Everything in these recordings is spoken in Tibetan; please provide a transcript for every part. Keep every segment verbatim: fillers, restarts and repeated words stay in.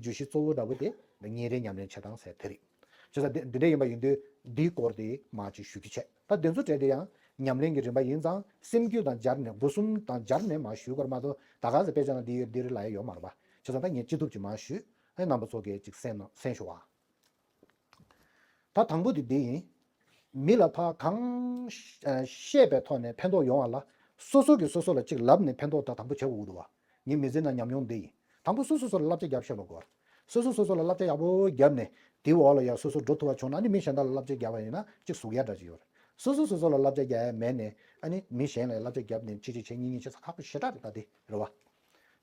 བརྗོད་གཞི་གཙོ་བོ་འདྲ་བོ་དེ་ཉིན་རེའི་ཉམས་ལེན་བྱེད་སྟངས་ཟེར་དེ་རེད། བྱས་ཙང་དེ་འདི་འདྲ་ཡིན་པ་ཡིན་དུས་འདིའི་སྐོར་དེ་མར་ཅིག་ཞུ་རྒྱུ་བྱས། ད་དེ་ཚོ་གྲས་དེ་ཡང་ཉམས་ལེན་གྱི་རིམ་པ་ཡིན་ཙང་སེམས་རྒྱུད་དང་སྦྱར་ནས་སྒོ་གསུམ་དང་སྦྱར་ནས་མར་ཞུ་དགོས་རེད་མ་གཏོགས། ད་ག་ཚོད་དཔེ་ཆ་ནང་འདི་ཡོད་འདི་རེད་ལབ་ཡ་ཡོད་མ་རེད་པ། བྱས་ཙང་ད་ངས་ཅི་ཐུབ་ཀྱིས་མར་ཞུས། ཨེ་རྣམ་པ་ཚོ་གིས་ཅིག་གསན་ན་གསན་ཤོག་ཨ། ད་དང་པོ་དེ་འདི་ཡིན། མི་ལ་ཕར་གང་ཤ- ཨ་བཤད་པའི་ཐོག་ནས་ཕན་ཐོགས་ཡོང་བ་ལ། སོ་སོ་གིས་སོ་སོ་ལ་ཅིག་ལབ་ནས་ཕན་ཐོགས་ད་དང་པོ་བྱེད་དགོས་ཀྱི་འདུག་བ། ངའི་མི་ཚེ་ནང་ཉམས་མྱོང་འདི་ཡིན། དང་པོ་སོ་སོ་སོ་ལ་བསླབ་བྱ་རྒྱབ་ཤེས་པ་དགོས། སོ་སོ་སོ་སོ་ལ་བསླབ་བྱ་ཡག་པོ་བརྒྱབ་ནས་དེའི་འོག་ལ་ཡང་སོ་སོ་འགྲོ་ཐུབ་པ་བྱུང་ན། ཨ་ནི་མི་གཞན་དག་ལ་བསླབ་བྱ་རྒྱག་པ་ཡིན་ན་ཅིག་ཟུག་ཡག་འདྲ་ཅིག་ཡོད་རེད། སོ་སོ་སོ་སོ་ལ་བསླབ་བྱ་རྒྱག་ཡ་མེད་ནས་ཨ་ནི་མི་གཞན་ལ་བསླབ་བྱ་བརྒྱབ་ནས་གཅིག་གཅིག་བྱས་གཉིས་གཉིས་བྱས་ཚ་ཁག་པོ་ཞེ་དྲག་རེད་ད་དེ་རེད་བ། བྱས་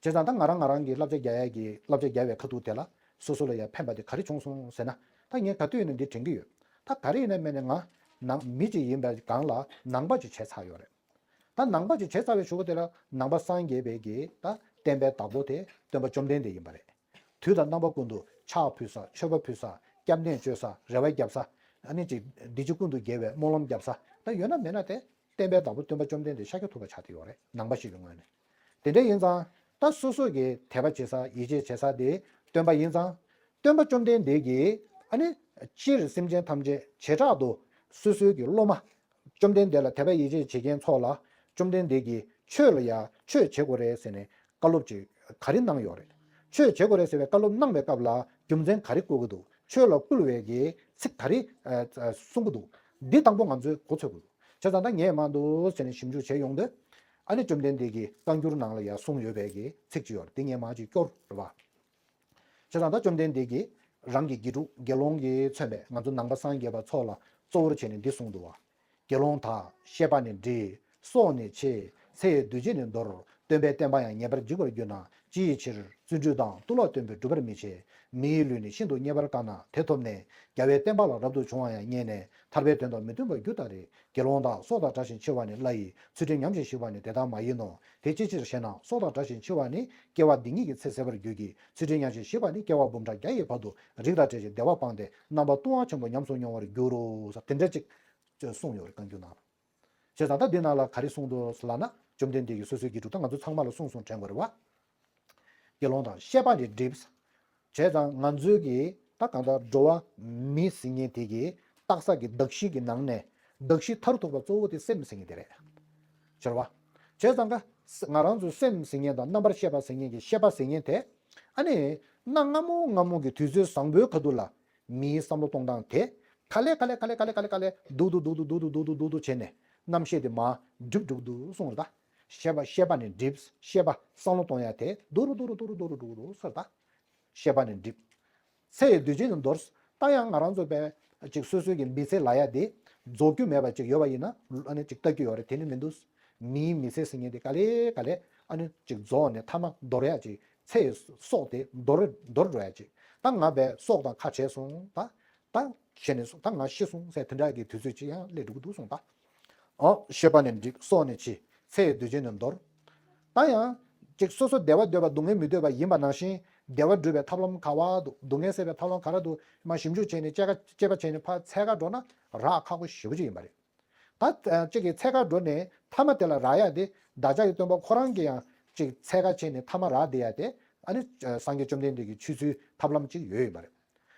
ཙང་ད་ང་རང་ང་རང་གི་བསླབ་བྱ་རྒྱག་ཡ་གི་བསླབ་བྱ་རྒྱག་པའི་ཁ་ཐུག་དེ་ལ་སོ་སོ་ལ་ཡང་ཕན་པ་དེ་ག་རེ་བྱུང་སོང་ཟེར་ན། ད་ངས་ག་དུས་ཡིན་ན་འདི་དྲན་གྱི་ཡོད། ད་ག་རེ་ཡིན་ན་མེད་ནས་ང་ནང་མི་གཅིག་ཡིན་པའི་སྒང་ལ་ནང་པ་ཅིག་བྱས་ཚར་ཡོད་རེད། ད་ནང་པ་ཅིག་བྱས་ཚར་བའི་གཞུག་གུ་དེ་ལ་ནང་པ་སངས་རྒྱས་པའི་གི་ད་བསྟན་པའི་བདག་པོ་དེ་སྟོན་པ་བཅོམ་ལྡན་འདས་ཡིན་པ་རེད། དུས་དང་རྣམ་པ་ཀུན་ཏུ་ཕྱག་ཕུལ་ས། མཆོད་པ་ཕུལ་ས། སྐྱབས་གནས་བཅོལ་ས། རེ་བ་རྒྱབ་ས། ཨ་ནི་ཅིག་འདི་ཕྱི་ཀུན་ཏུ་དགེ་བའི་སྨོན་ལམ་རྒྱབ་ས། ད་ཡོད་ན་མེད་ན་དེ་བསྟན་པའི་བདག་པོ་སྟོན་པ་བཅོམ་ལྡན་འདས་ཤཱཀྱ་ཐུབ་པ་ཆགས་བསྡད་ཡོད་རེད། ནང་པ་ཞིག་གི་ངོས་ནས། དེ་འདྲ་ཡིན་ཙང་ད་སོ་སོ་གི་དད་པ་བྱེད་ས་ཡིད་ཆེས་བྱེད་ས་དེ་སྟོན་པ་ཡིན་ཙང་། སྟོན་པ་བཅོམ་ལྡན་འདས་ཀྱིས་ཨ་ནི་སྤྱིར་སེམས་ཅན་ཐམས་ཅད་བྱེ་བྲག་ཏུ་སོ་སོའི་གི་སློབ་མ། བཅོམ་ལྡན་འདས་ལ་དད་པ་ཡིད་ཆེས་བྱེད་མཁན་ཚོ་ལ་བཅོམ་ལྡན་འདས་ཀྱིས་ཆོས་ལ་ཡ་ཆོས་བྱེད་དགོས་རེད་ཟེར་ནས་བཀའ་སློབ་ཅིག་ག་རེ་གནང་ཡོད་རེད། ཆོས་བྱེད་དགོས་རེད་ཟེར་བའི་བཀའ་སློབ་གནང་བའི་སྐབས་ལ་རྒྱུ་མཚན་ག་རེ་བཀོད་ཀྱི་འདུག་ཆོས་ལ་བསྐུལ་བའི་གི་ཚིག་ག་རེ་ཨ་ཨ་གསུང་གི་འདུག་འདི་དང་པོ་ང་ཚོས་གོ་ཆོད་དགོས་འདུག་བྱས་ཙང་ད་ངས་མ་འདུག་ཟེར་ནས་ཞིབ་འཇུག་བྱས་ཡོང་དུས། ཨ་ནི་བཅོམ་ལྡན་འདས་ཀྱིས་བཀའ་འགྱུར་ནང་ལ་ཡང་གསུངས་ཡོད་པའི་གི་ཚིག་ཅིག་ཡོད་རེད། དེ་ངས་མར་ཅིག་སྐྱོར་རེད་བ། བྱས་ཙང་ད་བཅོམ་ལྡན་འདས་ཀྱིས་རང་གི་དགེ་ཕྲུག་དགེ་སློང་གིས་མཚོན་པའི་ང་ཚོ་ནང་པ་སངས་རྒྱས་པ་ཚོ་ལ་གཙོ་བོར་བྱས་ནས་འདི་གསུངས་འདུག་བ། དགེ་སློང་དག་བཤེས་པ་ནི་འགྲིབ། སྲོག་ནི་འཆི། ཚེ་ཡི་འདུ་བྱེད་ནི་འདོར། སྟོན་པའི་བསྟན་པ་ཡང་ཉེས་པར་འཇིག་པར་འགྱུར་ན། ཅི་ཡི་ཕྱིར། བརྩོན་འགྲུས་དང་། གཏུལ་བ་སྟོན་པས་སྒྲུབ་པར་མི་བྱེད། མི་ཡི་ལུས་ནི་ཤིན་ཏུ་རྙེད་པར་དཀའ་ན། དེ་ཐོབ་ནས། རྒྱལ་བའི་བསྟན་པ་ལ་རབ་ཏུ་བྱུང་བ་ཡང་རྙེད་ནས། ཐར་པའི་དོན་དག་མི་མཐུན་པར་འགྱུར་ལྟར་རེད། དགེ་སློང་དག་སྲོག་དང་བྲལ་ཞིང་འཆི་བ་ནི་བླ་ཡི། ཚུལ་ཁྲིམས་ཉམས་ཤིང་ཞིག་པ་ནི་དེ་ལྟར་མ་ཡིན་ནོ། དེ་ཅིའི་ཕྱིར་ཞེ་ན། སྲོག་དང་བྲལ་ཞིང་འཆི་བ་ནི། སྐྱེ་བ་འདི་ཉིད་ཀྱི་ཚེ་ཟད་པར་འགྱུར་གྱི། ཚུལ་ཁྲིམས་ཉམས་ཤིང་ཞིག་པ་ནི། སྐྱེ་བ་འབུམ་ཕྲག་བརྒྱ་ཡི་བར་དུ། རིགས་དང་བྲལ་ཞིང་བདེ་བ་སྤངས་ཏེ། རྣམ་པ་ལྟུང་བ་ཆེན་པོ་ཉམས་སུ་མྱོང་བར་འགྱུར་རོ། ཟེར་དེ་འདྲ་ཅིག་གསུངས་ཡོད་རེད། བཀའ་འགྱུར་ནང་ལ། བྱས་ཙང་ད་འདི་ནང་ལ་ག་རེ་གསུངས་འདུག་ལབ་ན། བཅོམ་ལྡན་འདས་ཀྱིས་སོ་སོའི་དགེ་ཕྲུག་ད་ང་ཚོ་ཚང་མ་ལ་གསུངས་སོང་དྲན་དགོས་རེད་བ། དགེ་སློང་དག་བཤེས་པ་ནི་འགྲིབ། བྱས་ཙང་ང་ཚོའི་གི་ད་གང་ལྟར་འགྲོ་བ་མི་ཟེར་མཁན་དེ་གི་རྟག་ས་གི་གདགས་གཞི་གི་ནང་ནས་གདགས་གཞི་མཐར་ཐུག་པ་གཙོ་བོ་དེ་སེམས་ཟེར་མཁན་དེ་རེད། ཤེས་རེད་བ། བྱས་ཙང་ཀ་ང་རང་ཚོའི་སེམས་ཟེར་མཁན་དང་རྣམ་པར་ཤེས་པ་ཟེར་མཁན་གི་ཤེས་པ་ཟེར་མཁན་དེ། ཨ་ནི་གནའ་སྔ་མོ་སྔ་མོ་གི་དུས་ཚོད་བཟང་པོའི་ཁ་ཐུག་ལ་མིའི་བསམ་བློ་གཏོང་སྟངས་དེ་ག་ལེ་ག་ལེ་ག་ལེ་ག་ལེ་ག་ལེ་ག་ལེ་སྡུག་ཏུ་སྡུག་ཏུ་སྡུག་ཏུ་སྡུག་ཏུ་སྡུག་ཏུ་བྱས་ནས་རྣམ་ཤེས་དེ་མར་འགྲིབ་འགྲོ་གི་འདུག་གསུངས་རེད་ད། ཤེས་པ་ཤེས་པ་ནི་འགྲིབ། ཤེས་པ་བསམ་བློ་གཏོང་ཡ་དེ་སྡུག་རུ་སྡུག་རུ་སྡུག་རུ་སྡུག་རུ་འགྲོ་གི་འདུག་ཟེར་ད། ཤེས་པ་ནི་འགྲིབ། ཚེ་ཡི་འདུ་བྱེད་ནི་འདོར། ད་ཡང་ང་རང་ཚོ་པའི་ཅིག་སོ་སོའི་གི་མི་ཚེ་ལབ་ཡ་དེ་རྫོགས་རྒྱུ་མེད་པ་ཅིག་ཡོད་པ་ཡིན་ན་ཨ་ནི་ཅིག་ལྟ་རྒྱུ་ཡོད་རེད། དེ་ནི་མི་འདུག་མིའི་མི་ཚེ་ཟེར་མཁན་དེ་ག་ལེ་ག་ལེ་ཨ་ནི་ཅིག་རྫོགས་ནས་མཐའ་མ་འདོར་ཡ་ཅིག་ཚེ་ཡི་སྲོག་དེ་འདོར་འདོར་འགྲོ་ཡ་ཅིག་ད་ང་པའི་སྲོག་དང་ཁ་བྲལ་སོང་། ད་ད་བྱས་ནས་སོང་། ད་ང་ཤི་སོང་ཟེར་དེ་འདྲ་གི་དུས་ཚོད་ཅིག་ཡང་སླེབས་འགྲོ་གི་འདུག་གསུངས་པ། ཨོ། ཤེས་པ་ནི་འགྲིབ། སྲོག་ནི་འཆི། ཚེ་ཡི་འདུ་བྱེད་ནི་འདོར། ད་ཡང་། ཅིག་སོ་སོ་བདེ་བ་འདོད་པ་སྡུག་བསྔལ་མི་འདོད་པ་ཡིན་པ་ནང་བཞིན་བདེ་བ་སྒྲུབ་པའི་ཐབས་ལམ་ག་བ་འདུག་སྡུག་བསྔལ་སེལ་བའི་ཐབས་ལམ་ག་རེ་འདུག་མ་ཞིབ་འཇུག་བྱས་ནས་དཔྱད་ཁ་དཔྱད་པ་བྱས་ནས་ཕར་འཚོལ་ག་འགྲོ་ན་རག་ཁག་པོ་ཞེ་པོ་ཅིག་ཡིན་པ་རེད། ད་ཅིག་གི་འཚོལ་ག་འགྲོ་ནས་མཐའ་མ་དེ་ལ་རག་ཡ་དེ་བདག་ཅག་གི་སྟོན་པ་ཁོ་རང་གིས་ཡང་ཅིག་འཚོལ་ག་བྱས་ནས་མཐའ་མ་རག་བསྡད་ཡ་དེ་ཨ་ནི་སངས་རྒྱས་བཅོམ་ལྡན་འདས་ཀྱི་ཆོས་ཚུལ་ཐབས་ལམ་ཅིག་ཡོད་ཡོད་པ་རེད།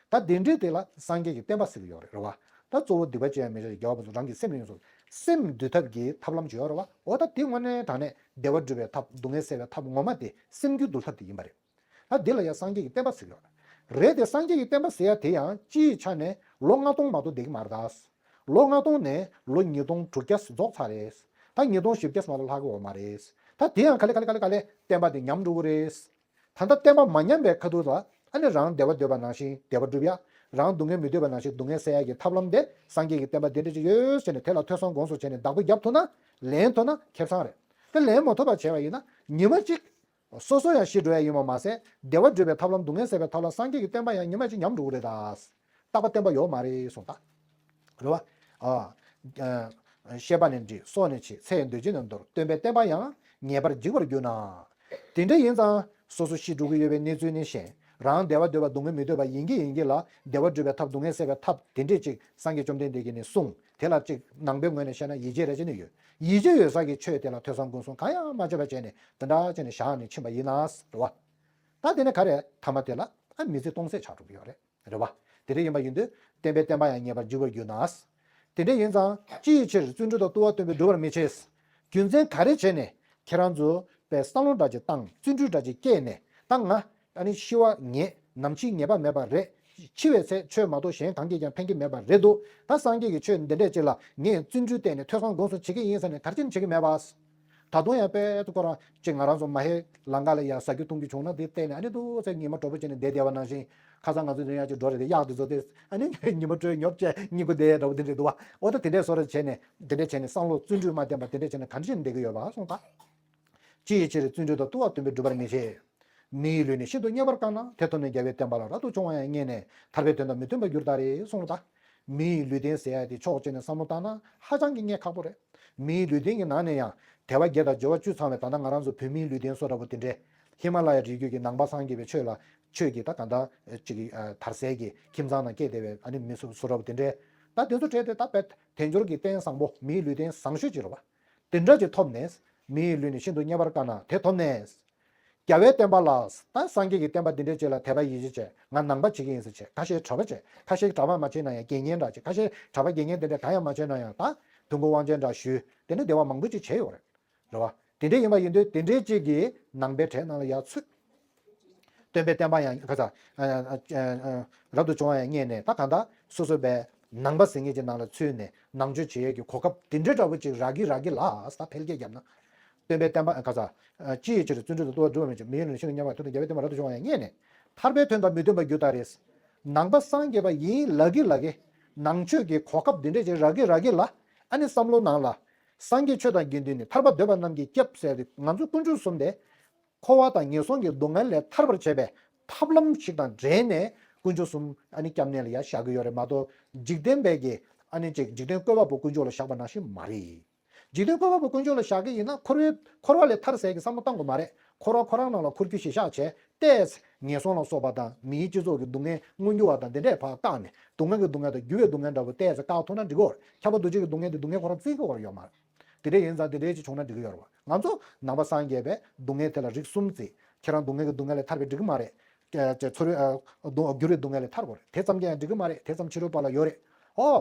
ད་དེ་འདྲའི་དེ་ལ་སངས་རྒྱས་ཀྱི་བསྟན་པ་ཟེར་གྱི་ཡོད་རེད། རེད་བ། ད་གཙོ་བོ་སྡིག་པ་སྤྱད་ཡ་མི་བྱ་ཞིང་། དགེ་བ་ཕུན་སུམ། རང་གི་སེམས་ལ་ཡོངས་སུ། སེམས་འདུལ་ཐབས་ཀྱི་ཐབས་ལམ་ཅིག་ཡོད་རེད་བ། འོ་ད་དེ་དངོས་གནས་དྲང་གནས་བདེ་བ་སྒྲུབ་པའི་ཐབས། སྡུག་བསྔལ་སེལ་བའི་ཐབས་ངོ་མ་དེ་སེམས་རྒྱུད་འདུལ་ཐབས་དེ་ཡིན་པ་རེད། ད་འདི་ལ་ཡང་སངས་རྒྱས་ཀྱི་བསྟན་པ་ཟེར་གྱི་ཡོད་རེད། རེད་དེ་སངས་རྒྱས་ཀྱི་བསྟན་པ་ཟེར་ཡ་དེ་ཡང་སྤྱིའི་ཆ་ནས་ལོ་ལྔ་སྟོང་མ་གཏོགས་བསྡད་ཀྱི་མ་རེད་ད། ལོ་ལྔ་སྟོང་ནས་ལོ་ཉིས་སྟོང་དྲུག་བརྒྱ་རྫོགས་ཚར་རེད། ད་ཉིས་སྟོང་བཞི་བརྒྱ་མ་གཏོགས་ལྷག་གི་ཡོད་མ་རེད། ད་དེ་ཡང་ག་ལེ་ག་ལེ་ག་ལེ་ག་ལེ་བསྟན་པ་དེ་ཉམས་འགྲོ་གི་རེད། ད་ལྟ་བསྟན་པ་མ་ཉམས་པའི་ཁ་ཐུག་ལ་ཨ་ནི་རང་བདེ་བ་འདོད་པ་ནང་བཞིན་བདེ་བ་སྒྲུབ་ཡ། རང་སྡུག་བསྔལ་མི་འདོད་པ་ནང་བཞིན་སྡུག་བསྔལ་སེལ་ཡ་གི་ཐབས་ལམ་དེ་སངས་རྒྱས་ཀྱི་བསྟན་པ་དེ་འདྲ་ཅིག་ཡོད་ཟེར་ནས་དེ་ལ་ཐོས་བསམ་སྒོམ་གསུམ་བྱས་ནས་བདག་པོ་རྒྱབ་ཐུབ་ན། ལེན་ཐུབ་ན་ཁེ་བཟང་རེད། དེ་ལེན་མ་ཐུབ་པ་བྱས་པ་ཡིན་ན་ཉི་མ་གཅིག་སོ་སོ་ཡང་ཤི་འགྲོ་ཡ་ཡིན་པ་མ་ཟད། བདེ་བ་སྒྲུབ་པའི་ཐབས་ལམ་སྡུག་བསྔལ་སེལ་བའི་ཐབས་ལམ་སངས་རྒྱས་ཀྱི་བསྟན་པ་ཡང་ཉི་མ་གཅིག་ཉམས་འགྲོ་གི་རེད་ད། རྟག་པ་བརྟན་པ་ཡོད་མ་རེད་གསུངས་ད། རེད་བ། ཨ། ཨ། ཤེས་པ་ནི་འགྲིབ། སྲོག་ནི་འཆི། ཚེ་ཡི་འདོད་བཞིན་དུ་འདོར། སྟོན་པའི་བསྟན་པ་ཡང་ཉེས་པར་འཇིག་པར་འགྱུར་ན། དེ་འདྲ་ཡིན་ཙང་སོ་སོ་ཤི་འགྲོ་གི་ཡོད་པའི་གནས་ཚུལ་ནི་ཤེས། རང་བདེ་བ་འདོད་པ་སྡུག་བསྔལ་མི་འདོད་པ་ཡིན་གྱི་ཡིན་གྱི་ལ། བདེ་བ་སྒྲུབ་པའི་ཐབས་སྡུག་བསྔལ་སེལ་བའི་ཐབས་དེ་འདྲས་ཅིག་སངས་རྒྱས་བཅོམ་ལྡན་འདས་ཀྱིས་ནི་གསུངས། དེ་ལ་ཅིག་ནང་པའི་ངོས་ནས་བཤད་ན་ཡིད་ཆེས་རེ་བྱས་ནས་ཡོད། ཡིད་ཆེས་ཡོད་ས་ཀྱི་ཆོས་དེ་ལ་ཐོས་བསམ་སྒོམ་གསུམ་གང་ཡང་མ་བྱས་པ་བྱས་ནས་དེ་འདྲ་བྱས་ནས་བཞག་ནས་ཕྱིན་པ་ཡིན་ན་རེད་བ། ད་དེ་ནས་ག་རེ་མཐའ་མ་དེ་ལ། ཨ་མི་ཚེ་སྟོང་ཟད་ཆགས་འགྲོ་གི་ཡོད་རེད། རེད་བ། དེ་འདྲ་ཡིན་པ་ཡིན་དུས་བསྟན་པའི་བསྟན་པ་ཡང་ཉེས་པར་འགྱུར་བར་འགྱུར་ན། དེ་འདྲ་ཡིན་ཙང་ཅི་ཡི་ཕྱིར་བརྩོན་འགྲུས་དང་བསྟུན་པ་སྟོན་པས་སྒྲུབ་པར་མི་བྱེད། རྒྱུ་མཚན་ག་རེ་བྱས་ནས་ཁྱེད་རང་ཚོ་པའི་བསམ་བློ་འདྲ་ཅིག་བཏང་བརྩོན་འགྲུས་འདྲ་ཅིག་བསྐྱེད་ནས་ད་ང་ཨ་ནི་ཤི་བ་ངེས་ནམ་འཆི་ངེས་པ་མེད་པ་རེད། འཆི་བའི་ཚེ་ཆོས་མ་གཏོགས་གཞན་གང་གིས་ཀྱང་ཕན་གྱི་མེད་པ་རེད་འདུག་ད་སངས་རྒྱས་ཀྱི་ཆོས་འདི་འདྲས་ཅིག་ལ་ངས་བརྩོན་འགྲུས་བསྟན་ནས་ཐོས་བསམ་སྒོམ་གསུམ་བྱེད་ཀྱི་ཡིན་ཟེར་ནས་ག་རེ་བྱས་ནས་བྱེད་ཀྱི་མེད་པ། ད་དུང་ཡང་དཔེ་ཁོ་རང་ཅིག་ང་རང་ཚོ་མ་ཧེ་ལང་ཀ་ལ་ཡ་ཟ་རྒྱུ་འཐུང་རྒྱུ་བྱུང་ན་དེ་བལྟས་ནས་ཨ་ནི་འདུག་ཚེ་ཉི་མ་གྲོགས་པོ་བྱས་ནས་བསྡད་བསྡད་པ་ནང་བཞིན་ཁ་སང་ང་ཚོ་དོན་ཡག་ཅིག་འགྲོ་རེད་དེ་གཡག་དེ་ཚོ་དེ་ཨ་ནི་ཉི་མ་དྲོས་ཉོབ་བྱས་གཉིད་ཁུག་བསྡད་འདྲ་བོ་དེ་འདྲས་འདུག་བ། འོ་ད་དེ་འདྲས་བཟོ་འདྲ་བྱས་ནས་དེ་འདྲས་བྱས་ནས་བསམ་བློ་བརྩོན་འགྲུས་མ་བསྟེན་པ་དེ་འདྲས་བྱས་ནས་ག་འདྲ་བྱས་ནས་བསྡད་ཀྱི་ཡོད་པ་གསུངས་ད། ཅི་ཡི་ཕྱིར་བརྩོན་འགྲུས་དང་བསྟུན་པ་སྟོན་པས་སྒྲུབ་པར་མི་བྱེད། མི་ཡི་ལུས་ནི་ཤིན་ཏུ་མཉེས་པར་དཀར་ན། དེ་ཐོབ་ནས་རྒྱལ་བའི་བསྟན་པ་ལ་རབ་ཏུ་བྱུང་བ་ཡང་བསྙེན་ནས་ཐར་པའི་དོན་དང་མི་མཐུན་པར་གྱུར་ད་རེ་གསུངས་ལ་ད། མི་ཡི་ལུས་རྟེན་ཟེར་ཡ་དེ་ཕྱོགས་གཅིག་ནས་བསམ་བློ་བཏང་ན་ཧ་ཅང་གི་རྙེད་ཁག་པོ་རེད། མི་ཡི་ལུས་རྟེན་གྱི་ནང་ནས་ཡང་དལ་བ་བརྒྱད་དང་འབྱོར་བ་བཅུ་ཚང་བའི་ད་ལྟ་ང་རང་ཚོ་བོད་མིའི་ལུས་རྟེན་བཟོ་འདྲ་པོ་དེ་འདྲས་ཧི་མ་ལ་ཡའི་རི་རྒྱུད་ཀྱི་ནང་པ་སངས་རྒྱས་པའི་ཆོས་ལ་ཆོས་ཀྱི་ད་གང་ལྟར་ཅིག་གི་དར་སྲོལ་གྱི་ཁྱིམ་ཚང་ནང་སྐྱེས་བསྡད་པའི་ཨ་ནི་མི་སུ་བཟོ་འདྲ་པོ་དེ་འདྲས་ད་དེ་ཚོ་གྲས་དེ་ད་དཔེ་དལ་འབྱོར་གྱི་རྟེན་བཟང་པོ་མི་ཡི་ལུས་རྟེན་བཟང་ཤོས་ཅིག་རེད་བ། དེ་འདྲ་ཅིག་ཐོབ་ནས། མི་ཡི་ལུས་ནི་ཤིན་ཏུ་མཉེས་པར་དཀར་ན་དེ་ཐོབ་ནས། རྒྱལ་བའི་བསྟན་པ་ལ། ད་སངས་རྒྱས་ཀྱི་བསྟན་པ་འདི་འདྲའི་ཅིག་ལ་དད་པ་ཡིད་ཆེས་བྱས་ང་ནང་པ་བྱེད་ཀྱི་ཡིན་ཟེར་བྱས་ཁ་ཤས་གྲྭ་པ་བྱས་ཁ་ཤས་གྲྭ་པ་མ་བྱས་ན་ཡང་དགེ་བསྙེན་འདྲ་བྱས་ཁ་ཤས་གྲྭ་པ་དགེ་བསྙེན་དེ་འདྲ་གང་ཡང་མ་བྱས་ན་ཡང་ད་དུས་འཁོར་དབང་ཆེན་འདྲ་ཞུས་དེ་འདྲ་བདེ་བ་མང་པོ་ཅིག་བྱས་ཡོད་རེད། རེད་བ། དེ་འདྲ་ཡིན་པ་ཡིན་དུས་དེ་འདྲའི་ཅིག་གི་ནང་པའི་གྲས་ནང་ལ་ཡར་ཚུད། སྟོན་པའི་བསྟན་པ་ཡང་ག་ས་རབ་ཏུ་བྱུང་བ་ཡང་བསྙེན་ནས་ད་གང་ལྟར་སོ་སོ་བའི་ནང་པ་ཟེར་མཁན་གྱི་ནང་ལ་ཚུད་ནས་ནང་ཆོས་བྱེད་ཡས་ཀྱི་གོ་སྐབས་དེ་འདྲའི་འདྲ་པོ་ཅིག་རག་གི་རག་གི་ལ་ད་འཕེལ་རྒྱས་བརྒྱབ་ན། སྟོན་པའི་བསྟན་པ་ག་ས་ཅི་ཡི་ཕྱིར་བརྩོན་འགྲུས་དང་བསྟུན་པ་སྒྲུབ་པར་མི་བྱེད། མི་ཡི་ལུས་ནི་ཤིན་ཏུ་མཉེས་པར་དཀར་ན། དེ་ཐོབ་ནས་རྒྱལ་བའི་བསྟན་པ་ལ་རབ་ཏུ་བྱུང་བ་ཡང་བསྙེན་ནས་ཐར་པའི་དོན་དང་མི་མཐུན་པར་གྱུར་ད་རེ། ནང་པ་སངས་རྒྱས་པ་ཡིན་ལབ་ཀྱི་ལབ་ཀྱི་ནང་ཆོས་ཀྱི་གོ་སྐབས་འདི་འདྲ་ཅིག་རག་གི་རག་གི་ལ་ཨ་ནི་བསམ་བློ་ནང་ལ། སངས་རྒྱས་ཆོས་དང་དགེ་འདུན་ནི་ཐར་པ་འདོད་པ་རྣམས་ཀྱི་སྐྱབས་ཟེར་ཏེ་ང་ཚོ་དཀོན་མཆོག་གསུམ་དེ། འཁོར་བ་དང་ངན་སོང་གི་སྡུག་བསྔལ་ལས་ཐར་བར་བྱེད་པའི་ཐབས་ལམ་ཞིག་དང་འབྲེལ་ནས་དཀོན་མཆོག་གསུམ་ཨ་ནི་སྐྱབས་གནས་ལ་ཡར་བཞག་གི་ཡོད་རེད་མ་གཏོགས་འཇིག་རྟེན་པའི་གི་ཨ་ནི་ཅིག་འཇིག་རྟེན་བཀོད་པ་པོ་དཀོན་མཆོག་ལ་བཞག་པ་ནང་བཞིན་མ་རེད། འཇིག་རྟེན་བཀོད་པ་པོ་དཀོན་མཆོག་ལ་བཞག་གི་ཡིན་ན་འཁོར་བའི་འཁོར་བ་ལས་ཐར་ཟེར་གི་བསམ་བློ་བཏང་དགོས་མ་རེད། འཁོར་བ་ཁོ་རང་ནང་ལ་འཁོར་རྒྱུ་ཞེ་བཞག་བྱས་ཏེ་ངན་སོང་ལ་སོགས་པ་དང་མིའི་སྤྱི་ཚོགས་ཀྱི་སྡུག་བསྔལ་མངོན་གྱུར་བ་དང་འདི་འདྲས་ཕར་བཀག་ནས་སྡུག་བསྔལ་གྱི་སྡུག་བསྔལ་དང་འགྱུར་བའི་སྡུག་བསྔལ་འདྲ་པོ་ཏོག་ཙམ་བཀག་ཐུབ་ན་འགྲིག་གི་རེད། ཁྱབ་པ་འདུ་བྱེད་ཀྱི་སྡུག་བསྔལ་དེ་སྡུག་བསྔལ་ཁོ་རང་བརྩི་གི་ཡོད་མ་རེད། དེ་འདྲ་ཡིན་ཙང་དེ་འདྲའི་ཅིག་བྱུང་ན་འགྲིག་གི་ཡོད་རེད་བ། ང་ཚོ་ནང་པ་སངས་རྒྱས་པས་སྡུག་བསྔལ་དེ་ལ་རིགས་གསུམ་བརྩི། ཁྱེད་རང་སྡུག་བསྔལ་གྱི་སྡུག་བསྔལ་ལས་ཐར་བའི་འགྲིག་གི་མ་རེད། ཀྱ་ཀྱ་ཚོར་བའི་ཨ་སྡུག་འགྱུར་བའི་སྡུག་བསྔལ་ལས་ཐར་དགོས་རེད། དེ་ཙམ་གྱིས་ཡང་འགྲིག་གི་མ་རེད། དེ་ཙམ་ཕྱི་རོལ་པ་ལ་ཡོད་རེད། ཨོ།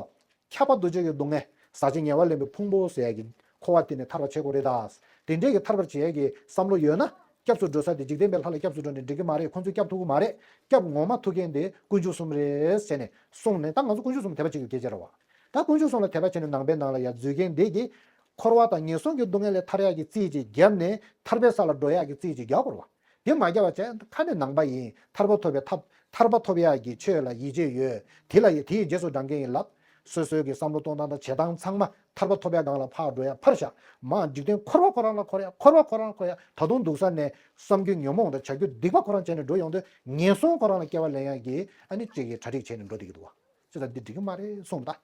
ཁྱབ་པ་འདུ་བྱེད་ཀྱི་སྡུག་བསྔལ་ཟག་བཅས་ཉེ་བར་ལེན་པའི་ཕུང་པོ་ཟེར་ཡ་གི་འཁོར་བ་དེ་ནས་ཐར་བར་བྱེད་དགོས་རེད་ད། དེ་འདྲའི་གི་ཐར་བར་བྱེད་ཡ་གི་བསམ་བློ་ཡོད་ན་སྐྱབས་སུ་འགྲོ་ས་དེ་འཇིག་རྟེན་པའི་ལྷ་ལ་སྐྱབས་སུ་འགྲོ་ནས་འགྲིག་གི་མ་རེད། ཁོང་ཚོས་སྐྱབས་ཐུབ་ཀྱི་མ་རེད། སྐྱབས་ངོ་མ་ཐུབ་མཁན་དེ་དཀོན་མཆོག་གསུམ་རེད་ཟེར་ནས་གསུངས་ནས་ད་ང་ཚོ་དཀོན་མཆོག་གསུམ་དད་པ་བྱེད་ཀྱི་སྐད་ཆ་རེད་བ། ད་དཀོན་མཆོག་གསུམ་ལ་དད་པ་བྱས་ནས་ནང་པའི་ནང་ལ་ཡར་འཛུལ་མཁན་དེ་གིས་འཁོར་བ་དང་ངན་སོང་གི་སྡུག་བསྔལ་ལས་ཐར་ཡག་གི་རྩིས་ཅིག་བརྒྱབ་ནས་ཐར་པའི་ས་ལ་འགྲོ་ཡག་གི་རྩིས་ཅིག་རྒྱག་དགོས་རེད་བ། དེ་མ་བརྒྱབ་པ་བྱས་ཁ་ནས་ནང་པ་ཡིན། ཐར་པ་ཐོབ་པའི་ཐབས་ཐར་པ་ཐོབ་ཡག་གི་ཆོས་ལ་ཡིད་ཆེས་ཡོད། དེ་ལ་ཡི་དེ་ཡི་རྗེས་སུ་འབྲང་མཁན་ཡིན་ལབ། སོ་སོའི་གི་བསམ་བློ་གཏོང་སྟངས་དང་བྱེད་སྟངས་ཚང་མ་ཐར་པ་ཐོབ་ཡག་སྒང་ལ་ཕར་འགྲོ་ཡག་ཕར་བཞག་མར་འཇིག་རྟེན་འཁོར་བ་ཁོ་རང་ལ་འཁོར་ཡག་འཁོར་བ་ཁོ་རང་ལ་འཁོར་ཡག་ད་དུང་འདུག་ས་ནས་བསམ་རྒྱུ་ཉོན་མོངས་དང་བྱ་རྒྱུ་སྡིག་པ་ཁོ་རང་བྱས་ནས་འགྲོ་ཡོང་དུས་ངན་སོང་ཁོ་རང་ལ་སྐྱེ་བ་ལེན་ཡག་གི་ཨ་ནི་གཅིག་གི་གྲ་སྒྲིག་བྱས་ནས་འགྲོ་བསྡད་ཀྱི་འདུག་བ། ཅི་ལྟར་འདི་འགྲིག་གི་མ་རེད་གསུངས་ད།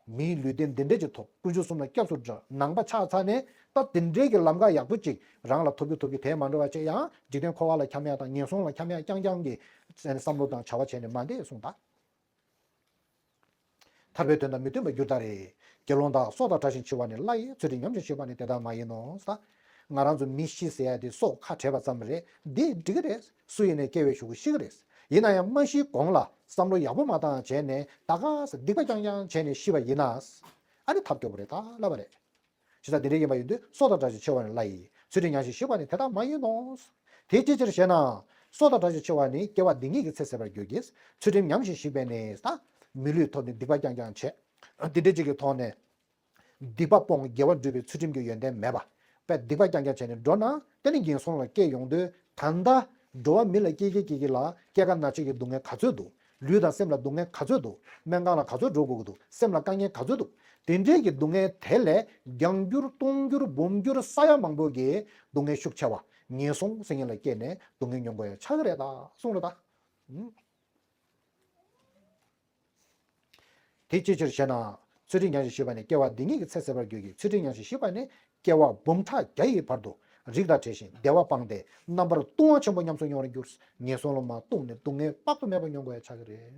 མིའི་ལུས་རྟེན་འདི་འདྲས་ཅིག་ཐོབ། དཀོན་མཆོག་གསུམ་ལ་སྐྱབས་སུ་འགྲོ། ནང་པ་ཆགས་ཚར་ནས་ད་འདི་འདྲས་ཀྱི་ལམ་ཁ་ཡག་པོ་ཅིག་རང་ལ་ཐོབ་རྒྱུ་ཐོབ་རྒྱུ་དེ་མ་འགྲོ་བ་བྱས་ཡང་འཇིག་རྟེན་འཁོར་བ་ལ་འཁྱམ་ཡག་དང་ངན་སོང་ལ་འཁྱམ་ཡག་རྐྱང་རྐྱང་གི་བསམ་བློ་དང་བྱ་བ་བྱས་ནས་མ་བསྡད་གསུངས་ད། ཐར་པའི་དོན་དང་མི་མཐུན་པར་གྱུར་ད་རེ། དགེ་སློང་དག་སྲོག་དང་བྲལ་ཞིང་འཆི་བ་ནི། སླར་ཡང་ཚུལ་ཁྲིམས་ཉམས་ཤིང་ཞིག་པ་ནི། དེ་ལྟར་མ་ཡིན་ནོ། ད་ང་རང་ཚོ་མི་ཤི་ཟེར་ཡ་དེ་སྲོག་ཁ་བྲལ་བ་ཙམ་རེད། འདི་འགྲིག་གི་རེད། སུ་ཡིན་ནའི་སྐྱེ་བའི་གཞུག་གུ་ཤི་གི་རེད། ཡིན་ན་ཡང་མ་ཤི་གོང་ལ་བསམ་བློ་ཡག་པོ་མ་བཏང་བྱས་ནས་ད་ག་ས་སྡིག་པ་རྐྱང་རྐྱང་བྱས་ནས་ཤི་བ་ཡིན་ན། ཨ་ནི་ཐབས་སྐྱོ་པོ་རེད་ད་ལབ་པ་རེད། ཇི་ལྟར་འདི་འདྲ་ཡིན་པ་ཡིན་དུས་སྲོག་དང་བྲལ་ཞིང་འཆི་བ་ནི་སླར་ཡང་། ཚུལ་ཁྲིམས་ཉམས་ཤིང་ཞིག་པ་ནི་དེ་ལྟར་མ་ཡིན་ནོ། དེ་ཅིའི་ཕྱིར་ཞེ་ན། སྲོག་དང་བྲལ་ཞིང་འཆི་བ་ནི་སྐྱེ་བ་འདི་ཉིད་ཀྱི་ཚེ་ཟད་པར་འགྱུར་གྱི། ཚུལ་ཁྲིམས་ཉམས་ཤིང་ཞིག་པས་ནི་ད། མི་ལུས་ཐོབ་ནས་སྡིག་པ་རྐྱང་རྐྱང་བྱས། འདི་འདྲ་ཅིག་གི་ཐོག་ནས། སྡིག་པ་སྤོང་དགེ་བ་སྒྲུབ་པའི་ཚུལ་ཁྲིམས་ཀྱི་ཡོན་ཏན་མེད་པ། པས་སྡིག་པ་རྐྱང་རྐྱང་བྱས་ནས་འགྲོ་ན་དེ་ནི་ངན་སོང་ལ་སྐྱེ་ཡོང་དུས་ད་ལྟ་འགྲོ་བ་མི་ལ་སྐྱེ་གི་སྐྱེ་གི་ལ་སྐྱེ་རྒ་ན་འཆི་གི་སྡུག་བསྔལ་ག་ཚོད་འདུག་ལུས་དང་སེམས་ལ་སྡུག་བསྔལ་ག་ཚོད་འདུག་སྨན་ཁང་ལ་ག་ཚོད་འགྲོ་དགོས་ཀྱི་འདུག་སེམས་ལ་དཀའ་ངལ་ག་ཚོད་འདུག་དེ་འདྲའི་གི་སྡུག་བསྔལ་དེ་ལས་བརྒྱང་འགྱུར་སྟོང་འགྱུར་འབུམ་འགྱུར་ས་ཡ་མང་པོ་གི་སྡུག་བསྔལ་ཤུགས་ཆེ་བ་ངན་སོང་ཟེར་མཁན་ལ་སྐྱེས་ནས་སྡུག་བསྔལ་མྱོང་དགོས་ཡ་ཆགས་ཀྱི་རེད་ད་གསུངས་རེད་ད། དེ་ཅིའི་ཕྱིར་ཞེ་ན། ཚུལ་ཁྲིམས་ཉམས་ཤིང་ཞིག་པ་ནི་སྐྱེ་བ་འདི་ཉིད་ཀྱི་ཚེ་ཟད་པར་འགྱུར་གྱི། ཚུལ་ཁྲིམས་ཉམས་ཤིང་ཞིག་པ་ནི་སྐྱེ་བ་འབུམ་ཕྲག་བརྒྱ་ཡི་བར་དུ་རིགས་དང་བྲལ་ཞིང་བདེ་བ་སྤངས་ཏེ་རྣམ་པར་ལྟུང་བ་ཆེན་པོ་ཉམས་སུ་མྱོང་བར་འགྱུར། ངན་སོང་ལ་མར་ལྟུང་ནས་སྡུག་བསྔལ་དཔག་ཏུ་མེད་པ་མྱོང་དགོས་ཡ་ཆགས་ཀྱི་རེད།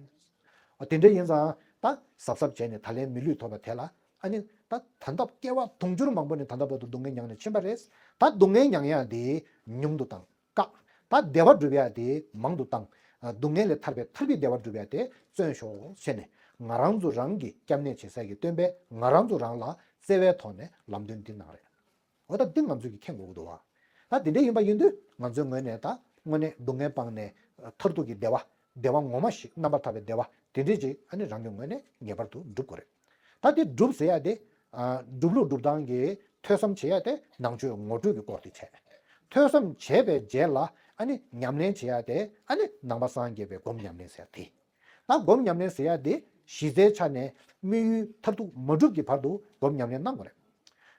འོ་དེ་འདྲ་ཡིན་ཙང་ད་གཟབ་གཟབ་བྱས་ནས་ད་ལན་མི་ལུས་ཐོབ་པ་དེ་ལ་ཨ་ནི་ད་ད་ལྟ་སྐྱེ་བ་དུང་ཕྱུར་མང་པོ་ནས་ད་ལྟ་བར་དུ་སྡུག་བསྔལ་མྱངས་ནས་ཕྱིན་པ་རེད། ད་སྡུག་བསྔལ་མྱང་ཡ་དེ་ཉུང་དུ་བཏང་། བཀག་ད་བདེ་བ་སྒྲུབ་ཡ་དེ་མང་དུ་བཏང་ སྡུག་བསྔལ་ལས་ཐར་པའི་ཐར་པའི་བདེ་བ་སྒྲུབ་ཡ་དེ་བརྩོན་ཤོག་ཟེར་ནས། ང་རང་ཚོ་རང་གི་སྐྱབས་གནས་བྱེད་སའི་གི་སྟོན་པས་ང་རང་ཚོ་རང་ལ་བརྩེ་བའི་ཐོག་ནས་ལམ་སྟོན་འདི་གནང་རེད། འོ་ད་འདི་ང་ཚོས་ཀྱིས་མཁྱེན་དགོས་ཀྱི་འདུག་བ། ད་དེ་འདྲ་ཡིན་པ་ཡིན་དུས་ང་ཚོའི་ངོས་ནས་ད་དངོས་གནས་སྡུག་བསྔལ་སྤངས་ནས་མཐར་ཐུག་གི་བདེ་བ། བདེ་བ་ངོ་མ་ཞིག་རྣམ་པར་ཐར་པའི་བདེ་བ་དེ་འདྲས་ཅིག་ཨ་ནི་རང་གི་ངོས་ནས་ངེས་པར་དུ་སྒྲུབ་དགོས་རེད། ད་དེ་སྒྲུབ་ཟེར་ཡ་དེ། ཨ། སྒྲུབ་ལུགས་སྒྲུབ་སྟངས་ཀྱི་ཐོས་བསམ་བྱེད་ཡ་དེ་ནང་ཆོས་ངོ་སྤྲོད་ཀྱི་སྐོར་དེ་བྱས། ཐོས་བསམ་བྱས་པའི་རྗེས་ལ་ཨ་ནི་ཉམས་ལེན་བྱེད་ཡ་དེ་ཨ་ནི་ནང་པ་སངས་རྒྱས་པའི་སྒོམ་ཉམས་ལེན་ཟེར་ཡ་དེ། ད་སྒོམ་ཉམས་ལེན་ཟེར་ཡ་དེ་གཞི་རྩའི་ཆ་ནས་དམིགས་ཡུལ་མཐར་ཐུག་མ་གྲུབ་ཀྱི་བར་དུ་སྒོམ་ཉམས་ལེན་གནང་དགོས་རེད།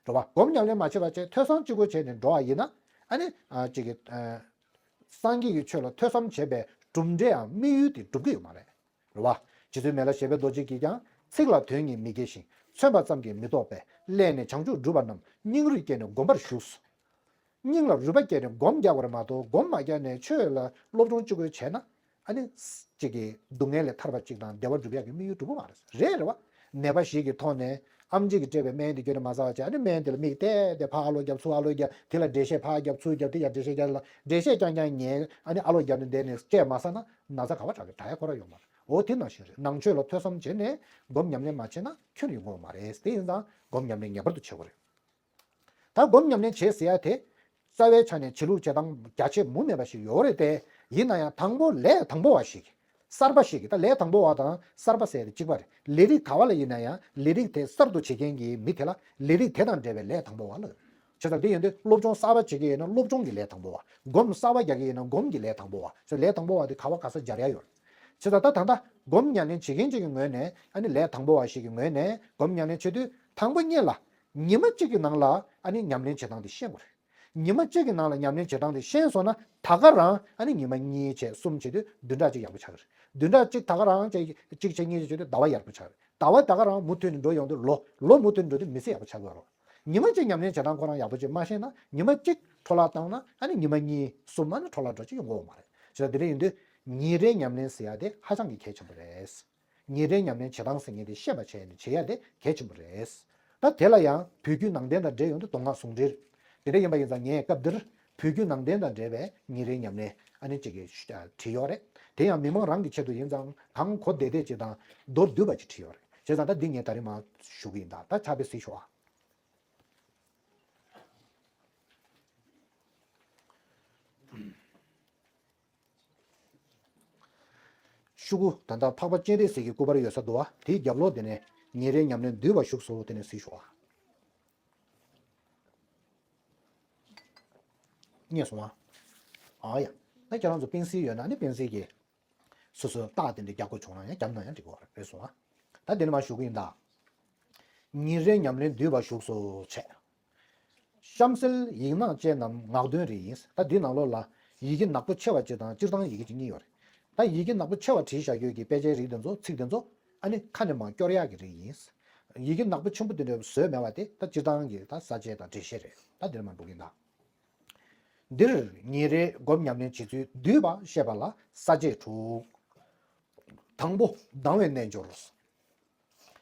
རེད་བ། སྒོམ་ཉམས་ལེན་མ་བྱས་པ་བྱས་ཐོས་བསམ་གཅིག་པོ་བྱས་ནས་འགྲོ་བ་ཡིན་ན་ཨ་ནི་ཨ་ཅིག་གི་ཨ། སངས་རྒྱས་ཀྱི་ཆོས་ལ་ཐོས་བསམ་བྱས་པའི་གྲུབ་འབྲས་ཡང་དམིགས་ཡུལ་དེ་འགྲུབ་ཀྱི་ཡོད་མ་རེད། རེད་བ། རྗེ་བཙུན་མི་ལ་བཞད་པའི་རྡོ་རྗེ་གིས་ཀྱང་ཚིག་ལ་དོན་གཉིས་མི་སྐྱེ་ཞིང་མཚོན་པ་ཙམ་གྱིས་མི་རྟོགས་པས་སླད་ནས་བྱང་ཆུབ་སྒྲུབ་པ་རྣམས་སྙིང་རུས་བསྐྱེད་ནས་སྒོམ་པར་ཞུགས་སོ། སྙིང་ལ་རུས་པ་བསྐྱེད་ནས་སྒོམ་རྒྱག་པ་རེད་མ་གཏོགས་སྒོམ་མ་རྒྱག་ནས་ཆོས་ལ་སློབ་སྦྱོང་གཅིག་པོ་བྱས་ན་ཨ་ནི་གཅིག་གིས་སྡུག་བསྔལ་ལས་ཐར་པ་གཅིག་དང་བདེ་བ་སྒྲུབ་ཡག་གི་དམིགས་ཡུལ་འགྲུབ་པ་མ་རེད། རེད་རེད་བ། ནད་པ་ཞིག་གི་ཐོག་ནས་ཨམ་ཆི་གིས་སྤྲད་པའི་སྨན་དེ་ཁྱོན་ནས་མ་ཟ་བ་བྱས་ཨ་ནི་སྨན་དེ་ལ་མིག་བལྟས་བལྟས་ཕར་ཨ་ལོ་རྒྱབ་ཚུར་ཨ་ལོ་རྒྱབ་དེ་ལ་འགྲེལ་བཤད་ཕར་རྒྱབ་ཚུར་རྒྱབ་དེ་ཡར་འགྲེལ་བཤད་རྒྱབ་ལ་འགྲེལ་བཤད་རྐྱང་རྐྱང་ཉན་ཨ་ནི་ཨ་ལོ་རྒྱབ་ནས་བསྡད་ནས་སྤྲད་མ་ཟ་ན་ན་ཚ་ག་བ་དྲག་གི་དྲག་ཡ་ཁོ་རང་ཡོང་མ་རེད། འོ་དེ་ནང་བཞིན་རེད། ནང་ཆོས་ལ་ཐོས་བསམ་བྱས་ནས་སྒོམ་ཉམས་ལེན་མ་བྱས་ན་ཁྱོན་ནས་ཡོང་གི་ཡོད་མ་རེད། དེ་ཡིན་ཙང་སྒོམ་ཉམས་ལེན་ངེས་པར་དུ་བྱེད་དགོས་རེད། ད་སྒོམ་ཉམས་ལེན་བྱེད་ཟེར་ཡ་དེ། རྩ་བའི་ཆ་ནས་བྱེད་ལུགས་བྱེད་སྟངས་རྒྱ་ཆེ་མུ་མེད་པ་ཞིག་ཡོད་རེད་དེ། ཡིན་ན་ཡང་དང་པོ་ལས་དང་པོ་བ་ཞིག་གསར་པ་ཞིག་གིས་ད་ལས་དང་པོ་བ་དང་གསར་པ་ཟེར་ཏེ་གཅིག་པ་རེད། ལས་རིགས་ག་བ་ལ་ཡིན་ན་ཡང་ལས་རིགས་དེ་གསར་དུ་བྱེད་མཁན་གྱི་མི་དེ་ལ་ལས་རིགས་དེ་དང་འབྲེལ་བའི་ལས་དང་པོ་བ་ལབ། བྱས་ཙང་དེ་ཡིན་དུས་སློབ་སྦྱོང་གསར་པ་བྱེད་ཀྱི་ཡིན་ན་སློབ་སྦྱོང་གི་ལས་དང་པོ་བ། སྒོམ་གསར་པ་རྒྱག་གི་ཡིན་ན་སྒོམ་གྱི་ལས་དང་པོ་བ། ལས་དང་པོ་བ་དེ་ག་བ་ག་ས་སྦྱར་ཡ་ཡོད། བྱས་ཙང་ད་ད་ལྟ་སྒོམ་ཉམས་ལེན་བྱེད་མཁན་ཅིག་གི་ངོས་ནས་ཨ་ནི་ལས་དང་པོ་བ་ཞིག་གི་ངོས་ནས་སྒོམ་ཉམས་ལེན་བྱེད་དུས་དང་པོ་ཉིད་ལ། ཉི་མ་གཅིག་གི་ནང་ལ་ཨ་ནི་ཉམས་ལེན་བྱེད་སྟངས་དེ་ཤེས་དགོས་རེད། ཉི་མ་གཅིག་གི་ནང་ལ་ཉམས་ལེན་བྱེད་སྟངས་དེ་ཤེས་སོང་ན་ད་ག་རང་ཨ་ནི་ཉི་མ་གཉིས་བྱས་གསུམ་བྱེད་དུས་བདུན་ཕྲག་གཅིག་ཡག་པོ་ཆགས་ཀྱི་རེད། བདུན་ཕྲག་གཅིག་ད་ག་རང་བྱས་གཅིག་བྱས་གཉིས་བྱས་བྱེད་དུས་ཟླ་བ་ཡག་པོ་ཆགས་ཀྱི་རེད། ཟླ་བ་ད་ག་རང་མུ་མཐུད་ནས་འགྲོ་ཡོང་དུས་ལོ་ལོ་མུ་མཐུད་འགྲོ་དུས་མི་ཚེ་ཡག་པོ་ཆགས་ཀྱི་ཡོད་རེད། ཉི་མ་གཅིག་ཉམས་ལེན་བྱེད་སྟངས་ཁོ་རང་ཡག་པོ་ཅིག་མ་ཤེས་ན་ཉི་མ་གཅིག་འཕྲོ་བརླག་བཏང་ན་ཨ་ནི་ཉི་མ་གཉིས་གསུམ་ཨ་ནི་འཕྲོ་བརླག་འགྲོ་ཅིག་ཡོང་གི་ཡོད་མ་རེད། བྱས་ཙང་དེ་འདྲ་ཡིན་དུས་ཉིན་རེའི་ཉམས་ལེན་ཟེར་ཡ་དེ་ཧ་ཅང་གི་གལ་ཆེན་པོ་རེད། ཉིན་རེའི་ཉམས་ལེན་བྱེད་སྟངས་ཟེར་མཁན་དེ་ཤེས་པ་བྱས་ནས་བྱེད་ཡ་དེ་གལ་ཆེན་པོ་རེད། ད་དེ་ལ་ཡང་བོད་བརྒྱུད་ནང་བསྟན་དང་འབྲེལ་ཡོང་དུས་མདོ་སྔགས་ཟུང་འབྲེལ། དེ་འདྲ་ཡིན་པ་ཡིན་ཙང་ངས་སྐབས་འདིར་བོད་བརྒྱུད་ནང་བསྟན་དང་འབྲེལ་བའི་ཉིན་རེའི་ཉམས་ལེན་ཨ་ནི་གཅིག་གི་བྲིས་ཡོད་རེད། དེ་ཡང་མི་མང་རང་གི་ཆེད་དུ་ཡིན་ཙང་གང་གོ་བདེ་བདེ་ཅིག་དང་མདོར་བསྡུས་པ་ཅིག་བྲིས་ཡོད་རེད། བྱས་ཙང་ད་འདི་ངས་ད་རིང་མར་ཞུ་གི་ཡིན། ད་ད་ཕྱག་དཔེ་གཟིགས་ཤོག་ཨ། ཤོག་གུ་ད་ལྟ་འཕགས་པ་སྤྱན་རས་གཟིགས་ཀྱི་སྐུ་པར་ཡོད་ས་འདུག་བ། དེའི་རྒྱབ་ལོགས་དེ་ནས་ཉིན་རེའི་ཉམས་ལེན་འདུས་པ་བཞུགས་སོ་དེ་ནས་གཟིགས་ཤོག་ཨ། རྙེད་སོང་ཨ། ཨ་ཡ། ད་ཁྱེད་རང་ཚོ་པེན་སིལ་ཡོད་ན་ནི་པེན་སིལ་གྱིས་སོ་སོའི་རྟགས་དེ་འདྲ་རྒྱག་དགོས་བྱུང་ན་ཡང་བརྒྱབ་ན་ཡང་འགྲིག་གི་རེད་སོང་ཨ། ད་དེ་ནས་མར་ཞུ་གི་ཡིན་ད། ཉིན་རེའི་ཉམས་ལེན་འདུས་པ་བཞུགས་སོ་བྱས། གཤམ་གསལ་ཡིག་ནག་ཅན་ནམ་ངག་འདོན་རིགས་ཡིན། ད་འདི་ནང་ལོགས་ལ་ཡི་གེ་ནག་པོ་ཆེ་བ་གཅིག་དང་སྤྱིར་བཏང་ཡི་གེ་གཅིག་གཉིས་ཡོད་རེད། ད་ཡི་གེ་ནག་པོ་ཆེ་བ་བྲིས་བཞག་རྒྱུ་གི་དཔེ་ཆའི་རིགས་དེ་ཚོ་ཚིག་དེ་ཚོ་ཨ་ནི་ཁ་ནས་མར་སྐྱོར་ཡག་གི་རིགས་ཡིན། ཡི་གེ་ནག་པོ་ཆེན་པོ་དེ་འདྲ་བཟོས་མེད་པ་དེ་ད་སྤྱིར་བཏང་གི་ད་ས་བཅད་དང་འགྲེལ་བཤད་རེད། ད་འདིར་མར་འགྲོ་གི་ཡིན་ད། འདིར་ཉིན་རེའི་སྒོམ་ཉམས་ལེན་བྱེད་ཚུལ་བསྡུས་པ་བཤད་པ་ལ་ས་བཅད་དྲུག་དང་པོ་ལྡང་བའི་རྣལ་འབྱོར།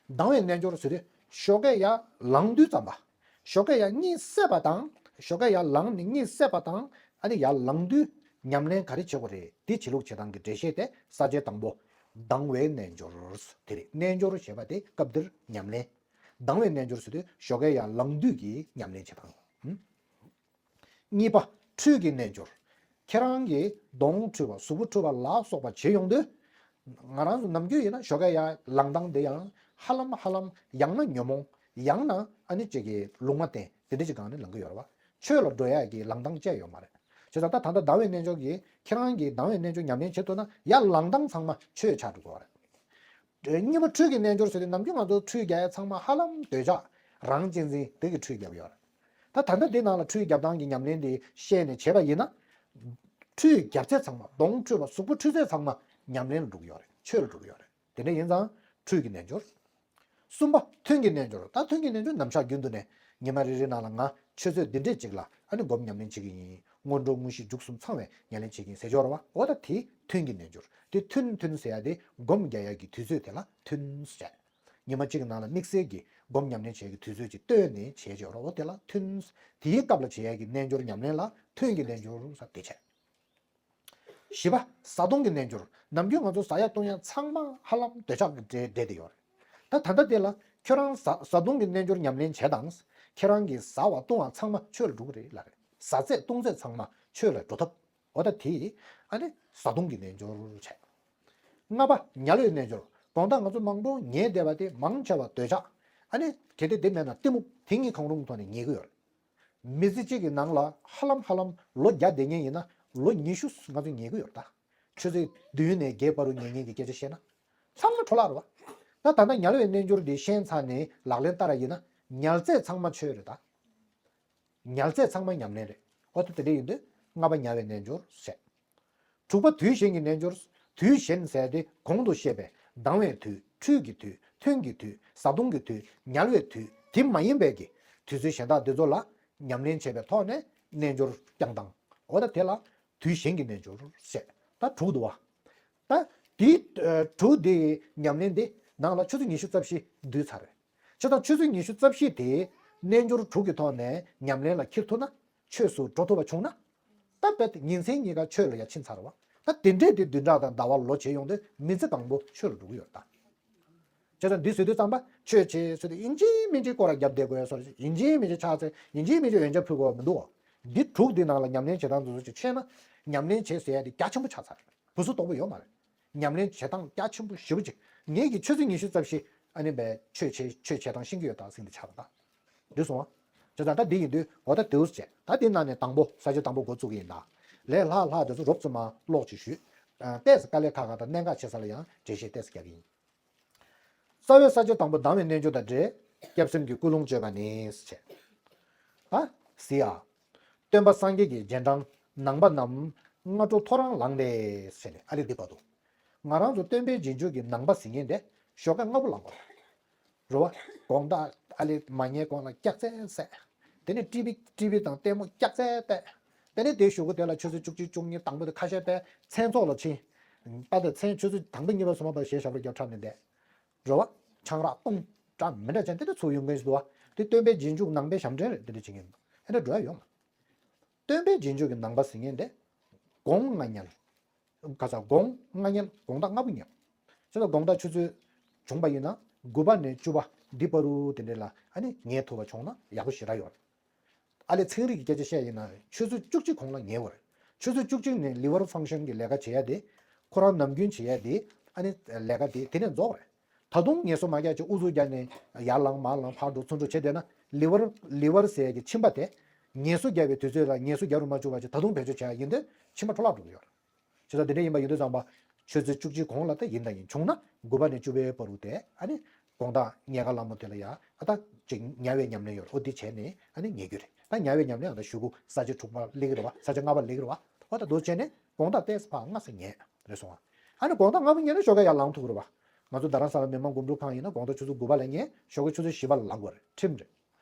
ལྡང་བའི་རྣལ་འབྱོར་ཟེར་དུས་ཞོགས་ཀས་ཡར་ལངས་དུས་ཙམ་པ། ཞོགས་ཀས་ཡར་གཉིད་སད་པ་དང་ཞོགས་ཀས་ཡར་ལངས་ནས་གཉིད་སད་པ་དང་ཨ་ནི་ཡར་ལངས་དུས་ཉམས་ལེན་ག་རེ་བྱེད་དགོས་རེད། དེ་བྱེད་ལུགས་བྱེད་སྟངས་ཀྱི་འགྲེལ་བཤད་དེ་ས་བཅད་དང་པོ་ལྡང་བའི་རྣལ་འབྱོར་དེ་རེད། རྣལ་འབྱོར་ཞེས་པ་དེ་སྐབས་འདིར་ཉམས་ལེན། ལྡང་བའི་རྣལ་འབྱོར་ཟེར་དུས་ཞོགས་ཀས་ཡར་ལངས་དུས་ཀྱི་ཉམས་ལེན་བྱེད་སྟངས། གཉིས་པ། ཁྲུས་ཀྱི་རྣལ་འབྱོར། ཁྱེད་རང་གིས་གདོང་བཀྲུས་པ་གཟུགས་པོ་བཀྲུས་པ་ལ་སོགས་པ་བྱེད་ཡོང་དུས། ང་རང་ཚོ་ནམ་རྒྱུན་ཡིན་ན་ཞོགས་ཀས་ཡར་ལངས་སྟངས་དེ་ཡང་ཧ་ལམ་ཧ་ལམ་ཡང་ན་ཉོན་མོངས་ཡང་ན་ཨ་ནི་གཅིག་གི་ལུང་མ་བསྟན་དེ་འདྲ་ཅིག་སྒང་ནས་ལངས་ཀྱི་ཡོད་རེད་བ། ཆོས་ལ་འགྲོ་ཡག་གི་ལངས་སྟངས་བཅས་ཡོད་མ་རེད། བྱས་ཙང་ད་ད་ལྟ་ལྡང་བའི་རྣལ་འབྱོར་གྱིས་ཁྱེད་རང་གིས་ལྡང་བའི་རྣལ་འབྱོར་ཉམས་ལེན་བྱེད་ཐུབ་ན་ཡར་ལངས་སྟངས་ཚང་མ་ཆོས་ཆགས་འགྲོ་གི་ཡོད་རེད། གཉིས་པ་ཁྲུས་ཀྱི་རྣལ་འབྱོར་ཟེར་དུས་ནམ་རྒྱུན་ང་ཚོ་ཁྲུས་རྒྱག་ཡ་ཚང་མ་ཧ་ལམ་འདོད་ཆགས་རང་གཅེས་འཛིན་དེ་གི་ཁྲུས་རྒྱབ་ཡོད་རེད། ད་ད་ལྟ་འདི་ནང་ལ་ཁྲུས་རྒྱབ་སྟངས་ཀྱི་ཉམས་ལེན་དེ་བཤད་ནས་བྱས་པ་ཡིན་ན། ཁྲུས་རྒྱབ་ཚད་ཚང་མ་གདོང་བཀྲུས་པ་གཟུགས་པོ་བཀྲུས་ཚད་ཚང་མ་ཉམས་ལེན་ལ་འགྲོ་གི་ཡོད་རེད། ཆོས་ལ་འགྲོ་གི་ཡོད་རེད། དེ་འདྲ་ཡིན་ཙང་ཁྲུས་ཀྱི་རྣལ་འབྱོར། གསུམ་པ་ཐུན་གྱི་རྣལ་འབྱོར། ད་ཐུན་གྱི་རྣལ་འབྱོར་ནམ་ཞག་རྒྱུན་དུ་ནས་ཉི་མ་རེ་རེའི་ནང་ལ་ང་ཆུ་ཚོད་འདི་འདྲས་ཅིག་ལ་ཨ་ནི་སྒོམ་ཉམས་ལེན་བྱེད་ཀྱི་ཡིན། སྔོན་འགྲོ་དངོས་གཞི་མཇུག་གསུམ་ཚང་བའི་ཉམས་ལེན་བྱེད་ཀྱི་ཡིན་ཟེར་ཡོད་རེད་བ། འོ་ད་དེ་ཐུན་གྱི་རྣལ་འབྱོར། དེ་ཐུན་ཐུན་ཟེར་ཡ་དེ་སྒོམ་རྒྱག་ཡ་གི་དུས་ཚོད་དེ་ལ་ཐུན་ཟེར། ཉི་མ་གཅིག་གི་ནང་ལ་དམིགས་བསལ་གྱི་སྒོམ་ཉམས་ལེན་བྱེད་ཀྱི་དུས་ཚོད་ཅིག་བཏོན་ནས་བྱེད་ཀྱི་ཡོད་རེད། འོ་དེ་ལ་ཐུན། དེའི་སྐབས་ལ་བྱེད་ཡ་གི་རྣལ་འབྱོར་ཉམས་ལེན་ལ་ཐུན་གྱི་རྣལ་འབྱོར་ཟེར་དེ་བྱས། བཞི་པ། བཟའ་བཏུང་གི་རྣལ་འབྱོར། ནམ་རྒྱུན་ང་ཚོ་བཟའ་ཡ་བཏུང་ཡ་ཚང་མ་ཧ་ལམ་འདོད་ཆགས་ཀྱི་འདྲེས་འདྲེས་བསྡད་ཡོད་རེད། ད་ད་ལྟ་དེ་ལ་ཁྱོད་རང་བཟའ་བཟའ་བཏུང་གི་རྣལ་འབྱོར་ཉམས་ལེན་བྱེད་དང་། ཁྱེད་རང་གིས་བཟའ་བ་བཏུང་བ་ཚང་མ་ཆོས་ལ་འགྲོ་གི་རེད་ལབ་རེད། བཟའ་ཚད་བཏུང་ཚད་ཚང་མ་ཆོས་ལ་འགྲོ་ཐབས། འོ་ད་དེ་ཨ་ནི་བཟའ་བཏུང་གི་རྣལ་འབྱོར་བྱས། ལྔ་པ། ཉལ་བའི་རྣལ་འབྱོར། དགོང་དག་ང་ཚོ་མང་པོ་ཉལ་བསྡད་པ་དེ་མང་ཆེ་བ་འདོད་ཆགས། ཨ་ནི་གལ་ཏེ་དེ་མེད་ན་གཏི་མུག་དེ་གཉིས་གང་རུང་གི་ཐོག་ནས་ཉལ་གི་ཡོད་རེད། མི་ཚེ་གཅིག་གི་ནང་ལ་ཧ་ལམ་ཧ་ལམ་ལོ་བརྒྱ་བསྡད་མཁན་ཡིན་ན་ལོ་ཉི་ཤུ་ང་ཚོ་ཉལ་གི་ཡོད་རེད་ད། ཆུ་ཚོད་བདུན་ནས་བརྒྱད་བར་དུ་ཉལ་མཁན་གྱི་སྐད་ཆ་བཤད་ན། ཚང་མ་འཕྲོ་བརླག་རེད་བ། ད་ད་ལྟ་ཉལ་བའི་རྣལ་འབྱོར་འདི་ཤེས་ཚར་ནས་ལག་ལེན་བསྟར་བ་ཡིན་ན་ཉལ་ཚད་ཚང་མ་ཆོས་རེད་ད། ཉལ་ཚད་ཚང་མ་ཉམས་ལེན་རེད། འོ་ད་དེ་འདྲ་ཡིན་དུས་ལྔ་པ་ཉལ་བའི་རྣལ་འབྱོར་ཟེར། དྲུག་པ་དུས་གཞན་གྱི་རྣལ་འབྱོར། དུས་གཞན་ཟེར་དེ་གོང་དུ་བཤད་པའི་ལྡང་བའི་དུས། ཁྲུས་ཀྱི་དུས། ཐུན་གྱི་དུས། བཟའ་བཏུང་གི་དུས། ཉལ་བའི་དུས། དེ་མ་ཡིན་པའི་གི་དུས་ཚོད་གཞན་དག་འདི་ཚོ་ལ་ཉམས་ལེན་བྱས་པའི་ཐོག་ནས་རྣལ་འབྱོར་བསྐྱངས་སྟངས། འོ་ད་དེ་ལ་དུས་གཞན་གྱི་རྣལ་འབྱོར་ཟེར། ད་དྲུག་འདུག་བ། ད་དེ་དྲུག་དེ་ཉམས་ལེན་དེ་ནང་ལ་ཆུ་ཚོད་ཉི་ཤུ་རྩ་བཞི་བསྡུས་ཚར་རེད། བྱས་ཙང་ཆུ་ཚོད་ཉི་ཤུ་རྩ་བཞི་དེ་རྣལ་འབྱོར་དྲུག་གི་ཐོག་ནས་ཉམས་ལེན་ལ་འཁྱེར་ཐུབ་ན། ཆོས་སུ་འགྲོ་ཐུབ་པ་བྱུང་ན། ད་དཔེ་ཉིན་མཚན་གཉིས་ཀ་ཆོས་ལ་ཡ་ཕྱིན་ཚར་བ། ད་དེ་འདྲས་དེ་བདུན་ཕྲག་དང་ཟླ་བ་ལོ་བྱེད་ཡོང་དུས་མི་ཚེ་གང་པོ་ཆོས་ལ་འགྲོ་གི་ཡོད་ད། བྱས་ཙང་འདི་བཟོས་དུས་ཙམ་པ་ཆོས་བྱེད་ཟེར་དུས་ཡིན་གཅིག་མིན་གཅིག་སྐོར་ར་བརྒྱབ་བསྡད་དགོས་སོགས། ཡིན་གཅིག་མིན་གཅིག་ཕྱག་འཚལ། ཡིན་གཅིག་མིན་གཅིག་འོན་ཆ་ཕུལ་དགོས་མི་འདུག་བ། འདི་དྲུག་འདི་ནང་ལ་ཉམས་ལེན་བྱེད་སྟངས་དེ་ཚོ་ཅིག་ཤེས་ན། ཉམས་ལེན་བྱེད་ཟེར་ཡ་དེ་རྒྱ་ཆེན་པོ་ཆགས་ཚར། བུ་སུ་དོག་པོ་ཡོད་མ་རེད། ཉམས་ལེན་བྱེད་སྟངས་རྒྱ་ཆེན་པོ་ཞེ་པོ་ཅིག་ངེད་ཀྱིས་ཆུ་ཚོད་ཉི་ཤུ་རྩ་བཞི་ཨ་ནི་བའི་ཆོས་བྱེད་ཆོས་བྱེད་སྟངས་ཤེས་ཀྱི་ཡོད་ད་ཟེར་འདི་ཆགས་པ་ད། འདི་སོང་བ། བྱས་ཙང་ད་འདི་ཡིན་དུས་འོ་ད་དེའུ་བྱས། ད་འདི་ནང་ནས་དང་པོ་ས་བཅད་དང་པོ་འགོ་བཙུགས་ཀྱི་ཡིན་ད། ལས་སླ་སླ་དེ་ཚོ་རོབ་ཙམ་མ་ཀློག་ཅིག་ཞུས། ཨ། ཏོག་ཙམ་དཀའ་ལས་ཁག་ཁག་དང་གནད་འགག་ཆེ་ས་ལ་ཡང་འགྲེལ་བཤད་ཏོག་ཙམ་རྒྱག་གི་ཡིན། རྩ་བའི་ས་བཅད་དང་པོ་ལྡང་བའི་རྣལ་འབྱོར་དང་འབྲེལ། སྐྱབས་སེམས་ཀྱི་ཀུན་སློང་བཅོས་པ་ནི་ཞེས། ད་གཟིགས་ཨ། སྟོན་པ་སངས་རྒྱས་ཀྱི་རྗེས་འབྲང་ནང་པ་རྣམས་སྔ་དྲོ་ཐོ་རངས་ལངས་ཏེ་ཟེར་ནས་ཨ་ལེ་འདི་བར་དུ། ང་རང་ཚོ་སྟོན་པའི་རྗེས་འཇུག་གི་ནང་པ་ཟེར་མཁན་དེ་ཞོགས་ཀས་སྔ་པོ་ལངས་དགོས་རེད་བ། དགོང་དག་ཨ་ལེ་མ་ཉལ་གོང་ལ་སྐྱག་རྫས་བཟས། དེ་ནས་ཀྲི་བི་ཀྲི་བི་དང་ལྟད་མོ་སྐྱག་རྫས་བལྟས། དེ་ནས་དེའི་གཞུག་གུ་དེ་ལ་ཆུ་ཚོད་བཅུ་གཅིག་བཅུ་གཉིས་དང་པོ་དེ་ཁ་ཤས་བལྟས། མཚན་ཚོགས་ལ་ཕྱིན། ད་ལྟ་མཚན་ཆུ་ཚོད་དང་པོ་གཉིས་པ་གསུམ་པ་བར་ཞལ་ཞབས་བྲོ་རྒྱབ་འཁྲབ་ནས་བསྡད། རེད་བ། ཆང་རག་བཏུང་། འདྲ་མི་འདྲ་བྱས་དེ་འདྲ་ཚུར་ཡོང་མཁན་ཞིག་འདུག་བ། དེ་སྟོན་པའི་རྗེས་འཇུག་ནང་པའི་ཞབས་འདྲེན་རེད། དེ་འདྲ་བྱེད་མཁན་འདུག་ཨེ་འདྲ་འགྲོ་ཡ་ཡོད་མ། སྟོན་པའི་རྗེས་འཇུག་གི་ནང་པ་ཟེར་མཁན་དེ། དགོང་ལྔ་ཉལ། ག་ས་དགོང་ལྔ་ཉལ། དགོང་དག་སྔ་པོ་ཉལ། བྱས་ཙང་དགོང་དག་ཆུ་ཚོད་བྱུང་པ་ཡིན་ན་དགུ་པ་ནས་བཅུ་པ་འདི་བར་དུ་དེ་འདྲ་ལ་ཨ་ནི་ཉལ་ཐུབ་པ་བྱུང་ན་ཡག་པོ་ཞེ་དྲག་ཡོད་རེད། ཨ་ལེ་ཚན་རིག་གི་སྐད་ཆ་བཤད་ཡིན་ན་ཆུ་ཚོད་བཅུ་གཅིག་གོང་ལ་ཉལ་དགོས་རེད། ཆུ་ཚོད་བཅུ་གཅིག་ནས་ལི་ཝར་ཕང་ཤན་གྱི་ལས་ཀ་བྱེད་ཡ་དེ། ཁོ་རང་ནམ་རྒྱུན་བྱེད་ཡ་དེ། ཨ་ནི་ལས་ཀ་དེ་དེ་ནས་རྫོགས་རེད། ད་དུང་ངལ་གསོ་མ་རྒྱག་ཅིག་ཨུ་ཚུགས་རྒྱག་ནས་ཡར་ལངས་མར་ལངས་ཕར་འགྲོ་ཚུར་འགྲོ་བྱས་བསྡད་ན་ལི་ཝར་ལི་ཝར་ཟེར་ཡ་གི་མཆིན་པ་དེ། ངལ་གསོ་རྒྱག་པའི་དུས་ཚོད་ལ་ངལ་གསོ་རྒྱག་རུ་མ་བཅུག་པ་ཅིག་ད་དུང་བེད་སྤྱོད་བྱེད་ཡ་ཡིན་དུས་མཆིན་པ་འཕྲོ་བརླག་འགྲོ་གི་ཡོད་རེད། བྱས་ཙང་དེ་འདྲ་ཡིན་པ་ཡིན་དུས་ཙམ་པ། ཆུ་ཚོད་བཅུ་གཅིག་གོང་ལ་ད་ཡིན་དང་ཡིན་བྱུང་ན་དགུ་པ་ནས་བཅུ་པའི་བར་དུ་དེ་ཨ་ནི། དགོང་དག་ཉལ་ཁ་ལ་མོ་དེ་ལ་ཡ་ཨ་ད་ཅིག་ཉལ་བའི་ཉམས་ལེན་ཡོད་རེད། འོ་འདི་བྱས་ནས་ཨ་ནི་ཉལ་རྒྱུ་རེད། ད་ཉལ་བའི་ཉམས་ལེན་ཨ་ད་གཞུག་གུ་ས་བཅད་དྲུག་པ་སླེབས་ཀྱི་རེད་བ། ས་བཅད་ལྔ་པ་སླེབས་ཀྱི་རེད་བ། འོ་ད་འདུག་བྱས་ནས་དགོང་དག་ཏོག་ཙམ་ཕར་སྔ་ས་ཉལ་རེད་སོང་ཨ། ཨ་ནི་དགོང་དག་སྔ་པོ་ཉལ་ན་ཞོགས་ཀས་ཡར་ལངས་ཐུབ་ཀྱི་རེད་བ། ང་ཚོ་རྡ་རམ་ས་ལ་མི་མང་དགུ་ཕྲུག་ཁང་ཡིན་ན་དགོང་དག་ཆུ་ཚོད་དགུ་པ་ལ་ཉལ། ཞོགས་ཀས་ཆུ་ཚོད་བཞི་པ་ལ་ལངས་དགོས་རེད། ཁྲིམས་རེད།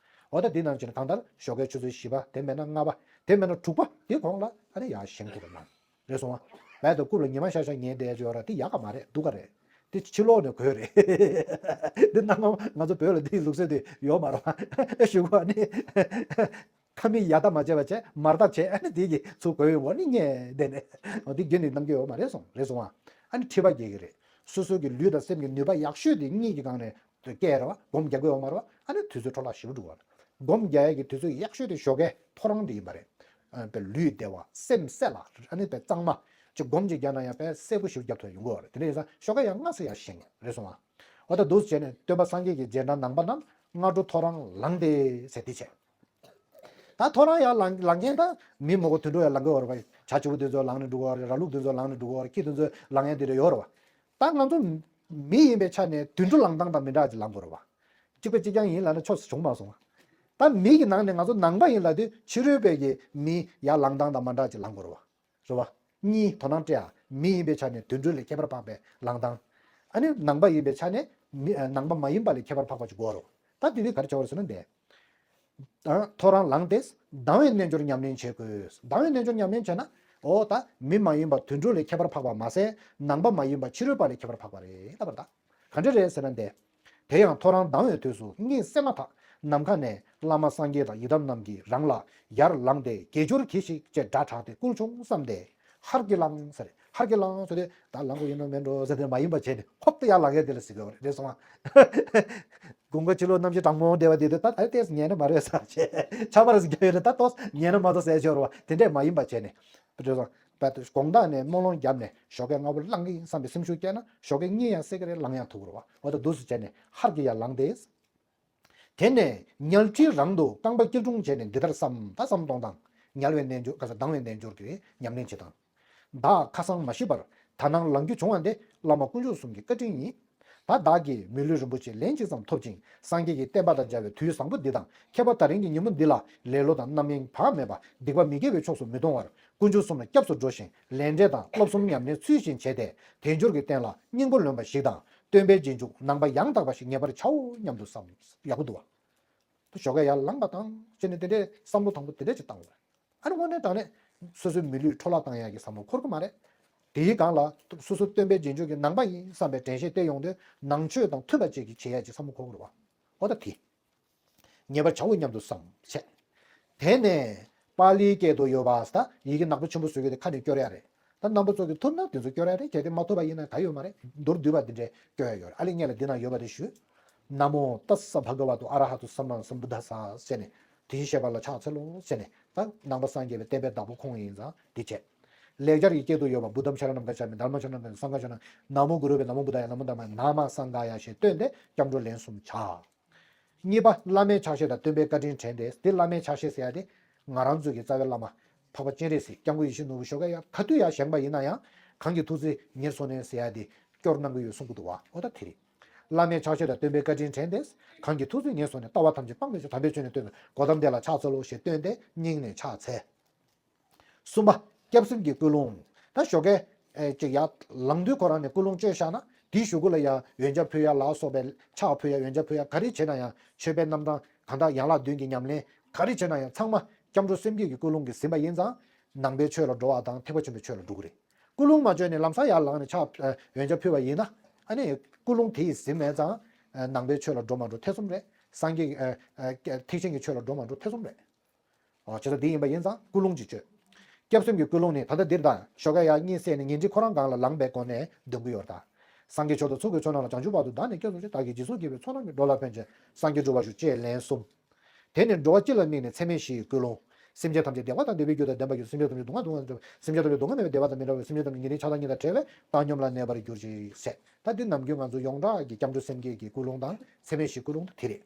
འོ་ད་འདི་ནང་བཞིན་གང་ལྟར་ཞོགས་ཀའི་ཆུ་ཚོད་བཞི་པ། དེ་མེད་ན་ལྔ་པ། དེ་མེད་ན་དྲུག་པ། དེ་གོང་ལ་ཨ་ནི་ཡར་བཞེངས་དགོས་རེད་ན། རེད་སོང་ཨ། བས་ད་རྐུབ་ལ་ཉི་མ་ཤར་ཤར་ཉལ་བསྡད་ཡོད་ར་དེ་ཡག་ག་མ་རེད། སྡུག་ག་རེད། དེ་ཕྱི་ལོགས་ནས་གོས་རེད། འདི་སྣང་ངོ་ང་ཚོ་བོད་ལ་འདིའི་ལུགས་སྲོལ་དེ་ཡོད་མ་རེད་བ། ཞུ་གོ་ཨ་ནི། ཁ་མིག་ཡར་ལྟ་མ་བྱས་པ་བྱས་མར་ལྟ་བྱས་ཨ་ནི་དེ་གི་ཚུར་གོས་ཡོང་བ་ནི་ངས་བསྡད་ནས། འོ་དེ་རྒྱུན་ནས་གནང་གི་ཡོད་མ་རེད་སོང་། རེད་སོང་ཨ། ཨ་ནི་མཁྲིས་པ་རྒྱས་ཀྱི་རེད། སོ་སོ་གི་ལུས་དང་སེམས་ཀྱི་ནུས་པ་ཡག་ཤོས་དེ་གཉིད་ཀྱི་སྒང་ནས་སྐྱེ་རེད་བ། སྒོམ་རྒྱག་གི་ཡོད་མ་རེད་བ། ཨ་ནི་དུས་ཚོད་འཕྲོ་བརླག་ཞེ་པོ་འགྲོ་གི་རེད། སྒོམ་རྒྱག་ཡས་ཀྱི་དུས་ཚོད་ཡག་ཤོས་དེ་ཞོགས་ཀའི་ཐོ་རངས་དེ་ཡིན་པ་རེད། ཨ་ནི་ལུས་བདེ་བ་སེམས་གསལ་ལ་ཨ་ནི་དཔེ་གཙང་མ་ཅིག་སྒོམ་ཅིག་རྒྱག་ན་ཡང་དཔེ་གསལ་པོ་ཞེ་པོ་རྒྱབ་ཐུབ་ཡོང་གི་ཡོད་རེད། དེ་འདྲ་ཡིན་ཙང་ཞོགས་ཀ་ཡང་སྔ་ས་ཡར་བཞེངས་རེད་སོང་ཨ། འོ་ད་འདུག་སེ་བྱས་ནས་སྟོན་པ་སངས་རྒྱས་ཀྱི་རྗེས་འབྲང་ནང་པ་རྣམས་སྔ་དྲོ་ཐོ་རངས་ལངས་ཏེ་ཟེར་དེ་བྱས། ད་ཐོ་རངས་ཡར་ལངས་ལངས་མཁན་ད་མི་མང་པོ་དུད་འགྲོ་ཡར་ལངས་ཀྱི་ཡོད་རེད་པ། བྱ་བྱིའུ་དེ་ཚོ་ལངས་ནས་འགྲོ་གི་ཡོད་རེད། ར་ལུག་དེ་ཚོ་ལངས་ནས་འགྲོ་གི་ཡོད་རེད། ཁྱི་དེ་ཚོ་ལངས་ཡ་དེ་འདྲ་ཡོད་རེད་པ། ད་ང་ཚོ་མི་ཡིན་པའི་ཆ་ནས་དུད་འགྲོ་ལངས་སྟངས་དང་མི་འདྲ་ཅིག་ལངས་དགོས་རེད་པ། གཅིག་པ་གཅིག་རྐྱང་ཡིན་ལབ་ན་ཆོག་ས་བྱུང་མ་སོང་བ། ད་མི་གི་ནང་ནས་ང་ཚོ་ནང་པ་ཡིན་ལབ་དུས་ཕྱི་རོལ་པའི་གི་མི་ཡར་ལངས་སྟངས་དང་མ་འདྲ་ཅིག་ལངས་དགོས་རེད་པ། རེད་པ། གཉིས་དོ་སྣང་སྤྲད་ཨ། མི་ཡིན་པའི་ཆ་ནས་དུད་འགྲོ་ལས་ཁྱད་པར་འཕགས་པའི་ལངས་སྟངས། ཨ་ནི་ནང་པ་ཡིན་པའི་ཆ་ནས་མི་ཨ་ནང་པ་མ་ཡིན་པ་ལས་ཁྱད་པར་འཕགས་པ་ཅིག་དགོས་རེད་པ། ད་དེ་དུས་ག་རེ་བྱ་དགོས་རེད་ཟེར་ན་འདི། ཨ། ཐོ་རངས་ལངས་ཏེ་ལྡང་བའི་རྣལ་འབྱོར་ཉམས་ལེན་བྱེད་དགོས། ལྡང་བའི་རྣལ་འབྱོར་ཉམས་ལེན་བྱས་ན། འོ་ད་མི་མ་ཡིན་པ་དུད་འགྲོ་ལས་ཁྱད་པར་འཕགས་པ་མ་ཟད་ནང་པ་མ་ཡིན་པ་ཕྱི་རོལ་པ་ལས་ཁྱད་པར་འཕགས་པ་རེད་ལབ་པ་རེད་ད། ག་འདྲ་རེད་ཟེར་ན་འདི། དེ་ཡང་ཐོ་རངས་ལྡང་བའི་དུས་སུ་གཉིད་སད་མ་ཐག་ནམ་མཁའ་ནས་བླ་མ་སངས་རྒྱས་དང་ཡི་དམ་རྣམས་ཀྱིས་རང་ལ་ཡར་ལངས་ཏེ་དགེ་སྦྱོར་གྱིས་ཤིག་ཅེས་སྒྲ་གྲགས་ཏེ་བསྐུལ་བྱུང་བསམས་ཏེ། ཧར་གྱིས་ལངས་ཟེར། ཧར་གྱིས་ལངས་ཟེར་ཏེ་ད་ལངས་དགོས་ཡིན་ནོ་མིན་འགྲོ་ཟེར་ཏེ་མ་ཡིན་པ་བྱས་ནས་ཧོབ་ཏེ་ཡར་ལངས་ཡས་དེ་ལ་ཟེར་གྱི་ཡོད་རེད་སོང་ང་། དགུན་ཁ་ཕྱི་ལོགས་གནམ་གཤིས་གྲང་མོ་བསྡད་པ་དེ་དུས་ད་ད་ལྟས་ཉལ་ནི་མ་རེད་ཟེར་བྱས་ཆར་པ་རེ་ཟིག་རྒྱབ་ཡོད་ན་ད་ཏོག་ཉལ་ན་མ་གཏོགས་ཟེར་ཆོག་རེད་བ། དེ་འདྲས་མ་ཡིན་པ་བྱས་ནས་དགོང་དག་ནས་སྨོན་ལམ་བརྒྱབ་ནས་ཞོགས་ཀས་སྔ་པོ་ལངས་ཀྱི་ཡིན་བསམ་པའི་སེམས་ཤུགས་བསྐྱེད་ན་ཞོགས་ཀས་གཉིད་ཡང་སད་ཀྱི་རེད། ལངས་ཡང་ཐུབ་ཀྱི་རེད་བ། འོ་ད་འདུག་སེ་བྱས་ནས་ཧར་གྱིས་ཡར་ལངས་ཏེ། དེ་ནས་ཉལ་ཁྲིའི་རང་དུ་རྐང་པ་སྐྱིལ་ཀྲུང་བྱས་ནས་འདི་ལྟར་བསམ། ད་བསམ་གཏོང་དང་། ཉལ་བའི་རྣལ་འབྱོར་ག་ས་ལྡང་བའི་རྣལ་འབྱོར་གྱིས་ཉམས་ལེན་བྱེད་དང་། བདག་ཁ་སང་མ་ཤི་བར་ད་ནང་ལངས་རྒྱུ་བྱུང་བ་འདི་བླ་མ་དཀོན་མཆོག་གསུམ་གྱི་བཀའ་དྲིན་ཡིན། ད་བདག་གིས་མི་ལུས་རིན་པོ་ཆེ་ལན་གཅིག་ཙམ་ཐོབ་ཅིང་སངས་རྒྱས་ཀྱི་བསྟན་པ་དང་མཇལ་བའི་དུས་བཟང་པོ་འདི་དང་ཁྱད་པར་ད་རིང་གི་ཉིན་མོ་འདི་ལ་ལེ་ལོ་དང་རྣམ་གཡེང་བག་མེད་པ་སྡིག་པ་མི་དགེ་བའི་ཕྱོགས་སུ་མི་ལྟུང་བར་དཀོན་མཆོག་གསུམ་ལ་སྐྱབས་སུ་འགྲོ་ཞིང་ལས་འབྲས་དང་བསླབ་གསུམ་ཉམས་ལེན་ཚུལ་བཞིན་བྱས་ཏེ་དལ་འབྱོར་གྱི་རྟེན་ལ་སྙིང་པོ་ལོན་པ་ཞིག་དང་། སྟོན་པའི་རྗེས་འཇུག་ནང་པ་ཡང་དག་པ་ཞིག་ངེས་པར་བྱའོ་སྙམ་དུ་བསམ། ཡག་པོ་འདུག་བ། ཞོགས་ཀས་ཡར་ལངས་པ་དང་བྱས་ནས་དེ་འདྲའི་བསམ་བློ་དང་པོ་དེ་འདྲས་ཅིག་བཏང་དགོས། ཨ་ནི་དངོས་གནས་དྲང་གནས་སོ་སོའི་མི་ལུས་འཕྲོ་བརླག་བཏང་ཡག་གི་བསམ་བློ་འཁོར་གི་མ་རེད། དེའི་སྒང་ལ་སོ་སོ་སྟོན་པའི་རྗེས་འཇུག་གི་ནང་པ་ཡིན་བསམ་པའི་དྲན་ཤེས་བསྟེན་ཡོང་དུས་ནང་ཆོས་དང་མཐུན་པ་ཅིག་གི་བྱེད་ཡག་ཅིག་བསམ་བློ་འཁོར་གི་རེད་བ། འོ་ད་དེ། ངེས་པར་བྱའོ་སྙམ་དུ་བསམ་བྱས། དེ་ནས་པཱ་ལིའི་སྐད་དུ་ཡོད་པ་ཟེར་ད་ཡི་གེ་ནག་པོ་ཆེན་པོ་བཟོ་རྒྱུ་དེ་ཁ་ནས་སྐྱོར་ཡ་རེད། ད་རྣམ་པ་ཚོ་གིས་ཐུབ་ན་དེ་ཚོ་སྐྱོར་ཡ་རེད། གལ་ཏེ་མ་ཐུབ་པ་ཡིན་ན་ད་ཡོད་མ་རེད། མདོར་བསྡུས་པ་འདི་འདྲས་སྐྱོར་ཡ་ཡོད་རེད། ཨ་ལས་ངས་ལ་འདི་ན་ཡོད་པ་དེ་ཞུ། ན་མོ་ཏཱ་ས་བྷ་ག་བ་ཏོ་ཨ་ར་ཧ་ཏོ་སམ་མ་སམ་བུ་དྷ་ས་ཟེར་ནས་དེ་བཞིན་གཤེགས་པ་ལ་ཕྱག་འཚལ་ལོ་ཟེར་ནས་ད་ནང་པ་སངས་རྒྱས་པའི་བསྟན་པའི་བདག་པོ་ཁོང་ཡིན་ཙང་འདི་བྱས། ལེགས་སྦྱར་གྱི་སྐད་དུ་ཡོད་པ་བུ་དྷམ་ཤ་ར་ནམ་ག་ཅཱ་མི། དྷརྨ་ཤ་ར་ནམ་ག་ཅཱ་མི། སངྒྷ་ཤ་ར་ནམ་ག་ཅཱ་མི། ན་མོ་གུ་རུ་བྷྱོ། ན་མོ་བུདྡྷཱ་ཡ། ན་མོ་དྷརྨཱ་ཡ། ན་མ་སངྒྷཱ་ཡ་ཞེས་བཏོན་ཏེ་སྐྱབས་འགྲོ་ལན་གསུམ་བྱ། གཉིས་པ་བླ་མའི་ཕྱག་བཞེས་དང་སྟོན་པའི་བཀའ་དྲིན་དྲན་ཏེ། འདི་བླ་མའི་ཕྱག་བཞེས་ཟེར་ཡ་དེ་ང་རང་ཚོ་གི་རྩ་བའི་བླ་མ་འཕགས་པ་སྤྱན་རས་གཟིགས། སྐྱབས་མགོན་ཡིད་བཞིན་ནོར་བུ་ཞོགས་ཀས་ཡར་ག་དུས་ཡར་བཞེངས་པ་ཡིན་ན་ཡང་གང་གི་ཐུགས་བརྩེས་ཉེར་སོང་ནས་ཟེར་ཡ་དེ་སྐྱོར་གནང་གི་ཡོད་གསུང་གི་འདུག་བ། འོ་ད་དེ་རེད། བླ་མའི་ཕྱག་བཞེས་དང་སྟོན་པའི་བཀའ་དྲིན་དྲན་ཏེ། གང་གི་ཐུགས་བརྩེས་ཉེར་སོང་ནས། ལྟ་བ་ཐམས་ཅད་སྤངས་པའི་ཕྱིར། དམ་པའི་ཆོས་ནི་སྟོན་པའི། གོ་ཏམ་དེ་ལ་ཕྱག་འཚལ་ལོ་ཞེས་བཏོན་ཏེ་སྙིང་ནས་ཕྱག་འཚལ། གསུམ་པ། སྐྱབས་སེམས་ཀྱི་ཀུན་སློང་། ད་ཞོགས་ཀས་ཨེ་ཅིག་ཡར་ལངས་དུས་ཁོ་རང་ནས་ཀུན་སློང་བཅོས་བཞག་ན་དེའི་གཞུག་གུ་ལ་ཡང་འོན་ཆ་ཕུལ་ཡ་ལ་སོགས་པའི་ཕྱག་ཕུལ་ཡ་འོན་ཆ་ཕུལ་ཡ་ག་རེ་བྱེད་ན་ཡང་མཆོད་པའི་རྣམ་གྲངས་གང་དག་ཡན་ལག་བདུན་གྱི་ཉམས་ལེན་ག་རེ་བྱེད་ན་ཡང་ཚང་མ་སྐྱབས་འགྲོ་སེམས་བསྐྱེད་ཀྱི་ཀུན་སློང་གིས་ཟིན་པ་ཡིན་ཙང་ནང་པའི་ཆོས་ལ་འགྲོ་བ་དང་ཐེག་པ་ཆེན་པོའི་ཆོས་ལ་འགྲོ་གི་རེད། ཀུན་སློང་མ་བཅོས་ནས་ལམ་སང་ཡར་ལངས་ནས་ཕྱག་ཨེ་འོན་ཆ་ཕུལ་བ་ཡིན་ན་ཨ་ནི་ཀུན་སློང་དེ་ཡིས་ཟིན་མེད་ཙང་ཨེ་ནང་པའི་ཆོས་ལ་འགྲོ་མ་འགྲོ་ཐེ་ཚོམ་རེད། སངས་རྒྱས་ཨེ་ཨེ་ཐེག་ཆེན་གྱི་ཆོས་ལ་འགྲོ་མ་འགྲོ་ཐེ་ཚོམ་རེད། ཨོ། བྱས་ཙང་འདི་ཡིན་པ་ཡིན་ཙང་ཀུན་སློང་ཅིག་བཅོས། སྐྱབས་སེམས་ཀྱི་ཀུན་སློང་ནི་ད་ལྟ་འདིར་དང་ཞོགས་ཀས་ཡར་གཉིད་སད་ནས་ཉལ་ཁྲི་ཁོ་རང་སྒང་ལ་ལངས་པའི་སྒོ་ནས་འདོན་གྱི་ཡོད་ད། སངས་རྒྱས་མཆོག་དང་ཚོགས་ཀྱི་མཆོག་རྣམས་ལ། བྱང་ཆུབ་བར་དུ་བདག་ནི་སྐྱབས་སུ་མཆི། བདག་གིས་སྦྱིན་སོགས་བགྱིས་པའི་ཚོགས་རྣམས་ཀྱིས། འགྲོ་ལ་ཕན་ཕྱིར་སངས་རྒྱས་འགྲུབ་པར་ཤོག་ཅེས་ལན་གསུམ། དེ་ནི་འགྲོ་བ་སྤྱི་ལ་དམིགས་ནས་ཚད་མེད་བཞིའི་ཀུན་སློང་། སེམས་ཅན་ཐམས་ཅད་བདེ་བ་དང་ལྡན་པའི་རྒྱུ་དང་ལྡན་པར་གྱུར། སེམས་ཅན་ཐམས་ཅད་སྡུག་བསྔལ་དང་མི་འདྲ་བ། སེམས་ཅན་ཐམས་ཅད་སྡུག་བསྔལ་མེད་པའི་བདེ་བ་དང་མི་འདྲ་བ། སེམས་ཅན་ཐམས་ཅད་ཉེ་རིང་ཆགས་སྡང་གཉིས་དང་བྲལ་བས་བཏང་སྙོམས་ལ་གནས་པར་གྱུར་ཅིག་ཟེར། ད་འདི་ནམ་རྒྱུན་ང་ཚོ་ཡོངས་གྲགས་ཀྱི་སྐྱབས་འགྲོ་སེམས་བསྐྱེད་ཀྱི་ཀུན་སློང་དང་ཚད་མེད་བཞིའི་ཀུན་སློང་དེ་རེད།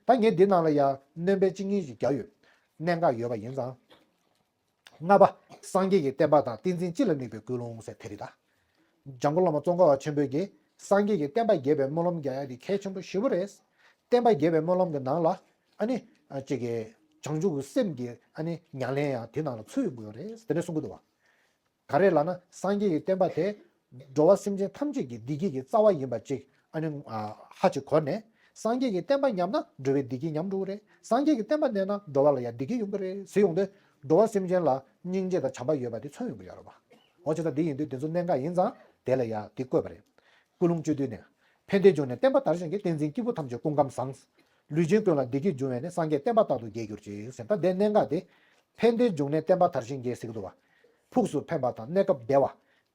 ད་ངས་འདི་ནང་ལ་ཡང་སྣོན་པ་གཅིག་གཉིས་ཤིག་བརྒྱབ་ཡོད། གནད་འགག་ཡོད་པ་ཡིན་ཙང་། ལྔ་པ། སངས་རྒྱས་ཀྱི་བསྟན་པ་དང་ཏིང་འཛིན་སྤྱི་ལ་དམིགས་པའི་ཀུན་སློང་ཟེར་དེ་རེད་ད། འཇམ་མགོན་བླ་མ་ཙོང་ཁ་པ་ཆེན་པོས་ཀྱིས་སངས་རྒྱས་ཀྱི་བསྟན་པ་རྒྱས་པའི་སྨོན་ལམ་རྒྱག་ཡ་དེ་གལ་ཆེན་པོ་ཞེ་པོ་རེད། བསྟན་པ་རྒྱས་པའི་སྨོན་ལམ་གྱི་ནང་ལ་ཨ་ནི་ཨ་ཅིག་གི་བྱང་ཆུབ་ཀྱི་སེམས་ཀྱི་ཨ་ནི་ཉམས་ལེན་ཡང་དེ་ནང་ལ་ཚུད་ཡོང་གི་ཡོད་རེད་དེ་འདྲ་གསུང་གི་འདུག་བ། ག་རེ་ལབ་ན་སངས་རྒྱས་ཀྱི་བསྟན་པ་དེ་འགྲོ་བ་སེམས་ཅན་ཐམས་ཅད་ཀྱི་བདེ་སྐྱིད་ཀྱི་རྩ་བ་ཡིན་པ་ཅིག་ཨ་ནི་ཧ་ཅིག་གོ་ནས་སངས་རྒྱས་ཀྱི་བསྟན་པ་ཉམས་ན་འགྲོ་བའི་བདེ་སྐྱིད་ཉམས་འགྲོ་གི་རེད། སངས་རྒྱས་ཀྱི་བསྟན་པ་གནས་ན་འགྲོ་བ་ལ་ཡང་བདེ་སྐྱིད་ཡོང་གི་རེད་ཟེར་ཡོང་དུས་འགྲོ་བ་སེམས་ཅན་ལ་སྙིང་རྗེ་དང་བྱམས་པ་ཡོད་པ་དེ་མཚོན་ཡོང་གི་ཡོད་རེད་བ། འོ་ཅི་ད་དེ་ཡིན་དུས་དེ་ཚོ་གནད་འགག་ཡིན་ཙང་དེ་ལ་ཡང་དེ་བཀོད་པ་རེད། ཀུན་སློང་བཅུ་བདུན་ནས། ཕན་བདེའི་འབྱུང་གནས་བསྟན་པ་དར་ཞིང་རྒྱས། བསྟན་འཛིན་སྐྱེས་བུ་ཐམས་ཅད་སྐུ་ཁམས་བཟང་། ལུས་ཅན་ཀུན་ལ་བདེ་སྐྱིད་འབྱུང་བའི་གནས། སངས་རྒྱས་བསྟན་པ་རྟག་ཏུ་རྒྱས་གྱུར་ཅིག་ཟེར་ད་དེ་གནད་འགག་དེ། ཕན་བདེའི་འབྱུང་གནས་བསྟན་པ་དར་ཞིང་རྒྱས་ཟེར་གྱི་འདུག་བ། ཕུགས་སུ་ཕན་པ་དང་གནས་སྐབས་བདེ་བ།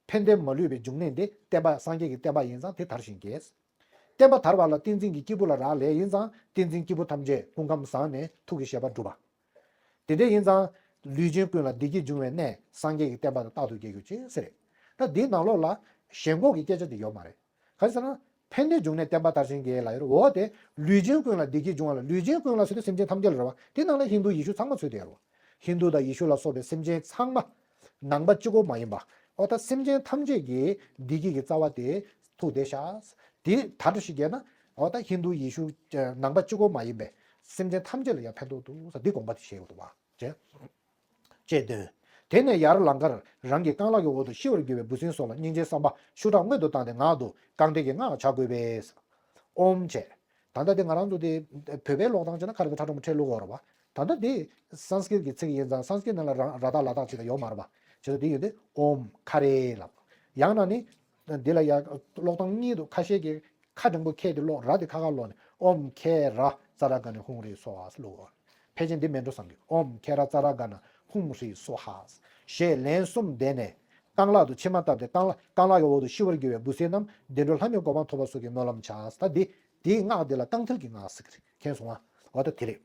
ཕན་བདེ་མ་ལུས་པའི་འབྱུང་གནས་འདི་བསྟན་པ་སངས་རྒྱས་ཀྱི་བསྟན་པ་ཡིན་ཙང་དེ་དར་ཞིང་རྒྱས། བསྟན་པ་དར་བ་ལ་བསྟན་འཛིན་གྱི་སྐྱེས་བུ་ལ་རག་ལས་ཡིན་ཙང་བསྟན་འཛིན་སྐྱེས་བུ་ཐམས་ཅད་སྐུ་ཁམས་བཟང་ནས་ཐུགས་ཀྱི་བཞེད་པ་འགྲུབ་པ། དེ་འདྲ་ཡིན་ཙང་། ལུས་ཅན་ཀུན་ལ་བདེ་སྐྱིད་འབྱུང་བའི་གནས་སངས་རྒྱས་ཀྱི་བསྟན་པ་དང་རྟག་ཏུ་རྒྱས་གྱུར་ཅིག་ཟེར། ད་འདིའི་ནང་ལོགས་ལ་ཞེན་ཁོག་གི་སྐད་ཆ་དེ་ཡོད་མ་རེད། ག་རེ་ཟེར་ན། ཕན་བདེའི་འབྱུང་གནས་བསྟན་པ་དར་ཞིང་རྒྱས་ལ་ཡོད་རེད། འོ་དེ་ལུས་ཅན་ཀུན་ལ་བདེ་སྐྱིད་འབྱུང་བ་ལ་ལུས་ཅན་ཀུན་ལ་ཟེར་དུས་སེམས་ཅན་ཐམས་ཅད་ལ་རེད་བ། དེ་ནང་ལ་ཧིན་དུ་ཡེ་ཤུ་ཚང་མ་ཚུད་དེ་ཡོད་རེད་བ། ཧིན་དུ་དང་ཡེ་ཤུ་ལ་སོགས་པའི་སེམས་ཅན་ཚང་མ། ནང་པ་གཅིག་པོ་མ་ཡིན་པ། འོ་ད་སེམས་ཅན་ཐམས་ཅད་ཀྱི་བདེ་སྐྱིད་ཀྱི་རྩ་བ་དེ་ཐུགས་བདེ་ཤག་དེ་དར་ཞིག་རྒྱས་ན། འོ་ད་ཧིན་དུ་ཡེ་ཤུ་ནང་པ་གཅིག་པོ་མ་ཡིན་པའི་སེམས་ཅན་ཐམས་ཅད་ལ་ཡང་ཕན་ཐོགས་འདུག་ཟེར་འདི་དགོངས་པ་དེ་བཞེས་ཡོད་འདུག་བ། ཅེས་སྟོན། དེ་ནས་ཡར་ལང་ཀར་རང་གི་རྐང་ལག་གི་འོག་ཏུ་ཤི་བར་འགྱུར་བའི་འབུ་སྲིན་སོགས་ལ་སྙིང་རྗེའི་བསམ་པ་ཤུགས་དྲག་སྔོན་དུ་བཏང་སྟེ་ངག་ཏུ་རྐང་གཏད་ཀྱི་སྔགས་བྱ་དགོས་པས། ཨོཾ་བྱས། ད་ལྟ་དེ་ང་རང་ཚོ་དེ་བོད་པའི་ཀློག་སྟངས་བྱས་ན་ཁ་རེ་དང་ཁྲ་ཁྲོམ་ཁྲེལ་ལུགས་ཡོད་རེད་བ། ད་ལྟ་དེ་སཾ་སྐྲྀཏ་གི་ཚིག་ཡིན་ཙང་སཾ་སྐྲྀཏ་ནང་ལ་ར་ར་བཏགས་ལ་བཏགས་བྱས་ད་ཡོད་མ་རེད་བ། བྱས་ཙང་དེ་ཡོད་དེ་ཨོཾ་ཁ་རེ་ལབ། ཡང་ན་ནི། འདི་ལ་ཡང་ཀློག་སྟངས་གཉིས་འདུག་ཁ་ཤས་ཀྱིས་ཁ་འགྲེང་བུ་ཁེ་དེ་ཀློག་ར་དེ་ཁ་ཁ་ཀློག་ནས་ཨོཾ་ཁེ་ར་ཙ་ར་ག་ཎ་ཧཱུྃ་ཧྲཱིཿ་སྭཱ་ཧཱ་ཀློག་གོ། ཕལ་ཆེར་འདི་མིན་འགྲོ་བསམ་གི། ཨོཾ་ཁེ་ར་ཙ་ར་ག་ཎ་ཧཱུྃ་ཧྲཱིཿ་སྭཱ་ཧཱ་ཞེས་ལན་གསུམ་བཟླས་ནས་ རྐང་ལག་ཏུ་མཆིལ་མ་བཏབ་སྟེ་རྐང་ལག་རྐང་ལག་གི་འོག་ཏུ་ཤི་བར་འགྱུར་བའི་འབུ་སྲིན་རྣམས་བདེ་འགྲོ་ལྷ་མིའི་གོ་འཕང་ཐོབ་པ་སོགས་ཀྱི་སྨོན་ལམ་བྱ། ད་འདི་འདིའི་སྔགས་འདི་ལ་རྐང་མཐིལ་གྱི་སྔགས་ཟེར་གྱི་རེད། མཁྱེན་སོང་ང་། འོ་ད་དེ་རེད།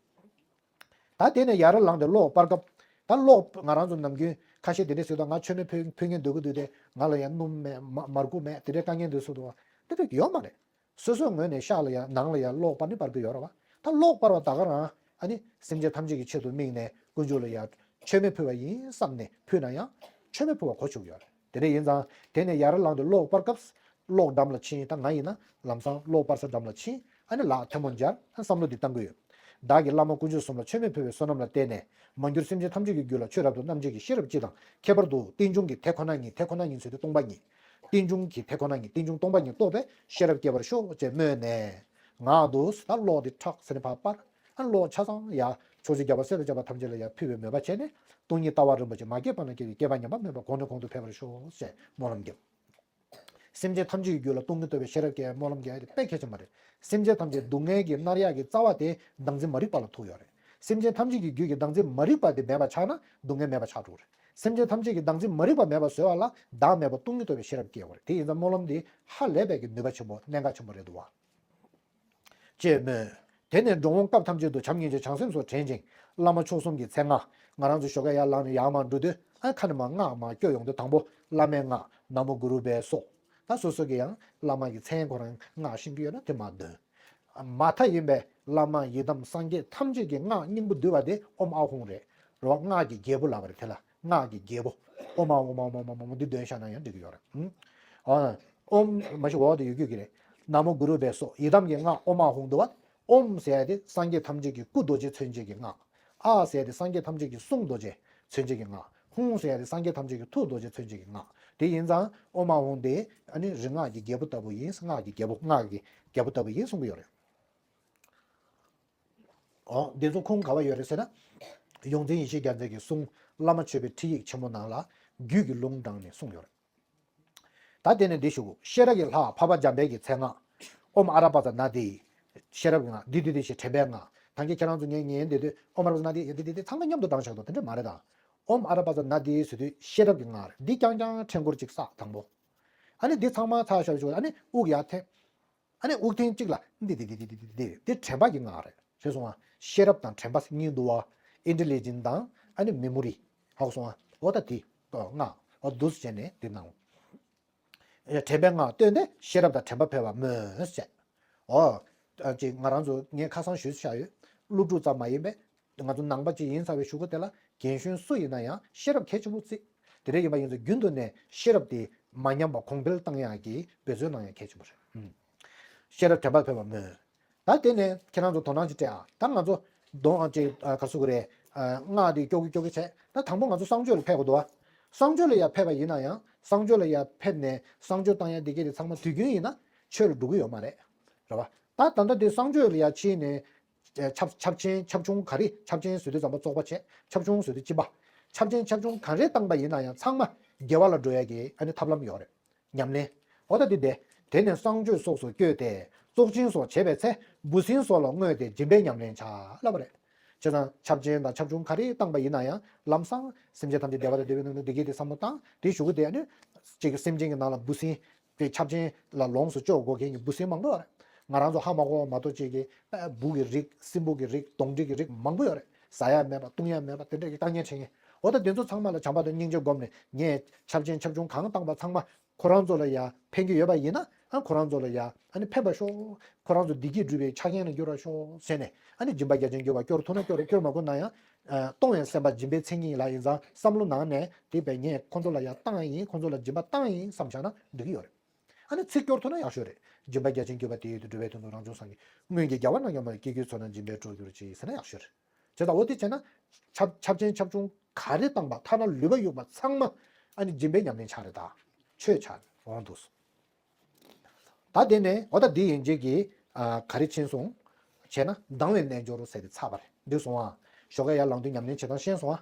ད་དེ་ནས་ཡར་ལངས་ཏེ་གློག་སྤར་སྐབས། ད་གློག་ང་རང་ཚོ་ནམ་རྒྱུན་ཁ་ཤས་དེ་འདྲས་ཟེར་དུས་ང་མཆོད་མེ་ཕུལ་ཕུལ་མཁན་འདོད་ཀྱི་འདུག་སྟེ། ང་ལ་ཡང་སྣུམ་མེད་མ་མར་ཁུ་མེད་དེ་འདྲས་དཀའ་ངལ་འདུག་ཟེར་དུས་དེ་འདྲས་ཡོད་མ་རེད། སོ་སོའི་ངོས་ནས་ཤར་ལ་ཡང་ནང་ལ་ཡང་གློག་སྤར་ནི་སྤར་གྱི་ཡོད་རེད་བ། ད་གློག་སྤར་བ་ད་ག་རང་ཨ་ནི་སེམས་ཅན་ཐམས་ཅད་ཀྱི་ཆེད་དུ་དམིགས་ནས་དཀོན་མཆོག་ལ་ཡང་མཆོད་མེ་ཕུལ་བ་ཡིན་བསམ་ནས་ཕུལ་ན་ཡང་མཆོད་མེ་ཕུལ་བ་གོ་ཆོད་ཀྱི་ཡོད་རེད། དེ་འདྲ་ཡིན་ཙང་དེ་ནས་ཡར་ལངས་ཏེ་གློག་སྤར་སྐབས་གློག་འགྲམ་ལ་ཕྱིན། ད་ང་ཡིན་ན་ལམ་སང་གློག་སྤར་ས་འགྲམ་ལ་ཕྱིན། ཨ་ནི་ལག་ཐལ་མོ་སྦྱར། ཨ་བསམ་བློ་འདི་བཏང་གི་ཡོད། བདག་གིས་བླ་མ་དཀོན་མཆོག་གསུམ་ལ་མཆོད་མེ་ཕུལ་བའི་བསོད་ནམས་ལ་བརྟེན་ནས་མ་གྱུར་སེམས་ཅན་ཐམས་ཅད་ཀྱི་རྒྱུད་ལ་ཆོས་རབ་ཏུ་རྣམ་འབྱེད་ཀྱི་ཤེས་རབ་སྤྱི་དང་ཁྱད་པར་དུ་རྟེན་འབྱུང་གི་དེ་ཁོ་ན་ཉིད། དེ་ཁོ་ན་ཉིད་ཟེར་དུས་སྟོང་པ་ཉིད། རྟེན་འབྱུང་གི་དེ་ཁོ་ན་ཉིད། རྟེན་འབྱུང་སྟོང་པ་ཉིད་རྟོགས་པའི་ཤེས་རབ་སྐྱེ་བར་ཤོག་ཅེས་སྨོན་ནས། ངག་ཏུ་ད་གློག་འདི་ཁྲག་ཟེར་ནས་ཕར་སྤར། ཨ་གློག་ཆ་ཚང་ཡ་ཕྱོགས་བཅུའི་རྒྱལ་བ་སྲས་དང་བཅས་པ་ཐམས་ཅད་ལ་ཡ་ཕུལ་བའི་མོས་པ་བྱས་ནས། སྟོང་ཉིད་ལྟ་བ་རིན་པོ་ཆེ་མ་སྐྱེས་པ་ན་སྐྱེས་པའི་སྐྱེས་པ་ཉམས་པ་མེད་པ་གོང་ནས་གོང་དུ་འཕེལ་བར་ཤོག་ཅེས་སྨོན་ལམ་རྒྱབ། སེམས་ཅན་ཐམས་ཅད་ཀྱི་རྒྱུད་ལ་སྟོང་ཉིད་རྟོགས་པའི་ཤེས་རབ་སྐྱེ་བའི་སྨོན་ལམ་རྒྱག་ཡ་དེ་དཔེ་གལ་ཆེན་པོ་རེད། སེམས་ཅན་ཐམས་ཅད་སྡུག་བསྔལ་གྱིས་མནར་ཡག་གི་རྩ་བ་དེ་བདག་འཛིན་མ་རིག་པ་ལ་ཐུག་ཡོད་རེད། སེམས་ཅན་ཐམས་ཅད་ཀྱི་རྒྱུད་ཀྱི་བདག་འཛིན་མ་རིག་པ་དེ་མེད་པ་ཆགས་ན་སྡུག་བསྔལ་མེད་པ་ཆགས་འགྲོ་གི་རེད། སེམས་ཅན་ཐམས་ཅད་ཀྱི་བདག་འཛིན་མ་རིག་པ་མེད་པ་བཟོ་བ་ལ་བདག་མེད་པ་སྟོང་ཉིད་རྟོགས་པའི་ཤེས་རབ་སྐྱེ་དགོས་རེད། དེ་ཡིན་ཙང་སྨོན་ལམ་འདི་ཧ་ལས་པའི་གི་ནུས་པ་ཆེན་པོ་གནད་འགག་ཆེན་པོ་རེད་འདུག་བ། ཅེས་སྨོས། དེ་ནས་འགྲོ་འོང་སྐབས་ཐམས་ཅད་དུ་བྱམས་སྙིང་རྗེ་བྱང་སེམས་སོགས་དྲན་ཅིང་། བླ་མ་མཆོག་གསུམ་གྱི་མཚན་སྔགས། ང་རང་ཚོ་ཞོགས་ཀས་ཡར་ལངས་ནས་ཡར་མར་འགྲོ་དུས་ཨ་ཁ་ནས་མར་སྔགས་མར་སྐྱོར་ཡོང་དུས། དང་པོ་བླ་མའི་སྔགས་ན་མོ་གུ་རུ་བྷེ་སོགས། ད་སོ་སོ་གི་ཡང་བླ་མ་གི་མཚན་ཁོ་རང་སྔགས་ཤེས་ཀྱི་ཡོད་ན་དེ་མར་འདོན། མ་མཐའ་ཡིན་པའི་བླ་མ་ཡི་དམ་སངས་རྒྱས་ཐམས་ཅད་ཀྱི་སྔགས་སྙིང་པོ་བསྡུས་པ་དེ་ཨོཾ་ཨཱཿཧཱུྃ་རེད། རེད་བ། སྔགས་ཀྱི་རྒྱལ་པོ་ལབ་པ་རེད། དེ་ལ་སྔགས་ཀྱི་རྒྱལ་པོ། ཨོཾ་ཨཱཿཧཱུྃ་ཨོཾ་ཨཱཿཧཱུྃ་ཨོཾ་ཨཱཿཧཱུྃ་འདི་འདོན་བཞག་ན་ཡང་འགྲིག་གི་ཡོད་རེད། ཨོཾ་མ་གཞི་འོག་ཏུ་ཡོད་རྒྱུ་གི་རེད། ན་མོ་གུ་རུ་བྷེ་སོགས། ཡི་དམ་གྱི་སྔགས་ཨོཾ་ཨཱཿཧཱུྃ་འདུག་བ། ཨོཾ་ཟེར་ཡ་དེ་སངས་རྒྱས་ཐམས་ཅད་ཀྱི་སྐུ་རྡོ་རྗེ་མཚོན་བྱེད་ཀྱི་སྔགས། ཨཱཿཟེར་ཡ་དེ་སངས་རྒྱས་ཐམས་ཅད་ཀྱི་གསུང་རྡོ་རྗེ་མཚོན་བྱེད་ཀྱི་སྔགས། ཧཱུྃ་ཟེར་ཡ་དེ་སངས་རྒྱས་ཐམས་ཅད་ཀྱི་ཐུགས་རྡོ་རྗེ་མཚོན་བྱེད་ཀྱི་སྔགས། དེ་ཡིན་ཙང་ཨོཾ་ཨཱཿཧཱུྃ་དེ་ཨ་ནི་རིག་སྔགས་ཀྱི་རྒྱལ་པོ་ལྟ་བུ་ཡིན། སྔགས་ཀྱི་རྒྱལ་པོ། སྔགས་ཀྱི་རྒྱལ་པོ་ལྟ་བུ་ཡིན་གསུང་གི་ཡོད་རེད། འོ། འདི་ཚོ་ཁུངས་ག་བ་ཡོད་རེད་ཟེར་ན། ཡོངས་འཛིན་ཡེ་ཤེས་རྒྱལ་མཚན་གྱི་གསུང་བླ་མ་མཆོད་པའི་ཁྲིད་ཡིག་ཆེན་མོ་ནང་ལ་རྒྱུད་ཀྱི་ལུང་དྲངས་ནས་གསུངས་ཡོད་རེད། ད་དེ་ནས་འདི་ཞུ། ཤེས་རབ་ཀྱི་ལྷ་འཕགས་པ་འཇམ་དཔལ་གྱི་མཚན་སྔགས། ཨོཾ་ཨ་ར་པ་ཙ་ན་དྷཱིཿ། ཤེས་རབ་ཀྱི་སྔགས་འདི་འདི་འདི་ཞེས་དྲན་པའི་སྔགས། ད་གིན་ཁྱེད་རང་ཚོ་ངས་ཉན་བསྡད་དུས་ཨོཾ་ཨ་ར་པ་ཙ་ན་དྷཱིཿ་འདི་འདི་འདི་ཚང་མ་མཉམ་དུ་བགྲངས་བཞག་འདུག་དེ་འདྲ་མ་རེད་ད། ཨོཾ་ཨ་ར་པ་ཙ་ན་དྷཱིཿ་ཟེར་དུས་ཤེས་རབ་ཀྱི་སྔགས་རེད། འདི་རྐྱང་རྐྱང་ཕྲེང་སྐོར་གཅིག་བསགས། དང་པོ། ཨ་ནི་འདི་ཚང་མ་ཚར་བཞག་ཆོག་ཨ་ནི་དབུགས་ཡར་འཐེན། ཨ་ནི་དབུགས་ཐེངས་གཅིག་ལ་འདི་འདི་འདི་འདི་འདི་འདི་འདི་དྲན་པ་གི་སྔགས་རེད། ཤེས་སོང་ང་། ཤེས་རབ་དང་དྲན་པ་གཉིས་འདུག་བ། ཨིན་ཊེ་ལི་ཇེན་ཊི་དང་ཨ་ནི་མེ་མོ་རི། ཧ་གོ་སོང་ང་། འོ་ད་དེ་སྔགས་འོ་འདུག་སེ་བྱས་ནས་དེ་གནང་། དྲན་པའི་སྔགས་བཏོན་ཏེ་ཤེས་རབ་དང་དྲན་པ་འཕེལ་བར་སྨོན་ཟེར། འོ། ཅིག་ང་རང་ཚོ་ངས་ཁ་སང་ཞུས་བཞག་ཡོད། སློབ་ཕྲུག་ཙམ་མ་ཡིན་པའི། ང་ཚོ་ནང་པ་ཅིག་ཡིན་ཚར་བའི་གཞུག་གུ་དེ་ལ་རྒན་གཞོན་སུ་ཡིན་ན་ཡང་ཤེས་རབ་གལ་ཆེན་པོ་བརྩི། དེ་འདྲ་ཡིན་པ་ཡིན་ཙང་རྒྱུན་དུ་ནས་ཤེས་རབ་དེ་མ་ཉམས་པ་གོང་འཕེལ་བཏང་ཡག་གི་འབད་བརྩོན་གནང་ཡག་གལ་ཆེན་པོ་རེད། ཨུམ། ཤེས་རབ་དྲན་པ་འཕེལ་བར་སྨོན། ད་དེ་ནས་ཁྱེད་རང་ཚོ་དོ་སྣང་ཅིག་སྤྲད་ཨ། ད་ང་ཚོ་གདོང་ཨ་ཅིག་ཨ་ག་རེ་ཟེར་དགོས་རེད། ཨ་སྔགས་དེ་སྐྱོར་གི་སྐྱོར་གི་བྱས། ད་དང་པོ་ང་ཚོ་གསང་སྤྱོད་ལ་ཕེབས་དགོས་འདུག་ཨ། གསང་སྤྱོད་ལ་ཡར་ཕེབས་པ་ཡིན་ན་ཡང་། གསང་སྤྱོད་ལ་ཡར་ཕེབས་ནས་གསང་སྤྱོད་བཏང་ཡག་དེ་གས་དེ་ཚང་མ་དུས་རྒྱུན་ཡིན་ན་ཆོས་ལ་འགྲོ་གི་ཡོད་མ་རེད། རེད་བ། ད་ད་ལྟ་དེ་གསང་སྤྱོད་ལ་ཡར་ཕྱིན་ནས། ཆབ་ཆབ་ཆེན་ཆབ་ཆུང་ག་རེ། ཆབ་ཆེན་ཟེར་དུས་ཙམ་པ་བཙོག་པ་བྱས། ཆབ་ཆུང་ཟེར་དུས་སྤྱི་པ། ཆབ་ཆེན་ཆབ་ཆུང་ག་རེ་བཏང་པ་ཡིན་ན་ཡང་ཚང་མ་དགེ་བ་ལ་འགྲོ་ཡག་གི་ཨ་ནི་ཐབས་ལམ་ཡོད་རེད། ཉམས་ལེན། འོ་ད་འདི་དེ། དེ་ནས་གསང་སྤྱོད་སོགས་སུ་བསྐྱོད་དེ། བཙོག་ཆེན་སོགས་བྱེད་པའི་ཚེ། འབུ་སྲིན་སོགས་ལ་བསྔོས་ཏེ་སྦྱིན་པའི་ཉམས་ལེན་བྱ་ལབ་པ་རེད། བྱས་ཙང་ཆབ་ཆེན་དང་ཆབ་ཆུང་ག་རེ་བཏང་པ་ཡིན་ན་ཡང་ལམ་སང་སེམས་ཅན་ཐམས་ཅད་བདེ་བ་དང་བདེ་བའི་སྣང་བ་འདི་གས་དེ་བསམ་བློ་བཏང་། དེའི་གཞུག་གུ་དེ་ཨ་ནི། གཅིག་གི་སེམས་ཅན་གྱི་ནང་ལ་འབུ་སྲིན། དེ་ཆབ་ཆེན་ལ་ལོངས་སུ་སྤྱོད་དགོས་མཁན་གྱི་འབུ་སྲིན་མང་པོ་ཡོད་རེད། ང་རང་ཚོ་ཧ་མ་གོ་བ་མ་གཏོགས་ཅིག་གི་འབུ་གི་རིགས། སྲིན་འབུ་གི་རིགས། གདོན་འདྲེ་གི་རིགས་མང་པོ་ཡོད་རེད། ཟ་ཡ་མེད་པ། བཏུང་ཡ་མེད་པ། དེ་འདྲ་གི་དཀའ་ངལ་འཕྲད་མཁན། འོ་ད་དེ་ཚོ་ཚང་མ་ལ་བྱམས་པ་དང་སྙིང་རྗེ་བསྒོམས་ནས། ངས་ཆབ་ཆེན་ཆབ་ཆུང་གང་བཏང་པ་ཚང་མ་ཁོ་རང་ཚོ་ལ་ཡ་ཕན་གྱི་ཡོད་པ་ཡིན་ན། ཨ་ཁོ་རང་ཚོ་ལ་ཡ་ཨ་ནི་ཕན་པ་ཤོག་ཁོ་རང་ཚོ་བདེ་སྐྱིད་སྒྲུབ་པའི་ཆ་རྐྱེན་ལ་འགྱུར་བ་ཤོག་ཟེར་ནས། ཨ་ནི་སྦྱིན་པ་རྒྱ་ཆེན་སྐྱོར་བ། སྐྱོར་ཐུབ་ན་སྐྱོར། སྐྱོར་མ་ཐུབ་ན་ཡང་། ཨ་གཏོང་བའི་སེམས་པ་སྦྱིན་པའི་མཚན་ཉིད་ལ་ཡིན་ཙང་བསམ་བློ་ནང་ནས་དེ་བས་ངས་ཁོ་ཚོ་ལ་ཡ་བཏང་ཡིན། ཁོ་ཚོ་ལ་སྦྱིན་པ་བཏང་ཡིན་བསམ་བཞག་ན་འགྲིག་གི་ཡོད་རེད། ཨ་ནི་ཚིག་སྐྱོར་ཐུབ་ན་ཡག་ཤོས་རེད། སྦྱིན་པ་རྒྱ་ཆེན་སྐྱོར་བ་དེ་ཡོད་དུ་འགྲོ་བའི་དོན་དུ་རང་བྱུང་སངས་རྒྱས། སྔོན་གྱི་རྒྱལ་བ་རྣམས་ཀྱང་མ་ལུས། སྐྱེ་དགུའི་ཚོགས་རྣམས་སྦྱིན་པས་འགྲོ་གྱུར་ཅིག་ཟེར་ན་ཡག་ཤོས་རེད། བྱས་ཙང་འོ་དེ་བྱས་ན། ཆབ་ཆབ་ཆེན་ཆབ་ཆུང་ག་རེ་བཏང་པ། ཐ་ན་ལུས་པ་གཡུག་པ་ཚང་མ་ཨ་ནི་སྦྱིན་པའི་ཉམས་ལེན་ཆགས་རེད། ད་ཆོས་ཆགས་རེད། འོང་འདུག་སོང་། ད་དེ་ནས་འོ་ད་འདི་ཡན་ཆད་ཀྱི་ཨ་ག་རེ་ཕྱིན་སོང་བྱས་ན། སྡང་བའི་རྣལ་འབྱོར་ཟེར་ཏེ་ཚར་བ་རེད། འགྲིག་སོང་ཨ། ཞོགས་ཀས་ཡར་ལངས་དུས་ཉམས་ལེན་བྱེད་སྟངས་ཤེས་སོང་ཨ།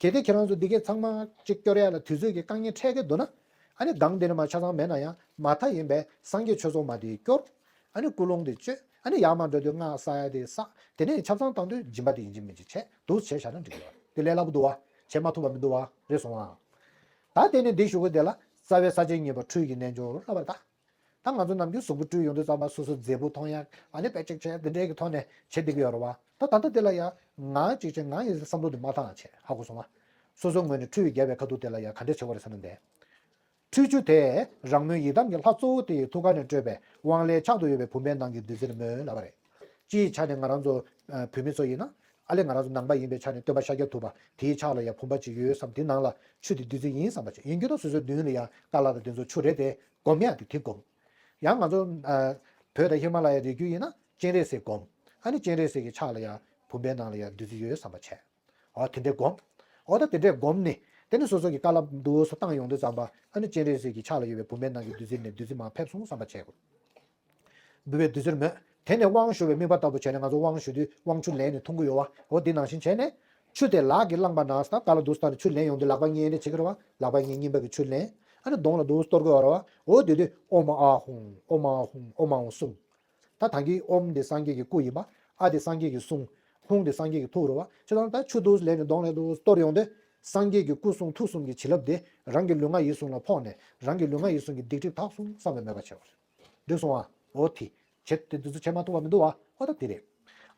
གལ་ཏེ་ཁྱེད་རང་ཚོ་འདི་གས་ཚང་མ་གཅིག་སྐྱོར་ཡ་ལ་དུས་ཚོད་ཀྱི་དཀའ་ངལ་འཕྲད་ཀྱི་འདུག་ན། ཨ་ནི་སྒང་དེ་ནས་མར་ཆ་ཚང་མེད་ན་ཡང་མ་མཐའ་ཡིན་པའི་སངས་རྒྱས་ཆོས་ཚོགས་མ་དེ་སྐྱོར། ཨ་ནི་ཀུན་སློང་དེ་བཅོས། ཨ་ནི་ཡར་མར་འགྲོ་དུས་སྔགས་བསགས་ཡ་དེ་བསགས། དེ་ནས་ཆབ་གསང་བཏང་དུས་སྦྱིན་པ་དེ་ཡིན་གཅིག་མིན་གཅིག་བྱས། འདུག་བྱས་བཞག་ན་འགྲིག་གི་ཡོད། དེ་ལས་སླ་པོ་འདུག་བ། བྱེད་མ་ཐུབ་པ་མི་འདུག་བ། རེད་སོང་ཨ། ད་དེ་ནས་འདི་ཞུ་གི་དེ་ལ་རྩ་བའི་ས་བཅད་གཉིས་པ་འཁྲུལ་གྱི་རྣལ་འབྱོར་ལབ་པ་རེད་ད། ད་ང་ཚོ་ནམ་རྒྱུན་གཟུགས་པོ་སྤྲུལ་ཡོང་དུས་ཙམ་པ་སོ་སོ་མཛེས་པོ་མཐོང་ཡག་ཨ་ནི་དཔེ་ཅིག་བྱས་དེ་འདྲའི་གི་ཐོག་ནས་བྱེད་བསྡད་ཀྱི་ཡོད་རེད་བ། ད་ད་ལྟ་དེ་ལ་ཡ་ངག་ཅིག་བྱས་ངག་ཡི་བསམ་བློ་དེ་མ་བཏང་བྱས་ཧ་གོ་སོང་བ། སོ་སོའི་ངོས་ནས་འཁྲུལ་བའི་རྒྱལ་བའི་ཁ་ཐུག་དེ་ལ་ཡ་ག་འདྲ་བྱེད་དགོས་རེད་ཟེར་ན་འདས། འཁྲུལ་རྒྱུ་དེ་རང་མོས་ཡི་དམ་གྱི་ལྷ་གཙོ་བོ་དེ་ཡི་ཐུགས་ཀ་ནས་སྤྲོས་པའི་དབང་ལས་ཆགས་ཏུ་ཡོད་པའི་བུམ་པའི་ནང་གི་བདུད་རྩིར་མོས་ལབ་པ་རེད། སྤྱིའི་ཆ་ནས་ང་རང་ཚོ་ཨ་བོད་མི་ཚོ་ཡིན་ན་ཨ་ལས་ང་རང་ཚོ་ནང་པ་ཡིན་པའི་ཆ་ནས་སྟོན་པ་ཤཱཀྱ་ཐུབ་པ་དེའི་ཕྱག་ལ་ཡ་བུམ་པ་ཅིག་ཡོད་བསམ་དེ་ནང་ལ་ཆུ་དེ་བདུད་རྩི་ཡིན་བསམ་པ་ཅིག་ཡིན་རྒྱུ་དང་སོ་སོའི་མདུན་ལ་ཡ་ཀ་ལ་དང་དེ་ཚོ་ཆུ་རེད་དེ་སྒོམ་ཡ་དེ་དེ་སྒོམ། ཡང་ང་ཚོ་ཨ་བོད་དང་ཧི་མ་ལ་ཡའི་རི་རྒྱུད་ཡིན་ན་སྤྱན་རས་གཟིགས་སྒོམ། ཨ་ནི་སྤྱན་རས་གཟིགས་ཀྱི་ཕྱག་ལ་ཡ་བུམ་པའི་ནང་ལ་ཡ་བདུད་རྩི་ཡོད་བསམ་པ་བྱས། འོ་དེ་འདྲའི་སྒོམ། འོ་ད་དེ་འདྲའི་སྒོམ་ནི། དེ་ནི་སོ་སོ་གི་བཀའ་སློབ་འདུག་སེ་བཏང་ཡོང་དུས་ཙམ་པ་ཨ་ནི་སྤྱན་རས་གཟིགས་ཀྱི་ཕྱག་ལ་ཡོད་པའི་བུམ་པའི་ནང་གི་བདུད་རྩི་ནས་བདུད་རྩི་མར་ཕེབས་སོང་བསམ་པ་བྱས་དགོས། བུམ་པའི་བདུད་རྩིར་མོས། དེ་ནས་དབང་ཞུ་བའི་དམིགས་པ་ལྟ་བུ་བྱས་ནས་ང་ཚོ་དབང་ཞུ་དུས་དབང་ཆུ་ལེན་ནས་འཐུང་གི་ཡོད་བ། འོ་འདི་ནང་བཞིན་བྱས་ནས། ཆུ་དེ་ལག་གིས་བླངས་པ་ན་ད་བཀའ་སློབ་འདུག་སེ་བཏང་ནས་ཆུ་ལེན་ཡོང་དུས་ལག་པ་གཉིས་འདྲ་བྱེད་ཀྱི་རེད་བ། ལག་པ་གཉིས་གཉིས་པ་གི་ཆུ་ལེན། ཨ་ནི་གདོང་ལ་འདུག་སེ་གཏོར་གི་ཡོད་རེད་བ། འོ་དེ་དུས་ཨོཾ་ཨཱཿཧཱུྃ་ཨོཾ་ཨཱཿཧཱུྃ་ཨོཾ་ཨཱཿཧཱུྃ་གསུམ། ད་ད་གིན་ཨོཾ་དེ་སངས་རྒྱས་ཀྱི་སྐུ་ཡིན་པ། ཨཱཿ་དེ་སངས་རྒྱས་ཀྱི་གསུང་། ཧཱུྃ་དེ་སངས་རྒྱས་ཀྱི་ཐུགས་རེད་བ། བྱས་ཙང་ད་ཆུ་འདུག་ལེན་ནས་གདོང་ལེན་འདུག་གཏོར་ཡོང་དུས། སངས་རྒྱས་ཀྱི་སྐུ་གསུང་ཐུགས་གསུམ་གྱི་བྱིན་རླབས་དེ་རང་གི་ལུས་ངག་ཡིད་གསུམ་ལ་ཕོག་ནས་རང་གི་ལུས་ངག་ཡིད་གསུམ་གྱི་སྡིག་སྒྲིབ་དག་སོང་བསམ་པའི་མོས་པ་བྱས་པ་རེད། འགྲིག་སོང་ཨ། འོ་དེ། བྱེད་དེ་འདི་ཚོ་བྱེད་མ་ཐུབ་པ་མི་འདུག་བ། འོ་ད་དེ་རེད།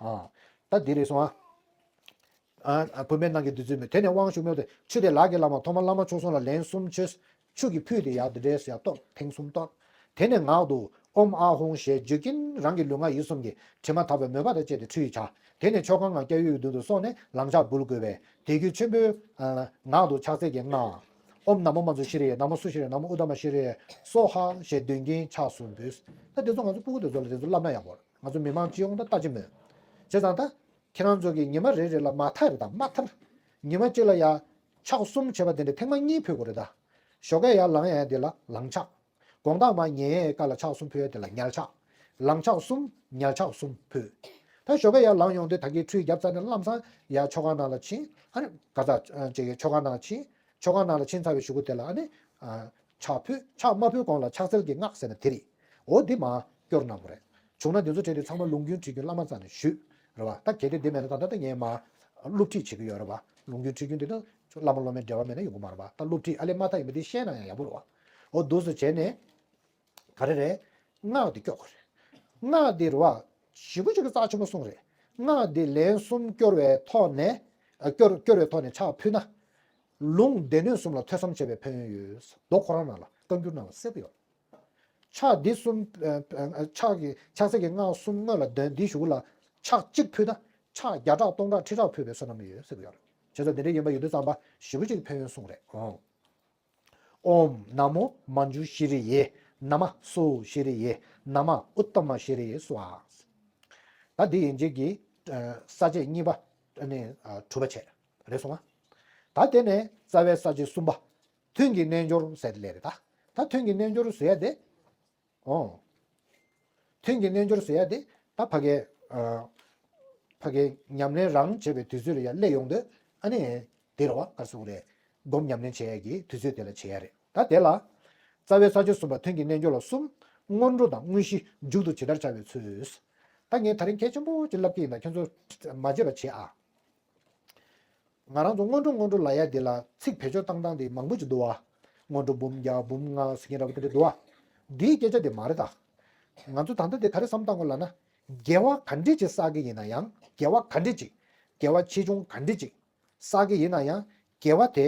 ཨ། ད་དེ་རེད་སོང་ཨ། ཨ། བུམ་པའི་ནང་གི་བདུད་རྩི་མོས། དེ་ནས་དབང་ཞུ་མོས་ཏེ་ཆུ་དེ་ལག་གིས་བླངས་པ་ཐོག་མར་བླ་མ་མཆོག་གསུམ་ལ་ལན་གསུམ་བྱས། ཆུ་གིས་ཕུད་དེ་ཡར་དེ་འདྲས་ཡར་གཏོར་ཐེངས་གསུམ་གཏོར། དེ་ནས་ངག་ཏུ་ཨོཾ་ཨཱཿཧཱུྃ་ཞེས་བརྗོད་ཀྱིན་རང་གི་ལུས་ངག་ཡིད་གསུམ་གྱི་དྲི་མ་དག་པའི་མོས་པ་དང་བཅས་ཏེ་ཁྲུས་བྱ། དེ་ནས་ཆོ་ག་ངག་སྐྱབས་ཡུལ་གྱི་མདུན་དུ་སོང་ནས་ལང་ཕྱག་འབུལ་དགོས་པས་དད་གུས་ཆེན་པོས་ངག་ཏུ་ཕྱག་འཚལ་གྱི་སྔགས། ཨོཾ་ན་མོ་མཉྫུ་ཤྲཱི་ཡེ། ན་མོ་སུ་ཤྲཱི་ཡེ། ན་མོ་ཨུཏྟ་མ་ཤྲཱི་ཡེ་སྭཱ་ཧཱ་ཞེས་འདོན་གྱིན་ཕྱག་གསུམ་འབུལ། ད་དེ་ཚོ་ང་ཚོ་སྤུ་གུ་དེ་ཚོ་ལ་དེ་ཚོ་བསླབ་ན་ཡག་པོ་རེད། ང་ཚོ་མི་མང་སྤྱི་ཡོངས་ད་ལྟ་ཅི་མོད། བྱས་ཙང་ད། ཁྱེད་རང་ཚོ་གིས་ཉི་མ་རེ་རེ་ལ་མ་མཐའ་རེ་དང་མ་མཐར། ཉི་མ་གཅིག་ལ་ཡ། ཕྱག་གསུམ་བྱས་པ་དེ་འདྲ་ཐེངས་མ་གཉིས་ཕུལ་དགོས་རེད་ད། ཞོགས་ཀས་ཡར་ལངས་ཡ་དེ་ལ་ལང་ཕྱག་དགོང་དག་མར་ཉལ་ཡའི་སྐབས་ལ་ཕྱག་གསུམ་ཕུལ་ཡ་དེ་ལ་ཉལ་ཕྱག་ལང་ཕྱག་གསུམ་ཉལ་ཕྱག་གསུམ་ཕུལ། ད་ཞོགས་ཀས་ཡར་ལངས་ཡོང་དུས་ད་གིན་ཁྲུས་བརྒྱབ་ཚར་ནས་ལམ་སང་ཡར་ཆོ་ག་ནང་ལ་ཕྱིན། ཨ་ནི་ག་ས་ཅིག་གི་ཆོ་ག་ནང་ཕྱིན། ཆོ་ག་ནང་ལ་ཕྱིན་ཚར་བའི་གཞུག་གུ་དེ་ལ་ཨ་ནི། ཕྱག་ཕུལ། ཕྱག་མ་ཕུལ་གོང་ལ་ཕྱག་འཚལ་གྱི་སྔགས་ཟེར་ན་དེ་རེད། འོ་འདི་མར་སྐྱོར་གནང་དགོས་རེད། བྱུང་ན་འདི་ཚོ་བྲིས་ཏེ་ཚང་མ་ལུང་རྒྱུན་ཁྲིད་རྒྱུན་བླ་མ་རྩ་ནས་ཞུས། རེད་བ། ད་གལ་ཏེ་འདི་མེད་ན་ད་ལྟ་ད་ངས་མར་སློབ་ཁྲིད་བྱེད་ཀྱི་ཡོད་རེད་བ། ལུང་རྒྱུན་ཁྲིད་རྒྱུན་འདི་ད་བླ་མ་སློབ་མའི་འབྲེལ་བ་མེད་ན་ཡོང་གི་མ་རེད་བ། ད་སློབ་ཁྲིད་ཨ་ལས་མ་མཐའ་ཡིན་པ་འདི་བཤད་ན་ཡང་ཡག་པོ་རེད་བ། འོ་འདུག་སེ་བྱས་ནས། ག་རེ་རེད། སྔགས་འདི་སྐྱོར་དགོས་རེད། སྔགས་འདི་རེད་བ། ཞེ་པོ་ཅིག་གི་རྩ་ཆེན་པོ་གསུངས་རེད། སྔགས་འདི་ལན་གསུམ་སྐྱོར་བའི་ཐོག་ནས། ཨ། སྐྱོར་སྐྱོར་བའི་ཐོག་ནས་ཕྱག་ཕུལ་ན། ལུང་སྡེ་སྣོད་གསུམ་ལ་ཐོས་བསམ་བྱས་པའི་ཕན་ཡོན་ཡོད། མདོ་ཁོ་རང་ནང་ལ་བཀའ་འགྱུར་ནང་ལ་གསལ་པོ་ཡོད། ཕྱག་འདི་གསུམ། ཕྱག་གི་ཕྱག་འཚལ་གྱི་སྔགས་གསུམ་སྔོན་ལ་འདོན། འདིའི་གཞུག་ལ་ཕྱག་གཅིག་ཕུལ་ན་ཕྱག་བརྒྱ་ཕྲག་སྟོང་ཕྲག་ཁྲི་ཕྲག་ཕུལ་བའི་བསོད་ནམས་ཡོད་ཟེར་གྱི་ཡོད་རེད། བྱས་ཙང་འདི་འདྲའི་ཡོན་པ་ཡོད་དུས་ཙམ་པ་ཞེ་པོ་ཅིག་ཕན་ཡོན་གསུངས་རེད། ཨོ། ཨོཾ་ན་མོ་མཉྫུ་ཤྲཱི་ཡེ། ན་མ་སྭཱ་ཧཱ་ཤྲཱི་ཡེ། ན་མ་ཨུཏྟ་མ་ཤྲཱི་ཡེ་སྭཱ་ཧཱ། ད་འདི་ཡན་ཆད་ཀྱི་ས་བཅད་གཉིས་པ་ནི་གྲུབ་པ་བྱས་རེད་སོང་ང་། ད་དེ་ནས་རྩ་བའི་ས་བཅད་གསུམ་པ། ཐུན་གྱི་རྣལ་འབྱོར་ཟེར་ལེ་རེད་ད། ད་ཐུན་གྱི་རྣལ་འབྱོར་ཟེར་ཡ་དེ། ཨོ། ཐུན་གྱི་རྣལ་འབྱོར་ཟེར་ཡ་དེ་ད་ཕ་གའི། ཨ། ཕ་གའི་ཉམས་ལེན་རང་བྱེད་པའི་དུས་ཚོད་ལ་ཡ་སླེབས་ཡོང་དུས་ཨ་ནི། དེ་རེད་བ། ག་རེ་ཟེར་དགོས་རེད། སྒོམ་ཉམས་ལེན་བྱེད་ཡ་གི་དུས་ཚོད་དེ་ལ་བྱེད་ཡ་རེད། ད་དེ་ལ། རྩ་བའི་ས་བཅད་གསུམ་པ་ཐུན་གྱི་རྣལ་འབྱོར་ལ་གསུམ། སྔོན་འགྲོ་དང་དངོས་གཞི་མཇུག་ཏུ་ཇི་ལྟར་བྱ་བའི་ཚུལ། ད་ངས་ད་རིང་གལ་ཆེན་པོ་ཅིག་ལབ་ཀྱི་ཡིན་ན་ཁྱོད་ཚོ་མ་བརྗེད་པ་བྱེད་ཨ། ང་རང་ཚོ་སྔོན་འགྲོ་སྔོན་འགྲོ་ལབ་ཡ་འདི་ལ་ཚིག་བེད་སྤྱོད་བཏང་སྟངས་འདི་མང་པོ་ཅིག་འདུག་བ། སྔོན་འགྲོ་འབུམ་བརྒྱ་འབུམ་ལྔ་ཟེར་མཁན་འདྲ་པོ་དེ་འདྲ་འདུག་བ། འདིའི་སྐད་ཆ་དེ་མ་རེད་ད། ང་ཚོ་ད་ལྟ་དེ་ག་རེ་བསམ་བཏང་དགོས་ལབ་ན། དགེ་བ་ག་འདྲས་ཅིག་བསགས་ཀྱི་ཡིན་ན་ཡང་དགེ་བ་ག་འདྲས་ཅིག་དགེ་བ་ཆེ་ཆུང་ག་འདྲས་ཅིག་བསགས་ཀྱི་ཡིན་ན་ཡང་དགེ་བ་དེ་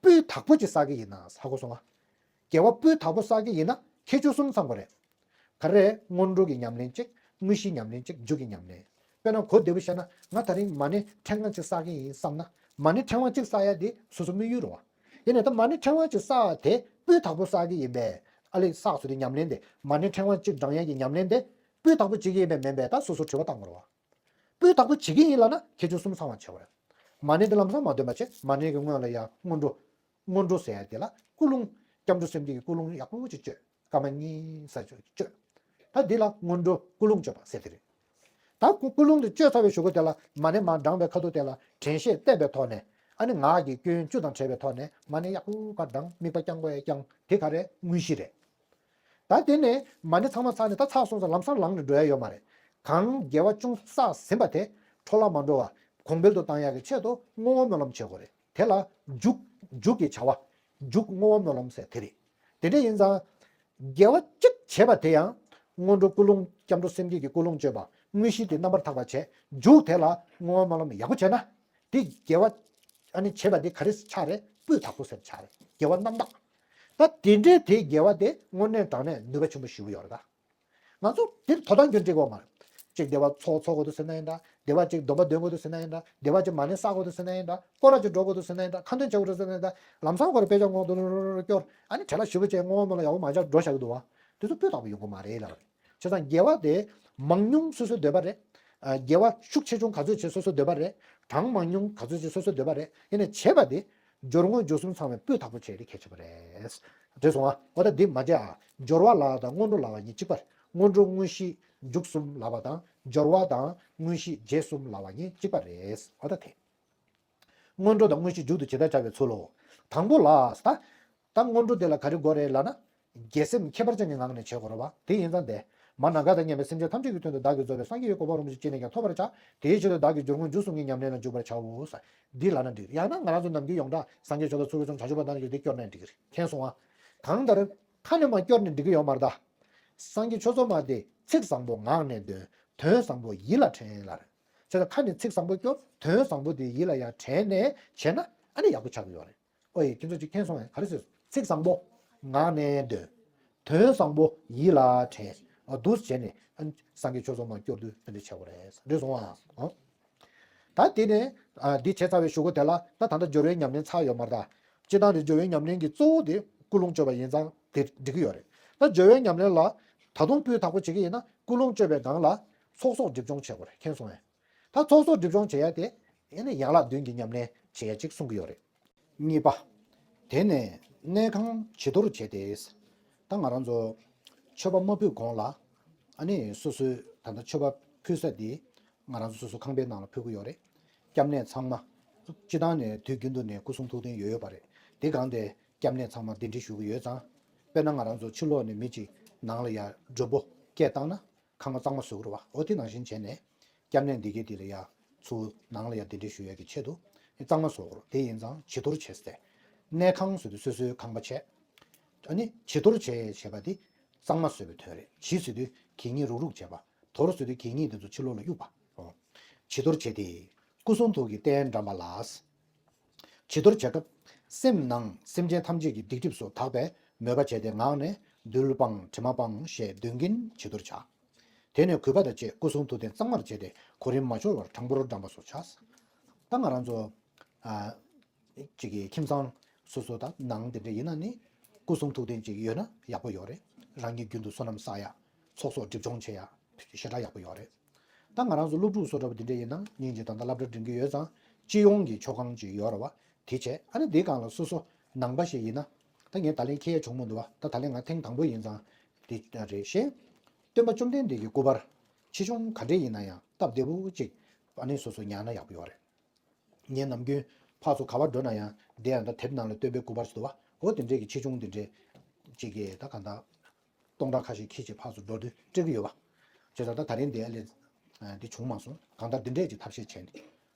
སྤུས་དག་པོ་ཅིག་བསགས་ཀྱི་ཡིན་ན་ཧ་གོ་སོང་ང་། དགེ་བ་སྤུས་དག་པོ་བསགས་ཀྱི་ཡིན་ན་ཁྱད་ཆོས་གསུམ་ཚང་དགོས་རེད། ག་རེ། སྔོན་འགྲོ་གི་ཉམས་ལེན་གཅིག་དངོས་གཞིའི་ཉམས་ལེན་གཅིག་མཇུག་གི་ཉམས་ལེན། དཔེར་ན་གོ་བདེ་པོ་བཤད་ན་ང་ད་རིང་མ་ཎི་ཕྲེང་བ་གཅིག་བསགས་ཀྱི་ཡིན་བསམ་ན། མ་ཎི་ཕྲེང་བ་གཅིག་བསགས་ཡ་དེ་སོ་སོ་དམིགས་ཡུལ་རེད་བ། ཡིན་ནའི་ད་མ་ཎི་ཕྲེང་བ་གཅིག་བསགས་དེ་སྤུས་དག་པོ་བསགས་ཀྱི་ཡིན་པས། ཨ་ལས་བསགས་སོང་དེ་ཉམས་ལེན་དེ་མ་ཎི་ཕྲེང་བ་གཅིག་བགྲང་ཡ་གི་ཉམས་ལེན་དེ་སྤུས་དག་པོ་བྱེད་ཀྱི་ཡིན་པས་མིན་པས་ད་སོ་སོ་དྲི་བ་བཏང་དགོས་རེད་བ། སྤུས་དག་པོ་བྱེད་ཀྱི་ཡིན་ལབ་ན་ཁྱད་ཆོས་གསུམ་ཚང་བ་བྱེད་དགོས་རེད། མ་ཎི་དེ་ལམ་སང་མ་འདོན་པ་བྱས། མ་ཎི་གི་སྔོན་ལ་ཡ་སྔོན་འགྲོ། སྔོན་འགྲོ་ཟེར་ཡ་དེ་ལ་ཀུན་སློང་། སྐྱབས་འགྲོ་སེམས་བསྐྱེད་ཀྱི་ཀུན་སློང་ཡག་པོ་ཅིག་བཅོས། སྐར་མ་གཉིས་ཙམ་ཅིག་བཅོས། ད་འདི་ལ་སྔོན་འགྲོ་ཀུན་སློང་བཅོས་པ་ཟེར་དེ་རེད། ད་ཀུ་ཀུན་སློང་དེ་བཅོས་ཚར་བའི་གཞུག་གུ་དེ་ལ་མ་ཎི་མར་བགྲངས་པའི་ཁ་ཐུག་དེ་ལ་དྲན་ཤེས་གཏད་པའི་ཐོག་ནས། ཨ་ནི་ངག་གི་སྐྱོན་བཅུ་དང་བྲལ་བའི་ཐོག་ནས་མ་ཎི་ཡག་པོ་ག་བགྲངས། དམིགས་པ་རྐྱང་པ་ཡ་རྐྱང་། དེ་ག་རེ། དངོས་གཞི་རེད། ད་དེ་ནས་མ་ཎི་ཚང་མ་ཚར་ནས་ད་ཚར་སོང་ཙང་ལམ་སང་ལངས་ནས་འགྲོ་ཡ་ཡོད་མ་རེད། གང་དགེ་བ་ཅུང་བསགས་ཟིན་པ་དེ་འཕྲོ་བརླག་མ་འགྲོ་བ་གོང་འཕེལ་དུ་བཏང་ཡག་གི་ཆེད་དུ་བསྔོ་བ་སྨོན་ལམ་བྱེད་དགོས་རེད། དེ་ལ་མཇུག་མཇུག་གི་བྱ་བ། མཇུག་བསྔོ་བ་སྨོན་ལམ་ཟེར་དེ་རེད། དེ་འདྲ་ཡིན་ཙང་། དགེ་བ་གཅིག་བྱས་པ་དེ་ཡང་སྔོན་འགྲོ་ཀུན་སློང་སྐྱབས་འགྲོ་སེམས་བསྐྱེད་ཀྱི་ཀུན་སློང་བཅོས་པ། དངོས་གཞི་དེ་རྣམ་པར་དག་པ་བྱས། མཇུག་དེ་ལ་བསྔོ་བ་སྨོན་ལམ་ཡག་པོ་བྱས་ན། དེ་དགེ་བ་ཨ་ནི་བྱས་པ་དེ་ག་རེ་ཆགས་རེད། སྤུས་དག་པོ་ཟེར་ཆགས་རེད། དགེ་བ་རྣམ་དག་ད་དེ་འདྲའི་དེའི་དགེ་བ་དེ་དངོས་གནས་དྲང་གནས་ནུས་པ་ཆེན་པོ་ཞེ་པོ་ཡོད་རེད་ད། ང་ཚོ་དེར་དོ་དམ་རྒྱུན་འགྲིག་གོ་མ་རེད། གཅིག་སྡེ་བ་ཚོགས་འཚོགས་དགོས་འདུག་ཟེར་ན་ཡིན་འདྲ། སྡེ་བ་གཅིག་སྡོམ་པ་འདོན་དགོས་འདུག་ཟེར་ན་ཡིན་འདྲ། སྡེ་བ་གཅིག་མ་ཎི་བསགས་དགོས་འདུག་ཟེར་ན་ཡིན་འདྲ། སྐོར་ར་གཅིག་འགྲོ་དགོས་འདུག་ཟེར་ན་ཡིན་འདྲ། ཁ་འདོན་བྱེད་དགོས་འདུག་ཟེར་ན་ཡིན་འདྲ། ལམ་སང་ཁོ་ར་དཔེ་ཆ་ངོ་དུ་རུ་རུ་རུ་སྐྱོར། ཨ་ནི་བྲེལ་བ་ཞེ་པོ་བྱས་བསྔོ་བ་སྨོན་ལམ་ཡག་པོ་མ་བྱས་འགྲོ་བཞག་གི་འདུག་བ། དེ་ཚོ་སྤུས་དག་པོ་ཡོང་གི་མ་རེད་ལབ་རེད། བྱས་ཙང་དགེ་བ་དེ་མང་ཉུང་སོ་སོའི་འདོད་པ་རེད། ཨ། དགེ་བ་ཤུགས་ཆེ་ཆུང་ག་ཚོད་བྱེད་སོ་སོའི་འདོད་པ་རེད། གྲངས་མང་ཉུང་ག་ཚོད་བྱེད་སོ་སོའི་འདོད་པ་རེད། ཡིན་ནའི་བྱེད་པ་དེ་སྦྱོར་དངོས་འཇུག་གསུམ་ཚང་བའི་སྤུས་དག་པོ་བྱས་ཏེ་གལ་ཆེ་བ་རེད། འགྲིག་སོང་ཨ། འོ་ད་འདི་མ་བྱས་ཨ། སྦྱོར་བ་ལ་དང་སྔོན་འགྲོ་ལ་བ་གཉིས་གཅིག་པ་རེད། སྔོན་འགྲོ་དངོས་གཞི་མཇུག་གསུམ་ལབ་པ་དང་སྦྱོར་བ་དང་དངོས་གཞི་རྗེས་གསུམ་ལབ་པ་གཉིས་གཅིག་པ་རེད། འོ་ད་དེ། སྔོན་འགྲོ་དང་དངོས་གཞི་མཇུག་ཏུ་ཇི་ལྟར་བྱ་བའི་ཚུལ་ལོ། དང་པོ་ལ་ད། ད་སྔོན་འགྲོ་དེ་ལ་ག་རེ་དགོས་རེད་ལབ་ན། དགེ་སེམས་ཁྱད་པར་ཅན་གྱི་ངང་ནས་བྱེད་དགོས་རེད་བ། དེ་ཡིན་ཙང་དེ། མ་ནམ་མཁའ་དང་མཉམ་པའི་སེམས་ཅན་ཐམས་ཅད་ཀྱི་དོན་དུ་བདག་གིས་རྫོགས་པའི་སངས་རྒྱས་ཀྱི་གོ་འཕང་རིན་པོ་ཆེ་ཅི་ནས་ཀྱང་ཐོབ་པར་བྱ། དེའི་ཕྱིར་དུ་བདག་གིས་སྦྱོར་དངོས་འཇུག་གསུམ་གྱི་ཉམས་ལེན་ལ་འཇུག་པར་བྱའོ། འདི་ལབ་ན་འགྲིག་ཡང་ན་ང་རང་ཚོ་ནམ་རྒྱུན་ཡོངས་གྲགས་སངས་རྒྱས་ཆོས་ཚོགས་ཚོགས་ཀྱི་ཚོགས་བྱང་ཆུབ་པ་དང་ནི་འདི་སྐྱོར་ན་འགྲིག་གི་རེད། མཁྱེན་སོང་ང་། གང་ལྟར། ཁ་ནས་མར་སྐྱོར་ནས་འགྲིག་གི་ཡོད་མ་རེད་ད། སངས་རྒྱས་ཆོས་ཚོགས་མ་དེ་ཚིག་བཟང་པོ་ངག་ནས་འདོན། དོན་བཟང་པོ་ཡིད་ལ་དྲན་ལབ་རེད། བྱས་ཙང་ཁ་ནས་ཚིག་བཟང་པོ་སྐྱོར། དོན་བཟང་པོ་དེ་ཡིད་ལ་ཡང་དྲན་ནས་བྱས་ན་ཨ་ནི་ཡག་པོ་ཆགས་ཀྱི་ཡོད་རེད། ཨོ་ཡེ་ཁྱེད་ཚོ་ཅིག་མཁྱེན་སོང་ངས་ག་རེ་ཟེར། ཚིག་བཟང་པོ་ངག་ནས་འདོན། དོན་བཟང་པོ་ཡིད་ལ་དྲན། ཨ་འདུག་བྱས་ནས་ཨ་སངས་རྒྱས་ཆོས་ཚོགས་མ་སྐྱོར་དུས་དེ་འདྲ་བྱེད་དགོས་རེད། འགྲིག་སོང་ཨ། ཨོ། ད་དེ་ནས་ཨ་འདི་བྱས་ཚར་བའི་གཞུག་གུ་དེ་ལ་ད་ད་ལྟ་སྦྱོར་བའི་ཉམས་ལེན་ཚར་ཡོད་མ་རེད་ད། སྤྱིར་བཏང་དེ་སྦྱོར་བའི་ཉམས་ལེན་གྱི་གཙོ་བོ་དེ་ཀུན་སློང་བཅོས་པ་ཡིན་ཙང་དེ་འགྲིག་གི་ཡོད་རེད། ད་སྦྱོར་བའི་ཉམས་ལེན་ལ་ད་དུང་སྤུས་དག་པོ་བྱེད་ཀྱི་ཡིན་ན་ཀུན་སློང་བཅོས་པའི་སྒང་ལ་ཚོགས་གསོག་སྒྲིབ་སྦྱོང་བྱེད་དགོས་རེད། མཁྱེན་སོང་ངས། ད་ཚོགས་གསོག་སྒྲིབ་སྦྱོང་བྱེད་ཡ་དེ་ཡིན་ན་ཡན་ལག་བདུན་གྱི་ཉམས་ལེན་བྱེད་ཡ་གཅིག་གསུང་གི་ཡོད་རེད། གཉིས་པ། དེ་ནས་གནས་ཁང་བྱི་དོར་བྱས་ཏེ། ད་ང་རང་ཚོ་མཆོད་པ་མ་ཕུལ་གོང་ལ་ཨ་ནི་སོ་སོའི་ད་ལྟ་མཆོད་པ་ཕུལ་ས་དེ་ང་རང་ཚོ་སོ་སོ་ཁང་པའི་ནང་ལ་ཕུལ་གི་ཡོད་རེད། སྐྱབས་གནས་ཚང་མ་སྤྱི་བཏང་ནས་དུས་རྒྱུན་དུ་ནས་སྐུ་གསུང་ཐུགས་རྟེན་ཡོད་ཡོད་པ་རེད། དེ་སྒང་དེ་སྐྱབས་གནས་ཚང་མ་གདན་འདྲེན་ཞུ་གི་ཡོད་ཙང་། དཔེར་ན་ང་རང་ཚོ་ཕྱི་ལོགས་ནས་མི་གཅིག་ནང་ལ་ཡར་མགྲོན་པོ་སྐད་བཏང་ན། ཁང་པ་གཙང་མ་བཟོ་དགོས་རེད་བ། འོ་དེ་ནང་བཞིན་བྱས་ནས། སྐྱབས་གནས་འདི་གའི་དེ་ལ་ཡ། ཚུར་ནང་ལ་ཡ་གདན་འདྲེན་ཞུ་ཡ་གི་ཆེད་དུ། གཙང་མ་བཟོ་དགོས་རེད། དེ་ཡིན་ཙང་བྱི་དོར་བྱེད་ཟེར། གནས་ཁང་ཟེར་དུས་སོ་སོའི་ཁང་པ་བྱས། ཨ་ནི་བྱི་དོར་བྱས་བྱས་པ་དེ། གཙང་མ་བཟོས་པའི་དོན་རེད། བྱི་ཟེར་དུས་གད་སྙིགས་རུག་རུག་བྱས་པ། དོར་ཟེར་དུས་གད་སྙིགས་དེ་ཚོ་ཕྱི་ལོགས་ལ་གཡུགས་པ། འོ། བྱི་དོར་བྱས་ཏེ། སྐུ་གསུང་ཐུགས་ཀྱི་རྟེན་བཀྲམ་པ་ལ། བྱི་དོར་བྱེད་སྐབས། སེམས་ནང་སེམས་ཅན་ཐམས་ཅད་ཀྱི་སྡིག་སྒྲིབ་སོགས་དག་པའི་མོས་པ་བྱས་ཏེ་ངག་ནས་རྡུལ་སྤངས་དྲི་མ་སྤངས་ཞེས་འདོན་གྱིན་བྱི་དོར་བྱ། དེ་ནས་གུས་པ་དང་བཅས་སྐུ་གསུང་ཐུགས་རྟེན་གཙང་མར་བྱས་ཏེ་གོ་རིམ་མ་འཆོལ་བར་གྲངས་འབོར་བགྲངས་པ་སོགས་བྱ། ད་ང་རང་ཚོ་ཨ་ཅིག་གི་ཁྱིམ་ཚང་སོ་སོ་དང་ནང་དེ་འདྲ་ཡིན་ན་ནི་སྐུ་གསུང་ཐུགས་རྟེན་ཅིག་ཡོད་ན་ཡག་པོ་ཡོད་རེད། རང་ཉིད་རྒྱུན་དུ་བསོད་ནམས་བསགས་ཡ། ཚོགས་གསོག་སྒྲིབ་སྦྱོང་བྱེད་ཡ། ཞེ་དྲག་ཡག་པོ་ཡོད་རེད། ད་ང་རང་ཚོ་སློབ་ཕྲུག་སོ་འདྲ་པོ་འདི་འདྲ་ཡིན་ན་སྙིང་རྗེ་དང་ད་སློབ་གྲྭ་འགྲིམ་གྱི་ཡོད་ཙང་སྤྱི་ཡོངས་ཀྱི་མཆོད་ཁང་ཅིག་ཡོད་རེད་བ། དེ་བྱས་ཨ་ནི་འདིའི་སྒང་ལ་སོ་སོ་ནང་པ་ཞིག་ཡིན་ན། ད་ངས་ད་ལན་འཁྱེར་ཡ་བྱུང་མི་འདུག་བ། ད་ད་ལན་ང་ཐེངས་དང་པོ་ཡིན་ཙང་འདི་རེད་ཤེས། སྟོན་པ་བཅོམ་ལྡན་འདས་ཀྱི་སྐུ་པར་ཆེ་ཆུང་ག་འདྲས་ཡིན་ན་ཡང་སྟབས་བདེ་པོ་ཅིག་ཨ་ནི་སོ་སོ་ཉར་ན་ཡག་པོ་ཡོད་རེད། ངས་ནམ་རྒྱུན་ཕར་ཚུར་ག་པར་འགྲོ་ན་ཡང་དེ་ཡང་ད་དེབ་ནང་ལ་སྟོན་པའི་སྐུ་པར་ཞིག་འདུག་བ། འོ་དེ་འདྲས་ཀྱི་ཆེ་ཆུང་དེ་འདྲས་ཅིག་གི་ད་གང་ལྟར། སྟོང་ཕྲག་ཁ་ཤས་ཁྱེར་བྱས་ཕར་ཚུར་འགྲོ་དུས་སྤྲད་ཀྱི་ཡོད་པ། བྱས་ཙང་ད་ད་རིང་འདི་ཨ་ལས་འདི་བྱུང་མ་སོང་། གང་ལྟར་འདི་འདྲས་ཀྱི་ཐབས་ཤེས་བྱས་ནས།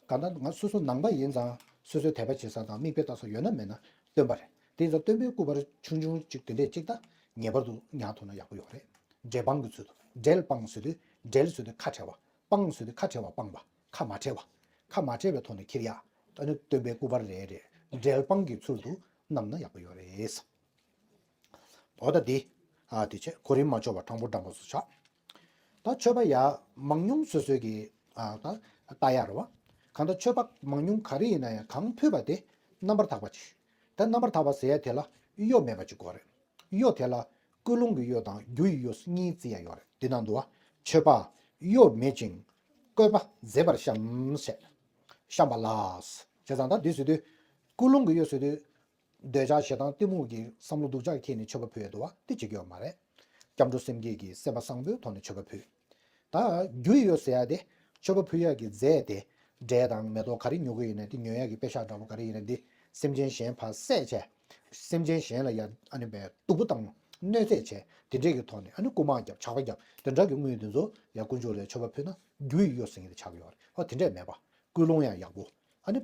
གང་ལྟར་ང་སོ་སོ་ནང་པ་ཡིན་ཙང་སོ་སོའི་དད་པ་བྱེད་ས་དང་མིག་དཔེ་ལྟ་ས་ཡོད་ན་མེད་ན་སྟོན་པ་རེད། དེ་ཡིན་ཙང་སྟོན་པའི་སྐུ་པར་ཆུང་ཆུང་ཅིག་དེ་འདྲས་ཅིག་ད་ངེས་པར་དུ་ཉར་ཐུབ་ན་ཡག་པོ་ཡོད་རེད། འབྲལ་སྤང་གི་ཚུལ་དུ། འབྲལ་སྤང་ཟེར་དུས་འབྲལ་ཟེར་དུས་ཁ་བྲལ་བ། སྤང་ཟེར་དུས་ཁ་བྲལ་བ་སྤངས་པ། ཁ་མ་བྲལ་བ། ཁ་མ་བྲལ་བའི་ཐོག་ནས་འཁྱེར་ཡ། ཨ་ནི་སྟོན་པའི་སྐུ་པར་རེ་རེ་འབྲལ་སྤང་གི་ཚུལ་དུ་བསྣམས་ན་ཡག་པོ་ཡོད་རེད། འོ་ད་འདི། ཨ་དེ་བྱས་གོ་རིམ་མ་འཆོལ་བར་གྲངས་འབོར་བགྲངས་པ་སོགས་བྱ། ད་མཆོད་པ་ཡ་མང་ཉུང་སོ་སོའི་གི་ཨ་ད་ལྟ་ཡ་རེད་བ། གང་ལྟར་མཆོད་པ་མང་ཉུང་ག་རེ་ཡིན་ན་ཡང་གང་ཕུལ་བ་དེ་རྣམ་པར་དག་པ་ཅིག་ད་རྣམ་པར་དག་པ་ཟེར་ཡ་དེ་ལ་གཡོ་མེད་པ་ཅིག་དགོས་རེད། གཡོ་དེ་ལ་ཀུན་སློང་གི་གཡོ་དང་རྒྱུ་ཡི་གཡོ་གཉིས་བརྩི་ཡ་ཡོད་རེད། འདི་ན་འདུག་བ། མཆོད་པ་གཡོ་མེད་ཅིང་བཀོད་པ་མཛེས་པར་བཤམས་ཞེས། བཤམས་པ་ལ། བྱས་ཙང་ད་འདི་ཟེར་དུས་ཀུན་སློང་གི་གཡོ་ཟེར་དུས། འདོད་ཆགས་ཞེ་སྡང་གཏི་མུག་གི་བསམ་བློ་སྡུག་ཅག་འཁྱེར་ནས་མཆོད་པ་ཕུལ་ཡ་འདུག་བ། དེ་བྱེད་ཀྱི་ཡོད་མ་རེད། སྐྱབས་འགྲོ་སེམས་བསྐྱེད་ཀྱི་སེམས་པ་བཟང་པོའི་ཐོག་ནས་མཆོད་པ་ཕུལ། ད་རྒྱུ་ཡི་གཡོ་ཟེར་ཡ་དེ་མཆོད་པ་ཕུལ་ཡ་གི་རྫས་དེ་འབྲས་དང་མེ་ཏོག་ག་རེ་ཉོ་གི་ཡིན་ན་དེ་ཉོ་ཡ་གི་པེ་ཤག་འདྲ་པོ་ག་རེ་ཡིན་ན་དེ་སེམས་ཅན་གཞན་ཕར་བསད་བྱས། སེམས་ཅན་གཞན་ལ་ཡ་ཨ་ནི་བས་སྡུག་པོ་བཏང་གནོད་འཚེ་བྱས་དེ་འདྲས་ཀྱི་ཐོག་ནས་ཨ་ནི་རྐུ་མ་རྒྱབ་ཇག་པ་རྒྱབ་དེ་འདྲ་གི་དངུལ་དེ་ཚོ་ཡ་དཀོན་མཆོག་ལ་མཆོད་པ་ཕུལ་ན་རྒྱུ་ཡི་གཡོ་ཟེར་མཁན་དེ་ཆགས་ཀྱི་ཡོད་རེད། ཨོ་དེ་འདྲས་མེད་པ། ཀུན་སློང་ཡང་ཡག་པོ། ཨ་ནི་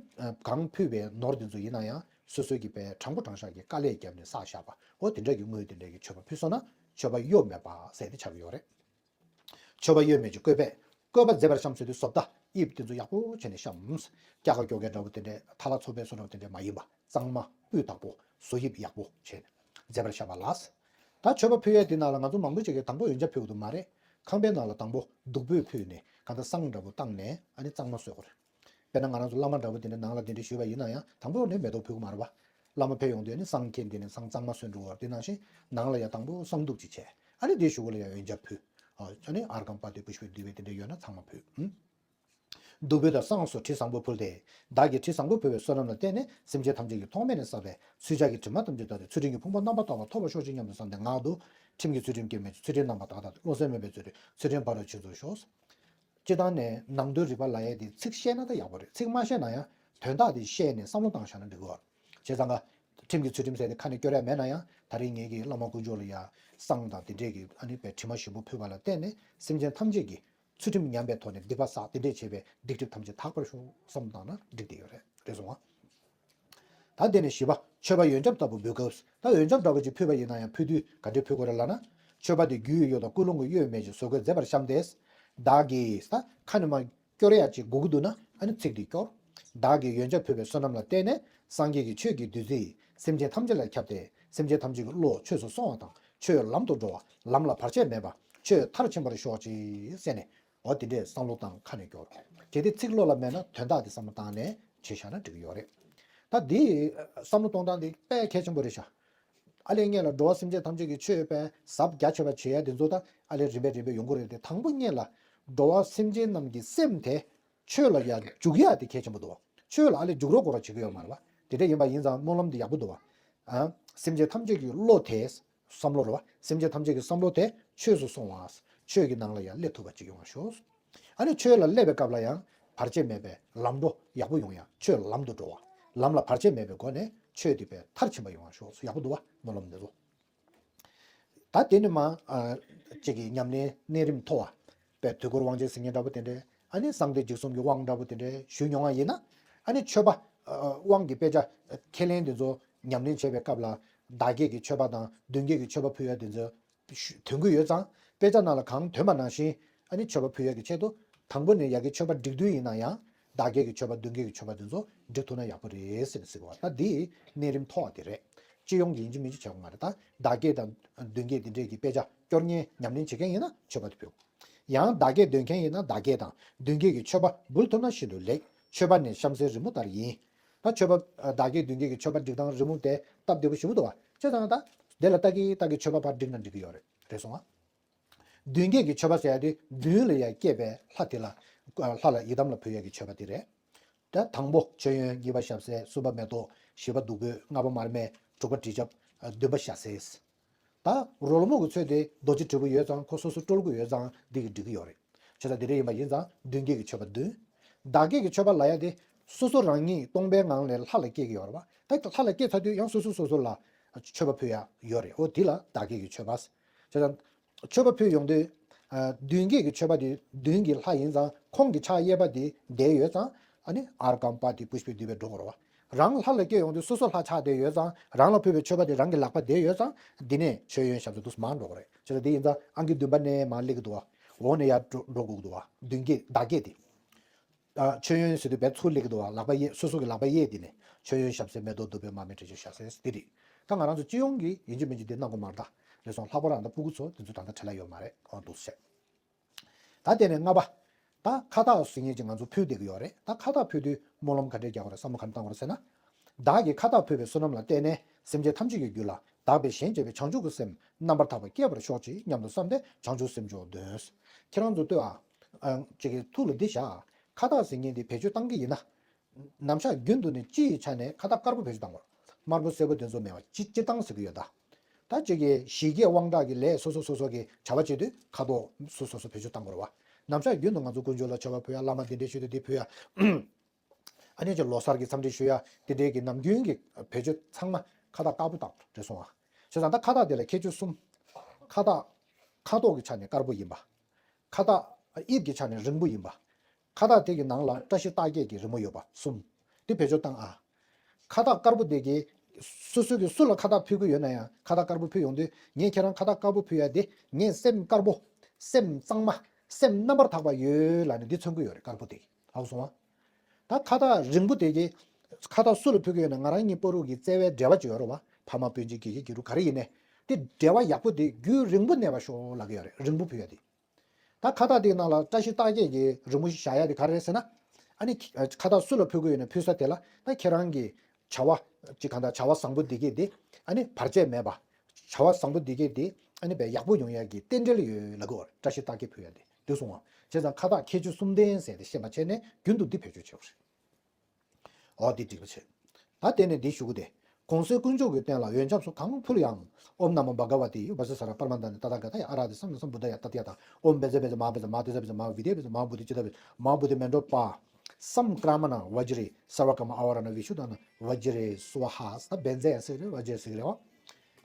གང་ཕུལ་བའི་ནོར་དེ་ཚོ་ཡིན་ན་ཡང་ སོ་སོའི་གི་པའི་དྲང་པོ་དྲང་བཞག་གི་དཀའ་ལས་བརྒྱབ་ནས་བསགས་བཞག་པ། འོ་དེ་འདྲ་གི་དངུལ་དེ་འདྲ་གི་མཆོད་པ་ཕུལ་སོང་ན་མཆོད་པ་གཡོ་མེད་པ་ཟེར་དེ་ཆགས་ཀྱི་ཡོད་རེད། མཆོད་པ་གཡོ་མེད་ཀྱི་བཀོད་པས་བཀོད་པ་མཛེས་པར་བཤམས་ཟེར་དུས་བཟོ་ལྟ་དབྱིབས་དེ་ཚོ་ཡག་པོ་བྱས་ནས་བཤམས། སྐྱ་ཀ་ཀྱོག་ཀའི་འདྲ་བོ་དེ་འདྲའི་ཐ་ལ་ཚོ་པའི་བཟོ་འདྲ་བོ་དེ་འདྲའི་མ་ཡིན་པ་གཙང་མ་སྤུས་དག་པོ་བཟོ་དབྱིབས་ཡག་པོ་བྱས་ནས་མཛེས་པར་བཤམས་པ་ལ། ད་མཆོད་པ་ཕུལ་ཡས་དེ་ནང་ལ་ང་ཚོ་མང་པོ་ཅིག་གིས་དང་པོ་ཡོན་ཆབ་ཕུལ་གི་འདུག་མ་རེད། ཁང་པའི་ནང་ལ་དང་པོ་བདུག་སྤོས་ཕུལ་ནས་གང་ལྟར་བསང་འདྲ་བོ་བཏང་ནས་ཨ་ནི་གཙང་མ་བཟོས་དགོས་རེད། དཔེར་ན་ང་རང་ཚོ་བླ་མ་འདྲ་བོ་དེ་འདྲ་ནང་ལ་དེ་འདྲ་ཞུས་པ་ཡིན་ན་ཡང་དང་པོ་ནས་མེ་ཏོག་ཕུལ་གི་མ་རེད་པ། བླ་མ་ཕེབས་ཡོང་དུས་ནི་བསང་ཁྱེར་འདི་ནས་བསང་གཙང་མ་བཟོས་འགྲོ་བར་དེ་ནང་བཞིན་ནང་ལ་ཡང་དང་པོ་བསང་བདུག་ཅིག་བྱས། ཨ་ནི་དེའི་གཞུག་གུ་ལ་ཡང་ཡོན་ཆབ་ཕུལ། ཨ་ནི་ཨརྒྷཾ་པཱ་ཏི་པུཥྤེ་དྷཱུ་པེ་དེ་འདྲ་ཡོད་ན་ཚང་མ་ཕུལ། ཨུམ། བདུག་སྤོས་དང་བསང་སོགས་དྲི་བཟང་པོ་ཕུལ་ཏེ། བདག་གིས་དྲི་བཟང་པོ་ཕུལ་བའི་བསོད་ནམས་ལ་བརྟེན་ནས་སེམས་ཅན་ཐམས་ཅད་ཀྱིས་ཐོག་མེད་ནས་བསགས་པའི་ཚུལ་འཆར་གྱི་དྲི་མ་ཐམས་ཅད་དག་སྟེ་ཚུལ་ཁྲིམས་ཀྱི་ཕུང་པོ་རྣམ་པར་དག་པ་ཐོབ་པར་ཤོག་ཅིག་སྙམ་དུ་བསམས་ཏེ་ངག་ཏུ། ཁྲིམས་ཀྱི་ཚུལ་ཁྲིམས་སྐྱེ་མེད་ཅིང་། ཚུལ་ཁྲིམས་རྣམ་པར་དག་དང་། བློ་གསལ་མུན་པའི་ཚུལ་ཁྲིམས། ཚུལ་ཁྲིམས་ཕ་རོལ་ཕྱིན་རྫོགས་ཤོག། སྤྱིར་བཏང་ནས་ནང་དོན་རིག་པ་ལབ་ཡས་དེ་ཚིག་ཤེས་ན་ད་ཡག་པོ་རེད། ཚིག་མ་ཤེས་ན་ཡང་དོན་དག་དེ་ཤེས་ནས་བསམ་བློ་བཏང་བཞག་ན་འགྲིག་གི་རེད། བྱས་ཙང་ཀ་ཁྲིམས་ཀྱི་ཚུལ་ཁྲིམས་ཟེར་དེ་ཁ་ནས་སྐྱོར་ཡ་མེད་ན་ཡང་ད་རེས་ངེད་ཀྱིས་བླ་མ་དཀོན་མཆོག་ལ་ཡ་བསང་དང་དེ་འདྲས་ཀྱི་ཨ་ནི་པའི་དྲི་མ་ཞིམ་པོ་ཕུལ་བ་ལ་བརྟེན་ནས་སེམས་ཅན་ཐམས་ཅད་ཀྱིས་ཚུལ་ཁྲིམས་ཉམས་པའི་ཐོག་ནས་སྡིག་པ་བསགས་དེ་འདྲས་བྱས་པའི་སྡིག་སྒྲིབ་ཐམས་ཅད་དག་པར་ཤོག་བསམ་བཏང་ན་འགྲིག་བསྡད་ཡོད་རེད། རེད་སོང་ང་། ད་དེ་ནས་བཞི་པ། མཆོད་པ་ཡོན་ཆབ་ལྟ་བུ་འབུལ་སྐབས། ད་ཡོན་ཆབ་འདྲ་བོ་ཅིག་ཕུལ་བ་ཡིན་ན་ཡང་ཕུལ་དུས་ག་འདྲས་ཕུལ་དགོས་རེད་ལབ་ན། མཆོད་པ་དེ་རྒྱུའི་གཡོ་དང་ཀུན་སློང་གི་གཡོ་མེད་ཅིང་བཟོ་བཀོད་མཛེས་པར་བཤམས་ཏེ། བདག་གིས་ད་ཁ་ནས་མར་སྐྱོར་ཡག་ཅིག་དགོས་ཀྱི་འདུག་ན་ཨ་ནི་ཚིག་འདི་སྐྱོར། བདག་གིས་ཡོན་ཆབ་ཕུལ་བའི་བསོད་ནམས་ལ་བརྟེན་ནས་སངས་རྒྱས་ཀྱི་ཆོས་ཀྱི་བདུད་རྩིས་སེམས་ཅན་ཐམས་ཅད་ལ་ཁྱབ་སྟེ་སེམས་ཅན་ཐམས་ཅད་ཀྱི་བློ་ཆོས་སུ་སོང་བ་དང་ཆོས་ལམ་དུ་འགྲོ་བ་ལམ་ལ་བར་ཆད་མེད་པ་ཆོས་མཐར་ཕྱིན་པར་ཤོག་ཅིག་ཟེར་ནས། འོ་དེ་འདྲས་བསམ་བློ་བཏང་ཁ་ནས་སྐྱོར། གལ་ཏེ་ཚིག་བློ་ལ་མེད་ན་དོན་དག་དེ་བསམ་བློ་བཏང་ནས་བྱས་བཞག་ན་འགྲིག་གི་ཡོད་རེད། ད་འདི་བསམ་བློ་གཏོང་སྟངས་འདི་དཔེ་གལ་ཆེན་པོ་རེད་ཤག་ཨ་ལས་ངེད་ལ་འགྲོ་བ་སེམས་ཅན་ཐམས་ཅད་ཀྱི་ཆོས་དཔེ་ཟབ་རྒྱ་ཆེ་བ་བྱེད་ཡ་དེ་ཚོ་ད་ཨ་ལས་རིམ་པས་རིམ་པས་ཡོང་གི་རེད་དེ། དང་པོ་ངེད་ལ་འགྲོ་བ་སེམས་ཅན་རྣམས་ཀྱི་སེམས་དེ་ཆོས་ལ་ཡར་འཇུག་ཡ་དེ་གལ་ཆེན་པོ་འདུག་ཆོས་ལ་ཨ་ལས་འཇུག་རོགས་དགོས་རོགས་བྱེད་ཀྱི་ཡོད་མ་རེད་བ། དེ་འདྲ་ཡིན་པ་ཡིན་ཙང་སྨོན་ལམ་འདི་ཡག་པོ་འདུག་བ། ཨ། སེམས་ཅན་ཐམས་ཅད་ཀྱི་བློ་དེ། བསམ་བློ་རེད་བ། སེམས་ཅན་ཐམས་ཅད་ཀྱི་བསམ་བློ་དེ་ཆོས་སུ་སོང་བ། ཆོས་ཀྱི་ནང་ལ་ཡང་སླེབས་ཐུབ་པ་ཅིག་ཡོང་བ་ཤོག་ཨ་ནི་ཆོས་ལ་སླེབས་པའི་སྐབས་ལ་ཡང་བར་ཆད་མེད་པའི་ལམ་འགྲོ་ཡག་པོ་ཡོང་ཡ། ཆོས་ལམ་དུ་འགྲོ་བ། ལམ་ལ་བར་ཆད་མེད་པའི་སྒོ་ནས་ཆོས་དེ་པའི་མཐར་ཕྱིན་པ་ཡོང་བ་ཤོག་ཡག་པོ་འདུག་བ་སྨོན་ལམ་འདི་ཚོ། ད་དེ་ནི་མ། ཨ། གཅིག་གི་ཉམས་ལེན་གནས་རིམ་མཐོ་བ། པའི་དུས་འཁོར་དབང་ཆེན་ཟེར་མཁན་འདྲ་པོ་དེ་འདྲའི་ཨ་ནི་གསང་བདེ་འཇིགས་གསུམ་གྱི་དབང་འདྲ་པོ་དེ་འདྲའི་ཞུས་མྱོང་བ་ཡིན་ན། ཨ་ནི་མཆོད་པ། ཨ། དབང་གི་དཔེ་ཆ། ཁས་ལེན་དེ་ཚོ་ཉམས་ལེན་བྱེད་པའི་སྐབས་ལ། བདག་བསྐྱེད་ཀྱི་མཆོད་པ་དང་མདུན་བསྐྱེད་ཀྱི་མཆོད་པ་ཕུལ་ཡ་དེ་ཚོ་ཞུ་ཐོན་གྱི་ཡོད་ཙང་། དཔེ་ཆ་ནང་ལ་གང་ཐོན་པ་ནང་བཞིན་ཨ་ནི་མཆོད་པ་ཕུལ་ཡ་གི་ཆེད་དུ། དང་པོ་ནས་ཡ་གི་མཆོད་པ་སྒྲིག་དུས་ཡིན་ན་ཡང་། བདག་བསྐྱེད་ཀྱི་མཆོད་པ་མདུན་བསྐྱེད་ཀྱི་མཆོད་པ་དེ་ཚོ་སྒྲིག་ཐུབ་ན་ཡག་པོ་རེད་ཟེར་ནས་ཟེར་གི་བ། ད་འདི་གནས་རིམ་མཐོ་བ་དེ་རེད། སྤྱི་ཡོངས་ཀྱི་ཡིན་གཅིག་མིན་གཅིག་བྱེད་དགོས་མ་རེད། ད་བདག་བསྐྱེད་དང་མདུན་བསྐྱེད་དེ་འདྲས་ཀྱི་དཔེ་ཆ་སྐྱོར་མཁན་ཉམས་ལེན་བྱེད་མཁན་ཡིན་ན་མཆོད་པ་དེ་ཕུལ། ཡང་བདག་བསྐྱེད་འདོན་མཁན་ཡིན་ན་བདག་བསྐྱེད་དང་མདུན་བསྐྱེད་ཀྱི་མཆོད་པ་འབུལ་ཐུབ་ན་ཤིན་ཏུ་ལེགས། མཆོད་པ་ནི་བཤམས་སའི་རི་མོ་ལྟར་ཡིན། ད་མཆོད་པ། ཨ། བདག་བསྐྱེད་མདུན་བསྐྱེད་ཀྱི་མཆོད་པ་སྒྲིག་སྟངས་རི་མོ་དེ་སྟབས་བདེ་པོ་ཞེ་པོ་འདུག་བ། བྱས་ཙང་ད་དེ་ལ་ལྟ་གི་ལྟ་གི་མཆོད་པ་ཕར་བསྒྲིགས་ན་འགྲིག་གི་ཡོད་རེད། རེད་སོང་ང་། མདུན་བསྐྱེད་ཀྱི་མཆོད་པ་ཟེར་ཡ་དེ་མདུན་ལ་ཡ་བསྐྱེད་པའི་ལྷ་དེ་ལ། ལྷ་ལ་ཡི་དམ་ལ་ཕུལ་ཡ་གི་མཆོད་པ་དེ་རེད། ད་དང་པོ་མཆོད་ཡོན། གཉིས་པ་ཞབས་བསིལ། གསུམ་པ་མེ་ཏོག་གཞི་པ་བདུག་སྤོས། ལྔ་པ་མར་མེ། དྲུག་པ་དྲི་ཆབ། བདུན་པ་ཞལ་བསིལ། ད་རོལ་མོ་གི་ཚུལ་དེ་རྡོ་རྗེ་དྲིལ་བུ་ཡོད་ཙང་ཁོ་སོ་སོ་དཀྲོལ་དགོས་ཡོད་ཙང་འདི་གིས་འགྲིག་གི་ཡོད་རེད། བྱས་ཙང་འདི་འདྲ་ཡིན་པ་ཡིན་ཙང་མདུན་བསྐྱེད་ཀྱི་མཆོད་པ་བདུན། བདག་བསྐྱེད་ཀྱི་མཆོད་པ་ལབ་ཡ་དེ་སོ་སོ་རང་ཉིད་སྟོང་པའི་ངང་ནས་ལྷ་ལ་བསྐྱེད་ཀྱི་ཡོད་རེད་བ། ད་ལྷ་ལ་བསྐྱེད་ཚར་དུས་ཡང་སོ་སོ་སོ་སོ་ལ་མཆོད་པ་ཕུལ་ཡ་ཡོད་རེད། འོ་དེ་ལ་བདག་བསྐྱེད་ཀྱི་མཆོད་པ། བྱས་ཙང་། མཆོད་པ་ཕུལ་ཡོང་དུས། ཨ། མདུན་བསྐྱེད་ཀྱི་མཆོད་པ་དེ་མདུན་གྱི་ལྷ་ཡིན་ཙང་ཁོང་གི་ཕྱག་གཡས་པ་དེ་བསྡད་ཡོད་ཙང་། ཨ་ནི་ཨརྒྷཾ་པཱ་ཏི་པུཥྤེ་དྷཱུ་པེ་འགྲོ་དགོས་རེད་བ། རང་ལྷ་ལ་བསྐྱེད་ཡོང་དུས་སོ་སོ་ལྷ་ཕྱག་བསྡད་ཡོད་ཙང་རང་ལ་ཕུལ་བའི་མཆོད་པ་དེ་རང་གི་ལག་པ་བསྡད་ཡོད་ཙང་འདི་ནས་མཆོད་ཡོན་ཞབས་བསིལ་དུས་མར་འགྲོ་དགོས་རེད། བྱས་ཙང་འདི་ཡིན་ཙང་ཨང་ཀི་བདུན་པ་ནས་མར་སླེབས་ཀྱི་འདུག་བ། འོག་ནས་ཡར་འགྲོ་འགྲོ་དགོས་ཀྱི་འདུག་བ། མདུན་བསྐྱེད་བདག་བསྐྱེད་དེ། ཨ། མཆོད་ཡོན་ཟེར་དུས་བས་ཚུར་སླེབས་ཀྱི་འདུག་བ། ལག་པ་གཡས། སོ་སོ་གི་ལག་པ་གཡས་དེ་ནས་མཆོད་ཡོན་ཞབས་བསིལ་མེ་ཏོག་བདུག་སྤོས་མར་མེ་དྲི་ཆབ་ཞལ་བསིལ་འདི་རེད། ད་ང་རང་ཚོ་སྤྱི་ཡོངས་ཀྱི་ཡིན་གཅིག་མིན་གཅིག་འདི་གནང་དགོས་མ་རེད་ད། རེད་སོང་། ལྷག་པར་ཨ་ད་ཕྲུ་གུ་ཚོ་དེ་ཚོ་ད་ལྟ་བྲེལ་བ་ཡོད་མ་རེད། ཨོ་འདུག་སེ་བྱས། ད་དེ་ནས་ལྔ་པ། ད་ཁ་བཏགས་ཟེར་མཁན་ཅིག་ང་ཚོ་ཕུལ་བསྡད་ཀྱི་ཡོད་རེད། ད་ཁ་བཏགས་ཕུལ་དུས་སྨོན་ལམ་ག་འདྲས་རྒྱག་དགོས་རེད། བསམ་བློ་ག་འདྲས་བཏང་དགོས་རེད་ཟེར་ན། བདག་གིས་ཁ་བཏགས་ཕུལ་བའི་བསོད་ནམས་ལ་བརྟེན་ནས་སེམས་ཅན་ཐམས་ཅད་ཀྱི་རྒྱུད་ལ་བདག་པས་གཞན་གཅེས་པའི་བྱང་ཆུབ་ཀྱི་སེམས་རྣམ་པར་དག་པ་སྐྱེ་བར་ཤོག་ཅིག་སྙམ་དུ་བསམས་ཏེ་བྱང་ཆུབ་སེམས་མཆོག་འདོན། ཁྱེད་རང་ཚོ་ལྟོས་ཨ། ཨ། ཅིག་གི་ཐུགས་ལ་འདི་བཞག་ཁ་བཏགས་ཟེར་མཁན་འདི་བེད་སྤྱོད་བཏང་གི་ཡིན་ན། ནམ་ཞག་རྒྱུན་དུ་ནི་སྤྱི་ཡི་ཆ་ནས་ཁ་བཏགས་དཀར་པོ་བེད་སྤྱོད་བཏང་དགོས། དམར་པོ་སེར་པོ་དེ་ཚོ་མེད་པ་སྤྱི་སྤྱིར་བཏང་ཟེར་གྱི་ཡོད་ད། ད་ཅིག་གི་ཞི་རྒྱས་དབང་དྲག་གི་ལས་སོ་སོ་སོ་སོ་གི་བྱ་བ་བྱེད་དུས་ཁ་དོག་སོ་སོ་སོ་བེད་སྤྱོད་བཏང་དགོས་རེད་བ། ནམ་ཞག་རྒྱུན་དུ་ང་ཚོ་དཀོན་མཆོག་ལ་མཆོད་པ་ཕུལ་ཡ། བླ་མ་འདི་འདྲས་ཞུ་དུས་འདི་ཕུལ་ཡ། ཨ་ནི་ཅིག་ལོ་གསར་གྱི་འཚམས་འདྲི་ཞུ་ཡ། དེ་འདྲས་ཀྱི་ནམ་རྒྱུན་གྱི་བེད་སྤྱོད་ཚང་མ་ཁ་བཏགས་དཀར་པོ་བཏང་རེད་སོང་ཨ། བྱས་ཙང་ད་ཁ་བཏགས་དེ་ལ་ཁྱད་ཆོས་གསུམ། ཁ་བཏགས། ཁ་དོག་གི་ཆ་ནས་དཀར་པོ་ཡིན་པ། ཁ་བཏགས་དབྱིབས་ཀྱི་ཆ་ནས་རིང་པོ་ཡིན་པ། ཁ་བཏགས་དེ་གི་ནང་ལ་བཀྲ་ཤིས་རྟགས་བརྒྱད་ཀྱི་རི་མོ་ཡོད་པ་གསུམ། དེ་བེད་སྤྱོད་བཏང་ཨ། ཁ་བཏགས་དཀར་པོ་དེ་གིས་སོ་སོ་གིས་སུ་ལ་ཁ་བཏགས་ཕུལ་གྱི་ཡོད་ན་ཡང་ཁ་བཏགས་དཀར་པོ་ཕུལ་ཡོང་དུས། ངས་ཁྱེད་རང་ཁ་བཏགས་དཀར་པོ་ཕུལ་ཡ་དེ་ངས་སེམས་དཀར་པོ། སེམས་གཙང་མ། སེམས་རྣམ་པར་དག་པ་ཡོད་ལབ་ནས་འདི་མཚོན་གྱི་ཡོད་རེད། དཀར་པོ་དེ་གིས། ཧ་གོ་སོང་བ། ད་ཁ་བཏགས་རིང་པོ་དེ་གིས་ཁ་བཏགས་སུ་ལ་ཕུལ་གྱི་ཡོད་ན། ང་རང་གཉིས་བར་དུ་གི་བརྩེ་བའི་འབྲེལ་བ་ཅིག་ཡོད་རེད་བ། ཕ་མ་སྤུན་མཆེད་དགེ་རྒན་དགེ་ཕྲུག་ག་རེ་ཡིན་ནའི། དེ་འབྲེལ་བ་ཡག་པོ་དེ་རྒྱུན་རིང་པོ་གནས་པར་ཤོག་ལབ་ཀྱི་ཡོད་རེད། རིང་པོ་ཕུལ་ཡ་དེ། ད་ཁ་བཏགས་དེའི་ནང་ལ་བཀྲ་ཤིས་རྟགས་བརྒྱད་ཀྱི་རི་མོ་ཞིག་བཞག་ཡ་དེ་ག་རེ་རེད་ཟེར་ན། ཨ་ནི་ཁ་བཏགས་སུ་ལ་ཕུལ་གྱི་ཡོད་ན་ཕུལ་ས་དེ་ལ་ད་ཁྱེད་རང་གི་བྱ་བ་ཅིག་གང་ལྟར་བྱ་བ་བཟང་པོ་འདི་གས་དེ་ཨ་ནི་བར་ཆད་མེད་པ། བྱ་བ་བཟང་པོ་འདི་གས་དེ་ཨ་ནི་བས་ཡག་པོ་ཡོང་ཡ་གི་རྟེན་འབྲེལ་ཡོད་ལབ་ཀྱི་ཡོད་རེད། བཀྲ་ཤིས་རྟགས་བརྒྱད་ཕུལ་ཡ་དེ་འདུག་སོང་བ། བྱས་ཙང་ཁ་བཏགས་ཁྱད་ཆོས་གསུམ་ལྡན་ཟེར་དེ་ཤེས་པ་བྱས་ནས་རྒྱུན་དུ་འདི་བེད་སྤྱོད་བྱེད་དགོས་རེད། འོ་འདི་འགྲིག་པ་བྱས། ད་དེ་ནས་འདི་ཞུ་གི་དེ། གོང་གསལ་དཀོན་མཆོག་གི་རྟེན་ལ་འོད་ཆབ་སོགས་གང་ཕུལ་ཡང་། ཨོཾ་ན་མོ་བྷ་ག་ཝ་ཏི་བཛྲ་ས་ར་པར་མ་ད་ནི་ཏ་ཐཱ་ག་ཏཱ་ཡ་ཨ་ར་ཧ་ཏི་སཾ་མ་སཾ་བུདྡྷཱ་ཡ་ཏདྱ་ཐཱ། ཨོཾ་བཛྲ་བཛྲ་མ་བཛྲ་མ་ཏེ་ཛ་བཛྲ་མ་བི་དྷེ་བཛྲ་མ་བུདྡྷི་ཙི་ཏ་བཛྲ་མ་བུདྡྷི་མཎྜོ་པ་སཾ་ཀྲ་མ་ཎ་བཛྲེ་སརྦ་ཀརྨ་ཨ་ཝ་ར་ཎ་བི་ཤུདྡྷ་ནཱ་བཛྲེ་སྭཱ་ཧཱ། ད་བཛྲ་ཟེར་རེད། བཛྲེ་ཟེར་གི་རེད་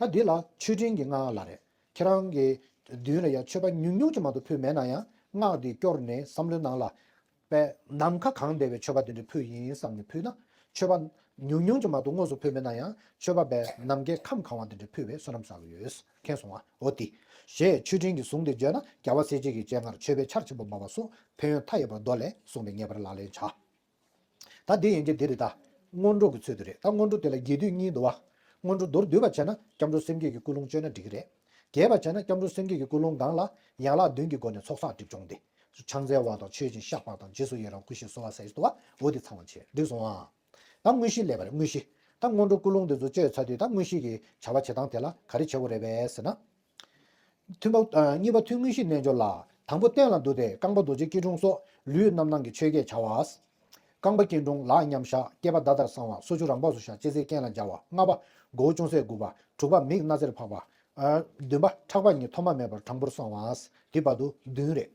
བ། ད་འདི་ལ་མཆོད་སྤྲིན་གྱི་སྔགས་ལ་རེད། ཁྱེད་རང་གི་མདུན་ལ་ཡང་མཆོད་པ་ཉུང་ཉུང་ཅིག་མ་གཏོགས་ཕུལ་མེད་ན་ཡང་སྔགས་འདི་སྐྱོར་ནས་བསམ་བློའི་ནང་ལ། པས་ནམ་མཁའ་གང་བདེ་བའི་མཆོད་པ་དེ་འདྲ་ཕུལ་ཡིན་བསམ་ནས་ཕུལ་ན། མཆོད་པ་ཉུང་ཉུང་ཅིག་མ་གཏོགས་དངོས་སུ་ཕུལ་མེད་ན་ཡང་མཆོད་པ་པས་ནམ་མཁའི་ཁམས་གང་བ་དེ་འདྲ་ཕུལ་བའི་བསོད་ནམས་བསགས་ཀྱི་ཡོད། མཁྱེན་སོང་ང་། འོ་དེ། ཞེས་མཆོད་སྤྲིན་གྱི་གཟུངས་དེ་བརྗོད་ན། རྒྱལ་བ་སྲས་བཅས་ཀྱི་སྤྱན་སྔར་མཆོད་པའི་ཆར་ཆེན་པོ་འབབ་པ་སོགས་ཕན་ཡོན་མཐའ་ཡས་པར་མདོ་ལས་གསུངས་པས་ངེས་པར་ལག་ལེན་བྱ། ད་འདི་ཡན་ཆད་འདི་རེད། ད་སྔོན་འགྲོ་གི་ཚུལ་དུ་རེད། ད་སྔོན་འགྲོ་དེ་ལ་རྒྱས་བསྡུས་གཉིས་འདུག་བ། སྔོན་འགྲོ་མདོར་བསྡུས་པ་བྱས་ན་སྐྱབས་འགྲོ་སེམས་བསྐྱེད་ཀྱི་ཀུན་སློང་བཅོས་ན་འགྲིག་གི་རེད། རྒྱས་པ་བྱས་ན་སྐྱབས་འགྲོ་སེམས་བསྐྱེད་ཀྱི་ཀུན་སློང་སྒང་ལ་ཡན་ལག་བདུན་གྱི་སྒོ་ནས་ཚོགས་བསགས་སྒྲིབ་སྦྱོང་སྟེ། ཕྱག་འཚལ་བ་དང་མཆོད་ཅིང་བཤགས་པ་དང་རྗེས་སུ་ཡི་རང་བསྐུལ་ཞིང་གསོལ་བ་ཟེར་གྱི་འདུག་བ། འོ་དེ་ཚང་བ་བྱས། འགྲིག་སོང་ཨ། ད་དངོས་གཞི་ལས་པ་རེད། དངོས་གཞི། ད་སྔོན་འགྲོ་ཀུན་སློང་དེ་ཚོ་བཅོས་ཚར་དུས་ད་དངོས་གཞི་གི་བྱ་བ་བྱེད་སྟངས་དེ་ལ་ག་རེ་བྱེད་དགོས་རེད་པས་ཟེར་ན། ཐུན་པ། ཨ། གཉིས་པ་ཐུན་དངོས་གཞིའི་རྣལ་འབྱོར་ལ། དང་པོ་སྟན་ལ་འདུག་སྟེ་རྐང་པ་རྡོ་རྗེ་སྐྱིལ་ཀྲུང་སོགས་ལུས་རྣམ་སྣང་གི་ཆོས་བརྒྱད་བྱ་བ། རྐང་པ་སྐྱིལ་ཀྲུང་ལག་མཉམ་བཞག་སྐེད་པ་ཟླ་ལྟར་བསྲིང་བ། སོ་མཆུ་རང་འབག་ཏུ་བཞག་ལྕེ་རྩེ་རྐན་ལ་སྦྱར་བ། ལྔ་པ་མགོ་བོ་ཅུང་ཟད་སྒུར་བ། དྲུག་པ་མིག་སྣ་རྩེར་འཕགས་པ། ཨ། བདུན་པ་ཕྲག་པ་གཉིས་ཐོག་མ་མེད་པར་དྲང་པོར་སོང་བ། དེ་བར་དུ་བདུན་རེད།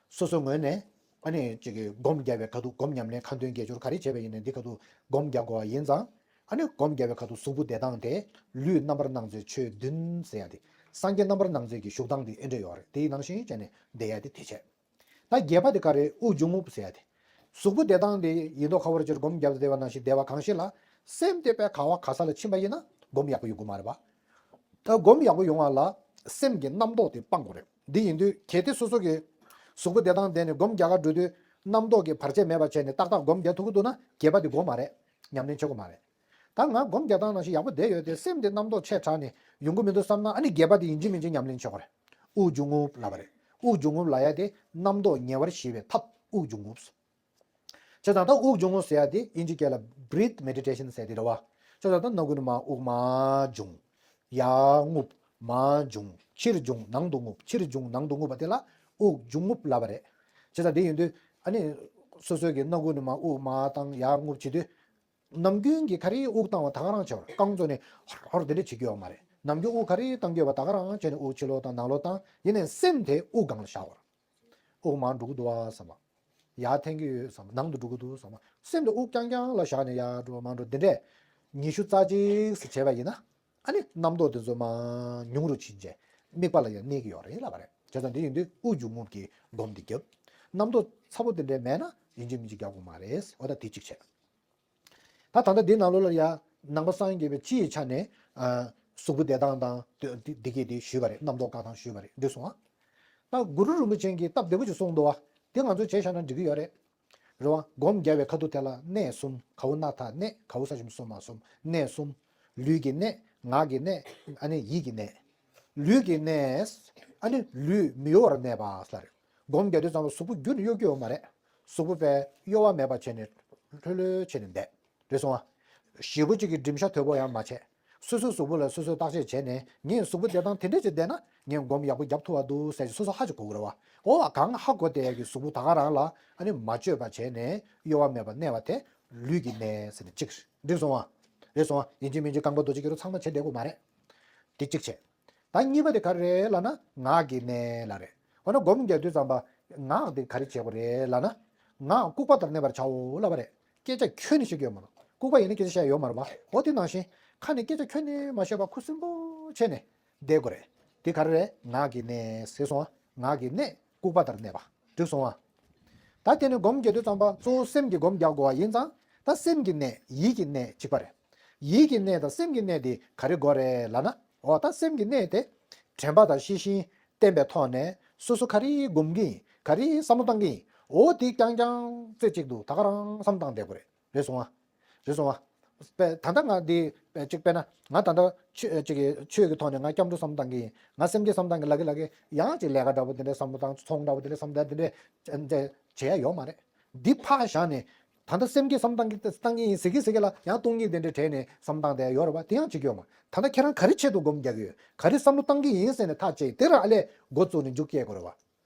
སོ་སོའི་ངོས་ནས་ཨ་ནི་གཅིག་གིས་སྒོམ་རྒྱག་པའི་ཁ་ཐུག་སྒོམ་ཉམས་ལེན་ཁ་འདོན་དགེ་སྦྱོར་ག་རེ་བྱས་པ་ཡིན་ནའི་འདི་ཁ་ཐུག་སྒོམ་རྒྱག་དགོས་པ་ཡིན་ཙང་། ཨ་ནི་སྒོམ་རྒྱག་པའི་ཁ་ཐུག་གཟུགས་པོ་བདེ་ཐང་དེ་ལུས་རྣམ་པར་སྣང་མཛད་ཆོས་བདུན་ཟེར་ཡ་དེ། སངས་རྒྱས་རྣམ་པར་སྣང་མཛད་ཀྱི་བཞུགས་སྟངས་དེ་ཨེ་འདྲ་ཡོད་རེད། དེའི་ནང་བཞིན་བྱས་ནས་བསྡད་ཡ་དེ་དེ་བྱས། ད་བརྒྱད་པ་དེ་ག་རེ། དབུགས་འབྱུང་རྔུབ་ཟེར་ཡ་དེ། གཟུགས་པོ་བདེ་ཐང་དེ་ཡིན་མདོག་ཁ་པོ་ཅིག་སྒོམ་རྒྱབ་བསྡད་པ་ནང་བཞིན་བསྡད་པ་གང་ཞིག་ལ། སེམས་དེ་དཔེ་ག་བ་ག་ས་ལ་ཕྱིན་པ་ཡིན་ན་སྒོམ་ཡག་པོ་ཡོང་གི་མ་རེད་པ། ད་སྒོམ་ཡག་པོ་ཡོང་བ་ལ་སེམས་ཀྱི་རྣམ་རྟོག་དེ་སྤང་དགོས་རེད། འདི་ཡིན་དུས་གལ་ཏེ་སོ་སོ་གི་གཟུགས་པོ་བདེ་ཐང་བསྡད་ནས་སྒོམ་རྒྱག་ག་འགྲོ་དུས་རྣམ་རྟོག་གི་བར་ཆད་མེད་པ་བྱས་ནས་ཏག་ཏག་སྒོམ་རྒྱག་ཐུབ་ཀྱི་འདུག་ན་བརྒྱད་པ་དེ་དགོས་མ་རེད། ཉམས་ལེན་བྱེད་དགོས་མ་རེད། ད་ང་སྒོམ་རྒྱག་སྟངས་ནང་བཞིན་ཡག་པོ་བསྡད་ཡོད་དེ་སེམས་དེ་རྣམ་རྟོག་ཆེ་དྲགས་ནས་ཡོང་གི་མི་འདུག་བསམ་ན་ཨ་ནི་བརྒྱད་པ་དེ་ཡིན་གཅིག་མིན་གཅིག་ཉམས་ལེན་བྱེད་དགོས་རེད། དབུགས་འབྱུང་རྔུབ་ལབ་པ་རེད། དབུགས་འབྱུང་རྔུབ་ལབ་ཡ་དེ་རྣམ་རྟོག་ཉེ་བར་ཞི་བའི་ཐབས་དབུགས་འབྱུང་རྔུབ། བྱས་ཙང་ད་དབུགས་འབྱུང་རྔུབ་ཟེར་ཡ་དེ་དབྱིན་ཇི་སྐད་ལ་breath meditation ཟེར་དེ་རེད་བ། བྱས་ཙང་ད་སྣ་ཁུང་ནས་མར་དབུགས་མར་འབྱུང་། ཡར་རྔུབ། མར་འབྱུང་། ཕྱིར་འབྱུང་། ནང་དུ་རྔུབ། ཕྱིར་འབྱུང་། ནང་དུ་རྔུབ་པ་དེ་ལ་དབུགས་འབྱུང་རྔུབ་ལབ་པ་རེད། བྱས་ཙང་དེ་ཡིན་དུས་ཨ་ནི་སོ་སོའི་གི་སྣ་ཁུང་ནས་མར་དབུགས་མར་བཏང་ཡར་རྔུབ་བྱེད་དུས། ནམ་རྒྱུན་གྱི་ག་རེ་དབུགས་བཏང་བ་ད་ག་རང་བྱེད་པ་རེད། རྐང་བཙུགས་ནས་ཧོར་ཧོར་དེ་འདྲ་བྱེད་ཀྱི་ཡོད་མ་རེད། ནམ་རྒྱུན་དབུགས་ག་རེ་བཏང་ཀྱི་ཡོད་པ་ད་ག་རང་བྱས་ནས་དབུགས་ཕྱི་ལོགས་བཏང་ནང་ལོགས་བཏང་ཡིན་ནའི་སེམས་དེ་དབུགས་སྒང་ལ་བཞག་པ་རེད། དབུགས་མར་འགྲོ་གི་འདུག་བ་བསམ་པ། ཡར་འཐེན་གྱི་ཡོད་བསམ་པ། ནང་དུ་འགྲོ་གི་འདུག་བསམ་པ། སེམས་དེ་དབུགས་རྐྱང་རྐྱང་ལ་བཞག་ནས་ཡར་འགྲོ་མར་འགྲོ་འདི་འདྲས་ཉི་ཤུ་རྩ་གཅིག་ཙམ་བྱས་པ་ཡིན་ན། ཨ་ནི་རྣམ་རྟོག་དེ་ཚོ་མར་ཉུང་རུ་ཕྱིན་རྗེས་དམིགས་པ་ལ་ཡང་གནས་ཀྱི་ཡོད་རེད་ལབ་པ་རེད། བྱས་ཙང་འདི་ཡིན་དུས་དབུགས་འབྱུང་རྔུབ་ཀྱི་སྒོམ་འདི་རྒྱབ། རྣམ་རྟོག་ཚ་པོ་དེ་འདྲས་མེད་ན་ཡིན་གཅིག་མིན་གཅིག་རྒྱག་དགོས་མ་རེད། འོ་ད་དེ་གཅིག་བྱས། ད་ད་ལྟ་འདི་ནང་ལོགས་ལ་ཡ་ནང་པ་སངས་རྒྱས་པའི་སྤྱི་ཡི་ཆ་ནས་ཨ་གཟུགས་པོ་བདེ་ཐང་དང་འདི་གས་དེ་ཞུས་པ་རེད། རྣམ་རྟོག་བཀག་སྟངས་ཞུས་པ་རེད། འགྲིག་སོང་ཨ། ད་གུ་རུ་རིན་པོ་ཆེ་གིས་སྟབས་བདེ་པོ་ཅིག་གསུངས་འདུག་བ། དེ་ང་ཚོས་བྱས་བཞག་ན་འགྲིག་གི་ཡོད་རེད། རེད་བ། སྒོམ་རྒྱག་པའི་ཁ་ཐུག་དེ་ལ་གནས་གསུམ། ག་བུ་ན་ཐ་གནས། ག་བུ་ས་ཞབས་ཀྱུ་སོ་མ་གསུམ། གནས་གསུམ། ལུས་ཀྱི་གནས། ངག་གི་གནས། ཨ་ནི་ཡིད་ཀྱི་གནས། ལུས་ཀྱི་གནས། ཨ་ནི་ལུས་མི་གཡོ་བར་གནས་པ་ལ་རེད། སྒོམ་རྒྱག་དུས་ཙམ་པ་གཟུགས་པོ་རྒྱུན་གཡོ་གི་ཡོད་མ་རེད། གཟུགས་པོ་དཔེ་གཡོ་བ་མེད་པ་བྱས་ནས་ལྷོད་ལྷོད་བྱས་ནས་བསྡད། རེད་སོང་ཨ། ཞེ་པོ་ཅིག་གི་སྒྲིམ་ཤ་དོད་པོ་ཡང་མ་བྱས། སོ་སོའི་གཟུགས་པོ་ལ་སོ་སོས་བརྟག་དཔྱད་བྱས་ནས་ངས་གཟུགས་པོ་བདེ་ཐང་དེ་འདྲས་ཅིག་བསྡད་ན་ངས་སྒོམ་ཡག་པོ་རྒྱབ་ཐུབ་པ་འདུག་ཟེར་ཅིག་སོ་སོ་ཧ་ཅིག་གོ་གི་རེད་བ། འོ་བ་གང་ཧ་གོ་བསྡད་ཡག་གི་གཟུགས་པོ་ད་ག་རང་ལ་ཨ་ནི་མ་བཅོས་པ་བྱས་ནས་གཡོ་བ་མེད་པར་གནས་པ་དེ་ལུས་ཀྱི་གནས་ཟེར་ནས་གཅིག་རེད། འགྲིག་སོང་བ། རེད་སོང་བ། ཡིན་གཅིག་མིན་གཅིག་རྐང་པ་རྡོ་རྗེ་སྐྱིལ་ཀྲུང་ཚང་མ་བྱས་བསྡད་དགོས་མ་རེད། དེ་གཅིག་བྱས། ད་གཉིས་པ་དེ་ག་རེ་རེད་ལབ་ན་ངག་གི་གནས་ལ་རེད། འོ་ན་སྒོམ་རྒྱག་དུས་ཙམ་པ་ངག་དེ་ག་རེ་བྱེད་དགོས་རེད་ལབ་ན། ངག་ལྐུགས་པ་ལྟར་གནས་པར་བྱའོ་ལབ་པ་རེད། སྐད་ཆ་ཁྱོན་ནས་བཤད་ཀྱི་ཡོད་མ་རེད། ལྐུགས་པ་ཡིན་ན་སྐད་ཆ་བཤད་ཡོད་མ་རེད་པ། འོ་དེ་ནང་བཞིན་ཁ་ནས་སྐད་ཆ་ཁྱོན་ནས་མ་བཤད་པར་ཁུ་སིམ་པོ་བྱས་ནས་བསྡད་དགོས་རེད། དེ་ག་རེ་རེད། ངག་གི་གནས་ཟེར་སོང་ང་། ངག་གི་གནས་ལྐུགས་པ་ལྟར་གནས་པ། འགྲིག་སོང་ང་། ད་དེ་ནས་སྒོམ་རྒྱག་དུས་ཙམ་པ་གཙོ་བོ་སེམས་ཀྱི་སྒོམ་རྒྱག་དགོས་པ་ཡིན་ཙང་། ད་ ད་སེམས་ཀྱི་གནས་ཡིད་ཀྱི་གནས་གཅིག་པ་རེད། ཡིད་ཀྱི་གནས་དང་སེམས་ཀྱི་གནས་དེ་ག་རེ་དགོས་རེད་ལབ་ན། འོ་ད་སེམས་ཀྱི་གནས་དེ་དྲན་པ་དང་ཤེས་བཞིན་བསྟེན་པའི་ཐོག་ནས་སོ་སོ་ག་རེ་སྒོམ་གྱི་ཡིན། ག་རེ་བསམ་བློ་བཏང་གི་ཡིན། འོ་དེ་རྐྱང་རྐྱང་རྩེ་གཅིག་ཏུ་ད་ག་རང་བསམ་བཏང་བསྡད་དགོས་རེད། རེད་སོང་ང་། རེད་སོང་ང་། དཔེ་ད་ལྟ་ང་འདི་དཔེ་གཅིག་དཔེར་ན་ང་ད་ལྟ་ཆོས་ཀྱི་ཆོས་ཀྱི་ཐོག་ནས་ང་སྐྱབས་འགྲོ་བསམ་བཏང་གི་ཡིན། ང་སེམས་བསྐྱེད་བསམ་བཏང་གི་ལབ་གི་ལབ་གི། ཡང་ཅིག་ལས་ཀ་འདྲ་པོ་དེ་འདྲའི་བསམ་བློ་བཏང་། ཚོང་འདྲ་པོ་དེ་འདྲའི་བསམ་བཏང་། དེ་འདྲའི་བྱེད་ཡ་ཡོད་མ་རེད། འདི་ཕར་བཞག་ནས་ད་ལྟ་སེམས་བསྐྱེད་བསམ་བཏང་གི་བཏང་གི་ཡིན་ཟེར་གི་ཟེར་གི་ལ་ཡང་སྟོང་ཉིད་དེ་འདྲའི་དྲན་ནས་བསམ་བཏང་བསྡད་ཡ་ཡོད་རེད་པ། དེ་ཡང་བྱེད་ཀྱི་ཡོད་མ། ད་ལྟ་ཁྱེད་རང་ག་རེ་ཆེད་དུ་སྒོམ་རྒྱག་གི་ཡོད། ག་རེ་བསམ་བློ་བཏང་གི་ཡིན་ཟེར་ནས་ཐག་བཅད། དེ་རང་ཨ་ལས་འགོ་བཙུགས་ནས་མཇུག་སྐྱེལ་དགོས་རེད་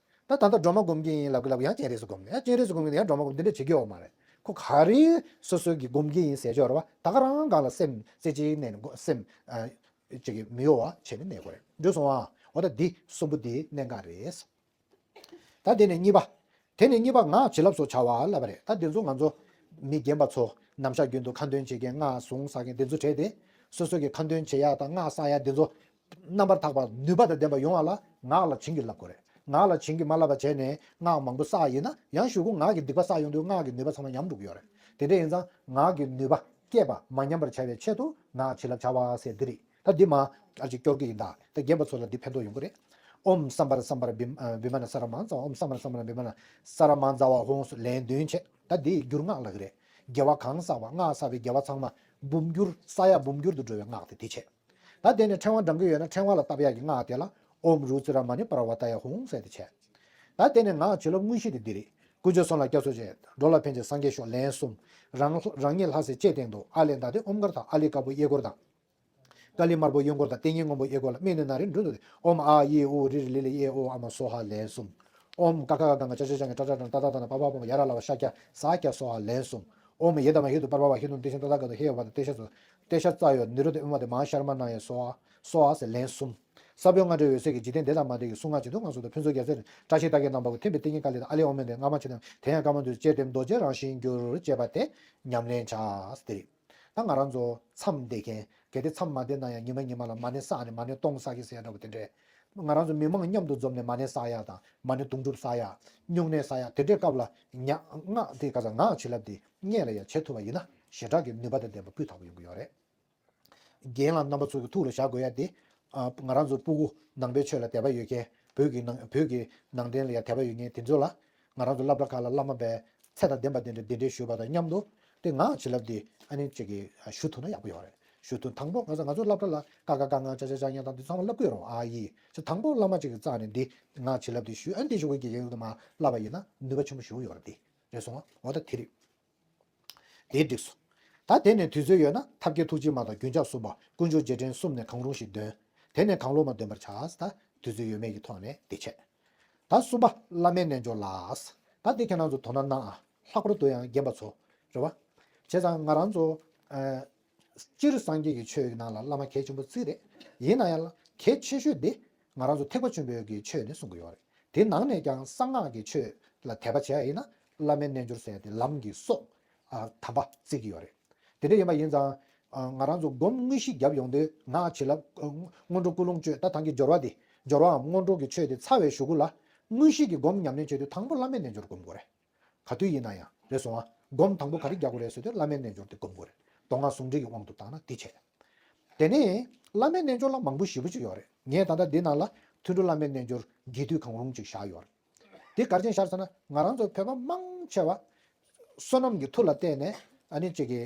པ། ད་ད་ལྟ་སྒྲོལ་མ་སྒོམ་གྱི་ཡིན་ལབ་གི་ལབ་གི་ཡང་སྤྱན་རས་གཟིགས་སྒོམ་ནས། ཡང་སྤྱན་རས་གཟིགས་སྒོམ་གྱི་ཡིན་ཡང་སྒྲོལ་མ་སྒོམ། འདི་འདྲ་བྱེད་ཀྱི་ཡོད་མ་རེད། ཁོ་ག་རེ་སོ་སོ་གི་སྒོམ་གྱི་ཡིན་ཟེར་ཆོག་རེད་པ། ད་ག་རང་སྒང་ལ་སེམས་རྩེ་གཅིག་ནས་སེམས་ཨ་ཅིག་མི་གཡོ་བ་བྱས་ནས་གནས་དགོས་རེད། འགྲོ་སོང་ཨ། འོ་ད་འདི་གསུམ་པོ་འདི་གནད་འགག་རེད། ད་དེ་ནས་གཉིས་པ། དེ་ནས་གཉིས་པ་ངག་བྱིན་རླབས་སོགས་བྱ་བ་ལབ་པ་རེད། ད་འདི་ཚོ་ང་ཚོ་མི་རྒན་པ་ཚོ་ནམ་ཞག་རྒྱུན་དུ་ཁ་འདོན་བྱེད་མཁན། སྔགས་གཟུངས་བསགས་མཁན་དེ་ཚོ་གྲས་དེ། སོ་སོ་གི་ཁ་འདོན་བྱེད་ཡག་དང་སྔགས་བསགས་ཡག་དེ་ཚོ་རྣམ་པར་དག་པ་ནུས་པ་དང་ལྡན་པ་ཡོང་བ་ལ་ངག་ལ་བྱིན་གྱིས་བརླབ་དགོས་རེད། ངག་ལ་བྱིན་གྱིས་མ་བརླབས་པ་བྱས་ནས་སྔགས་མང་པོ་བསགས་ཡིན་ན། ཡང་གཞུག་གུ་ངག་གི་སྡིག་པ་བསགས་ཡོང་དུས་སྔགས་ཀྱི་ནུས་པ་ཚང་མ་ཉམས་འགྲོ་གི་ཡོད་རེད། དེ་འདྲ་ཡིན་ཙང་ངག་གི་ནུས་པ་བསྐྱེད་པ་མ་ཉམས་པར་བྱ་བའི་ཆེད་དུ་ངག་བྱིན་རླབས་བྱ་བ་ཟེར་འདི་རེད། ད་འདི་མ་ཨ་ཅིག་སྐྱོར་གི་ཡིན་ད། ད་རྒན་པ་ཚོ་ལ་འདི་ཕན་ཐོགས་ཡོང་གི་རེད། ཨོཾ་སམྦྷ་ར་སམྦྷ་ར་བི་ཨ་བི་མ་ན་ས་ར་མ་ཛ་ཝ། ཨོཾ་སམྦྷ་ར་སམྦྷ་ར་བི་མ་ན་ས་ར་མ་ཛ་ཝ་ཧཱུྃ་སོགས་ལན་བདུན་བྱས། ད་འདི་སྒྱུར་སྔགས་ལབ་ཀྱི་རེད། དགེ་བ་གང་བསགས་པ། སྔགས་བསགས་པའི་དགེ་བ་ཚང་མ་འབུམ་འགྱུར་ས་ཡ་འབུམ་འགྱུར་དུ་འགྲོ་བའི་སྔགས་དེ་དེ་བྱས། ད་དེ་ནས་ཕྲེང་བ་བགྲང་གི་ཡོད་ན་ཕྲེང་བ་ལ་བཏབ་ཡག་གི་སྔགས་དེ་ལ་ཨོཾ་རུ་ཙི་ར་མ་ཎི་པར་བ་ཏ་ཡ་ཧཱུྃ་ཟེར་དེ་བྱས། ད་དེ་ནས་ངག་བྱིན་རླབས་དངོས་གཞི་དེ་འདི་རེད། དཀོན་མཆོག་གསུམ་ལ་སྐྱབས་སུ་མཆི། འགྲོ་ལ་ཕན་ཕྱིར་སངས་རྒྱས་ཤོག་ལན་གསུམ། རང་རང་ཉིད་ལྷ་སྲས་བཅས་སྟེང་དུ། ཨཱ་ལས་མདའ་སྟོད་ཨོཾ་མགར་ཐང་། ཨཱ་ལི་དཀར་པོ་གཡས་སྐོར་དང་། ཀ་ལི་དམར་པོ་གཡོན་སྐོར་དང་། ཏིང་ངེ་སྔོན་པོ་གཡས་སྐོར་ལ། སྨིན་ནི་ན་རེ་འབྲུ་དུ་སྟེ། ཨོཾ་ཨཱཿཡེ་ཨོ་རི་རི་ལི་ལི་ཡེ་ཨོ་ཨ་མ་སྭཱ་ཧཱ་ལན་གསུམ། ཨོཾ་ཀ་ཁ་ག་ག་ང་ཅ་ཆ་ཅ་ང་ཏྲ་ཏྲ་ཏྲ་ཏ་ཏ་ཏ་ན་པ་པ་པ་ཡ་ར་ལ་བ་ཤཱཀྱ་ས་ཀྱ་སྭཱ་ཧཱ་ལན་གསུམ། ཨོཾ་ཡེ་ད་མ་ཧེ་དུ་པར་བ་བ་ཧེ་དུ་ཏེ་ཤ་ཏ་ཏ་ག་དུ་ཧེ་ཡ་བ་ཏ་ཏེ་ཤ་ཙུ་ཏེ་ཤ་ཙ་ཡོ་ནི་རོ་དེ་ཨུ་མ་དེ་མ་ཤར་མ་ན་ཡེ་སྭཱ་ཧཱ་སྭཱ་ཧཱ་ཟེར་ལན་གསུམ། ས་བོན་ལྔ་སྒྲོན་འོད་ཟེར་གྱི་འཇིག་རྟེན་འདས་དང་མ་འདས་ཀྱི་གསུང་ངག་ཇི་སྙེད་ལ་སོགས་པ་ཕུན་ཚོགས་རྒྱལ་མཚན་བཀྲ་ཤིས་རྟགས་བརྒྱད་རྣམ་པ་ཀུན། ཐིམ་པས་ཏིང་ངེ་འབར་ལ་ཡི་དྭགས། ཨཱ་ལི་ཨོཾ་མན་དེ་སྔ་མ་ཕྱི་ནང་དེ་ཡང་བཀའ་མ་འདུས་ཅེས་སྟེ། རྡོ་རྗེ་རང་བཞིན་གྱུར། ཅེས་པ་དེ་ཉམས་ལེན་བྱ། དེ་རེད། ད་ང་རང་ཚོ་མཚམས་བསྡད་མཁན། གལ་ཏེ་མཚམས་མ་བསྡད་ན་ཡང་ཉི་མ་ཉི་མ་ལ་མ་ཎི་བསགས་ནས་མ་ཎི་སྟོང་བསགས་ཀྱི་ཟེར་ཡ་འདྲ་པོ་དེ་འདྲས། ང་རང་ཚོ་མི་མང་མཉམ་དུ་འཛོམས་ནས་མ་ཎི་བསགས་ཡ་དང་། མ་ཎི་དུང་སྒྲུབ་བསགས་ཡ། སྨྱུང་གནས་བསགས་ཡ་དེ་འདྲའི་སྐབས་ལ་ཉ་སྔགས་དེ་ག་ས་ངག་བྱིན་རླབས་དེ་སྔས་ལ་ཡ་བྱེད་ཐུབ་པ་ཡིན་ན་ཞེ་དྲག་གི་ནུས་པ་དང་ལྡན་པ་སྤུས་དག་པོ་ཡོང་གི་ཡོད་རེད། རྒན་ལགས་རྣམ་པ་ཚོ་གི་ཐུགས་ལ་བཞག་དགོས་ཡ་དེ། ཨ། ང་རང་ཚོ་སྤུ་གུ་ནང་པའི་ཆོས་ལ་དད་པ་ཡོད་མཁན། བོད་ཀྱི་ནང་བོད་ཀྱི་ནང་བསྟན་ལ་ཡ་དད་པ་ཡོད་མཁན་དེ་ཚོ་ལ། ང་རང་ཚོ་སློབ་གྲྭ་ཁག་ལ་བླ་མ་པའི་ཚད་དང་ལྡན་པ་དེ་འདྲ་གདན་འདྲེན་ཞུས་པ་དང་མཉམ་དུ། དེ་ངག་བྱིན་རླབས་དེ་ཨ་ནི་ཅིག་གིས་ཞུ་ཐུབ་ན་ཡག་པོ་ཡོད་རེད། ཞུ་ཐུབ། དང་པོ་ང་ཚོ་ང་ཚོ་སློབ་གྲྭ་ལ་ཀ་ཁ་ག་ང་ཅ་ཆ་ཅ་ཉ་དང་དེ་ཚང་མ་བསླབ་ཀྱི་ཡོད་རེད། ཨ་ཡེ་ཅེས་དང་པོ་བླ་མ་ཅིག་གི་རྩ་ནས་འདི་ངག་བྱིན་རླབས་དེ་ཞུས། ཨ་ནི་དེ་ཞུ་གི་དགེ་རྒན་དུ་མ་བསླབ་པ་ཡིན་ན་ནུས་པ་ཆེན་པོ་ཞེ་པོ་ཡོད་རེད། དེ་རེད་སོང་ང་། འོ་ད་དེ་རེད། དེ་འགྲིག་སོང་། ད་དེ་ནས་དུས་ཚོད་ཡོད་ན་ཐབས་མཁས་ཐུགས་རྗེ་མ་དང་རྒྱུན་ཆགས་གསུམ་པ་དཀོན་མཆོག་རྗེས་དྲན་གསུམ་ནས་གང་རུང་ཞིག་འདོན། དེ་ནས་གང་བློ་མ་འདོན་པར་བྱ། ད་དུས་ཚོད་ཡོད་མེད་ཀྱི་ཐོག་ནས་དེ་བྱས། ད་གསུམ་པ་བླ་མའི་རྣལ་འབྱོར་ལ། ད་དེ་ཁྱེད་རང་ཚོ་དོ་སྣང་གནང་ཨ། ལྷག་པར་དུ་ཡང་རྒན་པ་ཚོ་རེད་བ། བྱས་ཙང་ང་རང་ཚོ་ཨ། སྤྱིར་སངས་རྒྱས་ཀྱི་ཆོས་ཀྱི་ནང་ལ་བླ་མ་གལ་ཆེན་པོ་གཅིག་རེད། ཡིན་ན་ཡང་གལ་ཆེ་ཤོས་དེ་ང་རང་ཚོ་ཐེག་པ་ཆེན་པོའི་གི་ཆོས་ནས་གསུང་གི་ཡོད་རེད། དེ་ནང་ནས་ཀྱང་གསང་སྔགས་ཀྱི་ཆོས་ལ་དད་པ་བྱས་ཡིན་ན་བླ་མའི་རྣལ་འབྱོར་ཟེར་ཡ་དེ་ལམ་གྱི་སྲོག་ཨ། དམ་པ་བརྩི་གི་ཡོད་རེད། དེ་འདྲ་ཡིན་པ་ཡིན་ཙང་། ཨ། ང་རང་ཚོ་སྒོམ་དངོས་གཞི་བརྒྱབ་ཡོང་དུས་ངག་བྱིན་རླབས། ཨ། སྔོན་འགྲོ་ཀུན་སློང་བཅས། ད་ཐང་གི་སྦྱོར་བ་དེ། སྦྱོར་བའམ་སྔོན་འགྲོ་གི་ཆོས་དེ་ཚར་བའི་གཞུག་གུ་ལ་དངོས་གཞི་གི་སྒོམ་ཉམས་ལེན་བྱེད་དུས་དང་པོ་བླ་མའི་རྣལ་འབྱོར་སྒོམ་དགོས་རེད། ག་དུས་ཡིན་ན་ཡང་རེད་སོང་ང་། སྒོམ་དང་པོ་ག་རེ་རྒྱག་དགོས་རེད་ཟེར་དུས་བླ་མའི་རྣལ་འབྱོར་དེ་སྒོམ་དགོས་རེད། མདོ་སྔགས་ཟུང་འབྲེལ་གྱི་དབང་དུ་བཏང་ན་དེ་བྱས། དེ་ནས་བླ་མའི་རྣལ་འབྱོར་ལ་མང་པོ་ཞེ་པོ་ཅིག་ཡོད་རེད། ངས་ད་ལྟ་འདི་ནང་ལ་ཐུན་དྲུག་བླ་མའི་རྣལ་འབྱོར་རྒྱས་བསྡུས་གང་རུང་ཅིག་བཞག་ཡོད་རེད། དེ་ག་རེ་བྱས་ནས་བཞག་ཟེར་ན། ང་རང་ཚོ་བོད་པ་མང་ཆེ་བ་བསོད་ནམས་ཀྱི་མཐུ་ལ་བརྟེན་ནས་ཨ་ནི་ཅིག་གི་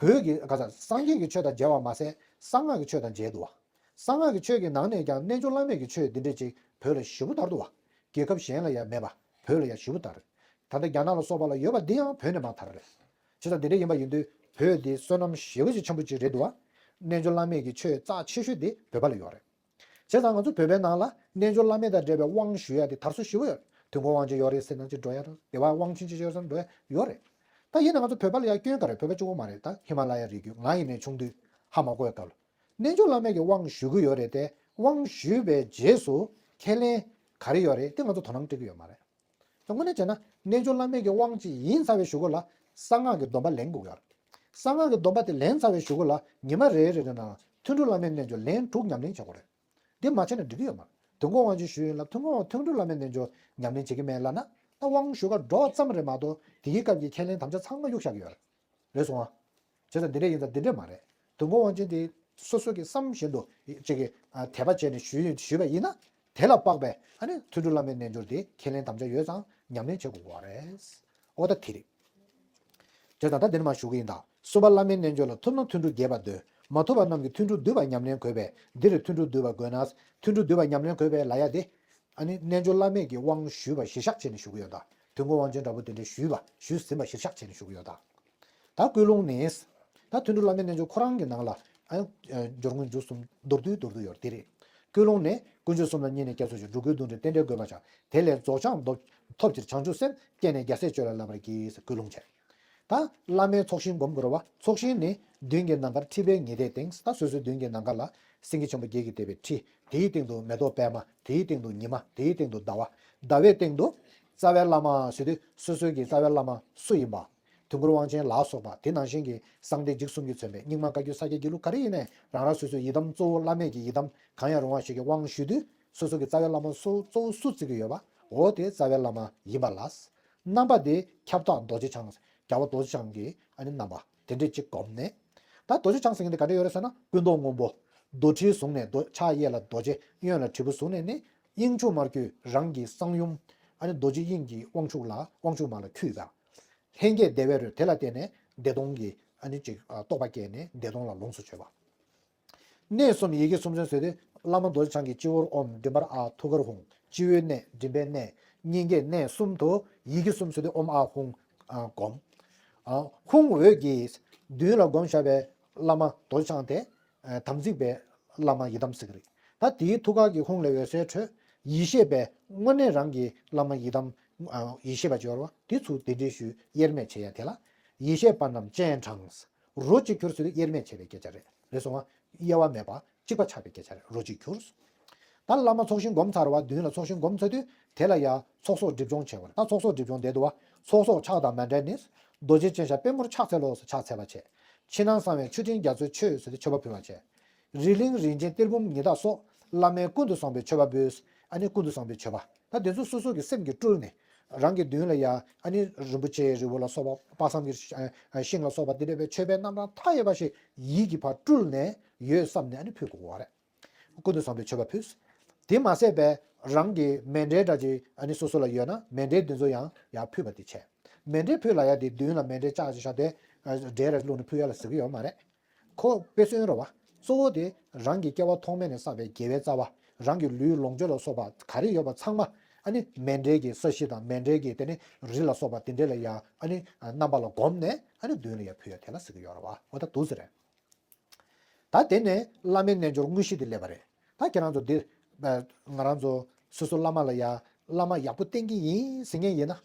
བོད་ཀྱི་ག་ས་སངས་རྒྱས་ཀྱི་ཆོས་དང་མཇལ་བ་མ་ཟད་གསང་སྔགས་ཀྱི་ཆོས་དང་མཇལ་འདུག་བ། གསང་སྔགས་ཀྱི་ཆོས་ཀྱི་ནང་ནས་ཀྱང་རྣལ་འབྱོར་བླ་མེད་ཀྱི་ཆོས་འདི་འདྲ་ཅིག་བོད་ལ་ཞེ་པོ་དར་འདུག་བ། རྒྱལ་ཁབ་གཞན་ལ་ཡང་མེད་པ་བོད་ལ་ཡང་ཞེ་པོ་དར། ད་ལྟ་རྒྱ་ནག་ལ་སོགས་པ་ལ་ཡོད་པ་འདི་ཡང་བོད་ནས་མར་དར་རེད། བྱས་ཙང་འདི་འདྲ་ཡིན་པ་ཡིན་དུས་བོད་འདི་བསོད་ནམས་ཞེ་པོ་ཅིག་ཆེན་པོ་ཅིག་རེད་འདུག་བ། རྣལ་འབྱོར་བླ་མེད་ཀྱི་ཆོས་རྩ་ཆེ་ཤོས་འདི་བོད་པ་ལ་ཡོད་རེད། བྱས་ཙང་ང་ཚོ་བོད་པའི་ནང་ལ་རྣལ་འབྱོར་བླ་མེད་དང་འབྲེལ་བའི་དབང་ཞུ་ཡ་དེ་དར་སྲོལ་ཞེ་པོ་ཡོད་རེད། དུས་འཁོར་དབང་ཆེན་ཡོད་རེད་ཟེར་ན་ཅིག་འགྲོ་ཡ་རེད། དེ་བ་དབང་ཆེན་ཅིག་ཡོད་ཟེར་ན་འགྲོ་ཡ་ཡོད་རེད། ད་ཡིན་ན་ང་ཚོ་བོད་པ་ལ་ཡ་སྐྱོན་ག་རེ། བོད་པ་གཅིག་པོ་མ་རེད། ད་ཧི་མ་ལ་ཡ་རི་རྒྱུད་ང་ཡིན་ནའི་ཆུང་དུས་ཧ་མ་གོ་བའི་སྐབས་ལ། རྣལ་འབྱོར་བླ་མེད་ཀྱི་དབང་ཞུ་གི་ཡོད་རེད་དེ། དབང་ཞུས་པའི་རྗེས་སུ་ཁས་ལེན་ག་རེ་ཡོད་རེད་དེ་ང་ཚོ་དོ་སྣང་སྤྲད་ཀྱི་ཡོད་མ་རེད། དངོས་གནས་བྱས་ན་རྣལ་འབྱོར་བླ་མེད་ཀྱི་དབང་ཅིག་ཡིན་ཚར་བའི་གཞུག་གུ་ལ་གསང་སྔགས་ཀྱི་སྡོམ་པ་ལེན་དགོས་ཀྱི་ཡོད་རེད། གསང་སྔགས་ཀྱི་སྡོམ་པ་དེ་ལེན་ཚར་བའི་གཞུག་གུ་ལ་ཉི་མ་རེ་རེ་རེ་ནང་ཐུན་དྲུག་བླ་མེད་རྣལ་འབྱོར་ལན་དྲུག་ཉམས་ལེན་བྱེད་དགོས་རེད། དེ་མ་བྱས་ན་འགྲིག་གི་ཡོད་མ་རེད། དུས་འཁོར་དབང་ཆེན་ཞུས་ཡིན་ལབ། དུས་འཁོར་དབང་ཐུན་དྲུག་བླ་མེད་རྣལ་འབྱོར་ཉམས་ལེན་བྱེད་ཀྱི་མེད་ལབ་ན། ད་དབང་ཞུ་ག་འགྲོ་ཙམ་རེད་མ་གཏོགས་དེའི་སྐབས་ཀྱི་ཁས་ལེན་དམ་བཅའ་ཚང་མ་གཡུག་བཞག་གི་ཡོད་རེད། རེད་སོང་ཨ། བྱས་ཙང་འདི་འདྲ་ཡིན་ཙང་འདི་འདྲ་མ་རེད། དུས་འཁོར་དབང་ཆེན་དེ་སོ་སོ་གི་བསམ་བཞིན་དུ་ཅིག་གི་ཨ་དད་པ་བྱས་ནས་ཞུས་ཞུས་པ་ཡིན་ན། དེ་ལ་དཔག་པའི་ཨ་ནི་ཐུན་དྲུག་བླ་མའི་རྣལ་འབྱོར་དེ་ཁས་ལེན་དམ་བཅའ་ཡོད་ཙང་ཉམས་ལེན་བྱེད་དགོས་པ་རེད། འོ་ད་དེ་རེད། བྱས་ཙང་ད་འདི་ནས་མར་ཞུ་གི་ཡིན་ད། གསུམ་པ་བླ་མའི་རྣལ་འབྱོར་ལ། ཐུབ་རྣམས་ཐུན་དྲུག་རྒྱས་པར་འདོད། མ་ཐུབ་པ་རྣམས་ཀྱིས་ཐུན་དྲུག་བསྡུས་པ་ཉམས་ལེན་དགོས་པས། འདིར་ཐུན་དྲུག་བསྡུས་པ་དགོས་ན། ཐུན་དྲུག་བསྡུས་པ་ཉམས་ལེན་དགོས་པས་ལབ་ཡ་དེ། ཨ་ནི་རྣལ་འབྱོར་བླ་མེད་ཀྱི་དབང་ཞུས་པ་གཞིར་བཞག་བྱས་ནས་ཞུ་གི་ཡོད་ད། དུས་འཁོར་དབང་ཆེན་འདྲ་པོ་དེ་འདྲ་ཞུས་པ་ཞུས་ཟིན་པ་གཞིར་བཞག་བྱས་ནས་ཞུ་གི་ཡོད་ད། ད་ཀུན་སློང་ནི། ད་ཐུན་དྲུག་བླ་མའི་རྣལ་འབྱོར་ཁོ་རང་གི་ནང་ལ་ཨ་ནི་སྦྱོར་དངོས་འཇུག་གསུམ་མདོར་བསྡུས་མདོར་བསྡུས་ཡོད་དེ་རེད། ཀུན་སློང་ནི། ཀུན་སྤྱོད་གསུམ་ལ་བསྙེན་གནས་བསྐྱེད་རྫོགས་ཆེན། སྒྲུབ་དགོས་དོན་འགྲུབ་རྟེན་འབྲེལ་དགོས་པ་ཆགས། དེ་ལས་རྫོགས་བྱང་མདོ་ཐོབ་ཕྱིར་བྱང་ཆུབ་སེམས། བསྐྱེད་ནས་རྒྱལ་སྲས་སྤྱོད་ལ་བསླབ་པར་བགྱི། ཀུན་སློང་བྱས། ད་བླ་མའི་ཚོགས་ཞིང་སྒོམ་དགོས་རེད་བ། ཚོགས་ཞིང་ནི་མདུན་གྱི་ནམ་མཁར་ཁྲི་པའི་ཉི་ཟླས་བཏིང་། ད་སོ་སོའི་མདུན་གྱི་ནམ་མཁའ་ལ་སེང་གེ་ཆེན་པོ་བརྒྱད་ཀྱིས་བཏེགས་པའི་ཁྲི། དེའི་སྟེང་དུ་མེ་ཏོག་པད་མ། དེའི་སྟེང་དུ་ཉི་མ། དེའི་སྟེང་དུ་ཟླ་བ། ཟླ་བའི་སྟེང་དུ་རྩ་བའི་བླ་མ་ཟེར་དུས་སོ་སོའི་གི་རྩ་བའི་བླ་མ་སུ་ཡིན་པ། དུས་འཁོར་དབང་ཆེན་ལ་སོགས་པ། དེ་ནང་བཞིན་གྱི་གསང་བདེ་འཇིགས་གསུམ་གྱིས་མཚོན་པའི་རྙིང་མ་བཀའ་བརྒྱུད་ས་སྐྱའི་དགེ་ལུགས་ག་རེ་ཡིན་ནའི་རང་རང་སོ་སོའི་ཡི་དམ་གཙོ་བོ་བླ་མེད་ཀྱི་ཡི་དམ་གང་ཡང་རུང་བ་ཞིག་གི་དབང་ཞུ་དུས་སོ་སོ་གི་རྩ་བའི་བླ་མ་སུ་གཙོ་བོ་སུ་བརྩི་གི་ཡོད་པ། འོ་དེ་རྩ་བའི་བླ་མ་ཡིན་པ་ལ། རྣམ་པ་དེ་ཁྱབ་བདག་རྡོ་རྗེ་འཆང་། རྒྱལ་བ་རྡོ་རྗེ་འཆང་གི་ཨ་ནི་རྣམ་པ་དེ་འདྲས་ཅིག་བསྒོམས་ནས། ད་རྡོ་རྗེ་འཆང་ཟེར་མཁན་དེ་ག་འདྲ་ཡོད་རེད་ཟེར་ན། སྐུ་མདོག་སྔོན་པོ། རྡོར་དྲིལ་བཟུང་ནས་རྡོ་ཕྱག་གཡས་ལ་རྡོ་རྗེ་གཡོན་ལ་དྲིལ་བུ་བཟུང་ནས་ནི། དབྱིངས་ཕྱུག་མར་གྱུར་རང་གི་གསང་ཡུམ་ཨ་ནི་རྡོ་རྗེ་དབྱིངས་ཀྱི་དབང་ཕྱུག་ལ་དབང་ཕྱུག་མ་ལ་འཁྱུད་པ། ལྷན་སྐྱེས་བདེ་བའི་རོས་དེ་ལ་བརྟེན་ནས་བདེ་སྟོང་གི་ཨ་ནི་ཅིག་རྟོགས་པ་སྐྱེས་ནས་བདེ་སྟོང་ལ་ལོངས་སུ་སྤྱོད་པ། གནས་གསུམ་ཡི་གེ་གསུམ་མཚོན་ཟེར་དུས་བླ་མ་རྡོ་རྗེ་འཆང་གི་སྤྱི་བོར་ཨོཾ། མགྲིན་པར་ཨཱཿ། ཐུགས་ཀར་ཧཱུྃ། སྤྱི་བོའི་གནས་མགྲིན་པའི་གནས། སྙིང་གའི་གནས་གསུམ་དུ་ཡི་གེ་གསུམ་ཟེར་དུས་ཨོཾ་ཨཱཿཧཱུྃ་བསྒོམ། ཧཱུྃ་འོད་ཀྱིས་མདུན་ལ་བསྒོམས་བཞག་པའི་བླ་མ་རྡོ་རྗེ་འཆང་དེ་དམ་ཚིག་པའི་བླ་མ་ཡི་དམ་ཟེར་གི་རེད། ད་དེའི་ཐུགས་ཀ་གི་ཧཱུྃ་ལས་འོད་ཟེར་འཕྲོས། ཡེ་ཤེས་པའི་དངོས་གནས་རང་གི་བླ་མ་ཡི་དམ། ཡེ་ཤེས་པ་ཅིག་ཡོད་རེད་བ། དེ་ཚུར་གདན་འདྲེན་ཞུས་དབྱེར་མེད་བྱེད་ཡ་དེ་ལ། ཡེ་ཤེས་པ་རྣམས་སྤྱན་དྲངས། རོ་གཅིག་གྱུར་ཟེར་དུས་དབྱེར་མེད་བྱེད་པའི་སྐད་ཆ་རེད། རེད་སོང་ང་། དབྱེ་བ་མེད་པ་གཅིག་པ་ཆགས་པའི་སྐད་ཆ་རེད། རོ་གཅིག་གྱུར། ད་བླ་མ་ཚོགས་ཞིང་བསྒོམས་ཚར་བ་མདུན་ལ་ཚོགས་ཞིང་བསྒོམས་ཚར་དུས་དེ་ལ་ཡ་ཚོགས་གསོག་སྒྲིབ་སྦྱོང་བྱེད་དགོས་རེད། ད་ཚོགས་གསོག་སྒྲིབ་སྦྱོང་དེ་འདུག་བ། ཚོགས་གསོག་ཕྱག་དང་མཎྜལ་ནི། རྡོ་རྗེ་ཅན་ཞབས་པད་མོར་ཕྱག་འཚལ་ལོ་ཟེར་ཕྱག་འཚལ་བ་བྱས། ཕྱི་ནང་གསང་བའི་མཆོད་སྤྲིན་རྒྱ་མཚོའི་མཆོད་ཟེར་ཏེ་མཆོད་པ་ཕུལ་བ་བྱས། རི་གླིང་རིན་ཆེན་གཏེར་བུམ་ཉི་ཟླ་སོགས་བླ་མའི་ཀུན་ཏུ་བཟང་པོའི་མཆོད་པ་འབུལ། ཨ་ནི་ཀུན་ཏུ་བཟང་པོའི་མཆོད་པ། ད་དེ་ཚོ་སོ་སོ་གི་སེམས་ཀྱིས་སྤྲུལ་ནས། རང་གི་མདུན་ལ་ཡ་ཨ་ནི་རིན་པོ་ཆེའི་རི་བོ་ལ་སོགས་པ། དཔག་བསམ་གྱི་ཨ་ཤིང་ལ་སོགས་པ་དེ་འདྲ་བའི་མཆོད་པའི་རྣམ་གྲངས་མཐའ་ཡས་པ་ཞིག་ཡིད་ཀྱིས་ཕར་སྤྲུལ་ནས་ཡོད་བསམ་ནས་ཨ་ནི་ཕུལ་དགོས་པ་རེད། ཀུན་ཏུ་བཟང་པོའི་མཆོད་པ་ཕུལ། དེ་མ་ཟད་པའི་རང་གི་མཎྜལ་འདྲ་ཅིག་ཨ་ནི་སོ་སོ་ལ་ཡོད་ན་མཎྜལ་དེ་ཚོ་ཡང་ཡར་ཕུལ་བ་དེ་བྱས། མཎྜལ་ཕུལ་ལབ་ཡ་དེ་མདུན་ལ་མཎྜལ་བཅག་ཅིག་བཞག་སྟེ་འབྲས་ར་བླུགས་ནས་ཕུལ་ཡ་ལ་ཟེར་གྱི་ཡོད་མ་རེད། ཁོ་དཔེ་མཚོན་རེད་བ། གཙོ་བོ་དེ་རང་གི་སྐྱེ་བ་ཐོག་མེད་ནས་བསགས་པའི་དགེ་བའི་རྩ་བ། རང་གི་ལུས་ལོངས་སྤྱོད་ལ་སོགས་པ་ག་རེ་ཡོད་པ་ཚང་མ། ཨ་ནི་མཎྜལ་གྱི་ས་གཞི་དང་མཎྜལ་གྱི་དེ་ནི་རི་ལ་སོགས་པ་དེ་འདྲ་ལ་ཡ་ཨ་ནི་རྣམ་པ་ལ་བསྒོམས་ནས་ཨ་ནི་མདུན་ལ་ཡ་ཕུལ་ཡ་དེ་ལ་ཟེར་གྱི་ཡོད་རེད་བ། འོ་ད་འདུག་ཟེར་རེད། ད་དེ་ནས་བླ་མའི་རྣལ་འབྱོར་དངོས་གཞི་དེ་སླེབས་པ་རེད། ད་ཁྱེད་རང་ཚོ་འདི། ང་རང་ཚོ་སོ་སོ་བླ་མ་ལ་ཡ། བླ་མ་ཡག་པོ་བསྟེན་གྱི་ཡིན་ཟེར་མཁན་ཡིན་ན།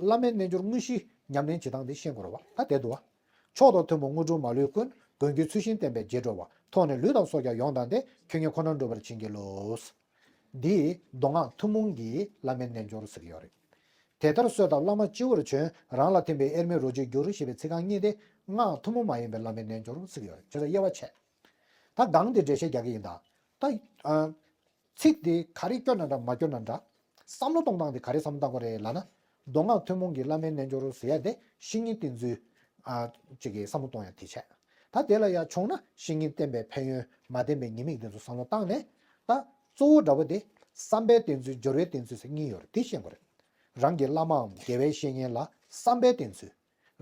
བླ་མའི་རྣལ་འབྱོར་དངོས་གཞི་ཉམས་ལེན་བྱེད་སྟངས་འདི་ཤེས་དགོས་རེད་བ། ད་དེ་འདུག་བ། མཆོག་དང་ཐུན་མོང་དངོས་གྲུབ་མ་ལུས་ཀུན། མགོན་གྱུར་ཚུལ་བཞིན་བསྟེན་པས་རྗེས་འགྲོ་བ། མཐོང་ནས་ལུས་དང་སྲོག་ཀྱང་ཡོངས་དག་སྟེ། ཁྱོད་ཉིད་ཁོ་ནར་འགྲོ་བར་བྱིན་གྱིས་རློབས། འདིས་མདོ་སྔགས་ཐུན་མོང་གི་བླ་མའི་རྣལ་འབྱོར་ཟེར་གྱི་ཡོད་རེད། དེ་ལྟར་གསོལ་བཏབ་བླ་མ་སྤྱི་བོར་བྱོན། རང་ལ་ཐིམ་པས་དབྱེར་མེད་རོ་གཅིག་གྱུར། ཞེས་པའི་ཚིག་རྐང་གཉིས་དེ་སྔགས་ཐུན་མོང་མ་ཡིན་པའི་བླ་མའི་རྣལ་འབྱོར་ཟེར་གྱི་ཡོད་རེད། བྱས་ཙང་དབྱེ་བ་ཕྱེ། ད་སྒང་དེ་འགྲེལ་བཤད་རྒྱག་གི་ཡིན་ད། ད། ཨ། ཚིག་དེ་ག་རེ་སྐྱོན་ན་འདྲ་མ་སྐྱོན་ན་འདྲ། བསམ་བློ་གཏོང་སྟངས་དེ་ག་རེ་བསམ་བློ་གཏོང་དགོས་རེད་ལབ་ན། མདོ་སྔགས་ཐུན་མོང་གི་བླ་མའི་རྣལ་འབྱོར་ཟེར་ཡ་དེ་བཤེས་གཉེན་བསྟེན་ཚུལ། ཨ། ཅིག་གི་བསམ་བློ་གཏོང་ཡ་དེ་བྱས། ད་དེ་ལ་ཡ་བྱུང་ན་བཤེས་གཉེན་བསྟེན་པའི་ཕན་ཡོན། མ་བསྟེན་པའི་ཉེས་དམིགས་དེ་ཚོ་བསམ་བློ་བཏང་ནས། ད་གཙོ་བོ་འདྲ་པོ་དེ་བསམ་པའི་བསྟེན་ཚུལ། སྦྱོར་བའི་བསྟེན་ཚུལ་ཟེར་གཉིས་ཡོད་རེད། དེ་ཤེས་དགོས་རེད། རང་གི་བླ་མའམ་དགེ་བའི་བཤེས་གཉེན་ལ་བསམ་པའི་བསྟེན་ཚུལ།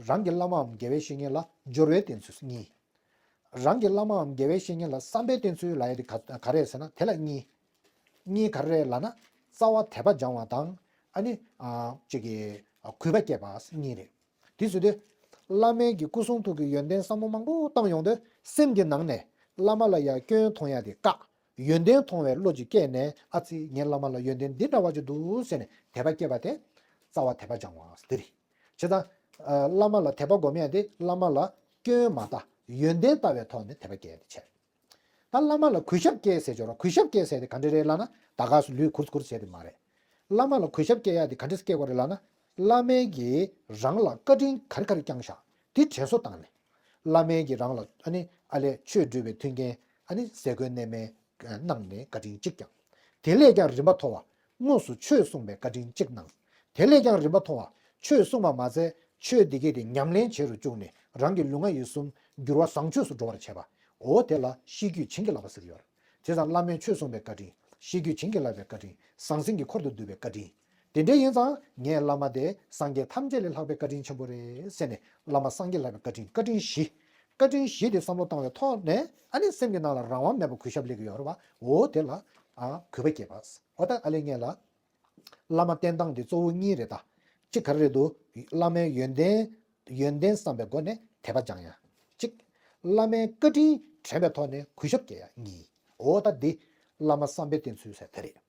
རང་གི་བླ་མའམ་དགེ་བའི་བཤེས་གཉེན་ལ་སྦྱོར་བའི་བསྟེན་ཚུལ་གཉིས། རང་གི་བླ་མའམ་དགེ་བའི་བཤེས་གཉེན་ལ་བསམ་པའི་བསྟེན་ཚུལ་ལབ་ཡ་དེ་ག་ག་རེ་རེད་ཟེར་ན་དེ་ལ་གཉིས། གཉིས་ག་རེ་རེད་ལབ་ན། རྩ་བ་དད་པ་སྦྱང་བ་དང་། ཨ་ནི། ཨ། ཅིག་གི། ཨ། གུས་པ་སྐྱེས་པ་གཉིས་རེད། དེ་ཟེར་དུས། བླ་མའི་གི་སྐུ་གསུང་ཐུགས་ཀྱི་ཡོན་ཏན་བསམ་བློ་མང་པོ་བཏང་ཡོང་དུས་སེམས་ཀྱི་ནང་ནས་བླ་མ་ལ་ཡ་སྐྱོན་མཐོང་ཡ་དེ་བཀག་ཡོན་ཏན་མཐོང་བའི་བློ་ཅིག་སྐྱེས་ནས། ཨ་ཙི། ངའི་བླ་མ་ལ་ཡོན་ཏན་འདི་འདྲ་བ་ཅིག་འདུག་ཟེར་ནས་དད་པ་སྐྱེས་པ་དེ་རྩ་བ་དད་པ་སྦྱང་བ་དེ་རེད། བྱས་ཙང་། ཨ། བླ་མ་ལ་དད་པ་སྒོམ་ཡ་དེ་བླ་མ་ལ་སྐྱོན་མ་ལྟ། ཡོན་ཏན་ལྟ་བའི་ཐོག་ནས་དད་པ་སྐྱེ་ཡ་དེ་བྱས། ད་བླ་མ་ལ་གུས་ཞབས་སྐྱེ་ཟེར་ཆོག་ར། གུས་ཞབས་སྐྱེ་ཟེར་དེ་ག་འདྲ་རེད་ལབ་ན། ད་ག་སུ་ལུས་ཁུར་ཁུར་བྱས་དེ་མ་རེད། བླ་མ་ལ་གུས་ཞབས་སྐྱེ་ཡ་དེ་ག་འདྲ་སྐྱེ་དགོས་རེད་ལབ་ན། བླ་མས་ཀྱིས་རང་ལ་བཀའ་དྲིན་ག་རེ་ག་རེ་བསྐྱངས་བཞག་དེ་དྲན་གསོ་བཏང་ནས། བླ་མས་ཀྱིས་རང་ལ་ཨ་ནི་ཨ་ལས་ཆོས་སྒྲུབ་པའི་མཐུན་རྐྱེན། ཨ་ནི་ཟས་གོས་གནས་མལ་གནང་ནས་བཀའ་དྲིན་གཅིག་བསྐྱངས། དེ་ལས་ཀྱང་རིམ་པ་མཐོ་བ། དངོས་སུ་ཆོས་གསུངས་པའི་བཀའ་དྲིན་གཅིག་གནང་། དེ་ལས་ཀྱང་རིམ་པ་མཐོ་བ། ཆོས་གསུངས་པ་མ་ཟད་ཆོས་འདི་གས་དེ་ཉམས་ལེན་བྱེད་རུ་བཅུག་ནས་ རང་གི་ལུས་ངག་ཡིད་གསུམ་འགྱུར་བ་བཟང་སྤྱོད་སུ་འགྲོ་བར་བྱེད་པ། འོ་དེ་ལ་ཤེས་རྒྱུད་བྱིན་གྱིས་བརླབས་པ་ཟེར་གྱི་ཡོད་རེད། བྱས་ཙང་བླ་མའི་ཆོས་གསུངས་པའི་བཀའ་དྲིན། ཤེས་རྒྱུད་བྱིན་གྱིས་བརླབས་པའི་བཀའ་དྲིན། ཟང་ཟིང་གི་འཁོར་དུ་འདུས་པའི་བཀའ་དྲིན། དེ་འདྲ་ཡིན་ཙང་ངའི་བླ་མ་དེ་སངས་རྒྱས་ཐམས་ཅད་ལས་ལྷག་པའི་བཀའ་དྲིན་ཆེན་པོ་རེད་ཟེར་ནས། བླ་མ་སངས་རྒྱས་ལྷག་པའི་བཀའ་དྲིན། བཀའ་དྲིན་བཞི། བཀའ་དྲིན་བཞི་དེ་བསམ་བློ་བཏང་བའི་ཐོག་ནས། ཨ་ནི་སེམས་ཀྱི་ནང་ལ་རང་དབང་མེད་པར་གུས་ཞབས་སླེབས་ཀྱི་ཡོད་རེད་པ། འོ་དེ་ལ་ཨ་གུས་པ་སྐྱེས་པ། འོ་ད་ཨ་ལས་ངས་ལ། བླ་མ་བསྟེན་སྟངས་དེ་གཙོ་བོ་གཉིས་རེད་ད། གཅིག་ག་རེ་རེད་འདུག་བླ་མའི་ཡོན་ཏན། ཡོན་ཏན་བསམ་པའི་སྒོ་ནས་དད་པ་སྦྱང་ཡ། གཅིག་བླ་མའི་བཀའ་དྲིན་དྲན་པའི་ཐོག་ནས་གུས་ཞབས་སྐྱེ་ཡ་གཉིས། འོ་ད་འདི་བླ་མ་བསམ་པའི་བསྟེན་ཚུལ་ཟེར་དེ་རེད།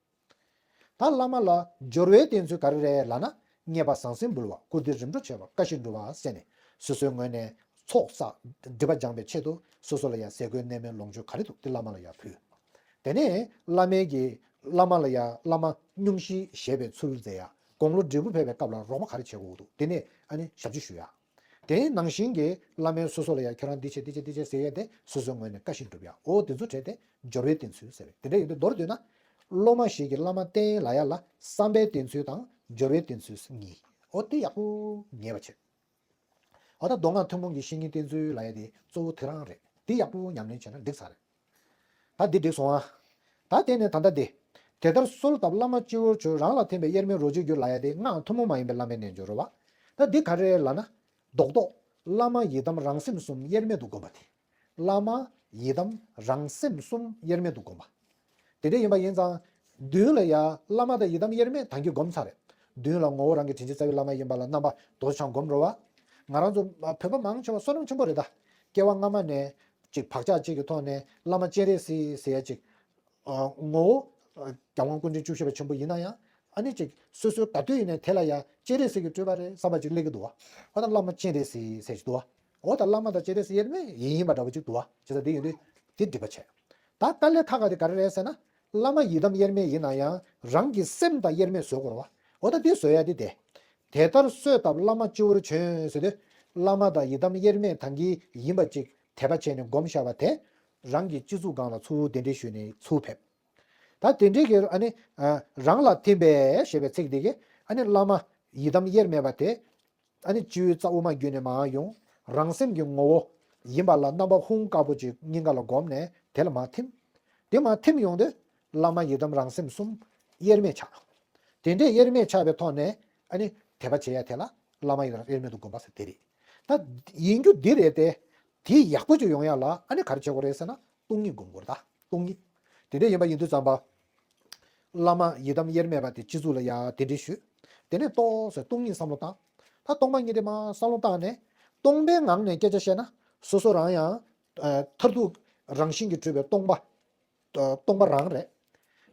ད་བླ་མ་ལ་སྦྱོར་བའི་བསྟེན་ཚུལ་ག་རེ་རེད་ལབ་ན། མཉེས་པ་ཟང་ཟིང་འབུལ་བ། བཀུར་སྟི་རིམ་གྲོ་བྱེད་པ། བཀའ་བཞིན་སྒྲུབ་པ་ཟེར་ནས། སོ་སོའི་ངོས་ནས་ཚོགས་བསགས་སྒྲིབ་པ་སྦྱང་བའི་ཆེད་དུ། སོ་སོ་ལ་ཡང་ཟས་གོས་གནས་མལ་ལོངས་སྤྱོད་ག་རེ་འདུག་དེ་བླ་མ་ལ་ཡར་ཕུལ། དེ་ནས་བླ་མའི་གི། བླ་མ་ལ་ཡང་བླ་མ་སྙུང་གཞི་བཞེས་པའི་ཚུལ་མཛད་ཡ། དགུང་ལོ་བགྲེས་པོ་ཕེབས་པའི་སྐབས་ལ་རོགས་པ་ག་རེ་བྱེད་དགོས་འདུག་དེ་ནས་ཨ་ནི་ཞབས་ཕྱི་ཞུ་ཡ། དེའི་ནང་བཞིན་གྱི་བླ་མས་སོ་སོ་ལ་ཡང་ཁྱོད་རང་འདི་བྱེད་འདི་བྱེད་འདི་བྱེད་ཟེར་ཡས་དེ་སོ་སོའི་ངོས་ནས་བཀའ་བཞིན་སྒྲུབ་ཡ། འོ་དེ་ཚོ་གྲས་དེ་སྦྱོར་བའི་བསྟེན་ཚུལ་ཟེར་བས། དེ་འདྲ་ཡིན་དུས་མདོར་བསྡུས་ན། སློབ་མ་ཞིག་གིས་བླ་མ་བསྟེན་ལབ་ཡ་ལ་བསམ་པའི་བསྟེན་ཚུལ་དང་སྦྱོར་བའི་བསྟེན་ཚུལ་གཉིས། འོ་དེ་ཡག་པོ་ངེས་པ་བྱེད། འོ་ད་མདོ་སྔགས་ཐུན་མོང་གི་བཤེས་གཉེན་བསྟེན་ཚུལ་ལབ་ཡ་དེ་གཙོ་བོ་དེ་རང་རེད། དེ་ཡག་པོ་ཉམས་ལེན་བྱས་ན་འགྲིག་ས་རེད། ད་འདི་འགྲིག་སོང་ཨ། ད་དེ་ནས་ད་ལྟ་འདི། དེ་ལྟར་གསོལ་བཏབ་བླ་མ་སྤྱི་བོར་བྱོན། རང་ལ་ཐིམ་པས་དབྱེར་མེད་རོ་གཅིག་གྱུར་ལབ་ཡ་དེ་སྔགས་ཐུན་མོང་མ་ཡིན་པའི་བླ་མའི་རྣལ་འབྱོར་རེད་བ། ད་འདི་ག་རེ་རེད་ལབ་ན། རྡོག་རྡོག་བླ་མ་ཡི་དམ་རང་སེམས་གསུམ་དབྱེར་མེད་དུ་བསྒོམ་པ་དེ། བླ་མ་ཡི་དམ་རང་སེམས་གསུམ་དབྱེར་མེད་དུ་བསྒོམ་པ། དེ་འདྲ་ཡིན་པ་ཡིན་ཙང་། མདུན་ལ་ཡ་བླ་མ་དང་ཡི་དམ་དབྱེར་མེད་ད་གིན་བསྒོམས་ཚར་རེད། མདུན་ལ་ངོ་བོ་རང་གི་དྲིན་ཅན་རྩ་བའི་བླ་མ་ཡིན་པ་ལ་རྣམ་པ་རྡོ་རྗེ་འཆང་བསྒོམ་རེད་བ། ང་རང་ཚོ་བོད་པ་མང་ཆེ་བ་བསོད་ནམས་ཆེན་པོ་རེད་ད། སྐྱེ་བ་སྔ་མ་ནས་ཅིག་བག་ཆགས་གཅིག་གི་ཐོག་ནས་བླ་མ་སྤྱན་རས་གཟིགས་ཟེར་ཡ་ཅིག་ཨ། ངོ་བོ། ཨ། རྒྱལ་དབང་སྐུ་ཕྲེང་བཅུ་བཞི་པ་ཆེན་པོ་ཡིན་ན་ཡང་། ཨ་ནི་ཅིག་སོ་སོའི་ག་དུས་ཡིན་ནའི་དེ་ལ་ཡང་སྤྱན་རས་གཟིགས་ཀྱི་སྤྲུལ་པ་རེད་བསམ་པ་ཅིག་སླེབས་ཀྱི་འདུག་བ། འོ་ད་བླ་མ་སྤྱན་རས་གཟིགས་ཟེར་གྱི་འདུག་བ། འོ་ད་བླ་མ་དང་སྤྱན་རས་གཟིགས་དབྱེར་མེད་ཡིན་ཡིན་པ་འདྲ་བོ་ཅིག་འདུག་བ། བྱས་ཙང་དེ་ཡིན་དུས་དེ་འགྲིག་པ་བྱས། ད་དཀའ་ལས་ཁག་ཁག་དེ་ག་རེ་རེད་ཟེར་ན། བླ་མ་ཡི་དམ་དབྱེར་མེད་ཡིན་ན་ཡང་རང་གི་སེམས་དང་དབྱེར་མེད་བཟོ་དགོས་རེད་བ། འོ་ད་དེ་བཟོ་ཡ་དེ་དེ། དེ་ལྟར་གསོལ་བཏབ་བླ་མ་སྤྱི་བོར་བྱོན་ཟེར་དུས། བླ་མ་དང་ཡི་དམ་དབྱེར་མེད་ད་གིན་ཡིན་པ་ཅིག་དད་པ་བྱས་ནས་བསྒོམ་བཞག་པ་དེ། རང་གི་སྤྱི་གཙུག་སྒང་ལ་ཚུར་གདན་འདྲེན་ཞུས་ནས་ཚུར་ཕེབས། ད་དེ་འདྲའི་གི་ཨ་ནི། ཨ། རང་ལ་ཐིམ་པས་ཞེས་པའི་ཚིག་འདི་གིས་ཨ་ནི་བླ་མ་ཡི་དམ་དབྱེར་མེད་པ་དེ། ཨ་ནི་སྤྱི་བོའི་རྩ་དབུ་མ་བརྒྱུད་ནས་མར་ཡོང་། རང་སེམས་ཀྱི་ངོ་བོ་ཡིན་པ་ལ་རྣམ་པ་ཧཱུྃ་དཀར་པོ་ཅིག་སྙིང་ག་ལ་བསྒོམས་ནས་དེ་ལ་མར་ཐིམ། དེ་མར་ཐིམ་ཡོང་དུས་བླ་མ་ཡི་དམ་རང་སེམས་གསུམ་དབྱེར་མེད་ཆགས། དེ་འདྲའི་དབྱེར་མེད་ཆགས་པའི་ཐོག་ནས་ཨ་ནི་དད་པ་བྱེད་ཡ་དེ་ལ་བླ་མ་ཡི་དམ་དབྱེར་མེད་དུ་བསྒོམ་པ་ཟེར་དེ་རེད། ད་ཡིན་རྒྱུ་འདི་རེད་དེ། དེ་ཡག་པོ་ཅིག་ཡོང་ཡ་ལ་ཨ་ནི་ག་རེ་བྱེད་དགོས་རེད་ཟེར་ན། སྟོང་ཉིད་སྒོམ་དགོས་རེད་ད། སྟོང་ཉིད། དེ་འདྲ་ཡིན་པ་ཡིན་དུས་ཙམ་པ། བླ་མ་ཡི་དམ་དབྱེར་མེད་པ་དེ་སྤྱི་གཙུག་ལ་ཡ་དེ་འདྲ་ཞུས། དེ་ནས་ཏོག་ཙམ་སྟོང་ཉིད་བསམ་བློ་བཏང་། ད་སྟོང་པ་ཉིད་དེ་མར་བསམ་བློ་བཏང་ནས། སྟོང་པའི་ངང་ནས་སྐད་ཆ་བཤད་ན། སོ་སོ་རང་ཡང་། ཨ། མཐར་ཐུག་རང་བཞིན་གྱིས་གྲུབ་པའི་སྟོང་པ། ཨ། སྟོང་པ་རང་རེད།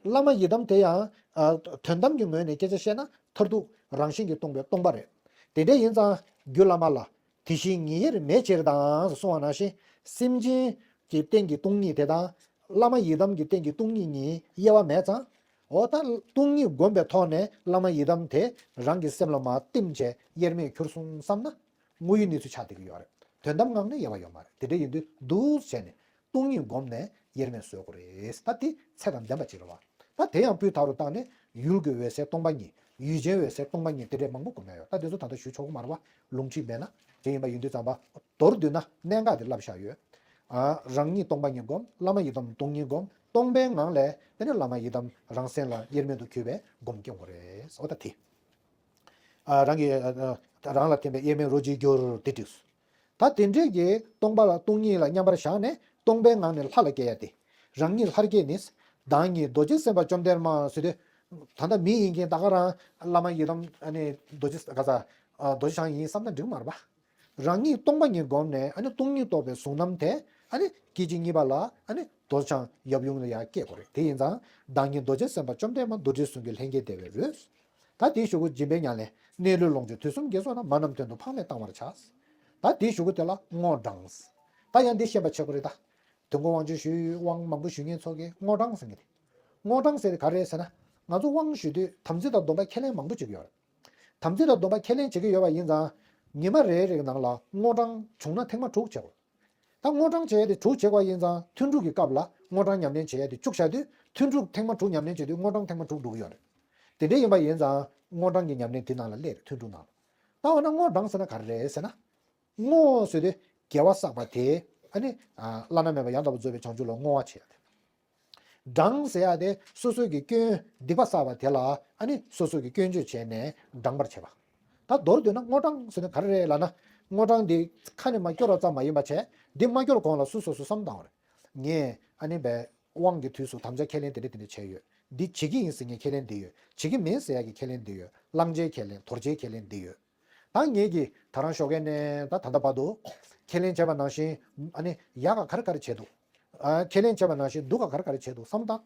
བླ་མ་ཡི་དམ་དེ་ཡང་། ཨ། དོན་དམ་གྱི་ངོས་ནས་སྐད་ཆ་བཤད་ན་མཐར་ཐུག་རང་བཞིན་གྱིས་སྟོང་པའི་སྟོང་པ་རེད། དེ་འདྲ་ཡིན་ཙང་རྒྱུད་བླ་མ་ལ། དེ་བཞིན་ཉིད་དབྱེར་མེད་ཕྱིར་དང་གསུངས་པ་ནང་བཞིན། སེམས་ཅན་གྱི་རྟེན་གྱི་སྟོང་ཉིད་དེ་དང་། བླ་མ་ཡི་དམ་གྱི་རྟེན་གྱི་སྟོང་ཉིད་གཉིས་དབྱེ་བ་མེད་ཙང་། འོ་ད་སྟོང་ཉིད་བསྒོམས་པའི་ཐོག་ནས་བླ་མ་ཡི་དམ་དེ་རང་གི་སེམས་ལ་མར་བསྟིམ་བྱས་དབྱེར་མེད་གྱུར་སོང་བསམ་ན། དངོས་ཡོད་གནས་ཚུལ་ཆགས་བསྡད་ཀྱི་ཡོད་རེད། དོན་དམ་ངང་ནས་དབྱེ་བ་ཡོད་མ་རེད། དེ་འདྲ་ཡིན་དུས་འདུག་བྱས་ནས། སྟོང་ཉིད་བསྒོམས་ནས་དབྱེར་མེད་བཟོ་དགོས་རེད། ད་དེ་ཚད་དང་ལྡན་པ་ཅིག་རེད་བ། ད་དེ་ཡང་སྤུས་དག་རུ་བཏང་ནས་ཡུལ་གྱི་འོད་གསལ་སྟོང་པ་ཉིད། ཡུལ་ཅན་འོད་གསལ་སྟོང་པ་ཉིད། དེ་འདྲས་མང་པོ་བསྒོམ་ཡ་ཡོད། ད་དེ་ཚོ་ད་ལྟ་ཞུ་ཆོག་གི་མ་རེད་བ། ལུང་ཁྲིད་མེད་ན། དེ་ཡིན་པ་ཡིན་དུས་ཙམ་པ། མདོར་བསྡུས་ན་གནད་འགག་དེ་བསླབ་བཞག་ཡོད། ཨ། རང་ཉིད་སྟོང་པ་ཉིད་བསྒོམ། བླ་མ་ཡི་དམ་སྟོང་ཉིད་བསྒོམ། སྟོང་པའི་ངང་ལས་དེ་ནས་བླ་མ་ཡི་དམ་རང་སེམས་ལ་དབྱེར་མེད་དུ་གྱུར་པའི་སྒོམ་སྐྱོང་དགོས་རེད། འོ་ད་དེ། ཨ། རང་གི། ཨ། རང་ལ་ཐིམ་པས་དབྱེར་མེད་རོ་གཅིག་གྱུར། དེ་འགྲིགས། ད་དེ་འདྲས་ཀྱི་སྟོང་པ་ལ་སྟོང་ཉིད་ལ་མཉམ་པར་བཞག་ནས་སྟོང་པའི་ངང་ནས་ལྷ་ལ་སྐྱེ་ཡ་དེ། རང་ཉིད་ལྷར་སྐྱེས་ནས། བདག་ཉིད་རྡོ་རྗེ་སེམས་དཔའ་བཅོམ་ལྡན་མ་ཟེར་དུས། ད་ལྟ་མི་ཡིན་མཁན་ད་ག་རང་བླ་མ་ཡི་དམ་ཨ་ནི་རྡོ་རྗེ་ག་ས། ཨ། རྡོ་རྗེ་འཆང་ཡིན་བསམ་ན་འགྲིག་མ་རེད་པ། རང་ཉིད་སྟོང་པ་ཉིད་བསྒོམས་ནས་ཨ་ནི་སྟོང་ཉིད་རྟོགས་པའི་གཟུང་རྣམ་དེ་ཨ་ནི་སྐད་ཅིག་གཉིས་པ་ལ་ཨ་ནི་རྡོ་རྗེ་འཆང་ཡབ་ཡུམ་ལ་ཡང་སྐྱེ་དགོས་རེད། དེ་ཡིན་ཙང་། བདག་ཉིད་རྡོ་རྗེ་སེམས་དཔའ་བཅོམ་ལྡན་མ། རྡོ་རྗེ་གསུང་གི་ལྷན་སྐྱེས་བདེ་བའི་རོས། ད་དེའི་གཞུག་གུ་སྦྱིན་པའི་ཉམས་ལེན། གནས་ལུས་ལོངས་སྤྱོད་དུས་གསུམ་དགེ་སོགས་རྣམས། མ་རྣམས་དོན་དུ་ཕངས་མེད་བཏང་བར་བྱ། ད་དེའི་གཞུག་གུ་དེ་ལ་དངོས་བགྲང་། ད་ཡང་འདི་ཤེས་པ་བྱེད་དགོས་རེད་ད། དུས་འཁོར་དབང་ཆེན་ཞུས། དབང་མང་པོ་ཞུ་མཁན་ཚོ་གིས་དངོས་བགྲང་ཟེར་མཁན་དེ། དངོས་བགྲང་ཟེར་དེ་ག་རེ་རེད་ཟེར་ན། ང་ཚོ་དབང་ཞུ་དུས་དམ་ཚིག་དང་སྡོམ་པ་ཁས་ལེན་མང་པོ་བྱེད་ཀྱི་ཡོད་རེད། དམ་ཚིག་དང་སྡོམ་པ་ཁས་ལེན་བྱེད་ཀྱི་ཡོད་པ་ཡིན་ཙང་། ཉི་མ་རེ་རེའི་ནང་ལ་དངོས་བགྲང་བྱུང་ན་ཐེངས་མ་དྲུག་བྱེད་དགོས། ད་དངོས་བགྲང་བྱེད་ཡ་དེ་དྲུག་བྱེད་དགོས་ཡིན་ཙང་། ཐུན་དྲུག་གི་སྐབས་ལ་དངོས་བགྲང་ཉམས་ལེན་བྱེད་ཡ་དེ་བཅུ་བཞག་དུས། ཐུན་དྲུག་ཐེངས་མ་དྲུག་ཉམས་ལེན་བྱེད་དུས་དངོས་བགྲང་ཐེངས་མ་དྲུག་འགྲོ་གི་ཡོད་རེད། དེ་འདྲ་ཡིན་པ་ཡིན་ཙང་དངོས་བགྲང་གི་ཉམས་ལེན་དེ་ནང་ལ་སླེབས་རེད། ཐུན་དྲུག་ནང་ལ། ད་འོ་ན་དངོས་བགྲང་ཟེར་ན་ག་རེ་རེད་ཟེར་ན། བསྔོ་ཟེར་དུས་དགེ་བ་བསགས་པ་དེ་ཨ་ནི་ཨ་བླ་ན་མེད་པ་ཡང་དག་པར་རྫོགས་པའི་བྱང་ཆུབ་ལ་བསྔོ་བ་བྱེད་ཡ་དེ། སྦྲང་ཟེར་ཡ་དེ་སོ་སོ་གི་སྐྱོན་སྡིག་པ་བསགས་པ་དེ་ལ་ཨ་ནི་སོ་སོ་གི་སྐྱོན་བརྗོད་བྱས་ནས་སྦྲང་བར་བྱེད་པ། ད་མདོར་བསྡུས་ན་བསྔོ་སྦྲང་ཟེར་ན་ག་རེ་རེད་ལབ་ན། བསྔོ་སྦྲང་འདི་ཁ་ནས་མར་སྐྱོར་བ་ཙམ་མ་ཡིན་པ་བྱས། འདི་མ་སྐྱོར་གོང་ལ་སོ་སོ་སོ་བསམ་བཏང་བ་རེད། ངས་ཨ་ནི་བའི་དབང་གི་དུས་སུ་དམ་བཅའ་ཁས་ལེན་དེ་འདྲ་དེ་འདྲ་བྱས་ཡོད། འདི་བྱེད་ཀྱི་ཡིན་ཟེར་མཁན་ཁས་ལེན་འདི་ཡོད། བྱེད་ཀྱི་མིན་ཟེར་ཡ་གི་ཁས་ལེན་འདི་ཡོད། བླང་བྱའི་ཁས་ལེན། དོར་བྱའི་ཁས་ལེན་འདི་ཡོད། ད་ངེད་ཀྱིས་ད་རང་ཞོགས་ཀས་ནས་ད་ད་ལྟ་བར་དུ་ཁས་ལེན་བྱས་པ་ནང་བཞིན་ཨ་ནི་ཡག་ག་ག་རེ་ག་རེ་བྱས་འདུག་ཨ། ཁས་ལེན་བྱས་པ་ནང་བཞིན་སྡུག་ག་ག་རེ་ག་རེ་བྱས་འདུག་བསམ་བཏང་།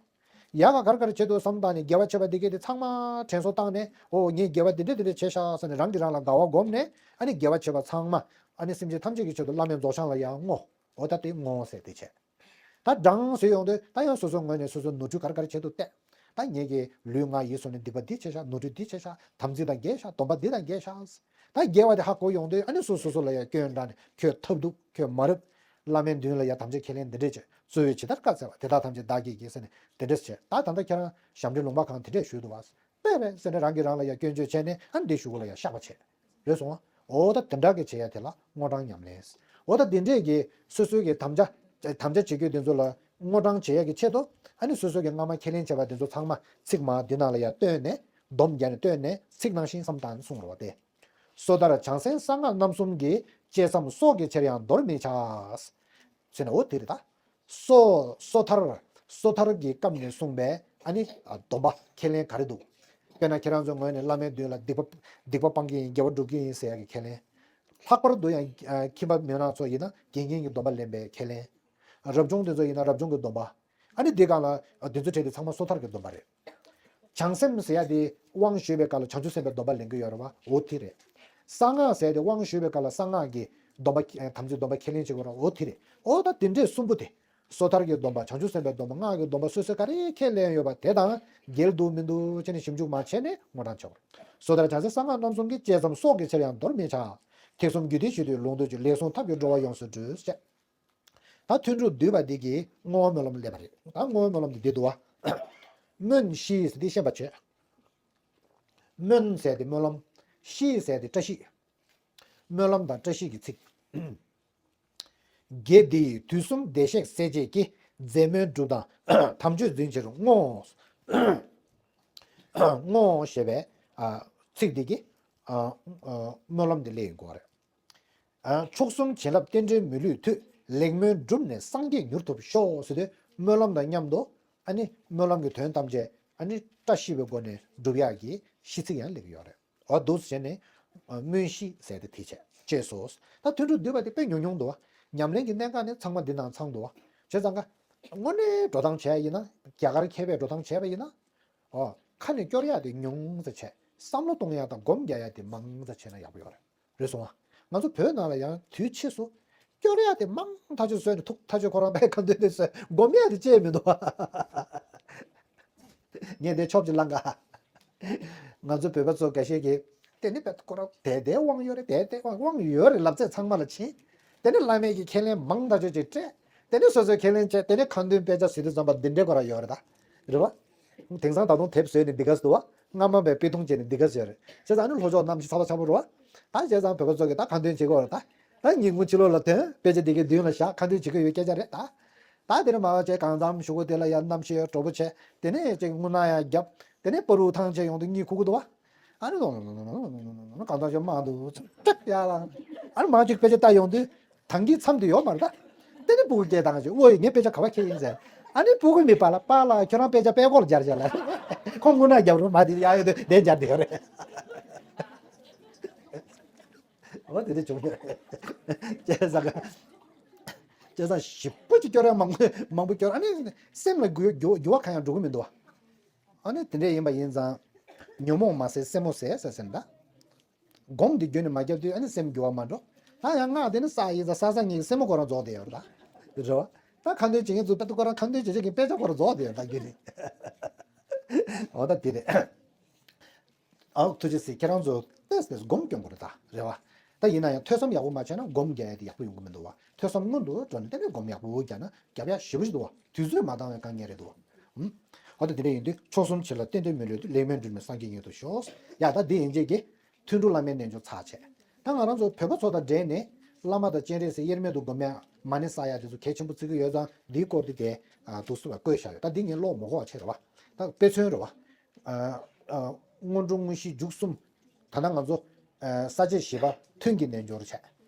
ཡག་ག་ག་རེ་ག་རེ་བྱས་འདུག་བསམ་བཏང་ནས་དགེ་བ་བྱས་པ་འདི་གས་དེ་ཚང་མ་དྲན་གསོ་བཏང་ནས། ཨོ་ངས་དགེ་བ་འདི་འདྲ་འདི་འདྲ་བྱས་ཤག་ཟེར་ནས་རང་གིས་རང་ལ་དགའ་བ་བསྒོམས་ནས། ཨ་ནི་དགེ་བ་བྱས་པ་ཚང་མ་ཨ་ནི་སེམས་ཅན་ཐམས་ཅད་ཀྱི་ཆེད་དུ་བླ་མའི་རྫོགས་བྱང་ལ་ཡར་བསྔོ། འོ་ད་དེ་བསྔོ་ཟེར་དེ་བྱས། ད་སྦྲང་ཟེར་ཡོང་དུས་ད་ཡང་སོ་སོའི་ངོས་ནས་སོ་སོའི་ནོར་འཁྲུལ་ག་རེ་ག་རེ་བྱས་འདུག་བལྟས། ད་ངེད་ཀྱི་ལུས་ངག་ཡིད་གསུམ་ནས་སྡིག་པ་འདི་བྱས་ཤག་ནོར་འཁྲུལ་འདི་བྱས་ཤག་དམ་ཚིག་དང་འགལ་ཤག་སྡོམ་པ་འདི་དང་འགལ་ཤག་ད་དགེ་བ་དེ་ཧ་གོ་ཡོང་དུས་ཨ་ནི་སོ་སོ་སོ་ལ་ཡང་སྐྱོན་བྲལ་ནས། ཁྱོད་ཐབས་སྡུག་ཁྱོད་མ་རབས། བླ་མའི་མདུན་ལ་ཡང་དམ་བཅའ་ཁས་ལེན་འདི་འདྲས་བྱས། རྩོལ་བས་ཇི་ལྟར་དཀའ་སྩལ་བ། དེ་དག་ཐམས་ཅད་བདག་གིས་བགྱི་ཟེར་ནས་དེ་འདྲས་བྱས། ད་ད་ལྟ་ཁྱེད་རང་ཞབས་འདྲེན་ལུང་པ་གང་དེ་འདྲས་ཞུས་འདུག་བ། དཔེ་རེད་ཟེར་ནས་རང་གིས་རང་ལ་ཡང་སྐྱོན་བརྗོད་བྱས་ནས་ཨ་ནི་འདི་ཞུ་གུ་ལ་ཡང་བཤགས་པ་བྱས། རེད་སོང་ཨ། འོ་ད་དེ་འདྲ་གི་བྱེད་ཡ་དེ་ལ་བསྔོ་སྦྲང་ཉམས་ལེན། འོ་ད་དེ་འདྲས་ཀྱི་སོ་སོའི་གི་དམ་བཅའ་དམ་བཅའ་བྱེད་རྒྱུ་དེ་ཚོ་ལ་བསྔོ་སྦྲང་བྱེད་ཡ་གི་ཆེད་དུ་ཨ་ནི་སོ་སོ་གི་སྔ་མ་ཁས་ལེན་བྱས་པ་དེ་ཚོ་ཚང་མ་ཚིག་མ་འདི་ནང་ལ་ཡང་བཏོན་ནས་སྡོམ་རྒྱག་ནས་བཏོན་ནས་ཚིག་ནང་བཞིན་བསམ་བཏང་གསུངས་རོགས་ཏེ། སོ་ཐར་བྱང་སེམས་གསང་སྔགས་རྣམ་གསུམ་གྱི། བཅད་མཚམས་སྲོག་གི་ཕྱིར་ཡང་འདོར་མི་བྱ། ཟེར་ན་འོ་དེ་རེད་ད། སོ་སོ་ཐར། སོ་ཐར་གྱི་སྐབས་ནས་གསུངས་པའི་ཨ་ནི་སྡོམ་པ་ཁས་ལེན་ག་རེ་འདུག་དཔེར་ན་ཁྱེད་རང་ཚོའི་ངོས་ནས་བླ་མའི་མདུན་ལ་སྡིག་པ་སྡིག་པ་སྤང་གི་ཡིན། དགེ་བ་སྒྲུབ་ཀྱི་ཡིན་ཟེར་ཡ་གི་ཁས་ལེན། ལྷག་པར་དུ་ཡང་ཁྱིམ་པ་མི་ནག་ཚོ་ཡིན་ན་དགེ་བསྙེན་གྱི་སྡོམ་པ་ལེན་པའི་ཁས་ལེན། རབ་བྱུང་དེ་ཚོ་ཡིན་ན་རབ་བྱུང་གི་སྡོམ་པ། ཨ་ནི་འདི་སྒང་ལ་འདི་ཚོ་གྲས་དེ་ཚང་མ་སོ་ཐར་གྱི་སྡོམ་པ་རེད། བྱང་སེམས་ཟེར་ཡ་དེ་དབང་ཞུས་པའི་སྐབས་ལ་བྱང་ཆུབ་སེམས་དཔའི་སྡོམ་པ་ལེན་གྱི་ཡོད་རེད་བ། འོ་དེ་རེད། གསང་སྔགས་ཟེར་ཡ་དེ་དབང་ཞུས་པའི་སྐབས་ལ་གསང་སྔགས་ཀྱི་སྡོམ་པ་དམ་ཚིག་སྡོམ་པ་ཁས་ལེན་བྱེད་དགོས་རེད། འོ་དེ་རེད། འོ་ད་དེ་འདྲས་གསུམ་པོ་དེ། སོ་ཐར་གྱི་སྡོམ་པ། བྱང་ཆུབ་སེམས་དཔའི་སྡོམ་པ། སྔགས་ཀྱི་སྡོམ་པ་སོ་སོས་ག་རེ་ཁས་ལེན་ཡོད་པ་དེ་དང་འགལ་འདུག་མི་འདུག་བྱས་ནས་ཞིབ་འཇུག་མ་བྱས་ནས་བསྔོ་སྦྲང་བྱེད་དགོས། སོ་ཐར་བྱང་སེམས་གསང་སྔགས་རྣམ་གསུམ་གྱི། བཅད་མཚམས་སྲོག་གི་ཕྱིར་ཡང་འདོར་མི་བྱ། ཐེག་གསུམ་རྒྱུད་སྡེ་བཞི་དུས་ལུང་སྟོན་གྱི། ལེགས་གསུངས་ཐབས་ཀྱིས་འགྲོ་བ་ཡོངས་སུ་འདུལ་ཟེར། ད་ཐུན་དྲུག་བསྡུས་པ་འདི་གིས་བསྔོ་བ་སྨོན་ལམ་སླེབས་པ་རེད། ད་བསྔོ་བའི་སྨོན་ལམ་འདི་འདི་འདུག་བ། སྨོན་ཤིས་ཟེར་འདི་ཤེས་པ་བྱོས། སྨོན་ཟེར་འདི་སྨོན་ལམ། ཤིས་ཟེར་འདི་བཀྲ་ཤིས། སྨོན་ལམ་དང་བཀྲ་ཤིས་ཀྱི་ཚིག། དགེ་འདིས་དུས་གསུམ་བདེ་གཤེགས་སྲས་བཅས་ཀྱི། མཛད་སྨོན་སྒྲུབ་དང་དམ་ཆོས་འཛིན་ཕྱིར་བསྔོ། བསྔོ་ཞེས་པའི་ཚིག་འདི་གིས་སྨོན་ལམ་འདི་སླེབས་ཡོང་གི་རེད། མཆོག་གསུམ་བྱིན་རླབས་རྟེན་འབྲེལ་མི་ལུས་མཐུས། ལེགས་སྨོན་བསྒྲུབས་ནས་སངས་རྒྱས་མྱུར་ཐོབ་ཤོག་ཟེར་དུས་སྨོན་ལམ་དང་མཉམ་དུ་ཨ་ནི་སྨོན་ལམ་གྱི་དོན་ཐམས་ཅད་ཨ་ནི་བཀྲ་ཤིས་པའི་སྒོ་ནས་འགྲུབ་ཡག་གི་ཤིས་ཚིག་ཡང་སླེབས་ཡོད་རེད། འོ་འདུག་སེ་བྱས་ནས་སྨོན་ཤིས་ཟེར་ཏེ་དེ་བྱས་ཅེས་སོ། ད་ཐུན་དྲུག་བསྡུས་པ་དེ་དཔེ་ཉུང་ཉུང་འདུག་བ། ཉམས་ལེན་གྱི་གནད་འགག་ནི་ཚང་མ་འདི་ནང་ཚང་འདུག་བ། བྱས་ཙང་ཀ་དངོས་གནས་འགྲོ་སྟངས་བྱས་ཡིན་ན། རྒྱ་གར་མཁས་པས་འགྲོ་སྟངས་བྱས་པ་ཡིན་ན། ཨོ། ཁ་ནས་སྐྱོར་ཡག་དེ་ཉུང་ཙམ་བྱས། བསམ་བློ་གཏོང་ཡག་དང་སྒོམ་རྒྱག་ཡག་དེ་མང་ཙམ་བྱས་ན་ཡག་པོ་ཡོད་རེད། རེད་སོང་ཨ། ང་ཚོ་བོད་ནང་ལ་ཡང་དུས་ཕྱིས་སུ། སྐྱོར་ཡག་དེ་མང་ཐག་ཆོད་བཟོས་ནས་ཐུགས་ཐག་ཆོད་ཁོ་རང་པའི་ཁ་འདོན་དེ་བཟོས། སྒོམ་ཡག་དེ་ཅི་ཡང་མི་འདུག་ཨ། ངས་འདི་ཆོབ་ཅིག་བླངས་ག། ང་ཚོ་བོད་པ་ཚོ་འགའ་ཤས་ཀྱིས། དེ་ནི་བེད་ཁོ་རང་དེ་དེ་དབང་ཡོད་རེད། དེ་དེ་དབང་དབང་ཡོད་རེད་ལབ་ཚད་ཚང་མ་ལ་ཕྱིན། དེ་ནི་བླ་མེད་ཀྱི་ཁས་ལེན་མང་ཐག་ཆོད་ཅིག་སྤྲད། དེ་ནི་སོ་སོའི་ཁས་ལེན་བྱས། དེ་ནི་ཁ་འདོན་དཔེ་ཆ་ཟེར་དུས་ཙམ་པ་འདི་འདྲའི་ཁོ་རང་ཡོད་རེད་ད། རེད་བ། དེང་སང་ད་དུང་དེབ་བཟོས་ནས་འདི་ག་ཟེར་འདུག་བ། སྔ་མ་བས་དཔེ་ཐུང་བྱས་ནས་འདི་ག་ཟེར་རེད། བྱས་ཙང་ནི་ལྷོ་ཕྱོགས་རྣམ་ཤེས་ཚ་པོ་ཚ་པོ་རེད་བ། ད་བྱས་ཙང་བོད་པ་ཚོ་གིས་ད་ཁ་འདོན་བྱེད་དགོས་རེད་ད། ད་ཉིན་གུང་ཕྱི་ལོགས་ལ་ཐོན། དཔེ་ཆ་འདི་གའི་མདུན་ལ་བཞག་ཁ་འདོན་བྱེད་ཀྱི་ཡོད་སྐད་ཆ་རེད་ད། ད་དེ་ནས་མ་བ་བྱས་གང་འཚམ་གཞུག་གུ་དེ་ལ་ཡང་རྣམ་ཤེས་གྲོགས་པོ་བྱས། དེ་ནས་ཅིག་རྔུལ་ནག་ཡང་བརྒྱབ། དེ་ནས་བར་དུ་ཐང་ཆད་ཡོང་དུས་གཉིད་ཁུག་གི་འདུག་བ། ཨ་ནི་གང་འཚམ་ཅིག་མ་འདུག་ཅིག་ཡ་ལ། ཨ་ནི་མ་ཅིག་དཔེ་ཆ་ལྟ་ཡོང་དུས། ཐང་གི་མཚམས་དེ་ཡོད་མ་རེད་ད། དེ་ནས་སྤུ་གུ་སྐད་བཏང་ཅིག་ཨོ་ཡེ་ངའི་དཔེ་ཆ་ག་བ་ཁྱེར་ཡིན་ཟེར། ཨ་ནི་སྤུ་གུ་མི་པ་ལ་པཱ་ལགས་ཁྱོད་རང་དཔེ་ཆ་དཔེ་ཀོར་སྦྱར་བྱས་ལ། ཁོང་རྔུལ་ནག་བརྒྱབ་རུང་མ་དེ་ཡ་ཡོད་དུ་དེ་སྦྱར་དེ་ཡོད་རེད། འོ་དེ་འདྲ་བྱུང་ཡོད། བྱས་ཙང་། བྱས་ཙང་ཞིབ་པོ་ཅིག་སྐྱོར་ཡ་མང་པོ་མང་པོ་སྐྱོར། ཨ་ནི་སེམས་ལ་འགྱུར་འགྱུར་འགྱུར་བ་གང་ཡང་འགྲོ་གི་མི་འདུག་བ། ཨ་ནི་དེ་འདྲ་ཡིན་པ་ཡིན་ཙང་། ཉོན་མོངས་མ་ཟད་སེམས་མོ་ཟད་ཟེར་ཟེར་ན་ད། སྒོམ་འདི་རྒྱུན་ནས་མ་བརྒྱབ་དུས་ཨ་ནི་སེམས་འགྱུར་བ་མ་འགྲོ། ད་ཡང་སྔགས་དེ་ནི་བསགས་ཡིན་ཙང་བསགས་བསགས་ཉིད་ཀྱི་སེམས་མོ་ཁོ་རང་རྫོགས་བསྡད་ཡོད་རེད་ད། རེད་བ། ད་ཁ་འདོན་བྱེད་མཁན་ཚོ་དཔེ་ཏུ་ཁོ་རང་ཁ་འདོན་བྱེད་བྱེད་ཀྱི་དཔེ་ཆ་ཁོ་རང་རྫོགས་བསྡད་ཡོད་ད་རྒྱུན་ནས། འོ་ད་དེ་རེད། ཨ་ཐུགས་རྗེ་ཆེ། ཁྱེད་རང་ཚོ་ཏེས་ཏེས་སྒོམ་སྐྱོན་པོ་རེད་ད། རེད་བ། ད་ཡིན་ན་ཡང་ཐོས་བསམ་ཡག་པོ་མ་བྱས་ན་སྒོམ་རྒྱག་ཡ་དེ་ཡག་པོ་ཡོང་གི་མི་འདུག་བ། ཐོས་བསམ་སྔོན་དུ་འགྲོ་ནས་ཏན་ཏན་སྒོམ་ཡག་པོ་རྒྱག་ན་རྒྱབ་ཡག་ཞེ་པོ་ཞིག་འདུག་བ། དུས་ཚོད་མ་འདང་བའི་དཀའ་ངལ་རེད་འདུག་བ། ཧུམ། འོ་ད་དེ་འདྲ་ཡིན་དུས་མཆོག་གསུམ་བྱིན་རླབས་རྟེན་འབྲེལ་མི་ལུས་མཐུས། ལེགས་སྨོན་འགྲུབ་ནས་སངས་རྒྱས་མྱུར་ཐོབ་ཤོག་ཡ་ད་འདི་ཡན་ཆད་ཀྱི་ཐུན་དྲུག་བླ་མའི་རྣལ་འབྱོར་ཚར་བྱས། ད་ང་རང་ཚོ་བོད་པ་ཚོ་དང་འབྲེལ་ནས་ བླ་མ་དང་སྤྱན་རས་གཟིགས་དབྱེར་མེད་དུ་སྒོམ་ཡ་མ་ཎི་བསགས་ཡ་དེ་ཚོ་གལ་ཆེན་པོ་བརྩི་གི་ཡོད་ཙང་འདིའི་སྐོར་དེ་དེ་ཨ་འདུག་སེ་བཀོད་བཞག་ཡོད། ད་འདི་ངས་ཀློག་མི་དགོས་པ་བྱས་རེད་བ། ད་དཔེ་མཚོན་རེད་བ། ཨ་ཨ་སྔོན་འགྲོ་དངོས་གཞི་མཇུག་གསུམ། ད་ལྟ་ང་ཚོ་ཨ་ས་བཅད་བཞི་པ་ཐུན་གྱི་རྣལ་འབྱོར་བྱས།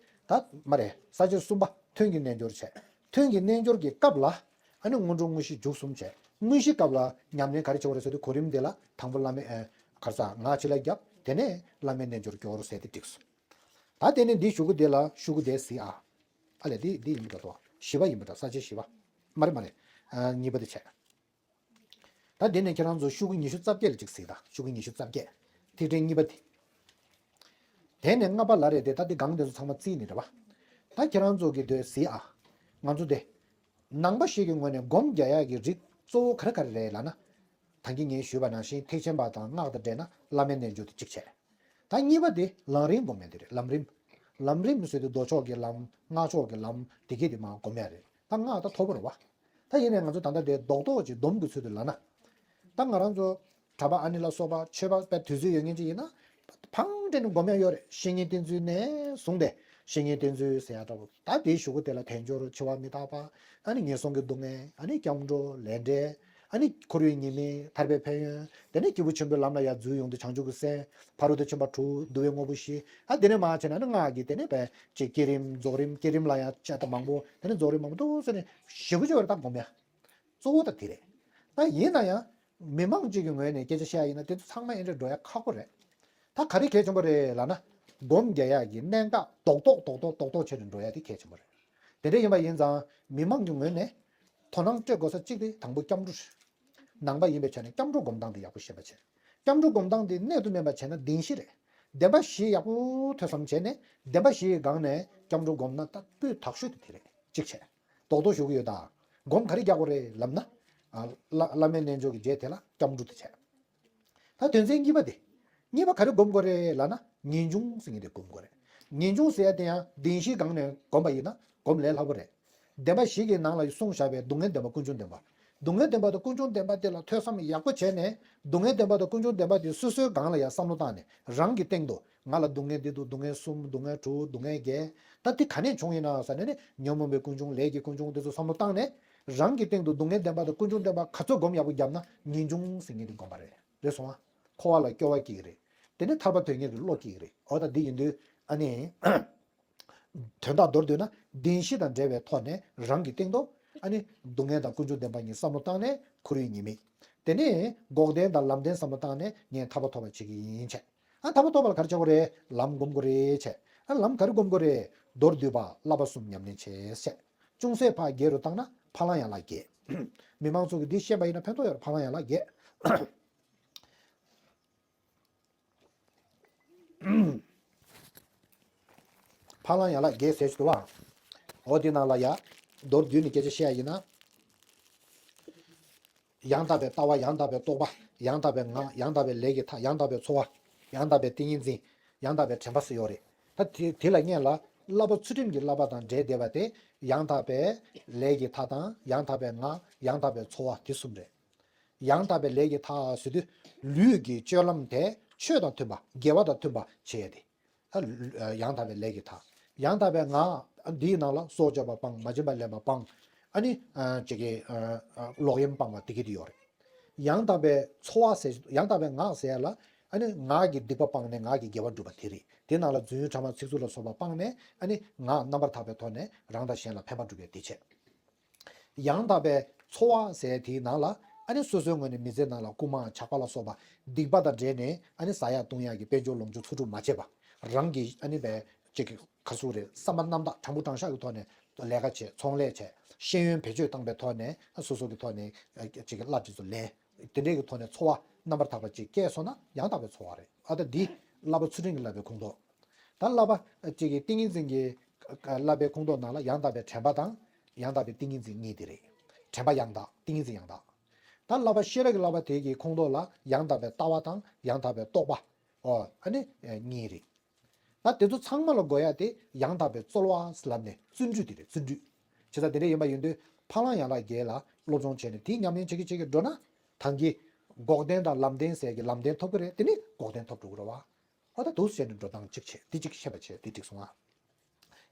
ད་མ་རེད། ས་བཅད་གསུམ་པ་ཐུན་གྱི་རྣལ་འབྱོར་བྱས། ཐུན་གྱི་རྣལ་འབྱོར་གྱི་སྐབས་ལ་ཨ་ནི་སྔོན་འགྲོ་དངོས་གཞི་མཇུག་གསུམ་བྱས། དངོས་གཞི་སྐབས་ལ་ཉམས་ལེན་ག་རེ་བྱེད་དགོས་རེད་ཟེར་དུས་གོ་རིམ་དེ་ལ་དང་པོ་བླ་མའི་ཨ་ག་རེ་ཟ་ངག་ཕྱི་ལ་བརྒྱབ། དེ་ནས་བླ་མའི་རྣལ་འབྱོར་སྐྱོར་ཟེར་ཏེ་འགྲིགས་སོང་། ད་དེ་ནས་འདི་གཞུག་གུ་དེ་ལ་གཞུག་གུ་དེ་གཟིགས་ཨ། ཨ་ལས་འདི་འདི་ཡིན་པ་འདྲ་དོ། བཞི་པ་ཡིན་པ་འདྲ། ས་བཅད་བཞི་པ། མ་རེད་མ་རེད། ཨ་གཉིས་པ་དེ་བྱས། ད་དེ་ནས་ཁྱེད་རང་ཚོ་གཞུག་གུ་ཉི་ཤུ་རྩ་བརྒྱད་ལ་ཅིག་གཟིགས་དང་། གཞུག་གུ་ཉི་ཤུ་རྩ་བརྒྱད། ཐིག་ཕྲེང་གཉིས་པ་དེ། དེ་ནས་ལྔ་པ་ལ་རེད་དེ། ད་འདི་སྒང་དེ་ཚོ་ཚང་མ་རྩིས་ནི་རེད་བ། ད་ཁྱེད་རང་ཚོ་གི་དོན་གཟིགས་ཨ། ང་ཚོ་དེ། ནང་པ་ཞིག་གི་ངོས་ནས་སྒོམ་རྒྱག་ཡག་གི་རིགས་གཙོ་བོ་ག་རེ་ག་རེ་རེད་ལབ་ན། ད་གིན་ངས་ཞུས་པ་ནང་བཞིན་ཐེག་ཆེན་པ་དང་སྔགས་དང་འབྲེལ་ན་བླ་མའི་རྣལ་འབྱོར་དེ་གཅིག་བྱས། ད་གཉིས་པ་དེ་ལམ་རིམ་སྒོམ་ཡག་དེ་རེད། ལམ་རིམ། ལམ་རིམ་ཟེར་དུས་མདོ་ཕྱོགས་ཀྱི་ལམ། སྔགས་ཕྱོགས་ཀྱི་ལམ། དེ་གས་དེ་མར་སྒོམ་ཡག་རེད། ད་སྔགས་ད་ཐོབ་པ་རེད་བ། ད་ཡིན་ནའི་ང་ཚོ་ད་ལྟ་དེ་རྡོག་རྡོག་ཅིག་སྡོམ་གྱི་ཚུལ་དུ་ལབ་ན། ད་ང་རང་ཚོ་གྲྭ་པ་ཨ་ནི་ལ་སོགས་པ་ཆོས་པ་དཔེ་དུས་ཚོད་ཡོད་མཁན་ཅིག་ཡིན་ན། ཕངས་སྤྲད་ནས་སྒོམ་ཡག་ཡོད་རེད། བཤེས་གཉེན་བསྟེན་ཚུལ་ནས་བཟུང་སྟེ། བཤེས་གཉེན་བསྟེན་ཚུལ་ཟེར་ཡག་འདྲ་བོ། ད་དེའི་གཞུག་གུ་དེ་ལ་དལ་འབྱོར། འཆི་བ་མི་རྟག་པ། ཨ་ནི་ངན་སོང་གི་སྡུག་བསྔལ། ཨ་ནི་སྐྱབས་འགྲོ། ལས་འབྲས། ཨ་ནི་ཁོར་ཡུག་ཉེས་དམིགས། ཐར་པའི་ཕན་ཡོན། དེ་ནས་སྐྱེས་བུ་ཆེན་པོའི་ལམ་ལ་ཡར་འཛུལ་ཡོང་དུས་བྱང་ཆུབ་ཀྱི་སེམས། ཕ་རོལ་ཏུ་ཕྱིན་པ་དྲུག། བསྡུ་བའི་དངོས་པོ་བཞི། ཨ་དེ་ནས་མར་བྱས་ན་ནི་སྔགས་ཀྱི་དེ་ནས་བས་ཅིག་བསྐྱེད་རིམ་རྫོགས་རིམ། བསྐྱེད་རིམ་ལ་ཡང་བྱས་ད་མང་པོ། དེ་ནས་རྫོགས་རིམ་མང་པོ་འདུག་ཟེར་ནས་ཞེ་པོ་ཅིག་ཡོད་རེད། ད་སྒོམ་ཡག་གཙོ་བོ་ད་དེ་རེད། ད་ཡིན་ན་ཡང་མི་མང་གཅིག་གི་ངོས་ནས་སྐད་ཆ་བཤད་ཡག་ཡིན་ན་དེ་ཚོ་ཚང་མ་ཨེ་འདྲ་འགྲོ་ཡག་ཁག་པོ་རེད། ད་ག་རེ་གལ་ཆེན་པོ་རེད་ལབ་ན། སྒོམ་རྒྱག་ཡག་གི་གནད་འགག་རྡོག་རྡོག་རྡོག་རྡོག་རྡོག་རྡོག་བྱས་ནས་འགྲོ་ཡག་དེ་གལ་ཆེན་པོ་རེད། དེ་འདྲ་ཡིན་པ་ཡིན་ཙང་མི་མང་གི་ངོས་ནས་དོ་སྣང་སྤྲད་དགོས་ས་གཅིག་དེ་དང་པོ་སྐྱབས་འགྲོ་རེད། ནང་པ་ཡིན་པའི་ཆ་ནས་སྐྱབས་འགྲོ་སྒོམ་སྟངས་དེ་ཡག་པོ་ཤེས་པ་བྱས། སྐྱབས་འགྲོ་སྒོམ་སྟངས་དེ་གནད་དུ་སྨིན་པ་བྱས་ན་བདེན་བཞི་རེད། བདེན་པ་བཞི་ཡག་པོ་ཐོས་བསམ་བྱས་ནས་བདེན་པ་བཞིའི་སྒང་ནས་སྐྱབས་འགྲོ་སྒོམ་ན་ད་སྤུས་དག་ཤོས་དེ་དེ་རེད། གཅིག་བྱས། རྡོག་རྡོག་ཞུ་གི་ཡོད་ད། སྒོམ་ག་རེ་རྒྱག་དགོས་རེད་ལབ་ན། ཨ་བླ་བླ་མའི་རྣལ་འབྱོར་གྱི་རྗེས་དེ་ལ་སྐྱབས་འགྲོ་དེ་བྱས། ད་དོན་ཚན་གཉིས་པ་དེ། གཉིས་པ་ག་རེ་སྒོམ་དགོས་རེད་ལབ་ན། ངེས་འབྱུང་ཟེར་མཁན་དེ་སྒོམ་དགོས་རེད། ངེས་འབྱུང་ཟེར་ཡག་དེ་ཡང་བདེན་བཞིའི་སྒང་ནས་སྒོམ་པ་ཡིན་ན་སྒོམ་ལས་སླ་པོ་རེད། བདེན་པ་བཞི་གི་ནང་ལ་གསུངས་བཞག་པའི་སྡུག་བསྔལ་བདེན་པ། ཀུན་འབྱུང་བདེན་པ། སྡུག་བསྔལ་བདེན་པ་དང་ཀུན་འབྱུང་བདེན་པ་དེ་ལ་ཐོས་བསམ་ཡག་པོ་བྱས་ནས། སྡུག་བསྔལ་བདེན་པ་དང་ཀུན་འབྱུང་བདེན་པ་དེ་སོ་སོའི་སྒང་ལ་ཡང་བསམ་བློ་བཏང་ནས། རང་གི་སྟེང་དུ་ང་ལ་སྡུག་བསྔལ་འདི་འདུག་སྡུག་བསྔལ་གསུམ། སྡུག་བསྔལ་དྲུག་སྡུག་བསྔལ་བརྒྱད། ད་འདི་ག་ནས་བྱུང་ཡིན་ན་ཟེར་ནས་ནི། ཉོན་མོངས་པའི་ཀུན་འབྱུང་། ལས་ཀྱི་ཀུན་འབྱུང་དེ་ཚོ་བསམ་བློ་བཏང་ནས། རང་གི་སྟེང་དུ་སྡུག་བསྔལ་བདེན་པ་དང་ཀུན་འབྱུང་བདེན་པ་ག་ཚོད་སྒོམ་ཡག་པོ་བརྒྱབ་ན་ངེས་འབྱུང་ཟེར་མཁན་དེ་སྒོམ་པ་རེད། རེད་སོང་ཨ། འཁོར་བ་ལ་སྐྱོ་བ་སྐྱེ་གི་རེད། དེ་ནས་ཐར་པ་དོན་གཉེར་གྱི་བློ་སྐྱེ་གི་རེད། འོ་ད་འདི་ཡིན་དུས་ཨ་ནི། དོན་དག་མདོར་བསྡུས་ན་བདེན་བཞི་དང་འབྲེལ་བའི་ཐོག་ནས་རང་གི་སྟེང་དུ་ཨ་ནི་སྡུག་བསྔལ་དང་ཀུན་འབྱུང་བདེན་པ་གཉིས་བསམ་བློ་བཏང་ནས་ཁོར་ཡུག་ཉེས་དམིགས། དེ་ནས་འགོག་བདེན་དང་ལམ་བདེན་བསམ་བློ་བཏང་ནས་ངས་ཐར་པ་ཐོབ་པ་བྱེད་ཀྱི་ཡིན་བྱས། ཨ་ཐར་པ་ཐོབ་པ་ལ་ག་རེ་བྱེད་དགོས་རེད། ལམ་སྒོམ་དགོས་རེད་བྱས། ཨ་ལམ་ག་རེ་སྒོམ་དགོས་རེད། མདོར་བསྡུས་པ་བསླབ་པ་གསུམ་ཉམས་ལེན་བྱས་བྱས། ཅུང་ཟད་ཕར་རྒྱས་རུ་བཏང་ན་ཕ་ལམ་ཡན་ལག་བརྒྱད། མི་མང་ཚོ་གིས་འདི་ཤེས་པ་ཡིན་ན་ཕན་ཐོགས་ཡོད་རེད། ཕ་ལམ་ཡན་ལག་བརྒྱད། ཕ་ལམ་ཡན་ལག་བརྒྱད་ཟེར་གྱི་འདུག་བ། འོ་དེ་ནང་ལ་ཡ། མདོར་བསྡུས་ནས་སྐད་ཆ་བཤད་ཡ་ཡིན་ན། ཡང་དག་པའི་ལྟ་བ། ཡང་དག་པའི་རྟོག་པ། ཡང་དག་པའི་ངག། ཡང་དག་པའི་ལས་ཀྱི་མཐའ། ཡང་དག་པའི་འཚོ་བ། ཡང་དག་པའི་ཏིང་ངེ་འཛིན། ཡང་དག་པའི་དྲན་པ་ཟེར་ཡོད་རེད། ད་དེ་དེ་ལ་སྔོན་ལ་བསླབ་པ་ཚུལ་ཁྲིམས་ཀྱི་བསླབ་པ་དང་འབྲེལ་བསྡད་པ་དེ། ཡང་དག་པའི་ལས་ཀྱི་མཐའ་དང་། ཡང་དག་པའི་ངག། ཡང་དག་པའི་འཚོ་བ། དེ་གསུམ་རེད། ཡང་དག་པའི་ལས་ཀྱི་མཐའ་ཟེར་དུས། ལུས་ཀྱི་སྤྱོད་ལམ་དེ་ཆོས་དང་མཐུན་པ། དགེ་བ་དང་མཐུན་པ་བྱེད་ཡ་དེ། ད་ཡང་དག་པའི་ལས་ཀྱི་མཐའ། ཡང་དག་པའི་ངག། འདིའི་ནང་ལ་སྲོག་གཅོད་པ་སྤང་། མ་བྱིན་པ་ལེན་པ་སྤང་། ཨ་ནི་ཅིག་གི་ལོག་གཡེམ་སྤང་བ་དེ་གི་དེ་ཡོད་རེད། ཡང་དག་པའི་འཚོ་བ་ཟེར། ཡང་དག་པའི་ངག་ཟེར་ཡ་ལ། ཨ་ནི་ངག་གི་སྡིག་པ་སྤངས་ནས་ངག་གི་དགེ་བ་སྒྲུབ་པ་དེ་རེད། དེ་ནང་ལ་རྫུན་ཕྲ་མ་ཚིག་རྩུབ་ལ་སོགས་པ་སྤངས་ནས། ཨ་ནི་ངག་རྣམ་པར་དག་པའི་ཐོག་ནས་རང་དང་གཞན་ལ་ཕན་པ་སྒྲུབ་པའི་དེ་བྱས། ཡང་དག་པའི་འཚོ་བ་ཟེར་དེའི་ནང་ལ། ཨ་ནི་སོ་སོའི་ངོས་ནས་མི་ཚེའི་ནང་ལ་རྐུན་མ་ཇག་པ་ལ་སོགས་པ་སྡིག་པ་དང་འབྲེལ་ནས། ཨ་ནི་ཟ་ཡག་བཏུང་ཡག་གི་དཔལ་འབྱོར་ལོངས་སྤྱོད་འཚོལ་སྒྲུབ་མ་བྱས་པ། རང་གི་ཨ་ནི་བས་ཅིག་གི་ག་ཟེར་རེད། བསམ་པ་རྣམ་དག་དྲང་པོ་དྲང་བཞག་གི་ཐོག་ནས་ལས་ཀ་བྱས། ཚོང་ལས་བྱས། ཤེས་ཡོན་བེད་སྤྱོད་བཏང་པའི་ཐོག་ནས། ཨ་སོ་སོ་གི་ཐོག་ནས་ཅིག་གི་བླ་བྲེ་ཚོ་ལེན། དེ་འདྲའི་གི་ཐོག་ནས་འཚོ་བ་རྣམ་པར་དག་པ་ཅིག་སྐྱེལ་སོང་ན་ཡང་དག་པའི་འཚོ་བ་རེད། ཨ་ད་འདི་བསླབ་པ་ཚུལ་ཁྲིམས་ཀྱི་བསླབ་པའི་ཁོངས་གཏོགས། ད་བསླབ་པ་ཅིག་གི་ཏིང་ངེ་འཛིན་གྱི་བསླབ་པའི་ཁོངས་གཏོགས་ནང་ལ་ཡང་དག་པའི་དྲན་པ་དང་། ཡང་དག་པའི་ཏིང་ངེ་འཛིན་གཉིས་དེ་རེད། དྲན་པ་ཡང་དག་ཏིང་ངེ་འཛིན་ཡང་དག་ད་བསླབ་པ་ཤེས་རབ་ཀྱི་བསླབ་པ་དེ་གི་ཁོངས་གཏོགས་ལ་ཡང་དག་པའི་ལྟ་བ་དང་ཡང་དག་པའི་རྟོག་པ། ཨོ་ཨ་ནི་གཉིས་རེད། ད་དེ་ཚོ་ཚང་མ་ལ་དགོས་ཡ་དེ་ཡང་དག་པའི་རྩོལ་བ་ལབ་ནས་བརྩོན་འགྲུས་དེ་རེད། བརྩོན་འགྲུས། བྱས་ཙང་དེ་འདྲ་ཡིན་པ་ཡིན་དུས་ཕ་ལམ་ཡན་ལག་བརྒྱད་ལ་སློབ་སྦྱོང་བྱས་ནས་དེ་ཉམས་ལེན་བྱེད་ཀྱི་བྱེད་ཀྱི་འགྲོ་ན། ད་གིན་འགོག་བདེན་དང་ལམ་བདེན་ཟེར་གྱི་ལམ་བདེན་ཐོབ་ཀྱི་རེད། དེ་ནི་འགོག་བདེན་ཐོབ་འགྲོ་གི་རེད་བ། ཨོ་ད་འདུག་སེ་བྱས་ནས་འགྲོ་སྟངས་གཅིག་བྱས། དེ་གཅིག་ཤེས་པ་བྱས། དེ་འགྲིག་སོང་ཨ།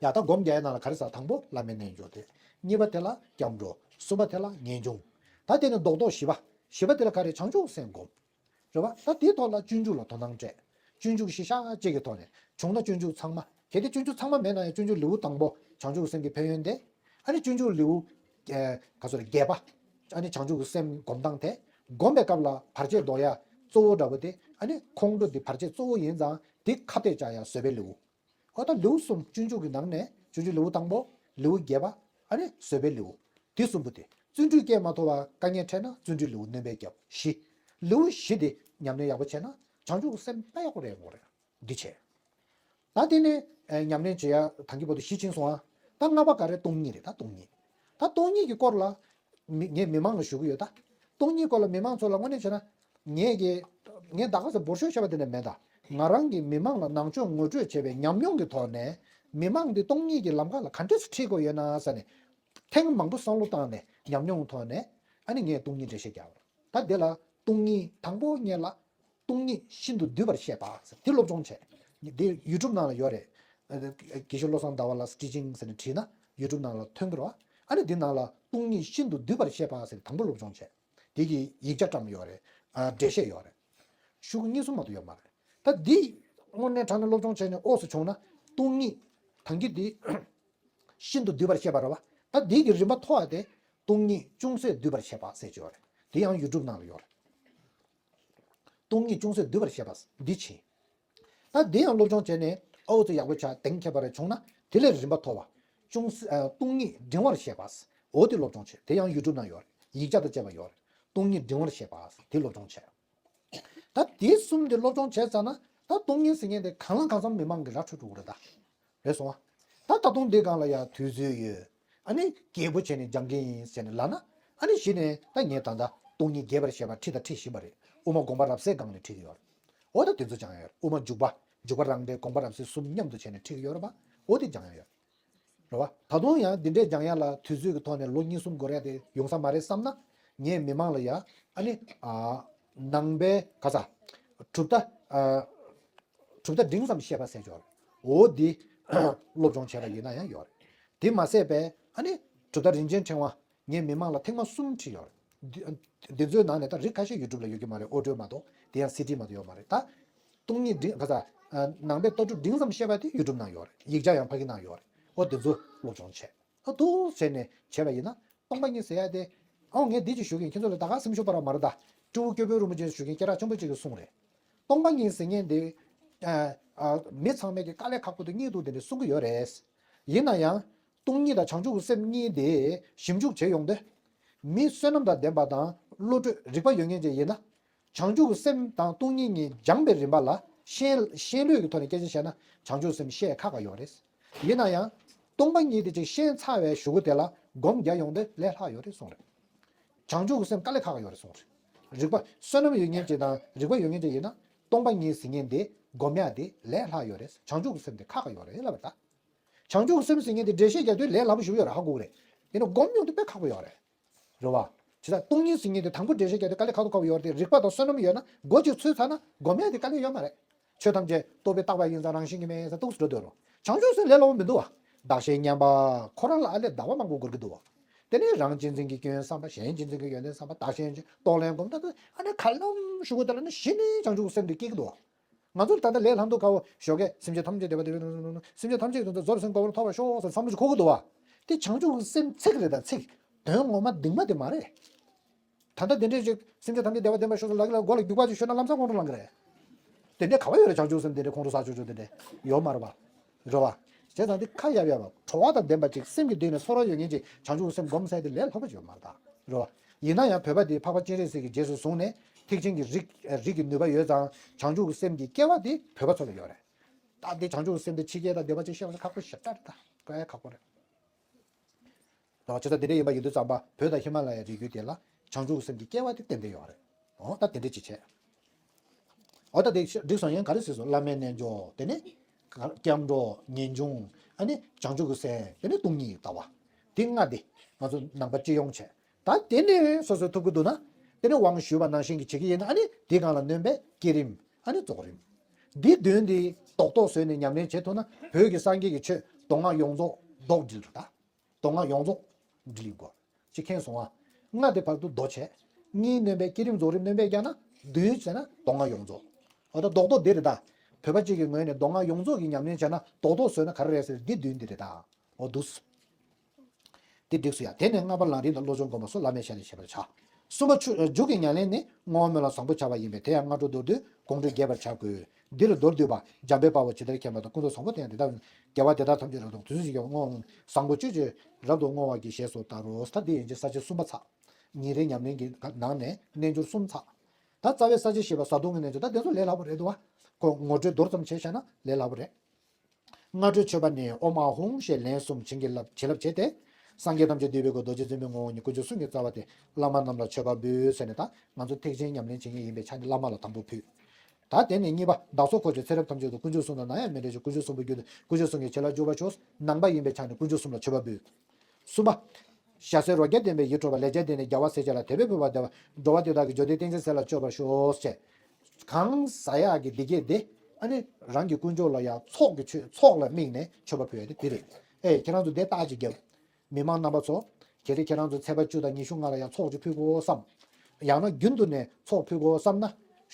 ཡ་ད་སྒོམ་རྒྱག་ཡ་ནང་ལ་ག་རེ་ཟེར། དང་པོ་བླ་མའི་རྣལ་འབྱོར་དེ། གཉིས་པ་དེ་ལ་སྐྱབས་འགྲོ། གསུམ་པ་དེ་ལ་ངེས་འབྱུང་། ད་དེ་ནི་རྡོག་རྡོག་བཞི་པ། བཞི་པ་དེ་ལ་ག་རེ། བྱང་ཆུབ་སེམས་སྒོམ། རེད་བ། ད་དེའི་ཐོག་ལ་སྤྱོད་འཇུག་ལ་དོ་སྣང་སྤྲད། སྤྱོད་འཇུག་གཞི་བཞག་ཅིག་གི་ཐོག་ནས་བྱུང་ན་སྤྱོད་འཇུག་ཚང་མ། གལ་ཏེ་སྤྱོད་འཇུག་ཚང་མ་མེད་ན་ཡང་སྤྱོད་འཇུག་ལེའུ་དང་པོ་བྱང་ཆུབ་སེམས་ཀྱི་ཕན་ཡོན་དེ། ཨ་ནི་སྤྱོད་འཇུག་ལེའུ་ཨེ་ག་ཚོད་རེད། བརྒྱད་པ། ཨ་ནི་བྱང་ཆུབ་ཀྱི་སེམས་སྒོམ་སྟངས་དེ། སྒོམ་པའི་སྐབས་ལ་བར་ཆད་ཟློག་ཡ་གཙོ་བོ་འདྲ་པོ་དེ། ཨ་ནི་ཁོང་ཁྲོ་དེ་བར་ཆད་གཙོ་བོ་ཡིན་ཙང་དེ་ཁ་གཏད་བཅག་ཡ་བཟོད་པའི་ལེའུ། འོ་ད་ལེའུ་གསུམ། སྤྱོད་འཇུག་གི་ནང་ནས་སྤྱོད་འཇུག་ལེའུ་དང་པོ། ལེའུ་བརྒྱད་པ། ཨ་ནི་བཟོད་པའི་ལེའུ། དེ་གསུམ་པོ་དེ། བརྩོན་འགྲུས་སྐྱེས་མ་ཐུབ་པ་དཀའ་ངལ་འཕྲད་ན་བརྩོན་འགྲུས་ལེའུ་སྣོན་པས་བརྒྱབ། བཞི། ལེའུ་བཞི་དེ་ཉམས་ལེན་ཡག་པོ་བྱས་ན་བྱང་ཆུབ་ཀྱི་སེམས་དཔེ་ཡག་པོ་རེད་དགོས་རེད། འདི་བྱས། ད་དེ་ནས་ཨ་ཉམས་ལེན་བྱེད་ཡ་ད་གིན་བར་དུ་བཞི་ཕྱིན་སོང་ཨ། ད་ལྔ་པ་ག་རེ། སྟོང་ཉིད་རེད། ད་སྟོང་ཉིད། ད་སྟོང་ཉིད་ཀྱི་སྐོར་ལ་མི་ངས་མི་མང་ལ་ཞུ་གི་ཡོད་ད། སྟོང་ཉིད་སྐོར་ལ་མི་མང་ཚོ་ལ་དངོས་གནས་བྱས་ན། ངས་ཀྱི་ངས་ད་ག་ཚོད་འབོར་ཤོག་བཤད་པ་དེ་འདྲ་མེད་ད། ང་རང་གིས་མི་མང་ལ་ནང་ཆོས་ངོ་སྤྲོད་བྱས་པའི་ཉམས་མྱོང་གི་ཐོག་ནས། མི་མང་འདི་སྟོང་ཉིད་ཀྱི་ལམ་ཁ་ལ་ག་འདྲས་སེ་ཁྲིད་དགོས་ཡོད་ན་ཟེར་ནས། ཐེངས་མང་པོ་བསམ་བློ་བཏང་ནས་ཉམས་མྱོང་གི་ཐོག་ནས། ཨ་ནི་ངས་སྟོང་ཉིད་འགྲེལ་བཤད་རྒྱག་པ་རེད། ད་དེ་ལ་སྟོང་ཉིད་དང་པོ་ཉིད་ལ། སྟོང་ཉིད་ཤིན་ཏུ་བསྡུས་པར་བཤད་པ་ཟེར་དེ་སློབ་སྦྱོང་བྱས། འདི་ཡུ་ཊུབ་ནང་ལ་ཡོད་རེད། དགེ་བཤེས་བློ་བཟང་ཟླ་བ་ལགས་ཊི་ཅིང་ཟེར་ནས་བྲིས་ན་ཡུ་ཊུབ་ནང་ལ་ཐོན་གྱི་རེད་བ། ཨ་ནི་འདི་ནང་ལ་སྟོང་ཉིད་ཤིན་ཏུ་བསྡུས་པར་བཤད་པ་ཟེར་དང་པོ་སློབ་སྦྱོང་བྱས། འདི་གི་ཡིག་ཆ་བཀྲམ་ཡོད་རེད། ཨ་འགྲེལ་བཤད་ཡོད་རེད། ཤོག་གུ་གཉིས་གསུམ་མ་གཏོགས་ཡོད་མ་རེད། ད་འདི་དངོས་གནས་དྲང་གནས་སློབ་སྦྱོང་བྱས་ནས་ཨོ་སོ་བྱུང་ན་སྟོང་ཉིད་ད་གིན་འདི་ཤིན་ཏུ་བསྡུས་པར་བཤད་པ་རེད་བ། ད་འདི་གི་རིམ་པ་མཐོ་བ་དེ་སྟོང་ཉིད་ཅུང་ཟད་བསྡུས་པར་བཤད་པ་ཟེར་གྱི་ཡོད་རེད། དེ་ཡང་ཡུ་ཊུབ་ནང་ལ་ཡོད་རེད། སྟོང་ཉིད་ཅུང་ཟད་བསྡུས་པར་བཤད་པ་འདི་ཕྱིན། ད་དེ་ཡང་སློབ་སྦྱོང་བྱས་ནས་ཨོ་ཙི་ཡག་པོ་ཆགས་གཏན་འཁེལ་བ་རེ་བྱུང་ན་དེ་ལས་རིམ་པ་མཐོ་བ། ཅུང་ཟད་ཨ་སྟོང་ཉིད་འབྲིང་བར་བཤད་པ། འོ་དེ་སློབ་སྦྱོང་བྱས། དེ་ཡང་ཡུ་ཊུབ་ནང་ཡོད་རེད། ཡིག་ཆ་དང་བཅས་པ་ཡོད་རེད། སྟོང་ཉིད་འབྲིང་བར་བཤད་པ་དེ་སློབ་སྦྱོང་བྱས། ད་དེ་གསུམ་དེ་སློབ་སྦྱོང་བྱས་ཚར་ན་ད་སྟོང་ཉིད་ཟེར་མཁན་དེ་གང་ལ་གང་འཚམ་མི་མང་གི་ར་འཕྲོད་འགྲོ་གི་རེད་ད། རེད་སོང་ཨ། ད་ད་དུང་འདི་སྒང་ལ་ཡ་དུས་ཚོད་ཡོད། ཨ་ནི་རྒྱས་པོ་བྱས་ནས་སྦྱང་གི་ཡིན་ཟེར་ནས་ལབ་ན། ཨ་ནི་གཞི་ནས་ད་ངས་ད་ལྟ་སྟོང་ཉིད་རྒྱས་པར་བཤད་པ་ཁྲིད་དང་ཁྲིད་བཞིན་པ་རེད། དབུ་མ་དགོངས་པ་རབ་གསལ་སྒང་ནས་ཁྲིད་ཀྱི་ཡོད་རེད། འོ་ད་དེ་ཚོ་སྦྱང་ཡ་ཡོད་རེད། དབུ་མ་འཇུག་པ། འཇུག་པ་རང་འགྲེལ། དགོངས་པ་རབ་གསལ་གསུམ་མཉམ་དུ་བྱས་ནས་ཁྲིད་ཀྱི་ཡོད་རེད་པ། འོ་དེ་སྦྱང་ཡ་ཡོད་རེད། རེད་བ། ད་དུང་ཡང་འདི་འདྲས་སྦྱང་ཡ་ལ་དུས་ཚོད་ཀྱི་ཐོག་ནས་ལོ་གཉིས་གསུམ་འགོར་ཡ་དེ་ཡོང་ས་མ་རེད་བསམ་ན། ངས་མི་མང་ལ་ཡ། ཨ་ནི། ཨ། ནང་པའི་ག་ས། གྲུབ་མཐའ། ཨ། གྲུབ་མཐའ་འབྲིང་ཙམ་བཤད་པ་ཟེར་ཆོག་འོ་འདི་སློབ་སྦྱོང་བྱས་པ་ཡིན་ན་ཡང་ཡོད་རེད། དེ་མ་ཟད་པའི་ཨ་ནི་གྲུབ་མཐའ་རིན་ཆེན་ཕྲེང་བ་ངས་མི་མང་ལ་ཐེངས་མ་གསུམ་ཁྲིད་ཡོད་རེད། འདི་འདི་ཚོའི་ནང་ནས་ད་རིགས་ཁ་ཤས་ཡུ་ཊུབ་ལ་ཡོད་ཀྱི་མ་རེད། ཨོ་ཌི་ཡོ་མ་གཏོགས། དེ་ཡང་སི་ཌི་མ་གཏོགས་ཡོད་མ་རེད་ད། སྟོང་ཉིད་འབྲིང་ག་ས། ནང་པའི་ལྟ་གྲུབ་འབྲིང་ཙམ་བཤད་པ་དེ་ཡུ་ཊུབ་ནང་ཡོད་རེད། ཡིག་ཆ་ཡང་ཕ་གི་ནང་ཡོད་རེད། ཨོ་འདི་ཚོ་སློབ་སྦྱོང་བྱས། ཨ་འདུག་བྱས་ནས་བྱས་པ་ཡིན་ན་སྟོང་པ་ཉིད་ཟེར་ཡ་དེ། ཨོ་ངས་འདི་ཅིག་ཞུ་གིན་ཁྱེད་ཚོ་ལ་ད་ག་སེམས་ཤུགས་སྤར་བ་མ་རེད་ད། སྤྲེའུ་སྐྱོ་པོའི་རིན་པོ་ཆེ་ཞུ་གིན་སྐད་གྲགས་ཆེན་པོ་ཅིག་གིས་གསུངས་རེད། སྟོང་པ་ཉིད་ཟེར་མཁན་དེ། ཨ་ཨ་མི་ཚང་མས་ཀྱི་དཀའ་ལས་ཁག་པོ་དེ་རྙེད་འདུག་དེ་འདྲ་གསུང་གི་ཡོད་རེད། ཡིན་ན་ཡང་། སྟོང་ཉིད་དང་བྱང་ཆུབ་ཀྱི་སེམས་གཉིས་དེ་ཞིབ་འཇུག་བྱེད་ཡོང་དུས། མི་བསོད་ནམས་དང་ལྡན་པ་དང་བློ་གྲོས་རིག་པ་ཡོད་མཁན་ཅིག་ཡིན་ན། བྱང་ཆུབ་ཀྱི་སེམས་དང་སྟོང་ཉིད་གཉིས་སྦྱངས་པའི་རིམ་པ་ལ་ཤེས་ཤེས་ལོས་ཀྱི་ཐོག་ནས་སྐད་ཆ་བཤད་ན་བྱང་ཆུབ་སེམས་ཤེས་ཁག་པ་ཡོད་རེད། ཡིན་ན་ཡང་། སྟོང་པ་ཉིད་དེ་ཅིག་ཤེས་ཚར་བའི་གཞུག་གུ་དེ་ལ་སྒོམ་རྒྱག་ཡོང་དུས་ལས་སླ་ཡོད་རེད་གསུངས་རེད། བྱང་ཆུབ་ཀྱི་སེམས་དཀའ་ལས་ཁག་པ་ཡོད་རེད་གསུངས་རེད། རིག་པ་བསོད་ནམས་ཡོད་མཁན་ཅིག་དང་རིག་པ་ཡོད་མཁན་ཅིག་ཡིན་ན་སྟོང་པ་ཉིད་ཟེར་མཁན་དེ་སྒོམ་ཡག་དེ་ལས་སླ་ཡོད་རེད། བྱང་ཆུབ་ཀྱི་སེམས་དེ་ཁག་པ་ཡོད་རེད་ལབ་པ་རེད་ད། བྱང་ཆུབ་སེམས་ཟེར་མཁན་དེ་འགྲེལ་བཤད་རྒྱག་དུས་ལས་སླ་པོ་ཞིག་ཡོད་རེད། ཧ་གོ་གི་རེད། ཡིན་ནའང་སྒོམ་ཡོང་དུས་དཔེ་ཁག་པོ་ཡོད་རེད། རེད་བ། ཇི་ལྟར་སྟོང་ཉིད་ཟེར་མཁན་དེ་དང་པོ་འགྲེལ་བཤད་རྒྱག་དུས་དཀའ་ལས་ཁག་ཏུ་ཁག་པོ་ཡོད་རེད་དེ། རིག་པ་དང་བསོད་ནམས་ཡོད་ན་མགོ་ཅིག་ཚོས་ཚར་ན་སྒོམ་ཡག་དེ་དཀའ་ལས་ཡོད་མ་རེད། ཆོས་ཐམས་ཅད་རྟོག་པས་བཏགས་པ་ཡིན་ཙང་རང་བཞིན་གྱིས་མེད་ཟེར་ཏོག་ཙམ་འགྲོ་འདོད་རུང་། བྱང་ཆུབ་སེམས་ལས་སླ་པོ་མི་འདུག་བ། བདག་གཞན་མཉམ་པ་ཁོ་རང་ལ་ཨ་ལས་ཟླ་བ་མང་པོ་འགོར་གྱི་འདུག་བ། དེ་ནས་རང་གཅེས་འཛིན་གྱི་སྐྱོན་བསམ་པ། གཞན་གཅེས་འཛིན་གྱི་ཡོན་ཏན་བསམ་པ། བདག་གཞན་གཅེས་རྟོག་ལན་སྒོམ་ད་དུ་ཨ་ནི་ག་ལམ་ཞུ་དགོས་དེ་ལ་ནི་གཞི་ནས་བྱང་ཆུབ་སེམས་དེ་སྐྱེ་གི་འདུག་བ། ང་ཚོར་ད་ལྟ་ལས་སླ་མདོག་ཁ་པོ་ཞོགས་ཀས་སེམས་ཅན་ཐམས་ཅད་བདེ་བ་དེ་སེམས་ཅན་ཐམས་ཅད་དོན་དུ་རྫོགས་པའི་སེམས་དགའ་བ་ལ་ཐོབ་པར་ཤོག་ཟེར་བསམ་བློ་ཞིག་འཁོར་གྱི་འདུག་བ། དེ་བྱང་ཆུབ་ཀྱི་སེམས་ཚིག་རེད་ད་ཚིག་དོན་ངོ་མ་གདིང་མ་དེ་མ་རེད། ད་ལྟ་དེ་འདྲས་ཅིག་སེམས་ཅན་ཐམས་ཅད་བདེ་བ་ལྡན་པར་ཤོག་ཟེར་ལབ་ཀྱི་ལ་མགོ་ལ་རྒྱུག་པ་ཅིག་ཤོར་ན་ལམ་སང་ཁོང་ཁྲོ་ལངས་ཀྱི་རེད། དེ་འདྲས་ག་བ་ཡོད་རེད། བྱང་ཆུབ་སེམས་དེ་འདྲས་ཁོང་ཁྲོ་ཟ་ཆོག་ཆོག་དེ་འདྲས་ཡོད་མ་རེད་པ། རེད་བ། བྱས་ཙང་དེ་ཁ་ཡབ་ཡབ་པ་གྲོ་བ་དང་ལྡན་པ་ཅིག་སེམས་ཀྱི་གཏིང་ནས་ཚོར་བ་ཡོད་མཁན་ཅིག་བྱང་ཆུབ་སེམས་སྒོམ་ས་དེ་ལས་སླ་པོ་ཅིག་ཡོད་མ་རེད་ད། རེད་བ། ཡིན་ན་ཡང་བོད་པ་དེ་འཕགས་པ་སྤྱན་རས་གཟིགས་ཀྱི་རྗེས་སུ་བཟུང་ནས་ཐེག་ཆེན་གྱི་རིགས་རིགས་ཀྱི་ནུས་པ་ཡོད་ཙང་བྱང་ཆུབ་ཀྱི་སེམས་ཀྱི་སྐྱེ་བ་དེ་བོད་པ་ཚོ་ལ་ཡོད་རེད། ད་དེ་བྱང་ཆུབ་ཀྱི་སེམས་དེ་ཕྱི་རྒྱལ་དང་སྡོད་པ་ཅིག་བཤད་པ་ཁག་པོ་ཞེ་དྲག་རེད་ད། དཀའ་ཡ་ཁག་པོ་རེད། ད་བྱས་ཙང་དེ་འདྲ་ཡིན་པ་ཡིན་དུས་ཙམ་པ་བོད་དང་ཧི་མ་ལ་ཡའི་རི་རྒྱུད་དེ་ལ་བྱང་ཆུབ་སེམས་ཀྱི་སྐྱེ་བ་དེ་ཏན་ཏན་ཡོད་རེད། འོ་ད་དེ་འདྲ་ཅིག་བྱས། འོ་ད་དེ་འགྲིག་སོང་། ཡང་ག་རེ་ཟེར་སོང་། བླ་མའི་རྣལ་འབྱོར། དེ་ནས་སྐྱབས་འགྲོ། ངེས་འབྱུང་། ཨ་ནི་བྱང་ཆུབ་ཀྱི་སེམས། དེ་ནས་སྟོང་ཉིད་ལྟ་བ། དེ་ལྔ་དེ་ང་ཚོ་ནང་པ་སྤྱི་ཡོངས་བྱས། ད་དེ་ནས་སོ་སོས་ཐུབ་ཀྱི་འདུག་ན། དེ་ནས་དབང་ཞུས་པ་ནང་བཞིན་གྱི་བྱེད་ཀྱི་ཡིན་ན། ཨ་ནི་དེ་སྒང་ལ་སྣོན་པའི་བསྐྱེད་རིམ། ཨ་ནི་རྫོགས་རིམ། འདི་བདུན་འདི་རྡོག་རྡོག་བཟོས་ནས་ཉམས་ལེན་བྱེད་ཐུབ་ན་བོད་ཀྱི་སངས་རྒྱས་ཀྱི་ཆོས་ མདོ་སྔགས་ཡོངས་རྫོགས་ལྡོག་འགྲིལ་རེད་ད། མདོ་སྔགས་ཡོངས་རྫོགས་འགྲིལ་དགོས། ཅི་མཁྱེན་སོང་ང་། ལྔ་དེ་བར་དུ་མདོ་བྱས། གཉིས་སྣོན་པའི་བསྐྱེད་རིམ་རྫོགས་རིམ་སྣོན་པས་བརྒྱབ་ན། བདུན་བྱས་ན་མདོ་སྔགས་ཡོངས་རྫོགས། འོ་ད་རྡོག་རྡོག་འདི་རེད་ད། བོད་པ་གཅིག་གི་ངོས་ནས་མདོ་སྔགས་ཡོངས་རྫོགས་ཀྱི་ཉམས་ལེན་བྱས་ན་རྡོག་རྡོག་བཟོས་ན་ག་རེ་རེད་ཟེར། འདི་བདུན་འདི་རེད་ད། འོ་འདུག་དེ་འགྲིགས་སོ་ཡ། དེ་ནས་ལྔ་པ་ལམ་རིམ་དང་བློ་སྦྱོང་སྒོམ་པ་སོགས་བླ་མེད་ཤ་ལས་བྱེད་པར་བྱ། གསུམ་པ་ཆུ་མཇུག་གི་ཉམས་ལེན་ནི་བསྔོ་བ་སྨོན་ལམ་བཟང་པོ་བྱ་བ་ཡིན་པས། དེ་ཡང་སྔ་དྲོ་མདོར་བསྡུས་དགོང་དྲོ་རྒྱས་པར་བྱ་དགོས། འདིར་མདོར་བསྡུས་པ། འཇམ་དཔལ་དཔའ་བོས་ཇི་ལྟར་མཁྱེན་པ་དང་། ཀུན་རྫོབ་བཟང་པོ་དེ་ཡང་དེ་ལྟ་བས། དགེ་བ་དེ་དག་ཐམས་ཅད་རབ་ཏུ་དུས་གསུམ་གྱི་བསྔོ་བ་བཟང་པོ་སྤྱོད་ཕྱིར་རབ་ཏུ་བསྔོ་བར་བགྱི། ཞེས་སོགས་ལྟར་རོ། ད་འདི་ཡན་ཆད་ས་བཅད་གསུམ་པ་ཚར། ཉིན་རེའི་ཉམས་ལེན་གྱི་ནང་ནས་རྣལ་འབྱོར་གསུམ་ཚར། ད་རྩ་བའི་ས་བཅད་བཞི་པ་བཟའ་བཏུང་གི་རྣལ་འབྱོར། ད་དེ་ཚོ་ལས་སླ་པོ་རེད་འདུག་བ། ཁོ་ངོ་སྤྲོད་མདོར་ཙམ་བྱས་བཞག་ན་ལས་སླ་པོ་རེད། སྔ་དྲོའི་མཆོད་པ་ནི་ཨོཾ་ཨཱཿཧཱུྃ་ཞེས་ལན་གསུམ་བྱིན་གྱིས་བརླབས། བྱིན་རླབས་བྱས་ཏེ། སངས་རྒྱས་ཐམས་ཅད་འདུས་པའི་སྐུ། རྡོ་རྗེ་བཙུན་མོའི་ངོ་བོ་ཉིད། དཀོན་མཆོག་གསུམ་གྱི་རྩ་བ་སྟེ། བླ་མ་རྣམས་ལ་མཆོད་པ་འབུལ་ཟེར་ནས། ད་ང་ཚོ་ཐེག་ཆེན་ཉམས་ལེན་བྱེད་མཁན་ཡིན་པའི་ཆ་ནས་བླ་མ་ལ་དང་པོ་ཕུལ། ད་དེ་ནས་གཉིས་པ། བདག་སོགས་འཁོར་བཅས་ཚེ་རབས་ཐམས་ཅད་དུ། དཀོན་མཆོག་གསུམ་དང་ནམ་ཡང་མི་འབྲལ་ཕྱིར། དཀོན་མཆོག་གསུམ་པོའི་རྒྱུད་དུ། དཀོན་མཆོག་གསུམ་གྱི་བྱིན་རླབས་འཇུག་པར་ཤོག། ནང་པ་ཡིན་པའི་ཆ་ནས་དཀོན་མཆོག་གསུམ་ལ་མཆོད་པ་འབུལ། གསུམ་པ། ཞྭ་སེར་རོ་བརྒྱ་ལྡན་པས་ཡིད་འཕྲོག་པ། ལེགས་སྦྱར་སྡེ་ནི་རྒྱལ་བ་སྲས་བཅས་ལ། དད་པས་ཕུལ་བ་དེ་འགྲོ་བ་འདི་དག་གི། འབྱོར་ལྡན་ཏིང་འཛིན་ཚེ་ལ་སྤྱོད་པར་ཤོག་ཅེས། གང་ཟ་ཡག་གི་འདི་སྐད་དེ། ཨ་ནི་རང་གི་དཀོན་མཆོག་ལ་ཡང་ཚོགས་ཀྱི་མཆོད། ཚོགས་ལ་དམིགས་ནས་མཆོད་པ་ཕུལ་ཡ་དེ་འདི་རེད། ཨེ་ཁྱེད་རང་ཚོ་དེ་རྟགས་ཅིག་རྒྱབ། མི་མང་རྣམ་པ་ཚོ། གལ་ཏེ་ཁྱེད་རང་ཚོ་ཚེས་པ་བཅུ་དང་ཉི་ཤུ་ལྔ་ལ་ཡང་ཚོགས་ཅིག་ཕུལ་དགོས་བསམ། ཡང་ན་རྒྱུན་དུ་ནས་ཚོགས་ཕུལ་དགོས་བསམ་ན།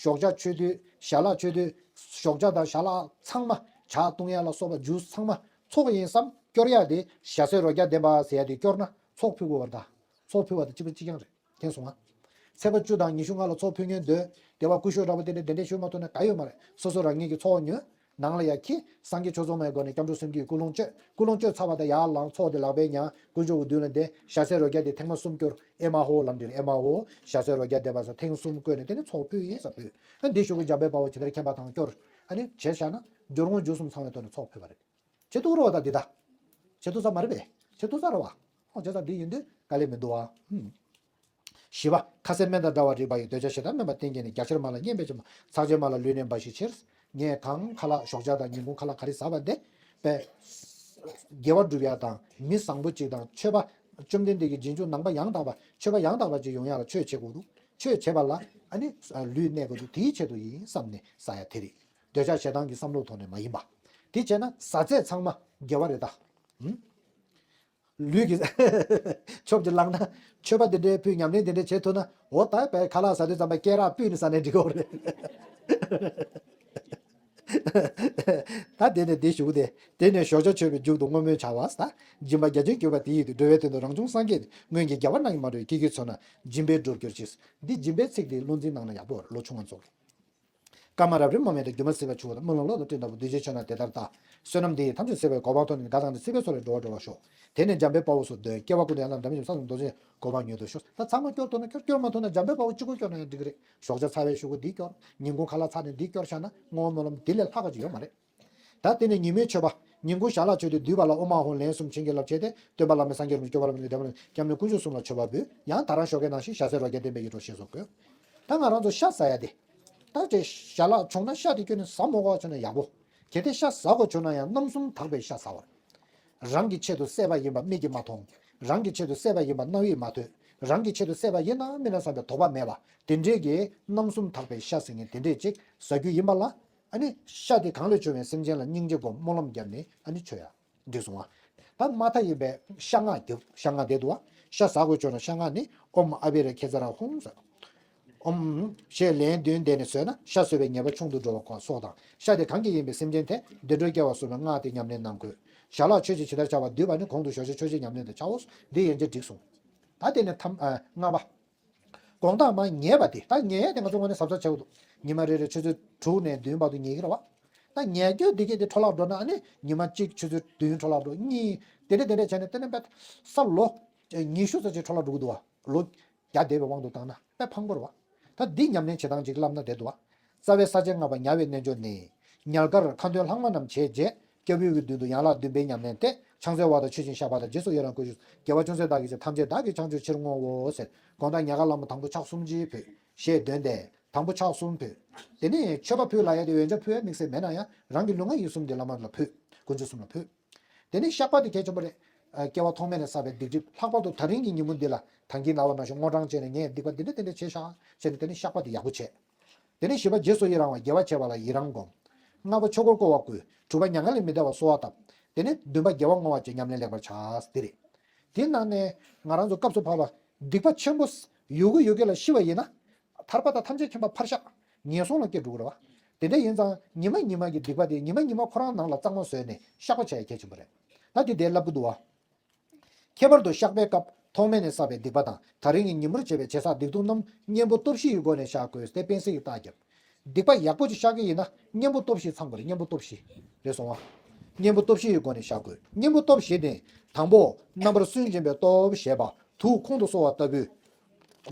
ཞོགས་ཇ་མཆོད་དུས། ཞལ་ལག་མཆོད་དུས། ཞོགས་ཇ་དང་ཞལ་ལག་ཚང་མ། ཇ་བཏུང་ཡ་ལ་སོགས་པ་ཇུས་ཚང་མ་ཚོགས་ཡིན་བསམ། སྐྱོར་ཡ་དེ་ཞྭ་སེར་རོ་བརྒྱ་ལྡན་པ་ཟེར་ཡ་དེ་སྐྱོར་ན་ཚོགས་ཕུལ་དགོས་པ་རེད་ད། ཚོགས་ཕུལ་བ་དང་གཅིག་པ་གཅིག་རྐྱང་རེད། མཁྱེན་སོང་ང་། ཚེས་པ་བཅུ་དང་ཉི་ཤུ་ལྔ་ལ་ཚོགས་ཕུལ་མཁན་འདོད། དེ་བ་སྐུ་ཞབས་འདྲ་པོ་དེ་འདྲས་དེ་འདྲས་ཞུ་མ་ཐུབ་ན་ག་ཡོད་མ་རེད། སོ་སོ་རང་ཉིད་ཀྱི་ཚོགས་ཉོན། ནང་ལ་ཡ་ཁྱི། སངས་རྒྱས་ཆོས་ཚོགས་མའི་སྒོ་ནས་སྐྱབས་འགྲོ་གསུམ་གྱི་ཀུན་སློང་བཅོས། ཀུན་སློང་བཅོས་ཚར་བ་དང་ཡར་ལངས། ཚོགས་དེ་ལག་པས་མྱངས། དཀོན་མཆོག་གི་མདུན་ལ་བསྡད། ཞྭ་སེར་རོ་བརྒྱ་དེ་ཐེངས་མ་གསུམ་སྐྱོར། ཨེ་མ་ཧོ་ལབ་འདིར། ཨེ་མ་ཧོ། ཞྭ་སེར་རོ་བརྒྱ་ལྡན་པ་ཟེར་ཐེངས་གསུམ་བཀོལ་ནས། དེ་ནས་ཚོགས་ཕུལ་ཡིན་ས་ཕུལ། ཨ་འདི་ཞུ་གི། འཇམ་དཔལ་དཔའ་བོས་ཇི་ལྟར་མཁྱེན་པ་དང་སྐྱོར། ཨ་ནི་བྱས་བཞག་ན་སྦྱོར་དངོས་མཇུག་གསུམ་ཚང་བའི་ཐོག་ནས་ཚོགས་ཕུལ་བ་རེད། བྱེད་ཐུབ་རེད་བ་ད་འདི་ད། བྱེད་ཐུབ་ས་མ་རེད་པས། བྱེད་ཐུབ་ས་རེད་བ། ཨོ་བྱས་ཙང་འདི་ཡིན་དུས་དཀའ་ལས་མི་འདུག་བ། ཧུམ། བཞི་པ། ཁ་ཟས་སྨན་དང་འདྲ་བར་རིགས་པ་ཡི། འདོད་ཆགས་ཞེ་སྡང་དམན་པ་རྟེན་བསྐྱེད་ནས། རྒྱ་ཆེར་སྨྲ་ལ་སྙན་པའི་ཕྱིར་མ། ཚངས་སྤྱོད་སྨྲ་ལ་ལུས་གནས་འབའ་ཞིག་ཕྱིར། ངས་གང་ཁ་ལག་ཞོགས་ཇ་དང་ཉིན་གུང་ཁ་ལག་ག་རེ་ཟ་བ་འདི། པས། དགེ་བ་སྒྲུབ་ཡ་དང་མི་བཟང་པོ་གཅིག་དང་། མཆོད་པ། བཅོམ་ལྡན་འདས་ཀྱི་རྗེས་འཇུག་ནང་པ་ཡང་དག་པ། མཆོད་པ་ཡང་དག་པ་ཅིག་ཡོང་ཡ་ལ་ཆོས་བྱེད་དགོས་འདུག་ཆོས་བྱེད་པ་ལ་ཨ་ནི་ལུས་གནས་དགོས་འདུག་དེའི་ཆེད་དུ་ཡིན་བསམ་ནས་ཟ་ཡ་དེ་རེད། འདོད་ཆགས་ཞེ་སྡང་གི་བསམ་བློ་ཐོག་ནས་མ་ཡིན་པ། དེ་བྱས་ན་ཟ་ཚད་ཚང་མ་དགེ་བ་རེད་ད། ཧུམ། ལུས་ཀྱི་ཆོབ་ཀྱི་ལངས་ན། མཆོད་པ་དེ་འདྲའི་ཕུལ། ཉམས་ལེན་དེ་འདྲའི་བྱེད་ཐུབ་ན། འོ་ད་བས་ཁ་ལག་ཟ་དུས་ཙམ་པ་སྐེ་རགས་སྤུད་ནས་ཟ་ནས་འགྲིག་གོ་རེད། ད་དེ་ནས་འདི་ཞུ་གི་དེ། དེ་ནས་ཞོགས་ཇ་མཆོད་པའི་མཇུག་ཏུ་བསྔོ་སྨོན་བྱ་བ་ཟེར། སྦྱིན་པ་རྒྱ་ཆེན་གྱུར་པ་དེ་ཡིས་ཏེ། འགྲོ་བའི་དོན་དུ་རང་བྱུང་སངས་རྒྱས་ཏེ། སྔོན་གྱི་རྒྱལ་བ་རྣམས་ཀྱིས་མ་གྲོལ་བའི་བསྐྱེད་རྒྱུད་ཚོགས་རྣམས། སྦྱིན་པས་འགྲུབ་གྱུར་ཅིག་འདི་སྦྱིན་པའི་ཚིག་དེ་བློ་འཛིན་གནང་ན་ཡག་པོ་རེད། ལོ་ཆུང་བ་ཚོ་གིས། སྐར་མ་རབ་རིབ་མ་མེད་དང་། སྒྱུ་མ་སྲིད་པ་ཆུ་བོ་དང་། རྨི་ལམ་གློག་དང་སྤྲིན་ལྟ་བུ། འདུས་བྱས་ཆོས་རྣམས་དེ་ལྟར་བལྟ། བསོད་ནམས་འདི་ཡིས་ཐམས་ཅད་གཟིགས་པའི་གོ་འཕང་ཐོབ་ནས། དགའ་དང་བདེ་སྲིད་པའི་མཚོ་ལས་འགྲོ་བ་སྒྲོལ་བར་ཤོག་དེ་ནས་འཇམ་དཔལ་དཔའ་བོ་སོགས་འདོན། སྐྱེ་བ་ཀུན་ཏུ་ཡང་དག་འདྲ་མིན་འཇོམས། ས་དང་རྡོ་རྗེ་གོ་འཕང་མྱུར་དུ་ཤོག་ད་ཚང་མ་སྐྱོར་ཐུབ་ན་སྐྱོར། སྐྱོར་མ་ཐུབ་ན་འཇམ་དཔལ་དཔའ་བོ་གཅིག་པུ་སྐྱོར་ན་ཡང་འགྲིག་གི་རེད། ཞོགས་ཇ་ཚར་བའི་གཞུག་གུ་འདི་སྐྱོར། ཉིན་གུང་ཁ་ལག་ཚར་ནས་འདི་སྐྱོར་བཞག་ན་བསྔོ་བ་སྨོན་ལམ་འདི་ལས་ལྷག་ག་ཅིག་ཡོད་མ་རེད། ད་དེ་ནས་ཉིན་མོའི་མཆོད་པ། ཉིན་གུང་ཞལ་ལག་མཆོད་དུས་འདུས་པ་ལ་ཨོཾ་ཨཱཿཧཱུྃ་ལན་གསུམ་བྱིན་གྱིས་བརླབས་བྱས་ཏེ། སྟོན་པ་བླ་མེད་སངས་རྒྱས་རིན་པོ་ཆེ། སྐྱོབ་པ་རིན་པོ་ཆེ། འདས་པ་ལ་སྐྱབས་གནས་དཀོན་མཆོག་གསུམ་ལ་མཆོད་པ་འབུལ། ཡང་ད་རང་ཞོགས་ཀའི་ནང་བཞིན་ཞྭ་སེར་རོ་བརྒྱ་ལྡན་པས་ཡིད་འཕྲོག་ཞེས་སོགས་དགོས། ད་ང་རང་ཚོ་ཤ་ཟ་ཡ་དེ། ད་དེ་ཞལ་ལག་བྱུང་ན་ཤ་དེ་སྐྱོན་ནས་ཟ་མ་དགོས་བྱུང་ན་ཡག་པོ། གལ་ཏེ་ཤ་ཟ་དགོས་བྱུང་ན་ཡང་རྣམ་གསུམ་དག་པའི་ཤ་ཟ་བར། རང་གི་ཆེད་དུ་བསད་པ་ཡིན་པ་མིག་གིས་མ་མཐོང་། རང་གི་ཆེད་དུ་བསད་པ་ཡིན་པ་རྣ་བས་མ་ཐོས། རང་གི་ཆེད་དུ་བསད་པ་ཡིན་ནམ་མིན་ནམ་བསམ་པའི་དོགས་པ་མེད་པ། དེ་འདྲས་ཀྱི་རྣམ་གསུམ་དག་པའི་ཤ་ཟེར་མཁན་དེ་འདྲས་ཅིག་ཟ་རྒྱུ་ཡིན་པ་ལ། ཨ་ནི་ཤ་དེ་གང་ལས་བྱུང་བའི་སེམས་ཅན་ལ་སྙིང་རྗེ་སྒོམ། སྨོན་ལམ་བརྒྱབ་ནས་ཨ་ནི་མཆོད་ཡ། འགྲིག་སོང་ང་། ད་མ་མཐའ་ཡིན་པའི་ཤ་སྔགས་རྒྱབ། ཤ་སྔགས་དེ་འདུག་བ། ཤ་ཟ་དགོས་བྱུང་ན་ཤ་སྔགས་ནི་ཨོཾ་ཨ་བྷེ་ར་ཁེ་ཛ་ར་ཧཱུྃ་ཟེར། ཨོཾ་ཞེས་ལན་བདུན་བཟླས་ནས་ཟོས་ན་ཤ་ཟོས་པའི་ཉེས་པ་ཆུང་དུ་འགྲོ་བ་སོགས་དང་། ཤ་དེ་གང་གིས་ཡིན་པའི་སེམས་ཅན་དེ་བདེ་འགྲོར་སྐྱེ་བར་གསུངས་པའི་སྔགས་དེ་ཉམས་ལེན་གནང་དགོས། ཞལ་ལག་མཆོད་ཅིང་ཇི་ལྟར་བྱ་བ་འདུས་པ་ནི། གོང་དུ་ཞོགས་ཇ་མཆོད་ཕྱིར་ཉམས་ལེན་དུ་བྱའོ། འདི་ཡན་ཆད་འགྲིག་སོང་། ད་དེ་ནས་ཐམ་ཨ་ལྔ་པ། དགོང་དག་མར་ཉལ་བ་དེ། ད་ཉལ་ཡས་དེ་ང་ཚོ་དངོས་གནས་གཟབ་གཟབ་བྱེད་དགོས་འདུག་ཉི་མ་རེ་རེ་ཆུ་ཚོད་དྲུག་ནས་བདུན་བར་དུ་ཉལ་གི་རེད་བ། ད་ཉལ་རྒྱུ་འདི་གས་དེ་འཕྲོ་བརླག་འགྲོ་ན་ཨ་ནི་ཉི་མ་གཅིག་ཆུ་ཚོད་བདུན་འཕྲོ་བརླག་འགྲོ། གཉིས་དེ་འདྲ་དེ་འདྲ་བྱས་ནས་དེ་ནས་དཔེ་ས་ལོ་ཉི་ཤུ་ཙམ་ཅིག་འཕྲོ་བརླག་འགྲོ་གི་འདུག་བ། ལོ་བརྒྱ་འདས་པའི་དབང་དུ་བཏང་ན་དཔེ་ཕངས་པོ་རེད་བ། ད་འདི་ཉམས་ལེན་བྱེད་སྟངས་ཅིག་བསླབ་ན་བདེ་འདུག་བ། རྩ་བའི་ས་བཅད་ལྔ་པ་ཉལ་བའི་རྣལ་འབྱོར་ནི། ཉལ་ཁར་ཁ་འདོན་ལྷག་མ་རྣམས་བྱས་རྗེས། སྐྱབས་ཡུལ་གྱི་མདུན་དུ་ཡན་ལག་བདུན་པའི་ཉམས་ལེན་ཏེ། ཕྱག་འཚལ་བ་དང་མཆོད་ཅིང་བཤགས་པ་དང་། རྗེས་སུ་ཡི་རང་བསྐུལ་ཞིང་། དགེ་བ་ཅུང་ཟད་བདག་གིས་བྱས། ཐམས་ཅད་བདག་གིས་བྱང་ཆུབ་ཕྱིར་བསྔོའོ་ཟེར། དགོང་དག་ཉལ་ཁར་ལྷག་མ་དང་པོ་ཕྱག་གསུམ་ཅིག་ཕུལ། ཞེས་འདོན་ཏེ། དང་པོ་ཕྱག་གསུམ་ཕུལ། དེ་ནས་མཆོད་པ་ཕུལ་ལབ་ཡ་དེ་འོན་ཀྱང་ཕུལ་ཡ་དམིགས་བསལ་མེད་ན་ཡང་རང་གི་ལུས་ངག་ཡིད་གསུམ་དེ་བླ་མ་ལ་ཕུལ། དཀོན་མཆོག་གསུམ་ལ་ཕུལ། དེ་ནས་བཤགས་པ་དེ་གལ་ཆེན་པོ་རེད། ཨ། སྐྱེ་བ་ཐོག་མེད་ནས་བསགས་པའི་སྡིག་སྒྲིབ། ལྷག་པར་དུ་ད་རིང་གི་ཉིན་མོ་འདི་ལ་ད་གིན་ལབ་པ་ནང་བཞིན་སྔོ་བསངས་བྱས་ནས་ངས་སྡིག་པ་འདི་འདྲ་འདི་འདྲ་བྱས་ཤག་བྱས་ནས་དེ་ནས་བཤགས་པ་དེ་ཡག་པོ་བྱས། དེ་ནས་བཞི་པ་རྗེས་སུ་ཡི་རང་བ། དགེ་བ་བྱས་པ་ལ་ཡི་རང་སྒོམ། ལྔ་པ་ཆོས་འཁོར་བསྐོར་བ་བསྐུལ། དྲུག་པ་མྱ་ངན་ལས་མི་འདའ་བར་གསོལ་བ་བཏབ། དེ་ནས་བདུན་པ་དགེ་བ་བསྔོ་བ་བཅས་ཉམས་ལེན་ལེགས་པར་བྱ། དེ་རེད། དེ་ནང་ནས་ང་རང་ཚོ་སྐབས་སུ་བབ་པ་སྡིག་པ་ཆེན་པོ་ཡོད་གི་ཡོད་གི་ལ་ཤི་བ་ཡིན་ན། ཐར་པ་དང་ཐམས་ཅད་མཁྱེན་པ་ཕར་བཞག་ངན་སོང་ལ་སྐྱེ་འགྲོ་གི་རེད་བ། དེ་འདྲ་ཡིན་ཙང་ཉི་མ་ཉི་མ་གི་སྡིག་པ་དེ་ཉི་མ་ཉི་མ་ཁོ་རང་ནང་ལ་གཙང་མ་བཟོས་ནས་བཤགས་པ་བྱས་གལ་ཆེན་པོ་རེད། ད་དེ་དེ་ལབ་གི་འདུག་བ། ཁྱད་པར་དུ་བཤགས་པའི་སྐབས་ཐོག་མེད་ནས་བསགས་པའི་སྡིག་པ་དང་ད་རིང་གི་ཉིན་མོར་བྱས་པའི་བྱས་བསགས་སྡིག་ལྟུང་རྣམས་གཉེན་པོ་སྟོབས་བཞི་ཡི་སྒོ་ནས་བཤགས་དགོས་ཏེ་དཔེ་གསལ་གྱི་རྟགས་བརྒྱབ། སྡིག་པ་ཡག་པོ་ཅིག་བཤགས་ཀྱི་ཡིན་ན་གཉེན་པོ་སྟོབས་བཞི་ཚང་དགོས་རེད། གཉེན་པོ་སྟོབས་བཞི་རེད་སོང་བ། གཉེན་པོ་སྟོབས་བཞི་ཡི་སྒོ་ནས་བཤགས་དགོས། གཉེན་པོ་སྟོབས་བཞི་ནི། དང་པོ། རྣམ་པར་སུན་འབྱིན་པའི་སྟོབས་ཞེས་པ་དུག་ཁོང་དུ་གསོ་བ་ལྟ་བུའི།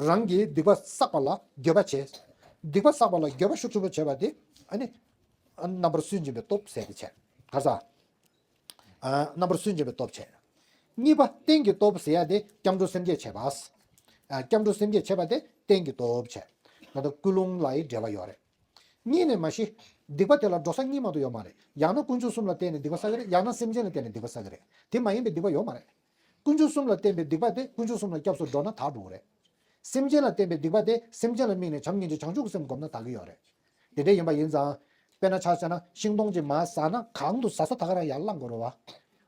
རང་གིས་སྡིག་པ་བསགས་པ་ལ་འགྱོད་པ་བྱེད། སྡིག་པ་བསགས་པ་ལ་འགྱོད་པ་ཤུགས་ཆེན་པོ་བྱེད་པ་དེ། ཨ་ནི། རྣམ་པར་སུན་འབྱིན་པའི་སྟོབས་ཟེར་ཏེ་བྱས། ག་ས། ཨ། རྣམ་པར་སུན་འབྱིན་པའི་སྟོབས་བྱས། གཉིས་པ་རྟེན་གྱི་སྟོབས་ཟེར་ཡ་དེ་སྐྱབས་འགྲོ་སེམས་བསྐྱེད་བྱས་པ། ཨ། སྐྱབས་འགྲོ་སེམས་བསྐྱེད་བྱས་པ་དེ་རྟེན་གྱི་སྟོབས་བྱས། ད་ལྟ་ཀུན་སློང་ལ་ཡི་འབྲེལ་བ་ཡོད་རེད། གཉིས་ནས་མ་གཞི། སྡིག་པ་དེ་ལ་འགྲོ་ས་གཉིས་མ་གཏོགས་ཡོད་མ་རེད། ཡང་ན་དཀོན་མཆོག་གསུམ་ལ་བརྟེན་ནས་སྡིག་པ་བསགས་ཀྱི་རེད། ཡང་ན་སེམས་ཅན་ལ་བརྟེན་ནས་སྡིག་པ་བསགས་ཀྱི་རེད། དེ་མ་ཡིན་པའི་སྡིག་པ་ཡོད་མ་རེད། དཀོན་མཆོག་གསུམ་ལ་བརྟེན་པའི་སྡིག་པ་དེ་དཀོན་མཆོག་གསུམ་ལ་སྐྱབས་སུ་འགྲོ་ན་དག་འགྲོ་གི་རེད། སེམས་ཅན་ལ་བརྟེན་པའི་སྡིག་པ་དེ་སེམས་ཅན་ལ་དམིགས་ནས་བྱམས་སྙིང་རྗེ་བྱང་ཆུབ་ཀྱི་སེམས་བསྒོམས་ན་དག་གི་ཡོད་རེད། དེ་འདྲ་ཡིན་པ་ཡིན་ཙང་། དཔེར་ན་ཆ་བཞག་ན་ཤིང་སྡོང་ཅིག་མར་ཟག་ན་གང་དུ་ཟག་ས་ད་ག་རང་ཡར་བླངས་དགོས་རེད་བ།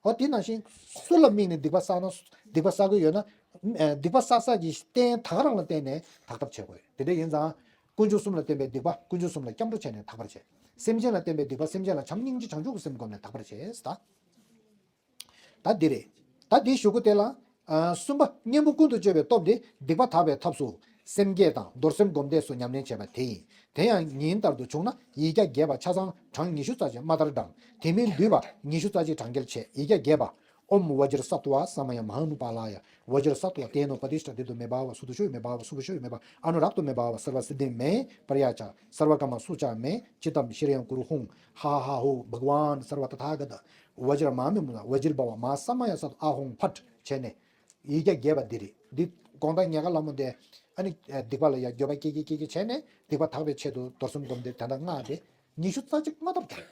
འོ་དེ་ནང་བཞིན་སུ་ལ་དམིགས་ནས་སྡིག་པ་བསགས་ན་སྡིག་པ་བསགས་ཀྱི་ཡོད་ན། ཨ། སྡིག་པ་བསགས་ས་ཀྱི་རྟེན་ད་ག་རང་ལ་བརྟེན་ནས་དག་ཐབས་བྱེད་དགོས། དེ་འདྲ་ཡིན་ཙང་། དཀོན་མཆོག་གསུམ་ལ་བརྟེན་པའི་སྡིག་པ་དཀོན་མཆོག་གསུམ་ལ་སྐྱབས་འགྲོ་བྱས་ནས་དག་པར་བྱེད། སེམས་ཅན་ལ་བརྟེན་པའི་སྡིག་པ་སེམས་ཅན་ལ་བྱམས་སྙིང་རྗེ་བྱང་ཆུབ་ཀྱི་སེམས་བསྒོམས་ནས་དག་པར་བྱེད་ད། ད་འདི་རེད། ད་འདིའི་གཞུག་གུ་དེ་ལ། ཨ། གསུམ་པ་གཉེན་པོ་ཀུན་ཏུ་སྤྱོད་པའི་སྟོབས་དེ་སྡིག་པ་དག་པའི་ཐབས་སུ། སེམས་བསྐྱེད་དང་རྡོར་སེམས་སྒོམ་བཟླས་སུ་ཉམས་ལེན་བྱེད་པ་དེ་ཡིན། དེ་ཡང་ཉིན་ལྟར་དུ་བྱུང་ན་ཡིག་བརྒྱ་བརྒྱད་པ་ཆ་ཚང་གྲངས་ཉི་ཤུ་རྩ་གཅིག་མ་ལྟར་བགྲང་། དེ་མིན་འདུས་པ་ཉི་ཤུ་རྩ་གཅིག་གྲངས་བསྐྱལ་བྱས་ཡིག་བརྒྱ་བརྒྱད་པ། ཨོཾ་བཛྲ་སཏྭ་ས་མ་ཡ་མ་ཧཱ་ནུ་པཱ་ལ་ཡ། བཛྲ་སཏྭ་ཏེ་ནོ་པ་ཏིཥྛ་ཏེ་དུ་མེ་བྷ་ཝ། སུ་དུ་ཤོ་ཡི་མེ་བྷ་ཝ། སུ་བྷུ་ཤོ་ཡི་མེ་བྷ་ཝ། ཨ་ནུ་རཀྟོ་མེ་བྷ་ཝ། སརྦ་སིདྡྷི་མེ་པྲ་ཡ་ཅ། སརྦ་ཀརྨ་སུ་ཅ་མེ། ཅིཏྟཾ་ཤྲི་ཡཾ་ཀུ་རུ་ཧཱུྃ། ཧ་ཧ་ཧོ། བྷ་ག་ཝཱན་སརྦ་ཏ་ཐཱ་ག་ཏ། བཛྲ་མ་མི་མུ་ད། བཛྲ་བྷ་ཝ་མ་ས་མ་ཡ་སཏྭ། ཨཱཿཧཱུྃ་ཕཊ་བྱས་ནས། ཡིག་བརྒྱ་བརྒྱད་པ་འདི་རེད། འདི་དགོང་དག་ཉལ་ཁ་ལ་མོ་དེ། ཨ་ནི་སྡིག་པ་ལ་ཡ་འགྱོད་པ་སྐྱེ་སྐྱེ་སྐྱེ་སྐྱེ་བྱས་ནས་སྡིག་པ་དག་པའི་ཆེད་དུ་རྡོར་སེམས་སྒོམ་དེ་ད་ལྟ་ལྔ་དེ། ཉི་ཤུ་རྩ་གཅིག་མ་ཐོབ་ཀྱང་།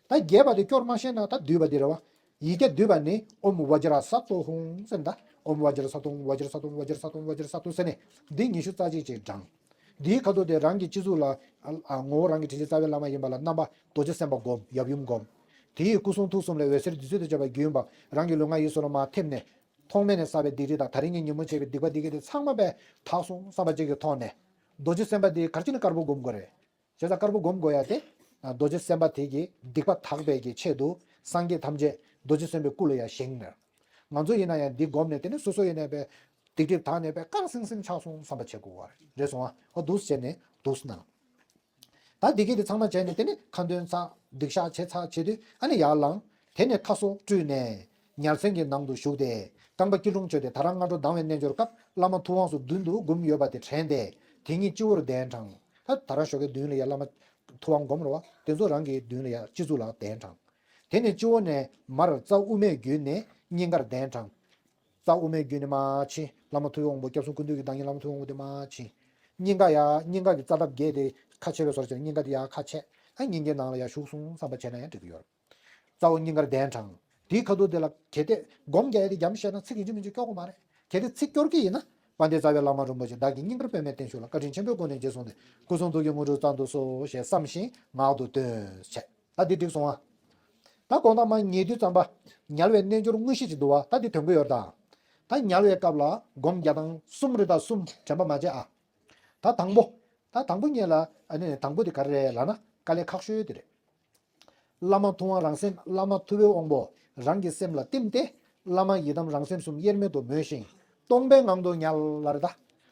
ད་བརྒྱད་པ་དེ་སྐྱོར་མ་ཤེས་ན་ད་བསྡུས་པ་འདི་རེད་བ། ཡིག་བརྒྱ་བསྡུས་པ་ནི་ཨོཾ་བཛྲ་སཏྭ་ཧཱུྃ་ཟེར་ད། ཨོཾ་བཛྲ་སཏྭ་ཧཱུྃ། བཛྲ་སཏྭ་ཧཱུྃ། བཛྲ་སཏྭ་ཧཱུྃ། བཛྲ་སཏྭ་ཧཱུྃ་ཟེར་ནས་འདི་ཉི་ཤུ་རྩ་གཅིག་ཅིག་བགྲང་། འདིའི་ཁ་ཐུག་དེ་རང་གི་སྤྱི་གཙུག་ལ། ཨ། ཨ། ངོ་བོ་རང་གི་དྲིན་ཅན་རྩ་བའི་བླ་མ་ཡིན་པ་ལ་རྣམ་པ་རྡོ་རྗེ་སེམས་དཔའ་སྒོམ། ཡབ་ཡུམ་སྒོམ། དེ་ཡི་སྐུ་གསུང་ཐུགས་གསུམ་ལས་འོད་ཟེར་བདུད་རྩི་ལྟ་བུ་བརྒྱུད་པ་རང་གི་ལུས་ངག་ཡིད་གསུམ་ལ་མར་ཐིམ་ནས། ཐོག་མེད་ནས་བསགས་པའི་སྡིག་སྒྲིབ་དང་ད་རིང་གི་ཉིན་མོ་བྱས་པའི་སྡིག་པ་འདི་གས་དེ་ཚང་མ་པས་དག་སོང་བསམ་པ་ཅིག་གི་ཐོག་ནས། རྡོ་རྗེ་སེམས་དཔའ་དེ་ག་རེ་བྱས་ནས་དཀར་པོ་སྒོམ་དགོས་རེད། བྱས་ཙང་དཀར་པོ་སྒོམ་དགོས་ཡ་དེ། རྡོ་རྗེ་སེམས་དཔའ་དེ་གིས་སྡིག་པ་དག་པའི་གི་ཆེད་དུ་སངས་རྒྱས་ཐམས་ཅད་རྡོ་རྗེ་སེམས་དཔའི་སྐུ་ལ་ཡ་བཞེངས་ནས། ང་ཚོ་ཡིན་ན་ཡང་འདི་སྒོམ་ནས་དེ་ནས་སོ་སོ་ཡིན་ནའི་པས། སྡིག་སྒྲིབ་དག་ནས་པས་དཀར་སིང་སིང་ཆགས་སོང་བསམ་པ་བྱེད་དགོས་པ་རེད་སོང་ཨ། ཨོ་འདུག་སེ་བྱས་ནས་འདུག་སེ་གནང་། ད་འདི་གས་དེ་ཚང་མ་བྱས་ནས་དེ་ནས་ཁ་འདོན་ཚར། སྡིག་བཤགས་བྱས་ཚར་བྱེད་དུས་ཨ་ནི་ཡར་ལངས། དེ་ནས་ཁ་གསོ་བཀྲུས་ནས་ཉལ་ཚན་གྱི་ནང་དུ་ཞུགས་ཏེ། རྐང་པ་སྐྱིལ་ཀྲུང་བཅོས་ཏེ་ད་རང་སྔ་དྲོ་ལྡང་བའི་རྣལ་འབྱོར་སྐབས་བླ་མ་ཐུབ་དབང་སོགས་མདུན་དུ་བསྒོམས་ཡོད་པ་དེ་དྲན་ཏེ། དེ་ཉིད་སྤྱི་བོར་གདན་དྲངས། ད་ད་རང་ཞོགས་ཀས་མདུན་ལ་ཡ་བླ་མ་ཐུབ་དབང་སྒོམ་རེད་བ། དེ་ཚོ་རང་གི་མདུན་ལ་ཡ་སྤྱི་གཙུག་ལ་གདན་དྲངས། དེ་ནས་སྤྱི་བོ་ནས་མར་རྩ་དབུ་མའི་རྒྱུད་ནས་སྙིང་གར་གདན་དྲངས། རྩ་དབུ་མའི་རྒྱུད་ནས་མར་ཕྱིན། བླ་མ་ཐུབ་དབང་པོ་སྐྱབས་གསུམ་ཀུན་འདུས་ཀྱི་བདག་ཉིད་བླ་མ་ཐུབ་དབང་པོ་དེ་མར་ཕྱིན། སྙིང་ག་ཡ་སྙིང་ག་གི་རྩ་འདབ་བརྒྱད་དེ་ཁ་ཕྱེ་བའི་བཟོ་འདྲ་བྱས་ནས་སྙིང་ག་དེ་ཡར་ཁ་ཕྱེ། ཨ་སྙིང་གའི་ནང་ལ་ཡར་ཞུགས་སོང་བསམ་པ་བྱས་ན་ཡང་འགྲིག་གི་ཡོད་རེད། རྩ་བོ་སྙིང་གར་གདན་དྲངས། དེའི་ཁ་ཐུག་དེ་ལ་གལ་ཏེ་སྒོམ་རྒྱག་ཡ་དེ་རྒྱམ་བཤད་ན་ཚིག་ཡིན་གཅིག་མིན་གཅིག་སྐྱོར་གི་མ་རེད། གལ་ཏེ་ཚིག་སྐྱོར་གི་ཡིན་ན། དཔལ་ལྡན་རྩ་བའི་བླ་མ་རིན་པོ་ཆེ་བདག་གིས་སྙིང་གར་དཔེ་མེད་བརྟན་བཞུགས་ལ་བཀའ་དྲིན་ཆེན་པོའི་སྒོ་ནས་རྗེས་བཟུང་སྟེ་སྐུ་གསུང་ཐུགས་ཀྱི་དངོས་གྲུབ་སྩལ་དུ་གསོལ་ཞེས་བསམ་ཞིང་ངག་ཏུ་བཏོན་བྱས། ད་འདི་འགྲིག་སོང་ཨ། ད་དགོང་དག་མར་ཉལ་དུས་ཙམ་པ། ཉལ་བའི་རྣལ་འབྱོར་དངོས་གཞི་ཅིག་འདུག་བ། ད་འདི་དོན་གྱི་ཡོད་ད། ད་ཉལ་བའི་སྐབས་ལ་སྒོམ་རྒྱག་སྟངས་གསུམ་རེད་ད། གསུམ་དྲན་པ་མ་བརྗེད་ཨ། ད་དང་པོ། ད་དང་པོ་ཉལ་ལ་ཨ་ནི་དང་པོ་དེ་ག་རེ་རེད་ལབ་ན་དཀའ་ལས་ཁག་ཤོས་དེ་རེད། བླ་མ་ཐུབ་དབང་རང་སེམས། བླ་མ་ཐུབ་པའི་དབང་པོ་རང་གི་སེམས་ལ་བསྟིམས་ཏེ། བླ་མ་ཡི་དམ་རང་སེམས་གསུམ་དབྱེར་མེད་དུ་མོས་ཤིང་སྟོང་པའི་ངང་དུ་ཉལ་ལ་རེད་ད།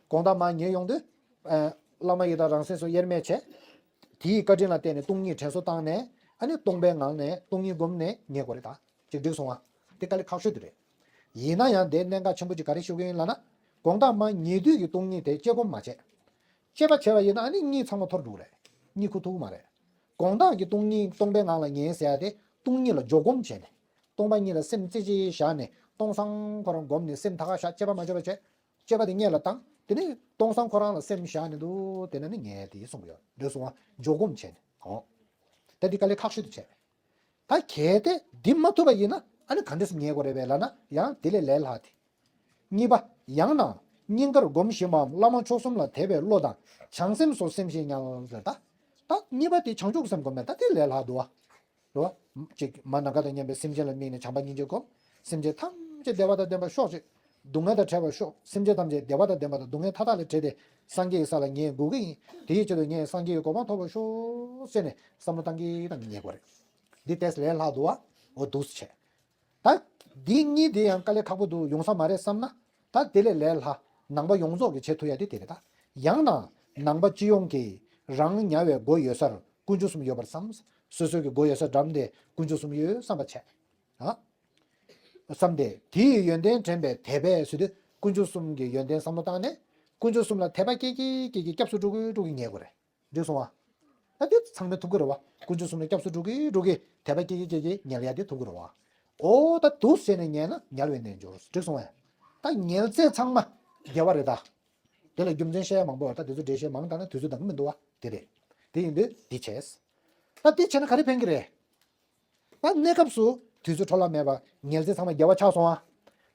དགོང་དག་མར་ཉལ་ཡོང་དུས། ཨ། བླ་མ་ཡི་དམ་རང་སེམས་གསུམ་དབྱེར་མེད་བྱས། དེའི་བཀའ་དྲིན་ལ་བརྟེན་ནས་སྟོང་ཉིད་དྲན་གསོ་བཏང་ནས། ཨ་ནི་སྟོང་པའི་ངང་ནས་སྟོང་ཉིད་བསྒོམས་ནས་ཉལ་དགོས་རེད་ད། ཅིག་འགྲིག་སོང་ཨ། དེ་དཀའ་ལས་ཁག་ཤོས་དེ་རེད། ཡིན་ན་ཡང་དེ་གནད་འགག་ཆེན་པོ་ཅིག་ག་རེ་ཞུ་གི་ཡིན་ལབ་ན། དགོང་དག་མར་ཉལ་དུས་ཀྱི་སྟོང་ཉིད་དེ་དཔྱད་སྒོམ་མ་བྱས། དཔྱད་པ་བྱས་པ་ཡིན་ན་ཨ་ནི་གཉིད་ཚང་མ་འཐོར་འགྲོ་གི་རེད། གཉིད་ཁུག་ཐུབ་ཀྱི་མ་རེད། དགོང་དག་གི་སྟོང་ཉིད་སྟོང་པའི་ངང་ལ་ཉལ་ཟེར་ཡ་དེ་སྟོང་ཉིད་ལ་འཇོག་སྒོམ་བྱས་ནས། སྟོང་པ་ཉིད་ལ་སེམས་རྩེ་གཅིག་བཞག་ནས་སྟོང་སང་ཁོ་རང་བསྒོམས་ནས་སེམས་ཐག་ཁ་བཞག་དཔྱད་པ་མ་བྱས་པ་བྱས། དཔྱད་པ་དེ་སྔོན་ལ་བཏང་། དེ་ནས་སྟོང་སང་ཁོ་རང་ལ་སེམས་བཞག་ནས་འདུག་དེ་ནས་ནི་ཉལ་དེ་གསུང་གི་ཡོད་རེད་སོང་བ། འཇོག་སྒོམ་བྱས་ནས། ཨོ། ད་འདི་དཀའ་ལས་ཁག་ཤོས་དེ་བྱས། ད་གལ་ཏེ་འདི་མ་ཐུབ་པ་ཡིན་ན་ཨ་ནི་ག་འདྲས་སེ་ཉལ་དགོས་རེད་པས་ལབ་ན་ཡང་དེ་ལས་ལས་སླ་དེ། གཉིས་པ། ཡང་ན་སྙིང་གར་སྒོམ་བཞིན་པའམ་བླ་མ་མཆོག་གསུམ་ལ་དད་པའི་བློ་དང་བྱང་སེམས་སོགས་སེམས་བཞིན་ཉལ་ཟེར་ད། ད་གཉིས་པ་དེ་བྱང་ཆུབ་སེམས་སྒོམ་པས་ད་དེ་ལས་སླ་འདུག་བ། རེད་བ། ཅིག་མ་ནམ་མཁའ་དང་མཉམ་པའི་སེམས་ཅན་ལ་དམིགས་ནས་བྱམས་པ་སྙིང་རྗེ་སྒོམ། སེམས་ཅན་ཐམས་ཅད་བདེ་བ་དང་ལྡན་པར་ཤོག་ཅིག་སྡུག་བསྔལ་དང་བྲལ་བར་ཤོག་སེམས་ཅན་ཐམས་ཅད་བདེ་བ་དང་ལྡན་པ་དང་སྡུག་བསྔལ་མཐའ་དག་ལས་བྲལ་ཏེ་སངས་རྒྱས་ཀྱི་ས་ལ་ངས་འགོད་ཀྱི་ཡིན། དེའི་ཆེད་དུ་ངས་སངས་རྒྱས་ཀྱི་གོ་འཕང་ཐོབ་པར་ཤོག་ཟེར་ནས་བསམ་བློ་བཏང་གི་བཏང་གི་ཉལ་དགོས་རེད། འདི་ཏོག་ཙམ་ལས་སླ་འདུག་བ། འོ་འདུག་སེ་བྱས། ད་འདི་གཉིས་དེ་ཡང་དཀའ་ལས་ཁག་པོ་འདུག་ཡོང་ས་མ་རེད་བསམ་ན། ད་དེ་ལས་ལས་སླ། ནང་པ་ཡོངས་རྫོགས་ཀྱིས་བྱེད་ཐུབ་ཡ་དེ་དེ་རེད་ད། ཡང་ན་ནང་པ་སྤྱི་ཡོངས་ཀྱིས་རང་ཉལ་བའི་སྒོ་ཡོད་སར་དཀོན་མཆོག་གསུམ་ཡོད་པར་བསམ། སོ་སོའི་གི་སྒོ་ཡོད་སར་འགྲམ་དེ་དཀོན་མཆོག་གསུམ་ཡོད་བསམ་པ་བྱས། ཨ། བསམ་སྟེ་དེའི་ཡོན་ཏན་དྲན་པའི་དད་པས་ཟེར་དུས་དཀོན་མཆོག་གསུམ་གྱི་ཡོན་ཏན་བསམ་བློ་བཏང་ནས་དཀོན་མཆོག་གསུམ་ལ་དད་པ་སྐྱེ་སྐྱེ་སྐྱེ་སྐྱེ་སྐྱབས་སུ་འགྲོ་གི་འགྲོ་གི་ཉལ་དགོས་རེད། འགྲིག་སོང་ཨ། ད་དེ་ཚང་མས་ཐུབ་ཀྱི་རེད་བ། དཀོན་མཆོག་གསུམ་ལ་སྐྱབས་སུ་འགྲོ་གི་འགྲོ་གི་དད་པ་སྐྱེ་གི་སྐྱེ་གི་ཉལ་ཡ་དེ་ཐུབ་ཀྱི་རེད་བ། ཨོ་ད་འདུག་ཟེར་ནས་ཉལ་ན་ཉལ་བའི་རྣལ་འབྱོར་འགྲིག་སོང་ཨ། ད་ཉལ་ཚད་ཚང་མ་དགེ་བ་རེད་ད། དེ་ལ་རྒྱུ་མཚན་བཤད་ཡ་མང་པོ་ཡོད་ད་དེ་ཚོ་འགྲེལ་བཤད་མང་བཏང་ན་དུས་ཚོད་འདང་གི་མི་འདུག་བ་དེ་རེད། དེ་ཡིན་དུས་འདི་བྱས། ད་འདི་བྱས་ན་ག་རེ་ཕན་གི་རེད། ད་གནས་སྐབས་སུ་དུས་ཚོད་འཕྲོ་བརླག་མེད་པར་ཉལ་ཚད་ཚང་མ་དགེ་བ་ཆགས་སོང་ཨ།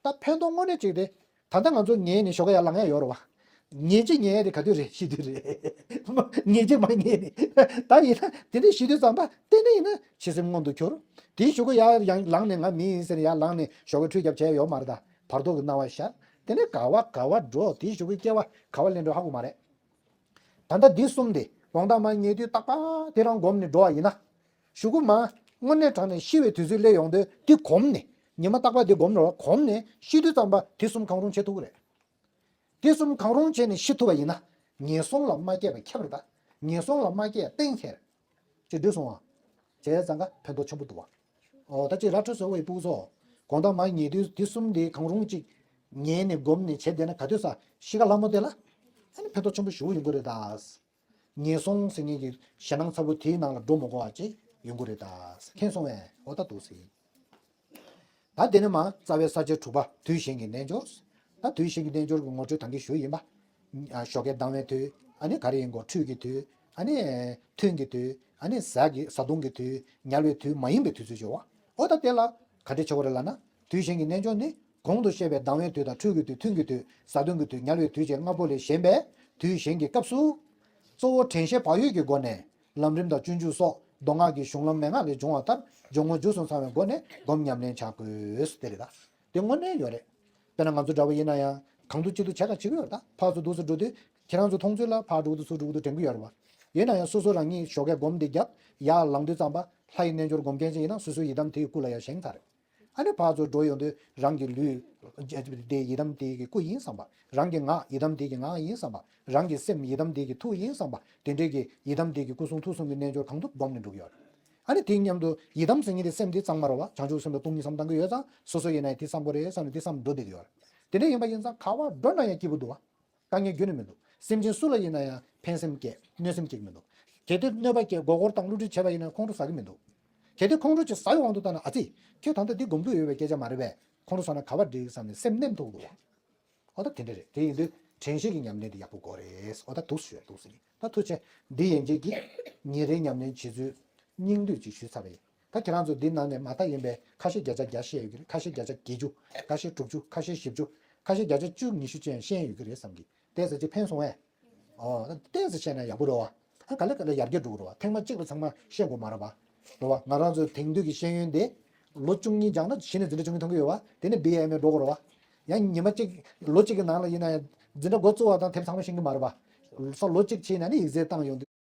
ད་ཕན་ཐོགས་དངོས་གནས་གཅིག་དེ། ད་ལྟ་ང་ཚོ་ཉལ་ནས་ཞོགས་ཀ་ཡར་ལངས་ཡ་ཡོད་རེད་བ། ཉལ་གཅིག་ཉལ་ཡ་དེ་ག་དུས་རེད་ཤི་དུས་རེད། ཉལ་གཅིག་མ་ཉལ་ནས། ད་ཡིན་ན་དེ་འདྲ་ཤི་དུས་ཙམ་པ་གཏན་ནས་ཡིན་ན་འཆི་སེམས་མངོན་དུ་གྱུར། དེའི་གཞུག་གུ་ཡར་ཡང་ལངས་ནས་ང་མི་ཡིན་ཟེར་ནས་ཡར་ལངས་ནས་ཞོགས་ཀ་ཁྲུས་རྒྱབ་བྱས་ཡོད་མ་རེད་ད། བར་དོ་གི་སྣང་བ་ཤར། དེ་ནས་ག་བ་ག་བ་འགྲོ་དེའི་གཞུག་གུ་སྐྱེ་བ་ག་བ་ལེན་འགྲོ་ཧ་གོ་མ་རེད། ད་ལྟ་འདི་གསུམ་དེ་དགོང་དག་མར་ཉལ་དུས་རྟག་པར་དེ་རང་སྒོམ་ནས་འགྲོ་བ་ཡིན་ན། གཞུག་གུ་མར་དངོས་གནས་དྲང་གནས་ཤི་བའི་དུས་ཚོད་སླེབས་ཡོང་དུས་དེ་གོམས་ནས་ཉི་མ་རྟག་པར་དེ་སྒོམ་འགྲོ་བ་གོམས་ནས་ཤི་དུས་ཙམ་པ་དེ་གསུམ་གང་རུང་བྱེད་ཐུབ་ཀྱི་རེད། དེ་གསུམ་གང་རུང་བྱས་ནས་ཤི་ཐུབ་པ་ཡིན་ན་ངན་སོང་ལ་མ་སྐྱེས་པ་ཁྱབ་རེད་ད། ངན་སོང་ལ་མ་སྐྱེས་གཏན་འཁེལ་རེད། ཅེས་འདྲི་སོང་བ། བྱས་ཙང་ཀ་ཕན་ཐོགས་ཆེན་པོ་འདུག་བ། ཨོ་ད་ཅིག་ར་འཕྲོད་བཟོ་བའི་སྤུ་གུ་ཚོ། དགོང་དག་མར་ཉལ་དུས་དེ་གསུམ་དེ་གང་རུང་ཅིག་ཉལ་ནས་སྒོམ་ནས་བྱས་བསྡད་ན་ག་དུས་ས་ཤི་ཁ་ལྷ་མོ་དེ་ལ་ཨ་ནི་ཕན་ཐོགས་ཆེན་པོ་ཞེ་པོ་ཡོང་གི་རེད་ད། ངན་སོང་ཟེར་མཁན་གྱི་ཞེད་སྣང་ཚ་པོ་དེའི་ནང་ལ་འགྲོ་མི་དགོས་པ་ཅིག་ཡོང་གི་རེད་ད། མཁྱེན་སོང་བས་འོ་ད་འདུག་ཟེར། ད་དེ་ནས་མར་རྩ་བའི་ས་བཅད་དྲུག་པ་དུས་གཞན་གྱི་རྣལ་འབྱོར། ད་དུས་གཞན་གྱི་རྣལ་འབྱོར་གྱི་ངོ་སྤྲོད་ད་གིན་ཞུས་ཡིན་པ། ཨ་ཞོགས་ཀས་ལྡང་བའི་དུས། ཨ་ནི་ག་རེ་ཡིན་གོ་ཁྲུས་ཀྱི་དུས། ཨ་ནི་ཐུན་གྱི་དུས། ཨ་ནི་གཟའ་གི་བཟའ་བཏུང་གི་དུས། ཉལ་བའི་དུས་མ་ཡིན་པའི་དུས་ཚོད་ཅིག་ཡོད་བ། འོ་ད་དེ་ལ་ག་འདྲ་བྱེད་དགོས་རེད་ལབ་ན། དུས་གཞན་གྱི་རྣལ་འབྱོར་ནི་གོང་དུ་བཤད་པའི་ལྡང་བའི་དུས་དང་ཁྲུས་ཀྱི་དུས་ཐུན་གྱི་དུས་བཟའ་བཏུང་གི་དུས་ཉལ་བའི་དུས་བཅས་ལྔ་པོ་ལས་གཞན་པའི་དུས་གཞན་གྱི་སྐབས་སུ། གཙོ་བོ་དྲན་ཤེས་བག་ཡོད་ཀྱི་སྒོ་ནས་ལམ་རིམ་དང་སྤྱོད་འཇུག་སོགས་མདོ་སྔགས་ཀྱི་གཞུང་ལམ་མན་ངག་ལས་འབྱུང་བ་ལྟར་སྦྱོར་དངོས་རྗེས་སུ་ཚང་བའི་སྒོ་ནས་སྒོམ་ཉམས་ལེན་བྱ་དགོས་དེ་རེད་ད། དེ་དངོས་གནས་ཡོད་རེད། དཔེར་ན་ང་ཚོ་འདྲ་བོ་ཡིན་ན་ཡང་གང་དུ་ཅི་དུ་བྱེད་ད་བྱེད་ཀྱི་ཡོད་རེད་ད། ཕར་ཚུར་འདུག་སེ་འགྲོ་དུས་ཁྱེད་རང་ཚོ་མཐོང་ཚུལ་ལ་ཕར་འགྲོ་གི་འདུག་ཚུར་འགྲོ་གི་འདུག་དྲན་གྱི་ཡོད་རེད་བ། ཡིན་ན་ཡང་སོ་སོ་རང་ཉིད་ཞོགས་ཀས་སྒོམ་དེ་བརྒྱབ་ཡར་ལངས་དུས་ཙམ་པ་ལྷ་ཡི་རྣལ་འབྱོར་སྒོམ་མཁན་ཅིག་ཡིན་ན་སོ་སོའི་ཡི་དམ་དེ་ཡི་སྐུ་ལ་ཡར་བཞེངས་ཚར་རེད། ཨ་ནི་ཕར་ཚུར་འགྲོ་ཡོང་དུས་རང་གི་ལུས་དེ་ཡི་དམ་དེ་གི་སྐུ་ཡིན་བསམ་པ། རང་གི་ངག་ཡི་དམ་དེ་གི་ངག་ཡིན་བསམ་པ། རང་གི་སེམས་ཡི་དམ་དེ་གི་ཐུགས་ཡིན་བསམ་པ། དེ་འདྲའི་གི་ཡི་དམ་དེ་གི་སྐུ་གསུང་ཐུགས་གསུམ་གྱི་རྣལ་འབྱོར་གང་ཐུབ་སྒོམ་ནས་འགྲོ་གི་ཡོད་རེད། ཨ་ནི་དེ་མཉམ་དུ་ཡི་དམ་ཟེར་མཁན་དེ་སེམས་དེ་གཙང་མ་རེད་བ། བྱང་ཆུབ་སེམས་དང་སྟོང་ཉིད་བསམ་བཏང་གི་ཡོད་ཙང་སོ་སོ་ཡིན་ན་ཡང་དེ་བསམ་དགོས་རེད་བསམ་ནས་དེ་བསམ་འགྲོ་བསྡད་ཀྱི་ཡོད་རེད། དེ་འདྲ་ཡིན་པ་ཡིན་ཙང་ག་བར་འགྲོ་ན་ཡང་སྐྱིད་པོ་འདུག་བ། དཀའ་ངལ་ཁྱོན་ནས་མི་འདུག་སེམས་ཅན་སུ་ལ་ཡིན་ན་ཡང་ཕན་སེམས་སྐྱེ་གནོད་སེམས་སྐྱེ་གི་མི་འདུག་གལ་ཏེ་གནོད་པ་སྐྱེ་མགོ་སྐོར་བཏང་བསླུ་བྲིད་བྱས་པ་ཡིན་ན་ཁོང་ཁྲོ་ཟ་གི་མི་འདུག་གལ་ཏེ་ཁོང་ཁྲོ་ཅིག་ཟ་ཡོང་དུས་ལྟ་ན་ཨ་ཙི། ཁྱོད་ད་ལྟ་འདི་སྒོམ་དུས་ཡོད་པའི་སྐད་ཆ་མ་རེད་པས། ཁོང་ཁྲོ་ཟ་ན་ག་བ་འགྲིག་བསམ་ནས་སེམས་ནེམ་ཐུག་འདུག་བ། ཨོ་ད་དེ་འདྲ་རེད། དེ་ཡིན་དུས་དྲན་ཤེས་ཀྱི་ཉམས་ལེན་དེ་ཡག་པོ་དགོས་རེད། ཨོ་ད་འདུག་ཞུ་འདུག་ཟེར་གྱི་ད་ཐུགས་རྗེ་ཆེ། འདི་ཡན་ཆད་ཀྱི་ཉིན་རེའི་ཉམས་ལེན་བྱེད་ཚུལ་སྙིང་བསྡུས་ཅིག་ཞུས་ཚར་བ་ཡིན། ད་ཁྱེད་རང་ཚོ་འདི་ནང་ནས་མ་མཐའ་ཡིན་པའི་ཁ་ཤས་བརྒྱ་ཆ་བརྒྱ་བཤད་ཡོད་ཀྱི་རེད། ཁ་ཤས་བརྒྱ་ཆ་བརྒྱད་ཅུ། ཁ་ཤས་དྲུག་ཅུ། ཁ་ཤས་བཞི་བཅུ། ཁ་ཤས་བརྒྱ་ཆ་བཅུ་ཉི་ཤུ་ཅན་ཤེས་ཡོད་ཀྱི་རེད་བསམ་གྱི། ཏོག་ཙམ་ཅིག་ཕན་སོང་ངས། ཨོ། ཏོག་ཙམ་བཤད་ན་ཡག་པོ་རེད་བ། ཨ་ག་ལེ་ག་ལེ་ཡར་རྒྱས་འགྲོ་གི་རེད་བ། ཐེངས་མ་གཅིག་ལ་ཚང་མ་ཤེས་དགོས་མ་རེད་བ། རེད་བ། ང་རང་ཚོའི་དེང་དུས་ཀྱི་ཤེས་ཡོན་དེ། ལོ་བཅུ་གཉིས་སྦྱངས་ན་གཞི་ནས་འཛིན་གྲྭ་བཅུ་གཉིས་མཐོང་གི་ཡོད་བ། དེ་ནས་བི་ཨེ་ཨེམ་ཨེ་འགྲོ་དགོས་རེད་བ། ཡང་ཉི་མ་གཅིག་ལོ་གཅིག་གི་ནང་ལ་ཡིན་ན་ཡང་འཛིན་གྲྭ་འགོ་བཙུགས་པ་དང་དེབ་ཚང་མ་ཤེས་ཀྱི་མ་རེད་བ། སོ་ལོ་གཅིག་ཕྱིན་ན་ནི་ཡིག་ཚད་བཏང་ཡོང་དུས།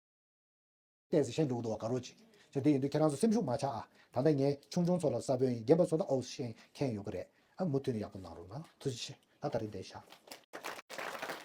ཏོག་ཙམ་ཤེས་འགྲོ་གི་འདུག་བ། ག་རོ་ཅིག་བྱས་དེ་ཡིན་དུས་ཁྱེད་རང་ཚོ་སེམས་ཤུགས་མ་ཆག་ཨ། ད་ལྟ་ངས་ཆུང་ཆུང་ཚོ་ལ་ས་བོན་ཡིན། རྒན་པ་ཚོ་ལ་ཨོ་ཤེས་མཁན་ཡོད་ཀྱི་རེད། ཨ་མུ་མཐུད་ནས་ཡག་པོ་གནང་རོགས་གནང་། ཐུགས་རྗེ་ཆེ། ད་ད་རིང་འདིར་བཞག